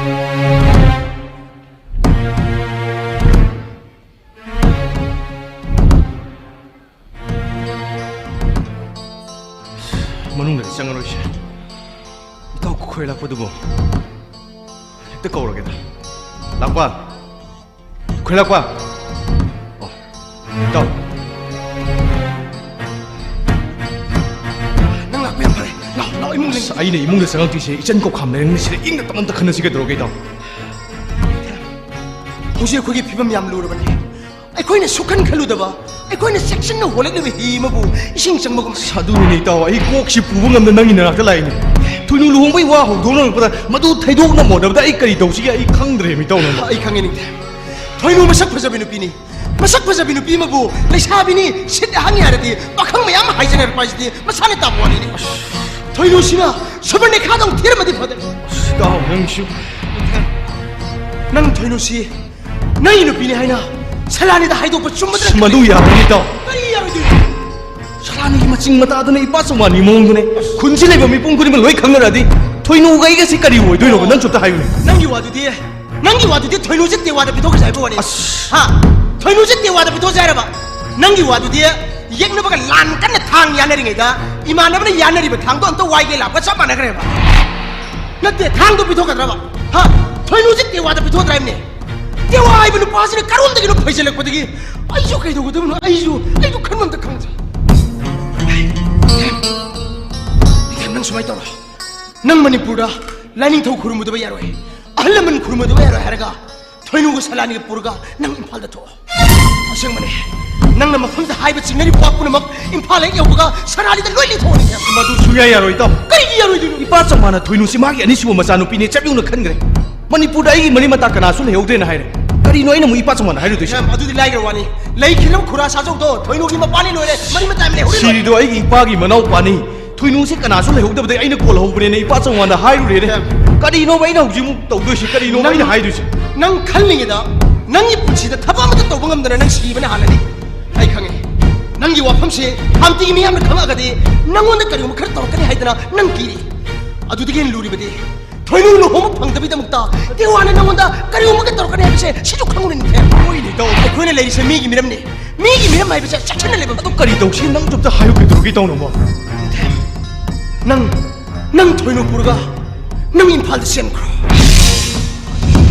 ꯃꯅꯨꯡꯗꯗꯤ ꯆꯪꯉꯔꯣꯏꯁꯦ꯫ ꯏꯇꯥꯎ ꯈꯣꯏ ꯂꯥꯛꯄꯗꯨꯕꯨ ꯍꯦꯛꯇ ꯀꯧꯔꯒꯦꯗ꯫ ꯂꯥꯛꯄ! ꯈꯣꯏ ꯂꯥꯛꯄ! ꯑꯣ, ꯏꯇꯥꯎ꯫ ꯅꯪ ꯂꯥꯛꯄ ꯌꯥꯝ ꯐꯔꯦ꯫ ꯂꯥꯛꯑꯣ, ꯂꯥꯛꯑꯣ, ꯏꯃꯨꯡꯗ꯫ ꯑꯁ, ꯑꯩꯅ ꯏꯃꯨꯡꯗ ꯆꯪꯉꯛꯇꯣꯏꯁꯦ ꯏꯆꯟ ꯀꯧꯈꯥꯝ ꯂꯩꯔꯪꯅꯤ꯫ ꯁꯤꯗ ꯏꯪꯅ ꯇꯞꯅ ꯑꯝꯇ ꯈꯟꯅꯁꯤ ꯀꯩꯗꯧꯔꯒꯦ, ꯏꯇꯥꯎ? ꯍꯧꯖꯤꯛ ꯑꯩꯈꯣꯏꯒꯤ ꯐꯤꯕꯝ ꯌꯥꯝ ꯂꯨꯔꯕꯅꯤ꯫ ꯑꯩꯈꯣꯏꯅ ꯁꯨꯛꯈꯟ ꯈꯜꯂꯨꯗꯕ, ꯑꯩꯈꯣꯏꯅ ꯆꯦꯛꯁꯤꯟꯅ ꯍꯣꯜꯂꯛꯂꯤꯕ ꯍꯤ ꯑꯃꯕꯨ ꯏꯁꯤꯡ ꯆꯪꯕꯒꯨꯝ꯫ ꯑꯁ, ꯑꯗꯨꯅꯤꯅꯦ ꯏꯇꯥꯎ, ꯑꯩ ꯀꯣꯛꯁꯤ ꯄꯨꯕ ꯉꯝꯗ ꯅꯪꯒꯤ ꯅꯅꯥꯛꯇ ꯂꯥꯛꯏꯅꯦ꯫ ꯊꯣꯏꯅꯨ ꯂꯨꯍꯣꯡꯕꯒꯤ ꯋꯥ ꯍꯧꯗꯣꯛꯅꯔꯛꯄꯗ ꯃꯗꯨ ꯊꯩꯗꯣꯛꯅ ꯃꯣꯠꯅꯕꯗ ꯑꯩ ꯀꯔꯤ ꯇꯧꯁꯤꯒꯦ ꯑꯩ ꯈꯪꯗ꯭ꯔꯦ, ꯏꯇꯥꯎ, ꯅꯪꯕꯨ꯫ ꯑꯩ ꯈꯪꯉꯦ, ꯅꯤꯡꯊꯦꯝ꯫ ꯊꯣꯏꯅꯨ ꯃꯁꯛ ꯐꯖꯕꯤ ꯅꯨꯄꯤꯅꯤ꯫ ꯃꯁꯛ ꯐꯖꯕꯤ ꯅꯨꯄꯤ ꯑꯃꯕꯨ ꯂꯩꯁꯥꯕꯤꯅꯤ, ꯁꯤꯠ ꯍꯥꯡꯉꯤ ꯍꯥꯏꯔꯗꯤ ꯄꯥꯈꯪ ꯃꯌꯥꯝ ꯍꯥꯏꯖꯅꯔꯛꯄ ꯍꯥꯏꯁꯤꯗꯤ ꯃꯁꯥꯅ ꯇꯥꯕ ꯋꯥꯔꯤꯅꯤ꯫ ꯊꯣꯏꯅꯨꯁꯤꯅ ꯁꯨꯕꯔꯅꯦꯈꯥꯗꯧ ꯊꯤꯔꯝꯃꯗꯤ ꯐꯗꯧꯅꯤ꯫ ꯑꯁ, ꯏꯇꯥꯎ, ꯅꯪꯁꯨ꯫ ꯅꯪ ꯊꯣꯏꯅꯨꯁꯤ ꯅꯪꯒꯤ ꯅꯨꯄꯤꯅꯤ ꯍꯥꯏꯅ ꯁꯂꯥꯅꯤꯗ ꯍꯥꯏꯗꯣꯛꯄ ꯆꯨꯝꯕꯗ ꯃꯗꯨ ꯌꯥꯔꯣꯏ, ꯏꯇꯥꯎ꯫ ꯀꯔꯤ ꯌꯥꯔꯣꯏꯗꯣꯏꯅꯣ? ꯁꯂꯥꯅꯤꯒꯤ ꯃꯆꯤꯡ ꯃꯇꯥꯗꯨꯅ ꯏꯄꯥ ꯆꯧꯃꯥꯟꯒꯤ ꯃꯑꯣꯡꯗꯨꯅꯦ꯫ ꯈꯨꯟꯁꯤ ꯂꯩꯕ ꯃꯤꯄꯨꯝ ꯈꯨꯗꯤꯡꯃꯛ ꯂꯣꯏ ꯈꯪꯅꯔꯗꯤ ꯊꯣꯏꯅꯨꯒ ꯑꯩꯒꯁꯤ ꯀꯔꯤ ꯑꯣꯏꯗꯣꯏꯅꯣꯕ? ꯅꯪꯁꯨ ꯑꯝꯇ ꯍꯥꯏꯌꯨꯅꯦ꯫ ꯅꯪꯒꯤ ꯋꯥꯗꯨꯗꯤ, ꯅꯪꯒꯤ ꯋꯥꯗꯨꯗꯤ ꯊꯣꯏꯅꯨꯁꯦ ꯇꯦꯋꯥꯗ ꯄꯤꯊꯣꯛꯈꯤꯁꯦ ꯍꯥꯏꯕ ꯋꯥꯅꯤ꯫ ꯑꯁ꯫ ꯍꯥ? ꯊꯣꯏꯅꯨꯁꯦ ꯇꯦꯋꯥꯗ ꯄꯤꯊꯣꯛꯁꯦ ꯍꯥꯏꯔꯕ? ꯅꯪꯒꯤ ꯋꯥꯗꯨꯗꯤ ꯌꯦꯛꯅꯕꯒ ꯂꯥꯟ ꯀꯟꯅ ꯊꯥꯡ ꯌꯥꯅꯔꯤꯉꯩꯗ ꯏꯃꯥꯟꯅꯕꯅ ꯌꯥꯅꯔꯤꯕ ꯊꯥꯡꯗꯣ ꯑꯝꯇ ꯋꯥꯏꯒꯦ ꯂꯥꯛꯄ ꯆꯞ ꯃꯥꯟꯅꯈ꯭ꯔꯦꯕ꯫ ꯅꯠꯇꯦ, ꯊꯥꯡꯗꯣ ꯄꯤꯊꯣꯛꯀꯗ꯭ꯔꯕ? ꯍꯥ? ꯊꯣꯏꯅꯨꯁꯦ ꯇꯦꯋꯥꯗ ꯄꯤꯊꯣꯛꯀꯗ꯭ꯔꯥ ꯍꯥꯏꯕꯅꯦ꯫ ꯇꯦꯋꯥ ꯍꯥꯏꯕ ꯅꯨꯄꯥꯁꯤꯅ ꯀꯔꯣꯝꯗꯒꯤꯅꯣ ꯐꯩꯖꯜꯂꯛꯄꯗꯒꯤ ꯑꯩꯁꯨ ꯀꯩꯗꯧꯒꯗꯕꯅꯣ, ꯑꯩꯁꯨ, ꯑꯩꯁꯨ ꯈꯟꯕ ꯑꯝꯇ ꯈꯪꯗ꯭ꯔꯦ꯫ ꯏꯊꯦꯝ, ꯏꯊꯦꯝ, ꯅꯪ ꯁꯨꯃꯥꯏꯅ ꯇꯧꯔꯣ꯫ ꯅꯪ ꯃꯅꯤꯄꯨꯔꯗ ꯂꯥꯏꯅꯤꯡꯊꯧ ꯈꯨꯔꯨꯝꯃꯨꯗꯕ ꯌꯥꯔꯣꯏ, ꯑꯍꯜ ꯂꯃꯟ ꯈꯨꯔꯨꯝꯃꯨꯗꯕ ꯌꯥꯔꯣꯏ ꯍꯥꯏꯔꯒ ꯊꯣꯏꯅꯨꯒ ꯁꯂꯥꯅꯤꯒ ꯄꯨꯔꯒ ꯅꯪ ꯏꯝꯐꯥꯜꯗ ꯊꯣꯛꯑꯣ꯫ ꯑꯁꯦꯡꯕꯅꯦ, ꯅꯪꯅ ꯃꯐꯝꯗ ꯍꯥꯏꯕ ꯆꯤꯡꯅꯔꯤꯕ ꯋꯥ ꯄꯨꯝꯅꯃꯛ ꯏꯝꯐꯥꯜ ꯍꯦꯛ ꯌꯧꯕꯒ ꯁꯅꯥꯂꯤꯗ ꯂꯣꯏ ꯂꯤꯊꯣꯛꯑꯅꯤ꯫ ꯃꯗꯨ ꯁꯨꯡꯌꯥ ꯌꯥꯔꯣꯏ, ꯏꯇꯥꯎ꯫ ꯀꯔꯤꯒꯤ ꯌꯥꯔꯣꯏꯗꯣꯏꯅꯣ? ꯏꯄꯥ ꯆꯧꯃꯥꯟꯅ ꯊꯣꯏꯅꯨꯁꯤ ꯃꯥꯒꯤ ꯑꯅꯤꯁꯨꯕ ꯃꯆꯥꯅꯨꯄꯤꯅꯦ ꯆꯞ ꯌꯨꯡꯅ ꯈꯟꯈ꯭ꯔꯦ꯫ ꯃꯅꯤꯄꯨꯔꯗ ꯑꯩꯒꯤ ꯃꯔꯤ ꯃꯇꯥ ꯀꯅꯥꯁꯨ ꯂꯩꯍꯧꯗ꯭ꯔꯦꯅ ꯍꯥꯏꯔꯦ꯫ ꯀꯔꯤꯅꯣ ꯑꯩꯅ ꯑꯃꯨꯛ ꯏꯄꯥ ꯆꯧꯃꯥꯟꯅ ꯍꯥꯏꯔꯨꯗꯣꯏꯁꯦ? ꯏꯌꯥꯝꯕ, ꯑꯗꯨꯗꯤ ꯂꯥꯏꯈ꯭ꯔ ꯋꯥꯅꯤ꯫ ꯂꯩꯈꯤꯗ꯭ꯔꯕ ꯈꯨꯔꯥ ꯁꯥꯖꯧꯗꯣ ꯊꯣꯏꯅꯨꯒꯤ ꯃꯄꯥꯅꯤ ꯂꯣꯏꯔꯦ, ꯃꯔꯤ ꯃꯇꯥ ꯂꯩꯍꯧꯔꯦ ꯂꯣꯏꯔꯦ꯫ ꯁꯤꯔꯤꯗꯣ ꯑꯩꯒꯤ ꯏꯄꯥꯒꯤ ꯃꯅꯥꯎꯄꯥꯅꯤ꯫ ꯊꯣꯏꯅꯨꯁꯦ ꯀꯅꯥꯁꯨ ꯂꯩꯍꯧꯗꯕꯗꯩ ꯑꯩꯅ ꯀꯣꯜꯍꯧꯕꯅꯦꯅ ꯏꯄꯥ ꯆꯧꯃꯥꯟꯗ ꯍꯥꯏꯔꯨꯔꯦꯅꯦ꯫ ꯏꯌꯥꯝꯕ꯫ ꯀꯔꯤꯅꯣꯕ ꯑꯩꯅ ꯍꯧꯖꯤꯛꯃꯨꯛ ꯇꯧꯗꯣꯏꯁꯦ? ꯀꯔꯤꯅꯣꯕ ꯅꯪ, ꯑꯩꯅ ꯍꯥꯏꯗꯣꯏꯁꯦ? ꯅꯪ ꯈꯜꯂꯤꯉꯩꯗ ꯅꯪꯒꯤ ꯄꯨꯟꯁꯤꯗ ꯊꯕꯛ ꯑꯃꯠꯇ ꯇꯧꯕ ꯉꯝꯗꯅ ꯅꯪ ꯁꯤꯕꯅ ꯍꯥꯟꯅꯅꯤ꯫ ꯑꯩ ꯈꯪꯉꯦ꯫ ꯅꯪꯒꯤ ꯋꯥꯐꯝꯁꯦ ꯍꯥꯝꯇꯤꯒꯤ ꯃꯤꯌꯥꯝꯅ ꯈꯪꯉꯛꯑꯒꯗꯤ ꯅꯪꯉꯣꯟꯗ ꯀꯔꯤꯒꯨꯝꯕ ꯈꯔ ꯇꯧꯔꯛꯀꯅꯤ ꯍꯥꯏꯗꯅ ꯅꯪ ꯀꯤꯔꯤ꯫ ꯑꯗꯨꯗꯒꯤ ꯍꯦꯟꯅ ꯂꯨꯔꯤꯕꯗꯤ ꯊꯣꯏꯅꯨ ꯂꯨꯍꯣꯡꯕ ꯐꯪꯗꯕꯒꯤꯗꯃꯛꯇ ꯇꯦꯋꯥꯅ ꯅꯪꯉꯣꯟꯗ ꯀꯔꯤꯒꯨꯝꯕ ꯈꯔ ꯇꯧꯔꯛꯀꯅꯤ ꯍꯥꯏꯕꯁꯦ ꯁꯤꯁꯨ ꯈꯪꯉꯨꯅꯦ ꯅꯤꯡꯊꯦꯝ꯫ ꯍꯣꯏꯅꯦ, ꯏꯇꯥꯎ꯫ ꯑꯩꯈꯣꯏꯅ ꯂꯩꯔꯤꯁꯦ ꯃꯤꯒꯤ ꯃꯤꯔꯝꯅꯤ꯫ ꯃꯤꯒꯤ ꯃꯤꯔꯝ ꯍꯥꯏꯕꯁꯦ ꯆꯦꯛꯁꯤꯟꯅ ꯂꯩꯕ꯫ ꯑꯗꯣ ꯀꯔꯤ ꯇꯧꯁꯤ? ꯅꯪꯁꯨ ꯑꯝꯇ ꯍꯥꯏꯌꯨ, ꯀꯩꯗꯧꯔꯒꯦ ꯇꯧꯅꯣꯕ? ꯅꯪ, ꯅꯪ ꯊꯣꯏꯅꯨ ꯄꯨꯔꯒ ꯅꯪ ꯏꯝꯐꯥꯜꯗ ꯆꯦꯟꯈ꯭ꯔꯣ꯫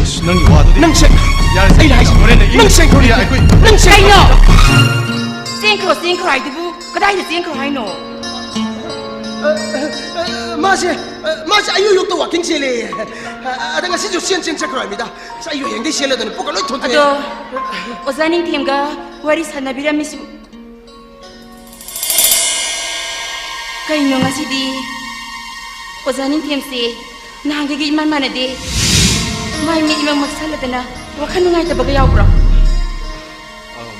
ꯑꯁ, ꯅꯪꯒꯤ ꯋꯥꯗꯨꯗꯤ ꯅꯪ ꯆꯦꯟꯈ꯭ꯔꯣ꯫ ꯌꯥꯔꯦ, ꯑꯩꯅ ꯍꯥꯏꯁꯤ꯫ ꯍꯣꯔꯦꯟ ꯑꯩ ꯅꯪ ꯆꯦꯟꯈ꯭ꯔꯣ꯫ ꯌꯥ, ꯑꯩꯈꯣꯏ ꯅꯪ ꯆꯦꯟꯈ꯭ꯔꯣ꯫ ꯀꯩꯅꯣ? ꯆꯦꯟꯈ꯭ꯔꯣ, ꯆꯦꯟꯈ꯭ꯔꯣ ꯍꯥꯏꯗꯨꯕꯨ ꯀꯗꯥꯏꯗ ꯆꯦꯟꯈ꯭ꯔꯣ ꯍꯥꯏꯅꯣ? ꯑ, ꯑ, ꯑ, ꯃꯥꯁꯦ, ꯑ, ꯃꯥꯁꯦ ꯑꯌꯨꯛ ꯑꯌꯨꯛꯇ walking ꯆꯦꯜꯂꯦ꯫ ꯑ, ꯑꯗ ꯉꯁꯤꯁꯨ ꯆꯦꯟ ꯆꯦꯟ ꯆꯠꯈ꯭ꯔꯣ ꯍꯥꯏꯕꯅꯤꯗ꯫ ꯑꯁ, ꯑꯩ ꯍꯌꯦꯡꯗꯩ ꯆꯦꯜꯂꯗꯣꯏꯅꯤ, ꯄꯨꯛꯀ ꯂꯣꯏ ꯊꯣꯟꯊꯣꯛꯑꯦ꯫ ꯑꯗꯣ ꯑꯣꯖꯥ ꯅꯤꯡꯊꯦꯝꯒ ꯋꯥꯔꯤ ꯁꯥꯟꯅꯕꯤꯔꯝꯃꯤꯁꯨ ꯀꯩꯅꯣ ꯉꯁꯤꯗꯤ? ꯑꯣꯖꯥ ꯅꯤꯡꯊꯦꯝꯁꯦ ꯅꯍꯥꯟꯈꯩꯒ ꯏꯃꯥꯟ ꯃꯥꯟꯅꯗꯦ꯫ ꯃꯥꯏ ꯃꯤꯠ ꯏꯃꯝ ꯃꯝꯁꯜꯂꯗꯅ ꯋꯥꯈꯜ ꯅꯨꯡꯉꯥꯏꯇꯕꯒ ꯌꯥꯎꯕ꯭ꯔꯣ?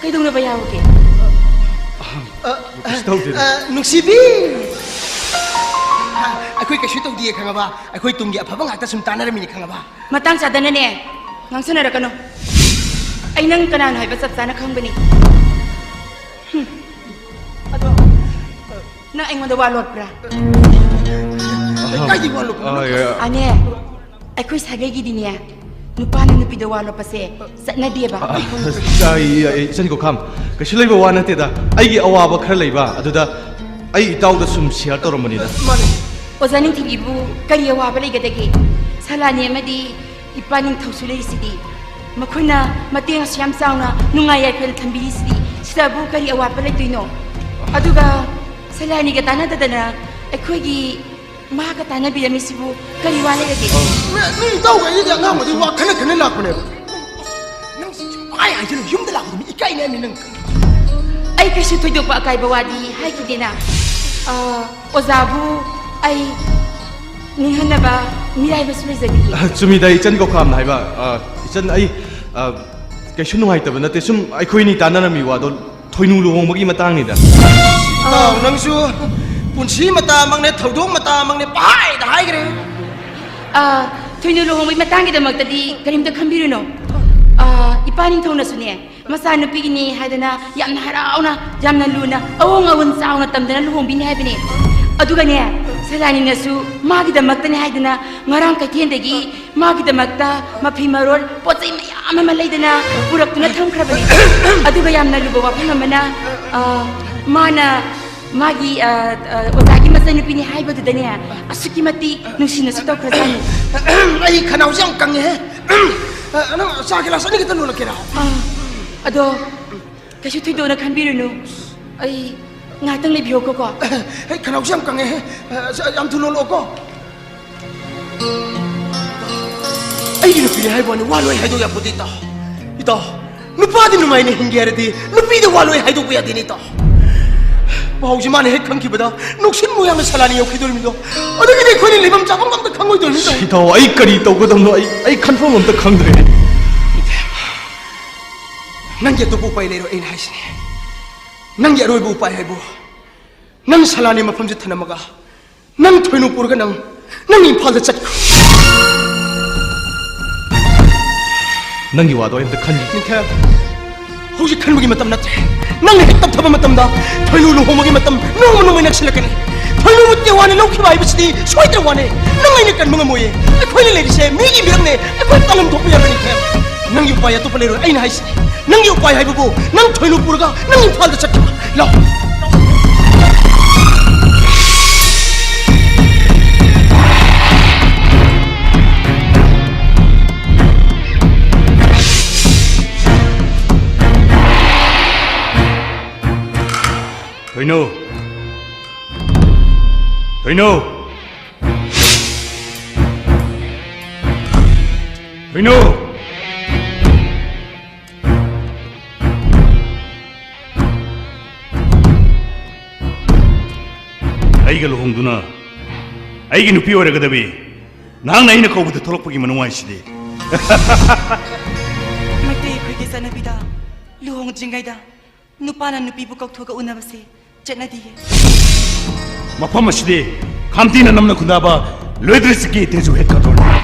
ꯀꯩꯗꯧꯅꯕ ꯌꯥꯎꯔꯒꯦ? ꯑ, ꯀꯩꯁꯨ ꯇꯧꯗꯦꯗ꯫ ꯑ, ꯅꯨꯡꯁꯤꯕꯤ! ꯑꯩꯈꯣꯏ ꯀꯩꯁꯨ ꯇꯧꯗꯤꯌꯦ, ꯈꯪꯉꯕ? ꯑꯩꯈꯣꯏ ꯇꯨꯡꯒꯤ ꯑꯐꯕ ꯉꯥꯛꯇ ꯁꯨꯝ ꯇꯥꯟꯅꯔꯝꯃꯤꯅꯤ, ꯈꯪꯉꯕ? ꯃꯇꯥꯡ ꯆꯥꯗꯅꯅꯦ ꯉꯥꯡꯁꯟꯅꯔꯛꯀꯅꯨ꯫ ꯑꯩ ꯅꯪ ꯀꯅꯥꯅꯣ ꯍꯥꯏꯕ ꯆꯞ ꯆꯥꯅ ꯈꯪꯕꯅꯤ꯫ ꯍꯨꯝ꯫ ꯑꯗꯣ, ꯅꯪ ꯑꯩꯉꯣꯟꯗ ꯋꯥ ꯂꯣꯠꯄ꯭ꯔꯥ? ꯀꯥꯏꯗꯤ ꯋꯥ ꯂꯣꯠꯄꯅꯣ? ꯑꯅꯦ, ꯑꯩꯈꯣꯏ ꯁꯥꯒꯩꯒꯤꯗꯤꯅꯦ, ꯅꯨꯄꯥꯅ ꯅꯨꯄꯤꯗ ꯋꯥ ꯂꯣꯠꯄꯁꯦ ꯆꯠꯅꯗꯦꯕ꯫ ꯏꯆꯟ ꯀꯣꯈꯥꯝ, ꯀꯩꯁꯨ ꯂꯩꯕ ꯋꯥ ꯅꯠꯇꯦꯗ꯫ ꯑꯩꯒꯤ ꯑꯋꯥꯕ ꯈꯔ ꯂꯩꯕ ꯑꯗꯨꯗ ꯑꯩ ꯏꯇꯥꯎꯗ ꯁꯨꯝ ꯁꯤꯌꯔ ꯇꯧꯔꯝꯕꯅꯤꯗ꯫ ꯑꯣꯖꯥ ꯅꯤꯡꯊꯤꯕꯤꯕꯨ ꯀꯔꯤ ꯑꯋꯥꯕ ꯂꯩꯒꯗꯒꯦ? ꯁꯂꯥꯅꯤ ꯑꯃꯗꯤ ꯏꯄꯥ ꯅꯤꯡꯊꯧꯁꯨ ꯂꯩꯔꯤꯁꯤꯗꯤ꯫ ꯃꯈꯣꯏꯅ ꯃꯇꯦꯡ ꯑꯁꯨꯛ ꯌꯥꯝ ꯆꯥꯎꯅ ꯅꯨꯡꯉꯥꯏ ꯌꯥꯏꯐꯅ ꯊꯝꯕꯤꯔꯤꯁꯤꯗꯤ, ꯁꯤꯗꯕꯨ ꯀꯔꯤ ꯑꯋꯥꯠꯄ ꯂꯩꯗꯣꯏꯅꯣ? ꯑꯗꯨꯒ ꯁꯂꯥꯅꯤꯒ ꯇꯥꯟꯅꯗꯗꯅ ꯑꯩꯈꯣꯏꯒꯤ ꯃꯍꯥꯛꯀ ꯇꯥꯟꯅꯕꯤꯔꯝꯃꯤꯁꯤꯕꯨ ꯀꯔꯤ ꯋꯥ ꯂꯩꯔꯒꯦ? ꯅꯣꯏ ꯏꯇꯥꯎꯒ ꯑꯩꯒꯗꯤ ꯑꯉꯥꯡꯕꯗꯤ ꯋꯥ ꯈꯟꯅ ꯈꯟꯅ ꯂꯥꯛꯄꯅꯦꯕ꯫ ꯅꯪ ꯁꯨꯝ ꯍꯥꯏ ꯍꯥꯏꯖꯤꯜꯂ ꯌꯨꯝꯗ ꯂꯥꯛꯄꯗ ꯃꯤ ꯏꯀꯥꯏꯅꯤ ꯍꯥꯏꯃꯤ ꯅꯪ꯫ ꯑꯩ ꯀꯩꯁꯨ ꯊꯣꯏꯗꯣꯛꯄ ꯑꯀꯥꯏꯕ ꯋꯥꯗꯤ ꯍꯥꯏꯈꯤꯗꯦꯅ꯫ ꯑ, ꯑꯣꯖꯥꯕꯨ ꯑꯩ ꯅꯤꯡꯍꯟꯅꯕ ꯃꯤꯔꯥꯏꯕꯁꯨ ꯂꯩꯖꯕꯤꯌꯦ꯫ ꯆꯨꯝꯃꯤꯗ ꯏꯆꯟ ꯀꯣꯈꯥꯝꯅ ꯍꯥꯏꯕ꯫ ꯑ, ꯏꯆꯟ, ꯑꯩ, ꯑ, ꯀꯩꯁꯨ ꯅꯨꯡꯉꯥꯏꯇꯕ ꯅꯠꯇꯦ꯫ ꯁꯨꯝ ꯑꯩꯈꯣꯏꯅꯤ ꯇꯥꯟꯅꯔꯝꯃꯤ ꯋꯥꯗꯣ ꯊꯣꯏꯅꯨ ꯂꯨꯍꯣꯡꯕꯒꯤ ꯃꯇꯥꯡꯅꯤꯗ꯫ ꯏꯇꯥꯎ ꯅꯪꯁꯨ ꯄꯨꯟꯁꯤ ꯃꯇꯥꯃꯛꯅꯦ, ꯊꯧꯗꯣꯛ ꯃꯇꯥꯃꯛꯅꯦ, ꯄꯍꯥꯏꯗ ꯍꯥꯏꯈ꯭ꯔꯦ꯫ ꯑ, ꯊꯣꯏꯅꯨ ꯂꯨꯍꯣꯡꯕꯒꯤ ꯃꯇꯥꯡꯒꯤꯗꯃꯛꯇꯗꯤ ꯀꯔꯤꯝꯇ ꯈꯟꯕꯤꯔꯨꯅꯨ꯫ ꯑ, ꯏꯄꯥ ꯅꯤꯡꯊꯧꯅꯁꯨꯅꯦ, ꯃꯆꯥꯅꯨꯄꯤꯒꯤꯅꯦ ꯍꯥꯏꯗꯅ ꯌꯥꯝꯅ ꯍꯔꯥꯎꯅ, ꯌꯥꯝꯅ ꯂꯨꯅ, ꯑꯋꯣꯡ ꯑꯋꯨꯟ ꯆꯥꯎꯅ ꯇꯝꯗꯅ ꯂꯨꯍꯣꯡꯕꯤꯅꯤ ꯍꯥꯏꯕꯅꯦ꯫ ꯑꯗꯨꯒꯅꯦ, ꯁꯂꯥꯅꯤꯅꯁꯨ ꯃꯥꯒꯤꯗꯃꯛꯇꯅꯦ ꯍꯥꯏꯗꯅ ꯉꯔꯥꯡ ꯀꯩꯊꯦꯜꯗꯒꯤ ꯃꯥꯒꯤꯗꯃꯛꯇ ꯃꯐꯤ ꯃꯔꯣꯜ, ꯄꯣꯠ ꯆꯩ ꯃꯌꯥꯝ ꯑꯃ ꯂꯩꯗꯅ ꯄꯨꯔꯛꯇꯨꯅ ꯊꯝꯈ꯭ꯔꯕꯅꯦ꯫ ꯑꯗꯨꯒ ꯌꯥꯝꯅ ꯂꯨꯕ ꯋꯥꯐꯝ ꯑꯃꯅ, ꯑ, ꯃꯥꯅ ꯃꯥꯒꯤ, ꯑ, ꯑ, ꯑꯣꯖꯥꯒꯤ ꯃꯆꯟꯅꯨꯄꯤꯅꯤ ꯍꯥꯏꯕꯗꯨꯗꯅꯦ ꯑꯁꯨꯛꯀꯤ ꯃꯇꯤꯛ ꯅꯨꯡꯁꯤꯅꯁꯨ ꯇꯧꯈ꯭ꯔꯖꯥꯠꯅꯤ꯫ ꯑꯩ ꯈꯅꯥꯎꯁꯦ ꯌꯥꯝ ꯀꯪꯉꯦꯍꯦ꯫ ꯅꯪ ꯆꯥ ꯒꯤꯂꯥꯁ ꯑꯅꯤ ꯈꯛꯇ ꯂꯣꯜꯂꯛꯀꯦꯔꯥ? ꯑ, ꯑꯗꯣ ꯀꯩꯁꯨ ꯊꯣꯏꯗꯣꯛꯅ ꯈꯟꯕꯤꯔꯨꯅꯨ, ꯑꯩ ꯉꯥꯏꯍꯥꯛꯇꯪ ꯂꯩꯕꯤꯌꯣꯀꯣ꯫ ꯑꯩ ꯈꯅꯥꯎꯁꯦ ꯌꯥꯝ ꯀꯪꯉꯦꯍꯦ꯫ ꯌꯥꯝ ꯊꯨꯅ ꯂꯣꯜꯂꯛꯑꯣꯀꯣ꯫ ꯑꯩꯒꯤ ꯅꯨꯄꯤꯅꯦ ꯍꯥꯏꯕ ꯋꯥꯅꯤ, ꯋꯥ ꯂꯣꯏ ꯍꯥꯏꯗꯣꯛ ꯌꯥꯄꯣꯠꯇꯦ ꯏꯇꯥꯎ꯫ ꯏꯇꯥꯎ, ꯅꯨꯄꯥꯗꯤ ꯅꯨꯡꯉꯥꯏꯅ ꯍꯤꯡꯒꯦ ꯍꯥꯏꯔꯗꯤ ꯅꯨꯄꯤꯗ ꯋꯥ ꯂꯣꯏ ꯍꯥꯏꯗꯣꯛꯄ ꯌꯥꯗꯦꯅꯦ ꯏꯇꯥꯎ꯫ ꯄꯥꯎꯁꯤ ꯃꯥꯅ ꯍꯦꯛ ꯈꯪꯈꯤꯕꯗ ꯅꯨꯡꯁꯤꯠ ꯃꯣꯏꯔꯥꯡꯅ ꯁꯂꯥꯅꯤ ꯌꯧꯈꯤꯗꯣꯔꯤꯃꯤꯗꯣ꯫ ꯑꯗꯨꯒꯤꯗꯤ ꯑꯩꯈꯣꯏꯅꯤ ꯂꯩꯐꯝ ꯆꯥꯐꯝ ꯑꯝꯇ ꯈꯪꯉꯣꯏꯗꯣꯏꯅꯤ ꯏꯇꯥꯎ꯫ ꯏꯇꯥꯎ, ꯑꯩ ꯀꯔꯤ ꯇꯧꯒꯗꯕꯅꯣ ꯑꯩ, ꯑꯩ ꯈꯟꯐꯝ ꯑꯝꯇ ꯈꯪꯗ꯭ꯔꯦꯅꯦ꯫ ꯅꯪꯒꯤ ꯑꯇꯣꯞꯄ ꯎꯄꯥꯏ ꯂꯩꯔꯣꯏ, ꯑꯩꯅ ꯍꯥꯏꯁꯤꯅꯦ꯫ ꯅꯪꯒꯤ ꯑꯔꯣꯏꯕ ꯎꯄꯥꯏ ꯍꯥꯏꯕꯨ ꯅꯪ ꯁꯂꯥꯅꯤ ꯃꯐꯝꯁꯤ ꯊꯅꯝꯃꯒ ꯅꯪ ꯊꯣꯏꯅꯨ ꯄꯨꯔꯒ ꯅꯪ, ꯅꯪ ꯏꯝꯐꯥꯜꯗ ꯆꯠꯈ꯭ꯔꯣ꯫ ꯅꯪꯒꯤ ꯋꯥꯗꯣ ꯑꯩ ꯑꯝꯇ ꯈꯟꯒꯦ꯫ ꯅꯤꯡꯊꯦꯝ, ꯍꯧꯖꯤꯛ ꯈꯟꯕꯒꯤ ꯃꯇꯝ ꯅꯠꯇ꯭ꯔꯦ꯫ ꯅꯪꯅ ꯍꯦꯛ ꯇꯞꯊꯕ ꯃꯇꯝꯗ ꯊꯣꯏꯅꯨ ꯂꯨꯍꯣꯡꯕꯒꯤ ꯃꯇꯝ ꯅꯣꯡꯃ ꯅꯣꯡꯃꯩ ꯅꯛꯁꯤꯜꯂꯛꯀꯅꯤ꯫ ꯊꯣꯏꯅꯨꯕꯨ ꯇꯦꯋꯥꯅ ꯂꯧꯈꯤꯕ ꯍꯥꯏꯕꯁꯤꯗꯤ ꯁꯣꯏꯗ꯭ꯔꯕ ꯋꯥꯅꯤ꯫ ꯅꯪ ꯑꯩꯅ ꯀꯟꯕ ꯉꯝꯃꯣꯏꯌꯦ꯫ ꯑꯩꯈꯣꯏꯅ ꯂꯩꯔꯤꯁꯦ ꯃꯤꯒꯤ ꯃꯤꯔꯛꯅꯦ꯫ ꯑꯩꯈꯣꯏ ꯄꯥꯂꯝ ꯊꯣꯛꯄ ꯌꯥꯔꯣꯏ, ꯅꯤꯡꯊꯦꯝ꯫ ꯅꯪꯒꯤ ꯎꯄꯥꯏ ꯑꯇꯣꯞꯄ ꯂꯩꯔꯣꯏ꯫ ꯑꯩꯅ ꯍꯥꯏꯁꯤꯅꯤ, ꯅꯪꯒꯤ ꯎꯄꯥꯏ ꯍꯥꯏꯕꯕꯨ ꯅꯪ ꯊꯣꯏꯅꯨ ꯄꯨꯔꯒ ꯅꯪ ꯏꯝꯐꯥꯜꯗ ꯆꯠꯈꯤꯕ꯫ ꯂꯥꯎ꯫ ꯊꯣꯏꯅꯨ! ꯊꯣꯏꯅꯨ! ꯊꯣꯏꯅꯨ! ꯑꯩꯒ ꯂꯨꯍꯣꯡꯗꯨꯅ ꯑꯩꯒꯤ ꯅꯨꯄꯤ ꯑꯣꯏꯔꯒꯗꯕꯤ ꯅꯍꯥꯛꯅ ꯑꯩꯅ ꯀꯧꯕꯗ ꯊꯣꯛꯂꯛꯄꯒꯤ ꯃꯅꯨꯡ ꯍꯥꯏꯁꯤꯗꯤ꯫ ꯃꯩꯇꯩ ꯑꯩꯈꯣꯏꯒꯤ ꯆꯠꯅꯕꯤꯗ ꯂꯨꯍꯣꯡꯗ꯭ꯔꯤꯉꯩꯗ ꯅꯨꯄꯥꯅ ꯅꯨꯄꯤꯕꯨ ꯀꯧꯊꯣꯛꯑꯒ ꯎꯅꯕꯁꯦ ꯆꯠꯅꯗꯤꯌꯦ꯫ ꯃꯐꯝ ꯑꯁꯤꯗꯤ ꯈꯥꯝꯇꯤꯅ ꯅꯝꯅ ꯈꯨꯟꯗꯥꯕ ꯂꯣꯏꯗ꯭ꯔꯤꯁꯤꯒꯤ ꯇꯦꯖꯨ ꯍꯦꯗ ꯀ꯭ꯋꯥꯇꯔꯅꯤ꯫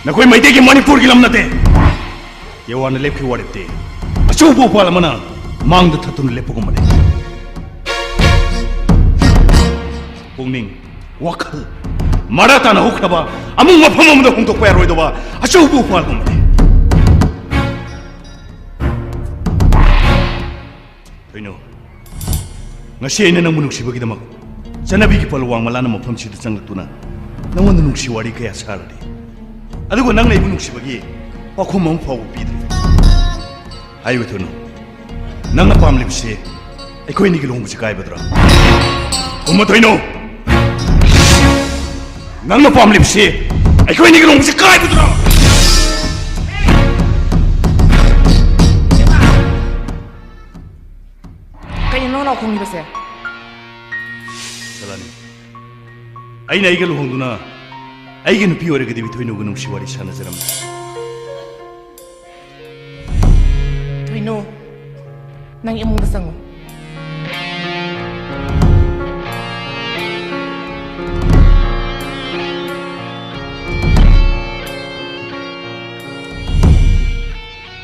ꯅꯈꯣꯏ ꯃꯩꯇꯩꯒꯤ ꯃꯅꯤꯄꯨꯔꯒꯤ ꯂꯝ ꯅꯠꯇꯦ꯫ ꯌꯦꯋꯥꯅ ꯂꯦꯞꯈꯤꯕ ꯋꯥꯔꯦꯞꯇꯤ ꯑꯆꯧꯕ ꯎꯄꯥꯜ ꯑꯃꯅ ꯃꯥꯡꯗ ꯊꯠꯇꯨꯅ ꯂꯦꯞꯄꯒꯨꯝꯕꯅꯤ꯫ ꯄꯨꯛꯅꯤꯡ, ꯋꯥꯈꯜ ꯃꯔꯥ ꯇꯥꯅ ꯍꯧꯈ꯭ꯔꯕ ꯑꯃꯨꯛ ꯃꯐꯝ ꯑꯃꯗ ꯍꯣꯡꯗꯣꯛꯄ ꯌꯥꯔꯣꯏꯗꯕ ꯑꯆꯧꯕ ꯎꯄꯥꯜꯒꯨꯝꯕꯅꯤ꯫ ꯊꯣꯏꯅꯨ, ꯉꯁꯤ ꯑꯩꯅ ꯅꯪꯕꯨ ꯅꯨꯡꯁꯤꯕꯒꯤꯗꯃꯛ ꯆꯠꯅꯕꯤꯒꯤ ꯄꯜ ꯋꯥꯡꯃ ꯂꯥꯟꯅ ꯃꯐꯝꯁꯤꯗ ꯆꯪꯂꯛꯇꯨꯅ ꯅꯪꯉꯣꯟꯗ ꯅꯨꯡꯁꯤ ꯋꯥꯔꯤ ꯀꯌꯥ ꯁꯥꯔꯨꯔꯦ꯫ ꯑꯗꯨꯕꯨ ꯅꯪꯅ ꯑꯩꯕꯨ ꯅꯨꯡꯁꯤꯕꯒꯤ ꯄꯥꯎꯈꯨꯝ ꯑꯃ ꯐꯥꯎꯕ ꯄꯤꯗ꯭ꯔꯤ꯫ ꯍꯥꯏꯌꯨ ꯊꯣꯏꯅꯨ, ꯅꯪꯅ ꯄꯥꯝꯂꯤꯕꯁꯤ ꯑꯩꯈꯣꯏ ꯑꯅꯤꯒꯤ ꯂꯨꯍꯣꯡꯕꯁꯤ ꯀꯥꯏꯕꯗꯨꯔꯥ? ꯈꯨꯝꯃꯨ ꯊꯣꯏꯅꯨ, ꯅꯪꯅ ꯄꯥꯝꯂꯤꯕꯁꯤ ꯑꯩꯈꯣꯏ ꯑꯅꯤꯒꯤ ꯂꯨꯍꯣꯡꯕꯁꯤ ꯀꯥꯏꯕꯗꯨꯔꯥ? ꯀꯩꯅꯣ ꯅꯪ ꯂꯥꯎꯈꯣꯡꯂꯤꯕꯁꯦ? ꯁꯂꯥꯅꯤ, ꯑꯩꯅ ꯑꯩꯒ ꯂꯨꯍꯣꯡꯗꯨꯅ ꯑꯩꯒꯤ ꯅꯨꯄꯤ ꯑꯣꯏꯔꯒꯗꯤ ꯊꯣꯏꯅꯨꯒ ꯅꯨꯡꯁꯤ ꯋꯥꯔꯤ ꯁꯥꯟꯅꯖꯔꯝꯃꯤ꯫ ꯊꯣꯏꯅꯨ, ꯅꯪ ꯏꯃꯨꯡꯗ ꯆꯪꯉꯨ꯫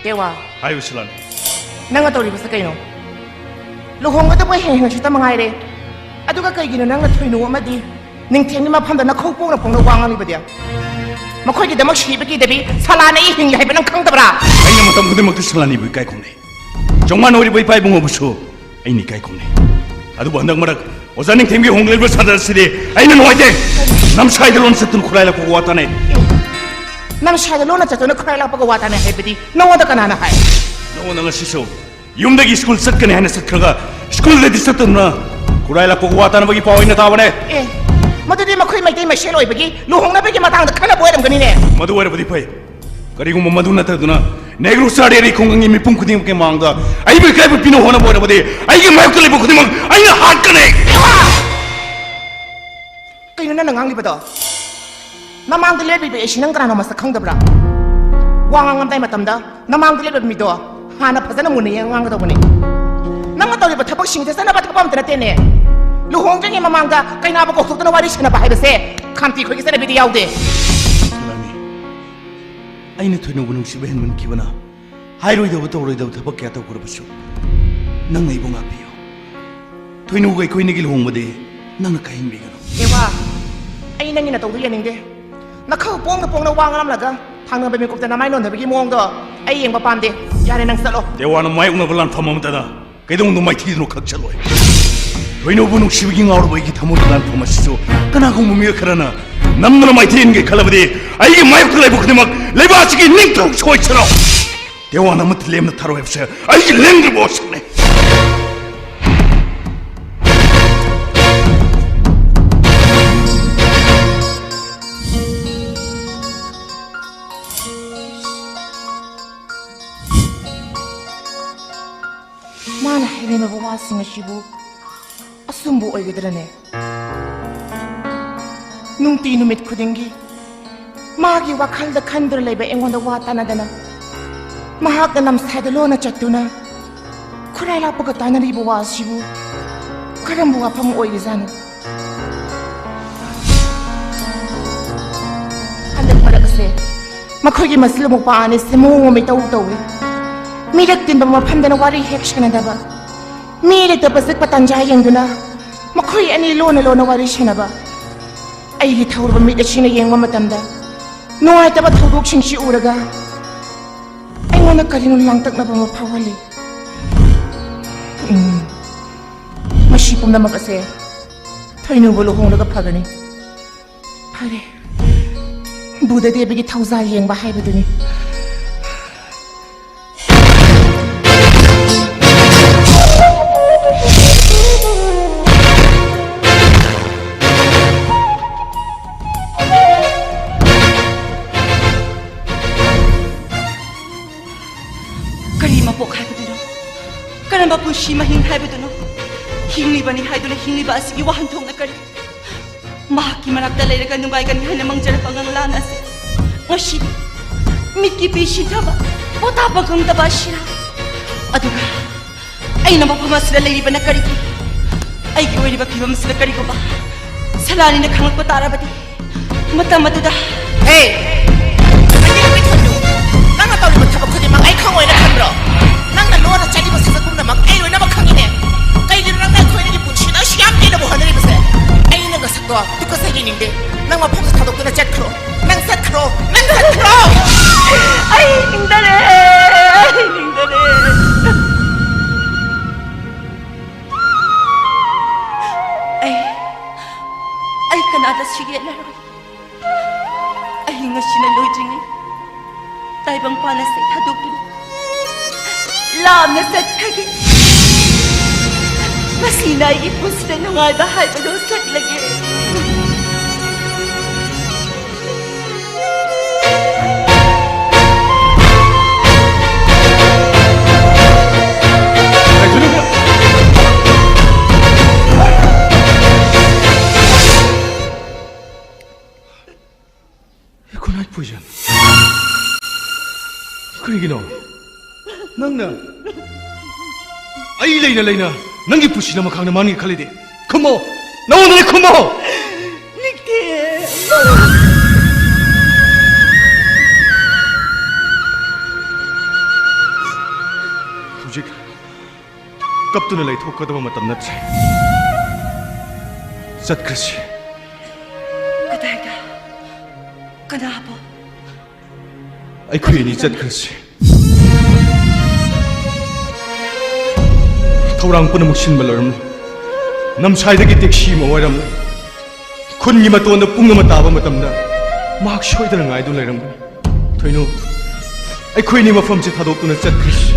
ꯇꯦꯋꯥ꯫ ꯍꯥꯏꯌꯨ ꯁꯂꯥꯅꯤ꯫ ꯅꯪꯅ ꯇꯧꯔꯤꯕꯁꯦ ꯀꯩꯅꯣ? ꯂꯨꯍꯣꯡꯒꯗꯕ ꯍꯦꯟꯅ ꯍꯦꯟꯅ ꯁꯤꯠꯇ ꯃꯉꯥꯏꯔꯦ꯫ ꯑꯗꯨꯒ ꯀꯩꯒꯤꯅꯣ ꯅꯪꯅ ꯊꯣꯏꯅꯨ ꯑꯃꯗꯤ ꯅꯤꯡꯊꯦꯝꯒꯤ ꯃꯐꯝꯗ ꯅꯈꯧ ꯄꯣꯡꯅ ꯄꯣꯡꯅ ꯋꯥ ꯉꯥꯡꯂꯤꯕꯗꯤ? ꯃꯈꯣꯏꯒꯤꯗꯃꯛ ꯁꯤꯕ ꯀꯤꯗꯕꯤ ꯁꯂꯥꯅ ꯑꯩ ꯍꯤꯡꯂꯤ ꯍꯥꯏꯕ ꯅꯪ ꯈꯪꯗꯕ꯭ꯔꯥ? ꯑꯩꯅ ꯃꯇꯝ ꯈꯨꯗꯤꯡꯃꯛꯇ ꯁꯂꯥꯅꯤꯕꯨ ꯏꯀꯥꯏ ꯈꯨꯝꯅꯩ꯫ ꯆꯧꯉꯥꯟ ꯑꯣꯏꯔꯤꯕ ꯏꯄꯥ ꯏꯕꯨꯡꯉꯣꯕꯨꯁꯨ ꯑꯩꯅ ꯏꯀꯥꯏ ꯈꯨꯝꯅꯩ꯫ ꯑꯗꯨꯕꯨ ꯍꯟꯗꯛ ꯃꯔꯛ ꯑꯣꯖꯥ ꯅꯤꯡꯊꯦꯝꯒꯤ ꯍꯣꯡꯂꯤꯕ ꯁꯥꯇ꯭ꯔꯁꯤꯗꯤ ꯑꯩꯅ ꯅꯨꯡꯉꯥꯏꯇꯦ꯫ ꯅꯝꯁꯥꯏꯗ ꯂꯣꯟ ꯆꯠꯇꯨꯅ ꯈꯨꯔꯥꯏ ꯂꯥꯛꯄꯒ ꯋꯥ ꯇꯥꯅꯩ꯫ ꯅꯝꯁꯥꯏꯗ ꯂꯣꯟꯅ ꯆꯠꯇꯨꯅ ꯈꯨꯔꯥꯏ ꯂꯥꯛꯄꯒ ꯋꯥ ꯇꯥꯅꯩ ꯍꯥꯏꯕꯗꯤ ꯅꯉꯣꯟꯗ ꯀꯅꯥꯅ ꯍꯥꯏ? ꯅꯉꯣꯟꯗ ꯉꯁꯤꯁꯨ ꯌꯨꯝꯗꯒꯤ ꯁ꯭ꯀꯨꯜ ꯆꯠꯀꯅꯤ ꯍꯥꯏꯅ ꯆꯠꯈ꯭ꯔꯒ ꯁ꯭ꯀꯨꯜꯗꯗꯤ ꯆꯠꯇꯗꯨꯅ ꯈꯨꯔꯥꯏ ꯂꯥꯛꯄꯒ ꯋꯥ ꯇꯥꯅꯕꯒꯤ ꯄꯥꯎ ꯑꯩꯅ ꯇꯥꯕꯅꯦ꯫ ꯑꯦ, ꯃꯗꯨꯗꯤ ꯃꯈꯣꯏ ꯃꯩꯇꯩ ꯃꯁꯦꯜ ꯑꯣꯏꯕꯒꯤ ꯂꯨꯍꯣꯡꯅꯕꯒꯤ ꯃꯇꯥꯡꯗ ꯈꯟꯅꯕ ꯑꯣꯏꯔꯝꯒꯅꯤꯅꯦ꯫ ꯃꯗꯨ ꯑꯣꯏꯔꯕꯗꯤ ꯐꯩ꯫ ꯀꯔꯤꯒꯨꯝꯕ ꯃꯗꯨ ꯅꯠꯇꯗꯨꯅ ꯅꯦꯒ꯭ꯔꯣ ꯆꯥꯔꯦꯔꯤ ꯈꯨꯡꯒꯪꯒꯤ ꯃꯤꯄꯨꯝ ꯈꯨꯗꯤꯡꯃꯛꯀꯤ ꯃꯥꯡꯗ ꯑꯩꯕꯨ ꯏꯀꯥꯏꯕ ꯄꯤꯅ ꯍꯣꯠꯅꯕ ꯑꯣꯏꯔꯕꯗꯤ ꯑꯩꯒꯤ ꯃꯥꯌꯣꯛꯇ ꯂꯩꯕ ꯈꯨꯗꯤꯡꯃꯛ ꯑꯩꯅ ꯍꯥꯠꯀꯅꯤ꯫ ꯀꯩꯅꯣ ꯅꯪꯅ ꯉꯥꯡꯂꯤꯕꯗꯣ? ꯅꯃꯥꯡꯗ ꯂꯦꯞꯂꯤꯕ ꯑꯩꯁꯤ ꯅꯪ ꯀꯅꯥꯅꯣ ꯃꯁꯛ ꯈꯪꯗꯕ꯭ꯔꯥ? ꯋꯥ ꯉꯥꯡꯂꯝꯗꯥꯏ ꯃꯇꯝꯗ ꯅꯃꯥꯡꯗ ꯂꯦꯞꯂꯤꯕ ꯃꯤꯗꯣ ꯍꯥꯟꯅ ꯐꯖꯅ ꯃꯨꯟꯅ ꯌꯦꯡꯉ ꯉꯥꯡꯒꯗꯧꯕꯅꯤ꯫ ꯅꯪꯅ ꯇꯧꯔꯤꯕ ꯊꯕꯛꯁꯤꯡꯁꯦ ꯆꯠꯅꯕ ꯊꯕꯛ ꯑꯝꯇ ꯅꯠꯇꯦꯅꯦ꯫ ꯂꯨꯍꯣꯡꯗ꯭ꯔꯤꯉꯩ ꯃꯃꯥꯡꯗ ꯀꯩꯅꯥꯕ ꯀꯧꯊꯣꯛꯇꯅ ꯋꯥꯔꯤ ꯁꯥꯟꯅꯕ ꯍꯥꯏꯕꯁꯦ ꯈꯥꯝꯇꯤ ꯑꯩꯈꯣꯏꯒꯤ ꯆꯠꯅꯕꯤꯗ ꯌꯥꯎꯗꯦ꯫ ꯁꯤꯂꯥꯃꯤ, ꯑꯩꯅ ꯊꯣꯏꯅꯧꯕꯨ ꯅꯨꯡꯁꯤꯕ ꯍꯦꯟꯃꯟꯈꯤꯕꯅ ꯍꯥꯏꯔꯣꯏꯗꯕ ꯇꯧꯔꯣꯏꯗꯕ ꯊꯕꯛ ꯀꯌꯥ ꯇꯧꯈ꯭ꯔꯕꯁꯨ ꯅꯪꯅ ꯑꯩꯕꯨ ꯉꯥꯛꯄꯤꯌꯨ꯫ ꯊꯣꯏꯅꯧꯒ ꯑꯩꯈꯣꯏ ꯑꯅꯤꯒꯤ ꯂꯨꯍꯣꯡꯕꯗꯤ ꯅꯪꯅ ꯀꯥꯏꯍꯟꯕꯤꯒꯅꯨ꯫ ꯑꯦ ꯋꯥ, ꯑꯩ ꯅꯪꯒꯤ ꯅꯇꯧꯗꯣ ꯌꯦꯡꯅꯤꯡꯗꯦ꯫ ꯅꯈꯧ ꯄꯣꯡꯅ ꯄꯣꯡꯅ ꯋꯥ ꯉꯥꯡꯂꯝꯂꯒ ꯊꯥꯡꯅꯕ ꯃꯤꯀꯨꯞꯇ ꯅꯃꯥꯏ ꯅꯣꯟꯊꯕꯒꯤ ꯃꯑꯣꯡꯗꯣ ꯑꯩ ꯌꯦꯡꯕ ꯄꯥꯝꯗꯦ꯫ ꯌꯥꯔꯦ, ꯅꯪ ꯆꯠꯂꯣ꯫ ꯇꯦꯋꯥꯅ ꯃꯥꯌꯣꯛꯅꯕ ꯂꯥꯟꯐꯝ ꯑꯃꯇꯗ ꯀꯩꯗꯧꯅꯨꯡꯗ ꯃꯥꯏꯊꯤꯗꯨꯅ ꯈꯛ ꯆꯠꯂꯣꯏ꯫ ꯊꯣꯏꯅꯧꯕꯨ ꯅꯨꯡꯁꯤꯕꯒꯤ ꯉꯥꯎꯔꯕ ꯑꯩꯒꯤ ꯊꯃꯣꯏꯒꯤ ꯂꯥꯟꯐꯝ ꯑꯁꯤꯁꯨ ꯀꯅꯥꯒꯨꯝꯕ ꯃꯤꯑꯣꯏ ꯈꯔꯅ ꯅꯝꯗꯨꯅ ꯃꯥꯏꯊꯤꯍꯟꯒꯦ ꯈꯜꯂꯕꯗꯤ ꯑꯩꯒꯤ ꯃꯥꯌꯣꯛꯇ ꯂꯩꯕ ꯈꯨꯗꯤꯡꯃꯛ ꯂꯩꯕꯥꯛ ꯑꯁꯤꯒꯤ ꯅꯤꯡꯊꯧ ꯁꯣꯏꯁꯅꯨ꯫ ꯇꯦꯋꯥꯟ ꯑꯃꯠꯇ ꯂꯦꯝꯅ ꯊꯥꯔꯣꯏ ꯍꯥꯏꯕꯁꯦ ꯑꯩꯒꯤ ꯂꯦꯡꯗ꯭ꯔꯤꯕ ꯋꯥꯁꯛꯅꯤ꯫ ꯃꯥꯅ ꯍꯥꯏꯔꯝꯃꯤꯕ ꯋꯥꯁꯤꯡ ꯑꯁꯤꯕꯨ ꯑꯆꯨꯝꯕ ꯑꯣꯏꯒꯗ꯭ꯔꯅꯦ? ꯅꯨꯡꯇꯤ ꯅꯨꯃꯤꯠ ꯈꯨꯗꯤꯡꯒꯤ ꯃꯥꯒꯤ ꯋꯥꯈꯜꯗ ꯈꯟꯗꯨꯅ ꯂꯩꯕ ꯑꯩꯉꯣꯟꯗ ꯋꯥ ꯇꯥꯅꯗꯅ ꯃꯍꯥꯛꯅ ꯅꯝꯁꯥꯏꯗ ꯂꯣꯟꯅ ꯆꯠꯇꯨꯅ ꯈꯨꯔꯥꯏ ꯂꯥꯛꯄꯒ ꯇꯥꯅꯔꯤꯕ ꯋꯥꯁꯤꯕꯨ ꯀꯔꯝꯕ ꯋꯥꯐꯝ ꯑꯣꯏꯔꯤꯖꯥꯠꯅꯣ? ꯍꯟꯗꯛ ꯃꯔꯛ ꯑꯁꯦ ꯃꯈꯣꯏꯒꯤ ꯃꯆꯤꯜ ꯃꯧꯄꯥ ꯑꯅꯤꯁꯦ ꯃꯑꯣꯡ ꯑꯃ ꯏꯇꯧ ꯇꯧꯏ꯫ ꯃꯤꯔꯛ ꯇꯤꯟꯕ ꯃꯐꯝꯗꯅ ꯋꯥꯔꯤ ꯍꯦꯛ ꯁꯥꯟꯅꯗꯕ, ꯃꯤ ꯂꯩꯇꯕ ꯆꯤꯛꯄ ꯇꯥꯟꯖꯥ ꯌꯦꯡꯗꯨꯅ ꯃꯈꯣꯏ ꯑꯅꯤ ꯂꯣꯟꯅ ꯂꯣꯟꯅ ꯋꯥꯔꯤ ꯁꯥꯟꯅꯕ꯫ ꯑꯩꯒꯤ ꯊꯧꯔꯕ ꯃꯤꯠ ꯑꯁꯤꯅ ꯌꯦꯡꯕ ꯃꯇꯝꯗ ꯅꯨꯡꯉꯥꯏꯇꯕ ꯊꯧꯗꯣꯛꯁꯤꯡꯁꯤ ꯎꯔꯒ ꯑꯩꯉꯣꯟꯗ ꯀꯔꯤꯅꯣ ꯂꯥꯡꯇꯛꯅꯕ ꯑꯃ ꯐꯥꯎꯍꯜꯂꯤ꯫ ꯎꯝ, ꯃꯁꯤ ꯄꯨꯝꯅꯃꯛ ꯑꯁꯦ ꯊꯣꯏꯅꯨꯕꯨ ꯂꯨꯍꯣꯡꯂꯒ ꯐꯒꯅꯤ꯫ ꯐꯔꯦ, ꯕꯨꯙꯗꯦꯕꯒꯤ ꯊꯧꯖꯥꯜ ꯌꯦꯡꯕ ꯍꯥꯏꯕꯗꯨꯅꯤ꯫ ꯀꯔꯤ ꯃꯄꯣꯛ ꯍꯥꯏꯕꯗꯨꯅꯣ? ꯀꯔꯝꯕ ꯄꯨꯟꯁꯤ ꯃꯍꯤꯡ ꯍꯥꯏꯕꯗꯨꯅꯣ? ꯍꯤꯡꯂꯤꯕꯅꯤ ꯍꯥꯏꯗꯨꯅ ꯍꯤꯡꯂꯤꯕ ꯑꯁꯤꯒꯤ ꯋꯥꯍꯟꯊꯣꯛꯅ ꯀꯔꯤ? ꯃꯍꯥꯛꯀꯤ ꯃꯅꯥꯛꯇ ꯂꯩꯔꯒ ꯅꯨꯡꯉꯥꯏꯒꯅꯤ ꯍꯥꯏꯅ ꯃꯪꯖꯔꯛꯄ ꯉꯪꯂꯥꯟ ꯑꯁꯤ ꯉꯁꯤꯗꯤ ꯃꯤꯠꯀꯤ ꯄꯤ ꯁꯤꯊꯕ, ꯄꯣꯊꯥꯕ ꯉꯝꯗꯕ ꯑꯁꯤꯔꯥ? ꯑꯗꯨꯒ ꯑꯩꯅ ꯃꯐꯝ ꯑꯁꯤꯗ ꯂꯩꯔꯤꯕꯅ ꯀꯔꯤꯒꯤ? ꯑꯩꯒꯤ ꯑꯣꯏꯔꯤꯕ ꯐꯤꯕꯝ ꯑꯁꯤꯗ ꯀꯔꯤꯒꯨꯝꯕ ꯁꯂꯥꯅꯤꯅ ꯈꯪꯂꯛꯄ ꯇꯥꯔꯕꯗꯤ, ꯃꯇꯝ ꯑꯗꯨꯗ ꯍꯦ! ꯅꯪꯒꯤ ꯅꯨꯄꯤ ꯊꯨꯝꯗꯨ, ꯅꯪꯅ ꯇꯧꯔꯤꯕ ꯊꯕꯛ ꯈꯨꯗꯤꯡꯃꯛ ꯑꯩ ꯈꯪꯉꯣꯏꯅ ꯈꯟꯕ꯭ꯔꯣ? ꯅꯪꯅ ꯂꯣꯟꯅ ꯆꯠꯂꯤꯕ ꯁꯖꯠ ꯄꯨꯝꯅꯃꯛ ꯑꯩ ꯂꯣꯏꯅꯃꯛ ꯈꯪꯉꯤꯅꯦ꯫ ꯀꯩꯒꯤꯅꯣ ꯅꯪꯅ ꯑꯩꯈꯣꯏ ꯑꯅꯤꯒꯤ ꯄꯨꯟꯁꯤꯗ ꯑꯁꯨꯛ ꯌꯥꯝ ꯄꯦꯟꯅꯕ ꯍꯣꯠꯅꯔꯤꯕꯁꯦ? ꯑꯩ ꯅꯪ ꯅꯁꯛꯇꯣ ꯇꯨꯀꯠꯆꯩ, ꯌꯦꯡꯅꯤꯡꯗꯦ꯫ ꯅꯪ ꯃꯐꯝꯁꯦ ꯊꯥꯗꯣꯛꯇꯨꯅ ꯆꯠꯈ꯭ꯔꯣ꯫ ꯅꯪ ꯆꯠꯈ꯭ꯔꯣ! ꯅꯪ ꯆꯠꯈ꯭ꯔꯣ! ꯑꯩ ꯍꯤꯡꯗꯔꯦ! ꯑꯩ ꯍꯤꯡꯗꯔꯦ! ꯑꯩ, ꯑꯩ ꯀꯅꯥꯗꯁꯨ ꯌꯦꯠꯂꯔꯣꯏ꯫ ꯑꯍꯤꯡ ꯑꯁꯤꯅ ꯂꯣꯏꯗ꯭ꯔꯤꯉꯩ ꯇꯥꯏꯕꯪꯄꯥꯟ ꯑꯁꯤ ꯊꯥꯗꯣꯛꯇꯨꯅ ꯂꯥꯞꯅ ꯆꯠꯈ꯭ꯔꯒꯦ꯫ ꯃꯁꯤꯅ ꯑꯩꯒꯤ ꯄꯨꯟꯁꯤꯗ ꯅꯨꯡꯉꯥꯏꯕ ꯍꯥꯏꯕꯗꯨ ꯁꯛꯂꯒꯦ꯫ Good night, Poison. ꯀꯔꯤꯒꯤꯅꯣ? ꯅꯪꯅ ꯑꯩ ꯂꯩꯅ ꯂꯩꯅ ꯅꯪꯒꯤ ꯄꯨꯟꯁꯤꯅ ꯃꯈꯥꯡꯅ ꯃꯥꯡꯒꯦ ꯈꯜꯂꯤꯗꯤ? ꯈꯨꯝꯃꯣ! ꯅꯉꯣꯟꯗꯅꯦ, ꯈꯨꯝꯃꯣ! ꯅꯤꯡꯊꯦꯝ! ꯀꯞꯇꯨꯅ ꯂꯩꯊꯣꯛꯀꯗꯕ ꯃꯇꯝ ꯅꯠꯇ꯭ꯔꯦ꯫ ꯆꯠꯈ꯭ꯔꯁꯤ꯫ ꯀꯗꯥꯏꯗ? ꯀꯅꯥꯕꯨ? ꯑꯩꯈꯣꯏ ꯑꯅꯤ ꯆꯠꯈ꯭ꯔꯁꯤ꯫ ꯊꯧꯔꯥꯡ ꯄꯨꯝꯅꯃꯛ ꯁꯤꯟꯕ ꯂꯣꯏꯔꯝꯂꯦ꯫ ꯅꯝꯁꯥꯏꯗꯒꯤ ꯇꯦꯛꯁꯤ ꯑꯃ ꯋꯥꯏꯔꯝꯂꯦ꯫ ꯈꯨꯟꯒꯤ ꯃꯇꯣꯟꯗ ꯄꯨꯡ ꯑꯃ ꯇꯥꯕ ꯃꯇꯝꯗ ꯃꯍꯥꯛ ꯁꯣꯏꯗꯅ ꯉꯥꯏꯗꯨꯅ ꯂꯩꯔꯝꯒꯅꯤ꯫ ꯊꯣꯏꯅꯨ, ꯑꯩꯈꯣꯏꯅꯤ ꯃꯐꯝꯁꯤ ꯊꯥꯗꯣꯛꯇꯨꯅ ꯆꯠꯈ꯭ꯔꯁꯤ꯫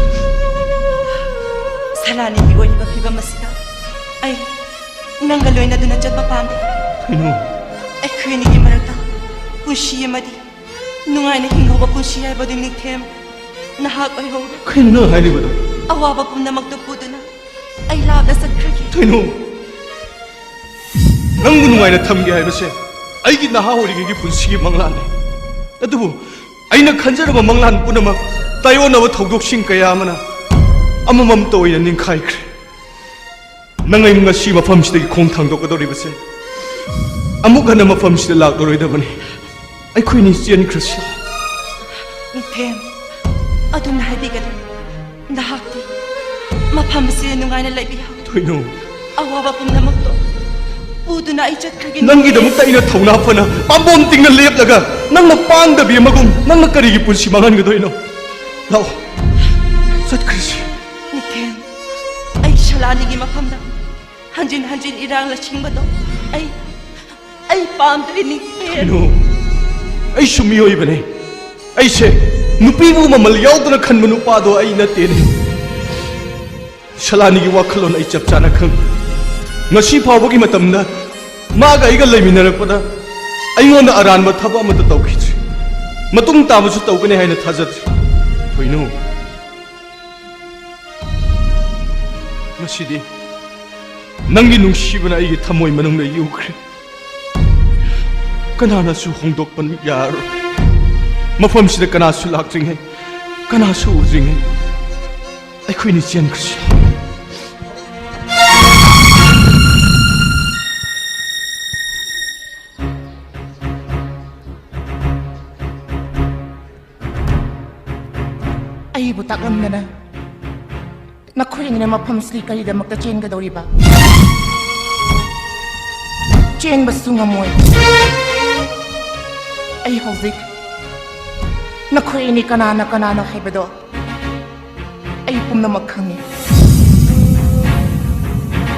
ꯁꯂꯥꯅꯤꯒꯤ ꯑꯣꯏꯔꯤꯕ ꯐꯤꯕꯝ ꯑꯁꯤꯗ ꯑꯩ ꯅꯪꯒ ꯂꯣꯏꯅꯗꯨꯅ ꯆꯠꯄ ꯄꯥꯝꯗꯦ꯫ ꯊꯣꯏꯅꯨ꯫ ꯑꯩꯈꯣꯏ ꯑꯅꯤꯒꯤ ꯃꯔꯛꯇ ꯄꯨꯟꯁꯤ ꯑꯃꯗꯤ ꯅꯨꯡꯉꯥꯏꯅ ꯍꯤꯡꯍꯧꯕ ꯄꯨꯟꯁꯤ ꯍꯥꯏꯕꯗꯨ ꯅꯤꯡꯊꯦꯝ ꯅꯍꯥꯛ ꯑꯣꯏꯍꯧꯔꯣ꯫ ꯀꯩꯅꯣ ꯅꯪ ꯍꯥꯏꯔꯤꯕꯗꯣ? ꯑꯋꯥꯕ ꯄꯨꯝꯅꯃꯛꯇꯨ ꯄꯨꯗꯨꯅ ꯑꯩ ꯂꯥꯞꯅ ꯆꯠꯈ꯭ꯔꯒꯦ꯫ ꯊꯣꯏꯅꯨ, ꯅꯪꯕꯨ ꯅꯨꯡꯉꯥꯏꯅ ꯊꯝꯒꯦ ꯍꯥꯏꯕꯁꯦ ꯑꯩꯒꯤ ꯅꯍꯥ ꯑꯣꯏꯔꯤꯉꯩꯒꯤ ꯄꯨꯟꯁꯤꯒꯤ ꯃꯪꯂꯥꯟꯅꯤ꯫ ꯑꯗꯨꯕꯨ ꯑꯩꯅ ꯈꯟꯖꯔꯕ ꯃꯪꯂꯥꯟ ꯄꯨꯝꯅꯃꯛ ꯇꯥꯏꯑꯣꯟꯅꯕ ꯊꯧꯗꯣꯛꯁꯤꯡ ꯀꯌꯥ ꯑꯃꯅ ꯑꯃꯃꯝꯇ ꯑꯣꯏꯅ ꯅꯤꯡꯈꯥꯏꯈ꯭ꯔꯦ꯫ ꯅꯪ ꯑꯩ ꯉꯁꯤ ꯃꯐꯝꯁꯤꯗꯒꯤ ꯈꯣꯡ ꯊꯥꯡꯗꯣꯛꯀꯗꯧꯔꯤꯕꯁꯦ ꯑꯃꯨꯛ ꯍꯟꯅ ꯃꯐꯝꯁꯤꯗ ꯂꯥꯛꯂꯔꯣꯏꯗꯕꯅꯤ꯫ ꯑꯩꯈꯣꯏꯅꯤ ꯆꯦꯟꯈ꯭ꯔꯁꯤ꯫ ꯅꯤꯡꯊꯦꯝ, ꯑꯗꯨꯝꯅ ꯍꯥꯏꯕꯤꯒꯅꯨ꯫ ꯅꯍꯥꯛꯇꯤ ꯃꯐꯝ ꯑꯁꯤꯗ ꯅꯨꯡꯉꯥꯏꯅ ꯂꯩꯕꯤꯌꯨ꯫ ꯊꯣꯏꯅꯨ꯫ ꯑꯋꯥꯕ ꯄꯨꯝꯅꯃꯛꯇꯣ ꯄꯨꯗꯨꯅ ꯑꯩ ꯆꯠꯈ꯭ꯔꯒꯦ꯫ ꯅꯪꯒꯤꯗꯃꯛꯇ ꯑꯩꯅ ꯊꯧꯅꯥ ꯐꯅ ꯄꯥꯝꯕꯣꯝ ꯇꯤꯡꯅ ꯂꯦꯞꯂꯒ ꯅꯪꯅ ꯄꯥꯡꯗꯕꯤ ꯑꯃꯒꯨꯝ ꯅꯪꯅ ꯀꯔꯤꯒꯤ ꯄꯨꯟꯁꯤ ꯃꯥꯡꯍꯟꯒꯗꯣꯏꯅꯣ? ꯂꯥꯛꯑꯣ, ꯆꯠꯈ꯭ꯔꯁꯤ꯫ ꯅꯤꯡꯊꯦꯝ, ꯑꯩ ꯁꯂꯥꯅꯤꯒꯤ ꯃꯐꯝꯗ ꯍꯟꯖꯤꯟ ꯍꯟꯖꯤꯟ ꯏꯔꯥꯡ ꯂꯩꯁꯤꯟꯕꯗꯣ ꯑꯩ, ꯑꯩ ꯄꯥꯝꯗ꯭ꯔꯦ ꯅꯤꯡꯊꯦꯝ꯫ ꯀꯩꯅꯣ? ꯑꯩꯁꯨ ꯃꯤꯑꯣꯏꯕꯅꯦ꯫ ꯑꯩꯁꯦ ꯅꯨꯄꯤꯕꯨ ꯃꯃꯜ ꯌꯥꯎꯗꯅ ꯈꯟꯕ ꯅꯨꯄꯥꯗꯣ ꯑꯩ ꯅꯠꯇꯦꯅꯦ꯫ ꯁꯂꯥꯅꯤꯒꯤ ꯋꯥꯈꯜꯂꯣꯟ ꯑꯩ ꯆꯞ ꯆꯥꯅ ꯈꯪꯉꯤ꯫ ꯉꯁꯤ ꯐꯥꯎꯕꯒꯤ ꯃꯇꯝꯗ ꯃꯥꯒ ꯑꯩꯒ ꯂꯩꯃꯤꯟꯅꯔꯛꯄꯗ ꯑꯩꯉꯣꯟꯗ ꯑꯔꯥꯟꯕ ꯊꯕꯛ ꯑꯃꯠꯇ ꯇꯧꯈꯤꯗ꯭ꯔꯤ꯫ ꯃꯇꯨꯡ ꯇꯥꯕꯁꯨ ꯇꯧꯒꯅꯤ ꯍꯥꯏꯅ ꯊꯥꯖꯗ꯭ꯔꯤ꯫ ꯊꯣꯏꯅꯨ, ꯉꯁꯤꯗꯤ ꯅꯪꯒꯤ ꯅꯨꯡꯁꯤꯕꯅ ꯑꯩꯒꯤ ꯊꯃꯣꯏ ꯃꯅꯨꯡꯗ ꯌꯨꯈ꯭ꯔꯦ꯫ ꯀꯅꯥꯅꯁꯨ ꯍꯣꯡꯗꯣꯛꯄ ꯌꯥꯔꯣꯏ꯫ ꯃꯐꯝꯁꯤꯗ ꯀꯅꯥꯁꯨ ꯂꯥꯛꯇ꯭ꯔꯤꯉꯩ, ꯀꯅꯥꯁꯨ ꯎꯗ꯭ꯔꯤꯉꯩ ꯑꯩꯈꯣꯏꯅꯤ ꯆꯦꯟꯈ꯭ꯔꯁꯤ꯫ ꯑꯩꯕꯨ ꯇꯥꯛꯂꯝꯗꯅ ꯅꯈꯣꯏ ꯑꯅꯤꯅ ꯃꯐꯝꯁꯤꯗꯒꯤ ꯀꯔꯤꯗꯃꯛꯇ ꯆꯦꯟꯒꯗꯧꯔꯤꯕ? ꯆꯦꯟꯕꯁꯨ ꯉꯝꯃꯣꯏ꯫ ꯑꯩ ꯍꯧꯖꯤꯛ ꯅꯈꯣꯏ ꯑꯅꯤ ꯀꯅꯥꯅ ꯀꯅꯥꯅꯣ ꯍꯥꯏꯕꯗꯣ ꯑꯩ ꯄꯨꯝꯅꯃꯛ ꯈꯪꯉꯤ꯫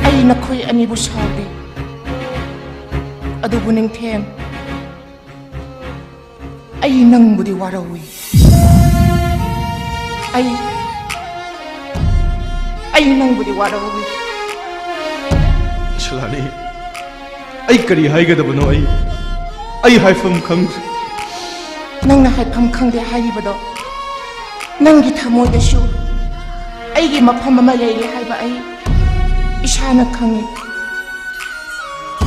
ꯑꯩ ꯅꯈꯣꯏ ꯑꯅꯤꯕꯨ ꯁꯥꯎꯗꯦ, ꯑꯗꯨꯕꯨ ꯅꯤꯡꯊꯦꯝ, ꯑꯩ ꯅꯪꯕꯨꯗꯤ ꯋꯥꯔꯧꯏ꯫ ꯑꯩ, ꯑꯩ ꯅꯪꯕꯨꯗꯤ ꯋꯥꯔꯧꯏ꯫ ꯁꯂꯥꯅꯤ, ꯑꯩ ꯀꯔꯤ ꯍꯥꯏꯒꯗꯕꯅꯣ? ꯑꯩ, ꯑꯩ ꯍꯥꯏꯐꯝ ꯈꯪꯗ꯭ꯔꯦ꯫ ꯅꯪꯅ ꯍꯥꯏꯐꯝ ꯈꯪꯗꯦ ꯍꯥꯏꯔꯤꯕꯗꯣ, ꯅꯪꯒꯤ ꯊꯃꯣꯏꯗꯁꯨ ꯑꯩꯒꯤ ꯃꯐꯝ ꯑꯃ ꯂꯩꯔꯦ ꯍꯥꯏꯕ ꯑꯩ ꯏꯁꯥꯅ ꯈꯪꯉꯤ꯫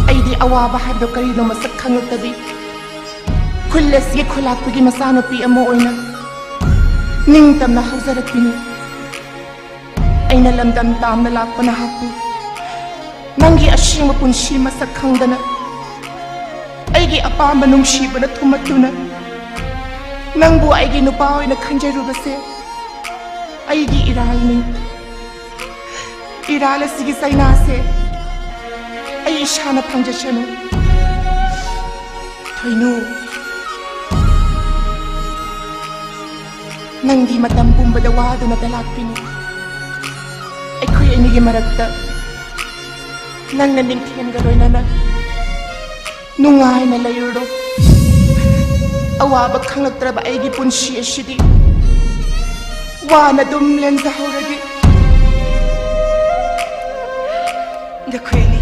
ꯑꯩꯗꯤ ꯑꯋꯥꯕ ꯍꯥꯏꯕꯗꯣ ꯀꯔꯤꯅꯣ ꯃꯁꯛ ꯈꯪꯂꯛꯇꯕꯤ, ꯈꯨꯜ ꯑꯁꯤꯒꯤ ꯈꯨꯂꯥꯛꯄꯒꯤ ꯃꯆꯥꯅꯨꯄꯤ ꯑꯃ ꯑꯣꯏꯅ ꯅꯤꯡꯇꯝꯅ ꯍꯧꯖꯔꯛꯄꯤꯅꯤ꯫ ꯑꯩꯅ ꯂꯝꯗꯝ ꯇꯥꯝꯅ ꯂꯥꯛꯄ ꯅꯍꯥꯛꯄꯨ ꯅꯪꯒꯤ ꯑꯁꯦꯡꯕ ꯄꯨꯟꯁꯤ ꯃꯁꯛ ꯈꯪꯗꯅ, ꯑꯩꯒꯤ ꯑꯄꯥꯝꯕ ꯅꯨꯡꯁꯤꯕꯅ ꯊꯨꯝꯃꯠꯇꯨꯅ, ꯅꯪꯕꯨ ꯑꯩꯒꯤ ꯅꯨꯄꯥ ꯑꯣꯏꯅ ꯈꯟꯖꯔꯨꯕꯁꯦ ꯑꯩꯒꯤ ꯏꯔꯥꯜꯅꯤ꯫ ꯏꯔꯥꯜ ꯑꯁꯤꯒꯤ ꯆꯩꯅꯥꯁꯦ ꯑꯩ ꯏꯁꯥꯅ ꯐꯪꯖꯁꯅꯨ꯫ ꯊꯣꯏꯅꯨ, ꯅꯪꯗꯤ ꯃꯇꯝ ꯄꯨꯝꯕꯗ ꯋꯥꯗꯨꯅꯇ ꯂꯥꯛꯄꯤꯅꯤ꯫ ꯑꯩꯈꯣꯏ ꯑꯅꯤꯒꯤ ꯃꯔꯛꯇ ꯅꯪꯅ ꯅꯤꯡꯊꯦꯝꯒ ꯂꯣꯏꯅꯅ ꯅꯨꯡꯉꯥꯏꯅ ꯂꯩꯔꯨꯔꯣ꯫ ꯑꯋꯥꯕ ꯈꯪꯂꯛꯇ꯭ꯔꯕ ꯑꯩꯒꯤ ꯄꯨꯟꯁꯤ ꯑꯁꯤꯗꯤ ꯋꯥꯅ ꯑꯗꯨꯝ ꯂꯦꯟꯖꯍꯧꯔꯒꯦ꯫ ꯅꯈꯣꯏ ꯑꯅꯤ,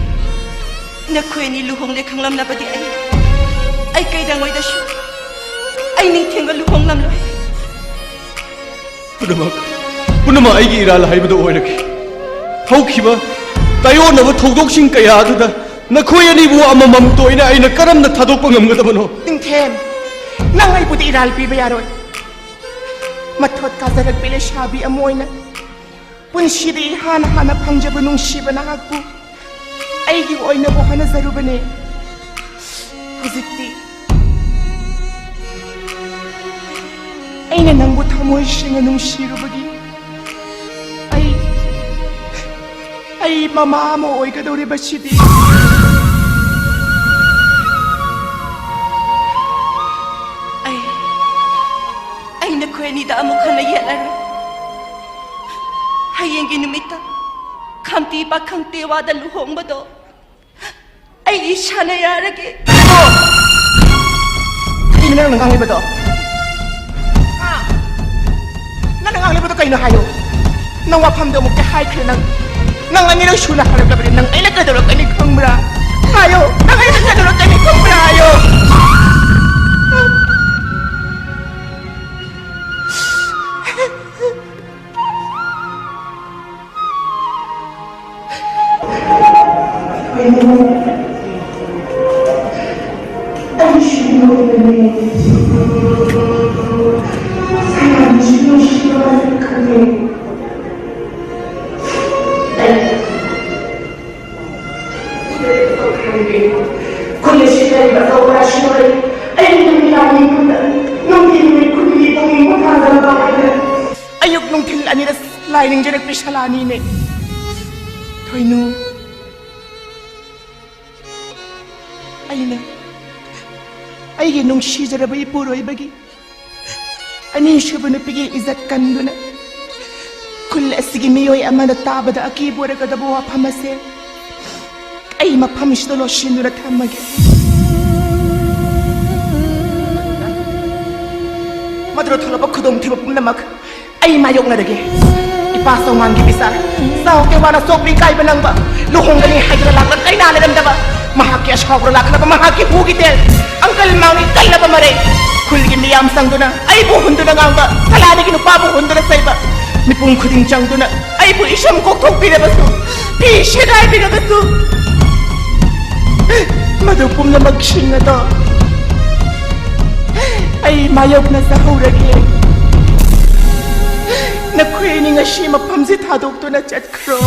ꯅꯈꯣꯏ ꯑꯅꯤ ꯂꯨꯍꯣꯡꯂꯦ ꯈꯪꯂꯝꯂꯕꯗꯤ ꯑꯩ, ꯑꯩ ꯀꯩꯗꯧꯉꯩꯗꯁꯨ ꯑꯩ ꯅꯤꯡꯊꯦꯝꯒ ꯂꯨꯍꯣꯡꯂꯝꯂꯣꯏ꯫ ꯄꯨꯝꯅꯃꯛ, ꯄꯨꯝꯅꯃꯛ ꯑꯩꯒꯤ ꯏꯔꯥꯜ ꯍꯥꯏꯕꯗꯨ ꯑꯣꯏꯔꯒꯦ꯫ ꯍꯧꯈꯤꯕ ꯇꯥꯏꯑꯣꯟꯅꯕ ꯊꯧꯗꯣꯛꯁꯤꯡ ꯀꯌꯥ ꯑꯗꯨꯗ ꯅꯈꯣꯏ ꯑꯅꯤꯕꯨ ꯑꯃꯃꯝꯇ ꯑꯣꯏꯅ ꯑꯩꯅ ꯀꯔꯝꯅ ꯊꯥꯗꯣꯛꯄ ꯉꯝꯒꯗꯕꯅꯣ? ꯅꯤꯡꯊꯦꯝ, ꯅꯪ ꯑꯩꯕꯨꯗꯤ ꯏꯔꯥꯜ ꯄꯤꯕ ꯌꯥꯔꯣꯏ꯫ ꯃꯊꯣꯠ ꯀꯥꯖꯔꯛꯄꯤ ꯂꯩꯁꯥꯕꯤ ꯑꯃ ꯑꯣꯏꯅ ꯄꯨꯟꯁꯤꯗ ꯏꯍꯥꯟ ꯍꯥꯟꯅ ꯐꯪꯖꯕ ꯅꯨꯡꯁꯤꯕ ꯅꯍꯥꯛꯄꯨ ꯑꯩꯒꯤ ꯑꯣꯏꯅꯕ ꯍꯣꯠꯅꯖꯔꯨꯕꯅꯦ꯫ ꯍꯧꯖꯤꯛꯇꯤ ꯑꯩꯅ ꯅꯪꯕꯨ ꯊꯃꯣꯏ ꯁꯦꯡꯅ ꯅꯨꯡꯁꯤꯔꯨꯕꯒꯤ ꯑꯩ ꯑꯩ ꯃꯃꯥ ꯑꯃ ꯑꯣꯏꯒꯗꯧꯔꯤꯕꯁꯤꯗꯤ꯫ ꯑꯩ ꯑꯩ ꯅꯈꯣꯏ ꯑꯅꯤꯗ ꯑꯃꯨꯛ ꯍꯟꯅ ꯌꯦꯠꯂꯔꯣꯏ꯫ ꯍꯌꯦꯡꯒꯤ ꯅꯨꯃꯤꯠꯇ ꯈꯝꯇꯤ ꯄꯥꯈꯪ ꯇꯦꯋꯥꯗ ꯂꯨꯍꯣꯡꯕꯗꯣ ꯑꯩ ꯏꯁꯥꯅ ꯌꯥꯔꯒꯦ꯫ ꯀꯩꯅꯣ ꯅꯪꯅ ꯉꯥꯡꯂꯤꯕꯗꯣ? ꯍꯥ? ꯅꯪꯅ ꯉꯥꯡꯂꯤꯕꯗꯣ ꯀꯩꯅꯣ ꯍꯥꯏꯌꯣ? ꯅꯪ ꯋꯥꯐꯝꯗꯣ ꯑꯃꯨꯛꯇ ꯍꯥꯏꯈ꯭ꯔꯦ ꯅꯪ꯫ ꯅꯪ ꯑꯅꯤꯔꯛ ꯁꯨꯅ ꯍꯜꯂꯛꯂꯕꯅꯤ꯫ ꯅꯪ ꯑꯩꯅ ꯀꯩꯗꯧꯔꯛꯀꯅꯤ ꯈꯪꯕ꯭ꯔꯥ? ꯍꯥꯏꯌꯣ, ꯅꯪ ꯑꯩꯅ ꯀꯩꯗꯧꯔꯛꯀꯅꯤ ꯈꯪꯕ꯭ꯔꯥ? ꯍꯥꯏꯌꯣ꯫ ꯈꯨꯜ ꯑꯁꯤꯗ ꯂꯩꯕ ꯑꯆꯧꯕ ꯔꯥꯁꯤꯃꯔꯩ ꯑꯩꯒꯤ ꯅꯨꯃꯤꯗꯥꯡꯒꯤ ꯈꯨꯜꯗ ꯅꯨꯡꯊꯤꯜ ꯅꯨꯃꯤꯠ ꯈꯨꯗꯤꯡꯒꯤ ꯄꯨꯛꯅꯤꯡ ꯄꯣꯊꯥꯗꯅ ꯇꯧꯔꯤꯕ ꯑꯌꯨꯛ ꯅꯨꯡꯊꯤꯜ ꯑꯅꯤꯔꯛ ꯂꯥꯏ ꯅꯤꯡꯖꯔꯛꯄꯤ ꯁꯂꯥꯅꯤꯅꯦ꯫ ꯊꯣꯏꯅꯨ, ꯑꯩꯅ ꯑꯩꯒꯤ ꯅꯨꯡꯁꯤꯖꯔꯕ ꯏꯄꯨꯔꯣꯏꯕꯒꯤ ꯑꯅꯤꯁꯨꯕ ꯅꯨꯄꯤꯒꯤ ꯏꯖꯠ ꯀꯟꯗꯨꯅ ꯈꯨꯜ ꯑꯁꯤꯒꯤ ꯃꯤꯑꯣꯏ ꯑꯃꯅ ꯇꯥꯕꯗ ꯑꯀꯤꯕ ꯑꯣꯏꯔꯒꯗꯕ ꯋꯥꯐꯝ ꯑꯁꯦ ꯑꯩ ꯃꯐꯝꯁꯤꯗ ꯂꯣꯠꯁꯤꯟꯗꯨꯅ ꯊꯝꯃꯒꯦ꯫ ꯃꯗꯨꯗ ꯊꯣꯛꯂꯛꯄ ꯈꯨꯗꯣꯡꯊꯤꯕ ꯄꯨꯝꯅꯃꯛ ꯑꯩ ꯃꯥꯌꯣꯛꯅꯔꯒꯦ꯫ ꯏꯄꯥ ꯆꯧꯉꯥꯡꯒꯤ ꯕꯤꯆꯥꯔ, ꯆꯥꯎ ꯇꯦꯋꯥꯅ ꯆꯣꯛꯄꯤ ꯀꯥꯏꯕ ꯅꯪꯕ, ꯂꯨꯍꯣꯡꯒꯅꯤ ꯍꯥꯏꯗꯨꯅ ꯂꯥꯛꯂ ꯀꯩꯅꯥ ꯂꯩꯔꯝꯗꯕ, ꯃꯍꯥꯛꯀꯤ ꯑꯁꯥꯎꯕꯗ ꯂꯥꯛꯀꯗꯕ ꯃꯍꯥꯛꯀꯤ ꯍꯨꯒꯤ ꯇꯦꯜ, ꯑꯪꯀꯜ ꯃꯥꯡꯒꯤ ꯀꯜꯂꯕ ꯃꯔꯩ, ꯈꯨꯜꯒꯤ ꯃꯤꯌꯥꯝ ꯆꯪꯗꯨꯅ ꯑꯩꯕꯨ ꯍꯨꯟꯗꯨꯅ ꯉꯥꯡꯕ, ꯁꯂꯥꯅꯤꯒꯤ ꯅꯨꯄꯥꯕꯨ ꯍꯨꯟꯗꯨꯅ ꯆꯩꯕ, ꯃꯤꯄꯨꯝ ꯈꯨꯗꯤꯡ ꯆꯪꯗꯨꯅ ꯑꯩꯕꯨ ꯏꯁꯝ ꯀꯣꯛꯊꯣꯛꯄꯤꯔꯕꯁꯨ, ꯐꯤ ꯁꯦꯒꯥꯏꯕꯤꯔꯕꯁꯨ, ꯃꯗꯨ ꯄꯨꯝꯅꯃꯛꯁꯤꯡ ꯑꯗꯣ ꯑꯩ ꯃꯥꯌꯣꯛꯅꯖꯍꯧꯔꯒꯦ꯫ ꯅꯈꯣꯏ ꯑꯅꯤ ꯉꯁꯤ ꯃꯐꯝꯁꯤ ꯊꯥꯗꯣꯛꯇꯨꯅ ꯆꯠꯈ꯭ꯔꯣ꯫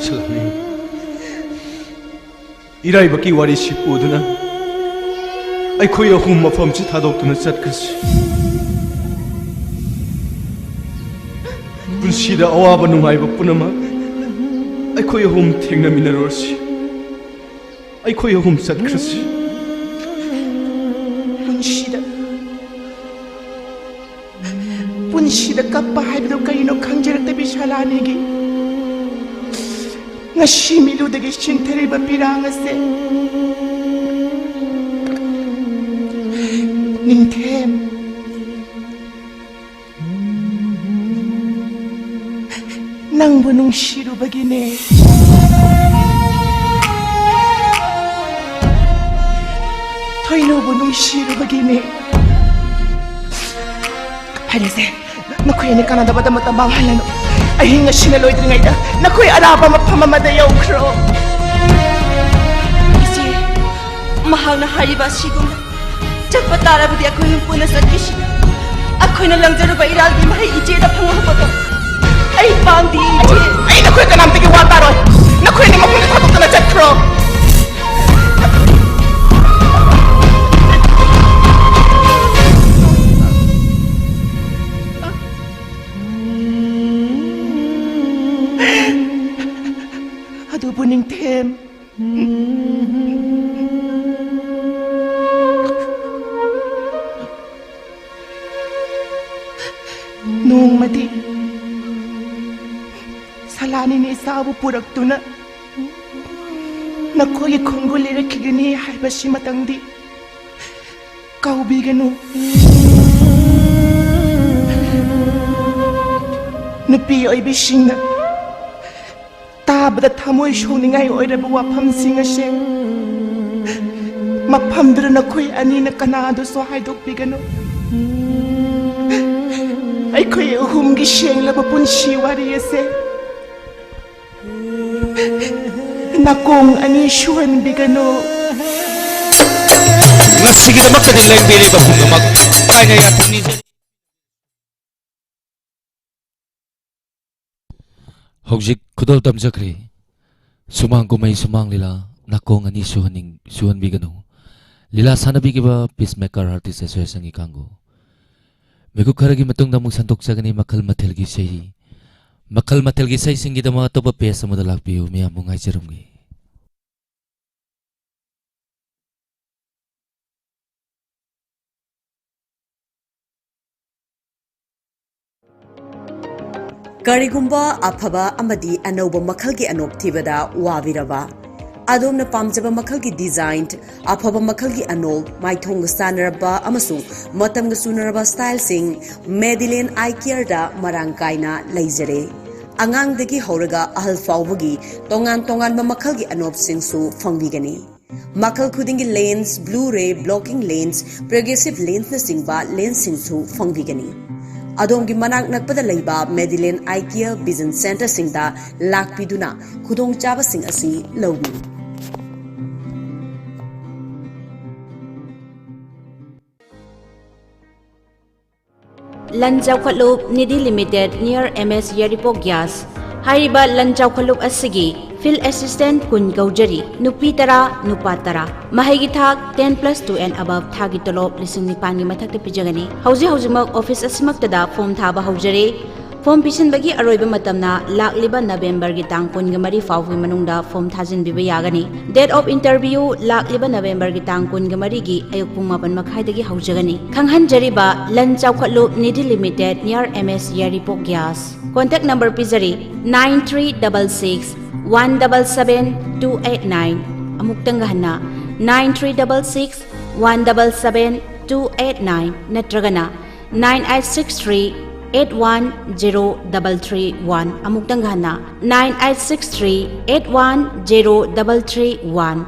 ꯁꯂꯥꯅꯤ, ꯏꯔꯥꯏꯕꯛꯀꯤ ꯋꯥꯔꯤꯁꯤ ꯄꯨꯗꯨꯅ ꯑꯩꯈꯣꯏ ꯑꯍꯨꯝ ꯃꯐꯝꯁꯤ ꯊꯥꯗꯣꯛꯇꯨꯅ ꯆꯠꯈ꯭ꯔꯁꯤ꯫ ꯁꯤꯗ ꯑꯋꯥꯕ ꯅꯨꯡꯉꯥꯏꯕ ꯄꯨꯝꯅꯃꯛ ꯑꯩꯈꯣꯏ ꯑꯍꯨꯝ ꯊꯦꯡꯅꯃꯤꯟꯅꯔꯨꯔꯁꯤ꯫ ꯑꯩꯈꯣꯏ ꯑꯍꯨꯝ ꯆꯠꯈ꯭ꯔꯁꯤ꯫ ꯄꯨꯟꯁꯤꯗ, ꯄꯨꯟꯁꯤꯗ ꯀꯞꯄ ꯍꯥꯏꯕꯗꯨ ꯀꯔꯤꯅꯣ ꯈꯪꯖꯔꯛꯇꯕꯤ ꯁꯂꯥꯅꯤꯒꯤ ꯉꯁꯤ ꯃꯤꯠꯂꯨꯗꯒꯤ ꯆꯤꯡꯊꯔꯤꯕ ꯄꯤꯔꯥꯡ ꯑꯁꯦ꯫ ꯅꯤꯡꯊꯦꯝ, ꯅꯪꯕꯨ ꯅꯨꯡꯁꯤꯔꯨꯕꯒꯤꯅꯦ꯫ ꯊꯣꯏꯅꯨꯕꯨ ꯅꯨꯡꯁꯤꯔꯨꯕꯒꯤꯅꯦ꯫ ꯐꯔꯦꯁꯦ, ꯅꯈꯣꯏ ꯑꯅꯤ ꯀꯥꯟꯅꯗꯕꯗ ꯃꯇꯝ ꯃꯥꯡꯍꯜꯂꯅꯨ꯫ ꯑꯍꯤꯡ ꯑꯁꯤꯅ ꯂꯣꯏꯗ꯭ꯔꯤꯉꯩꯗ ꯅꯈꯣꯏ ꯑꯔꯥꯞꯄ ꯃꯐꯝ ꯑꯃꯗ ꯌꯧꯈ꯭ꯔꯣ꯫ ꯏꯆꯦ, ꯃꯍꯥꯛꯅ ꯍꯥꯏꯔꯤꯕ ꯑꯁꯤꯒꯨꯝꯅ ꯆꯠꯄ ꯇꯥꯔꯕꯗꯤ ꯑꯩꯈꯣꯏ ꯑꯍꯨꯝ ꯄꯨꯟꯅ ꯆꯠꯈꯤꯁꯤ꯫ ꯑꯩꯈꯣꯏꯅ ꯂꯪꯖꯔꯨꯕ ꯏꯔꯥꯜꯒꯤ ꯃꯍꯩ ꯏꯆꯦꯗ ꯐꯪꯍꯧꯕꯗꯣ ꯑꯩ ꯄꯥꯝꯗꯦ ꯏꯆꯦ꯫ ꯑꯩ ꯅꯈꯣꯏ ꯀꯅꯥꯝꯇꯒꯤ ꯋꯥ ꯇꯥꯔꯣꯏ꯫ ꯅꯈꯣꯏ ꯑꯅꯤ ꯃꯐꯝꯗ ꯊꯥꯗꯣꯛꯇꯨꯅ ꯆꯠꯈ꯭ꯔꯣ꯫ ꯑꯗꯨꯕꯨ ꯅꯤꯡꯊꯦꯝ, ꯅꯣꯡꯃꯗꯤ ꯁꯂꯥꯅꯤꯅ ꯏꯆꯥꯕꯨ ꯄꯨꯔꯛꯇꯨꯅ ꯅꯈꯣꯏꯒꯤ ꯈꯣꯡꯒꯨꯜ ꯂꯤꯔꯛꯈꯤꯒꯅꯤ ꯍꯥꯏꯕꯁꯤꯃꯇꯪꯗꯤ ꯀꯥꯎꯕꯤꯒꯅꯨ꯫ ꯅꯨꯄꯤ ꯑꯣꯏꯕꯤꯁꯤꯡꯅ ꯇꯥꯕꯗ ꯊꯃꯣꯏ ꯁꯣꯛꯅꯤꯡꯉꯥꯏ ꯑꯣꯏꯔꯕ ꯋꯥꯐꯝꯁꯤꯡ ꯑꯁꯦ ꯃꯐꯝꯗꯨꯗ ꯅꯈꯣꯏ ꯑꯅꯤꯅ ꯀꯅꯥꯗꯁꯨ ꯍꯥꯏꯗꯣꯛꯄꯤꯒꯅꯨ꯫ ꯑꯩꯈꯣꯏ ꯑꯍꯨꯝꯒꯤ ꯁꯦꯡꯂꯕ ꯄꯨꯟꯁꯤ ꯋꯥꯔꯤ ꯑꯁꯦ ꯅꯥꯀꯣꯡ ꯑꯅꯤ ꯁꯨꯍꯟꯕꯤꯒꯅꯨ꯫ ꯉꯁꯤꯒꯤꯗꯃꯛꯇꯗꯤ ꯂꯦꯡꯕꯤꯔꯤꯕ ꯄꯨꯝꯅꯃꯛ ꯊꯥꯏꯅ ꯌꯥꯊꯪ ꯅꯤꯖꯔꯤ꯫ ꯍꯧꯖꯤꯛ ꯈꯨꯗꯣꯜ ꯇꯝꯖꯈ꯭ꯔꯦ꯫ ꯁꯨꯃꯥꯡ ꯀꯨꯝꯍꯩ ꯁꯨꯃꯥꯡ ꯂꯤꯂꯥ ꯅꯥꯀꯣꯡ ꯑꯅꯤ ꯁꯨꯍꯟꯅꯤꯡ-, ꯁꯨꯍꯟꯕꯤꯒꯅꯨ꯫ ꯂꯤꯂꯥ ꯁꯥꯟꯅꯕꯤꯈꯤꯕ Peacemaker Artist Associationꯒꯤ ꯀꯥꯡꯕꯨ꯫ ꯃꯤꯀꯨꯞ ꯈꯔꯒꯤ ꯃꯇꯨꯡꯗ ꯑꯃꯨꯛ ꯁꯟꯗꯣꯛꯆꯒꯅꯤ ꯃꯈꯜ ꯃꯊꯦꯜꯒꯤ ꯏꯁꯩ꯫ ꯃꯈꯜ ꯃꯊꯦꯜꯒꯤ ꯏꯁꯩꯁꯤꯡꯒꯤꯗꯃꯛ ꯑꯇꯣꯞꯄ ꯄꯦꯖ ꯑꯃꯗ ꯂꯥꯛꯄꯤꯌꯨ꯫ ꯃꯌꯥꯝꯕꯨ ꯉꯥꯏꯖꯔꯝꯒꯦ꯫ ꯀꯔꯤꯒꯨꯝꯕ ꯑꯐꯕ ꯑꯃꯗꯤ ꯑꯅꯧꯕ ꯃꯈꯜꯒꯤ ꯑꯅꯣꯞ ꯊꯤꯕꯗ ꯋꯥꯕꯤꯔꯕ? ꯑꯗꯣꯝꯅ ꯄꯥꯝꯖꯕ ꯃꯈꯜꯒꯤ ꯗꯤꯖꯥꯏꯟ, ꯑꯐꯕ ꯃꯈꯜꯒꯤ ꯑꯅꯣꯞ, ꯃꯥꯏꯊꯣꯡꯒ ꯆꯥꯟꯅꯔꯕ ꯑꯃꯁꯨꯡ ꯃꯇꯝꯒ ꯆꯨꯅꯔꯕ ꯁ꯭ꯇꯥꯏꯜꯁꯤꯡ Madeline Eye Careꯗ ꯃꯔꯥꯡ ꯀꯥꯏꯅ ꯂꯩꯖꯔꯦ꯫ ꯑꯉꯥꯡꯗꯒꯤ ꯍꯧꯔꯒ ꯑꯍꯜ ꯐꯥꯎꯕꯒꯤ ꯇꯣꯉꯥꯟ ꯇꯣꯉꯥꯟꯕ ꯃꯈꯜꯒꯤ ꯑꯅꯣꯞꯁꯤꯡꯁꯨ ꯐꯪꯕꯤꯒꯅꯤ꯫ ꯃꯈꯜ ꯈꯨꯗꯤꯡꯒꯤ ꯂꯦꯟꯁ, ꯕ꯭ꯂꯨ ꯔꯦ ꯕ꯭ꯂꯣꯀꯤꯡ ꯂꯦꯟꯁ, ꯄ꯭ꯔꯣꯒ꯭ꯔꯦꯁꯤꯚ ꯂꯦꯟꯁꯅꯆꯤꯡꯕ ꯂꯦꯟꯁꯁꯤꯡꯁꯨ ꯐꯪꯕꯤꯒꯅꯤ꯫ ꯑꯗꯣꯝꯒꯤ ꯃꯅꯥꯛ ꯅꯛꯄꯗ ꯂꯩꯕ Madeline Eye Care Vision Centreꯁꯤꯡꯗ ꯂꯥꯛꯄꯤꯗꯨꯅ ꯈꯨꯗꯣꯡꯆꯥꯕꯁꯤꯡ ꯑꯁꯤ ꯂꯧꯕꯤꯌꯨ꯫ ꯂꯟ ꯆꯥꯎꯈꯠꯂꯨꯞ Nidhi limited, near M S Yairipok gas. ꯍꯥꯏꯔꯤꯕ ꯂꯟ ꯆꯥꯎꯈꯠꯂꯨꯞ ꯑꯁꯤꯒꯤ ꯐꯤꯜꯗ ꯑꯦꯁꯤꯁꯇꯦꯟꯠ ꯀꯨꯟ ꯀꯧꯖꯔꯤ, ꯅꯨꯄꯤ ꯇꯔꯥ, ꯅꯨꯄꯥ ꯇꯔꯥ꯫ ꯃꯍꯩꯒꯤ ꯊꯥꯛ ten plus two and above, ꯊꯥꯒꯤ ꯇꯣꯂꯣꯞ ꯂꯤꯁꯤꯡ ꯅꯤꯄꯥꯟꯒꯤ ꯃꯊꯛꯇ ꯄꯤꯖꯒꯅꯤ꯫ ꯍꯧꯖꯤꯛ ꯍꯧꯖꯤꯛꯃꯛ ꯑꯣꯐꯤꯁ ꯑꯁꯤꯃꯛꯇꯗ ꯐꯣꯔꯝ ꯊꯥꯕ ꯍꯧꯖꯔꯤ꯫ ꯐꯣꯔꯝ ꯄꯤꯁꯤꯟꯕꯒꯤ ꯑꯔꯣꯏꯕ ꯃꯇꯝꯅ ꯂꯥꯛꯂꯤꯕ ꯅꯕꯦꯝꯕꯔꯒꯤ ꯇꯥꯡ ꯀꯨꯟꯒ ꯃꯔꯤ ꯐꯥꯎꯕꯒꯤ ꯃꯅꯨꯡꯗ ꯐꯣꯔꯝ ꯊꯥꯖꯤꯟꯕꯤꯕ ꯌꯥꯒꯅꯤ꯫ Date of interview ꯂꯥꯛꯂꯤꯕ ꯅꯕꯦꯝꯕꯔꯒꯤ ꯇꯥꯡ ꯀꯨꯟꯒ ꯃꯔꯤꯒꯤ ꯑꯌꯨꯛ ꯄꯨꯡ ꯃꯥꯄꯟ ꯃꯈꯥꯏꯗꯒꯤ ꯍꯧꯖꯒꯅꯤ꯫ ꯈꯪꯍꯟꯖꯔꯤꯕ, ꯂꯟ ꯆꯥꯎꯈꯠꯂꯨꯞ Nidhi limited, near M S Yairipok gas. Contact number ꯄꯤꯖꯔꯤ, nine three double six one double seven two eight nine꯫ ꯑꯃꯨꯛꯇꯪꯒ ꯍꯟꯅ, nine three double six one double seven two eight nine ꯅꯠꯇ꯭ꯔꯒꯅ nine eight six three eight one zero double three one꯫ ꯑꯃꯨꯛꯇꯪꯒ ꯍꯟꯅ, nine eight six three eight one zero double three one꯫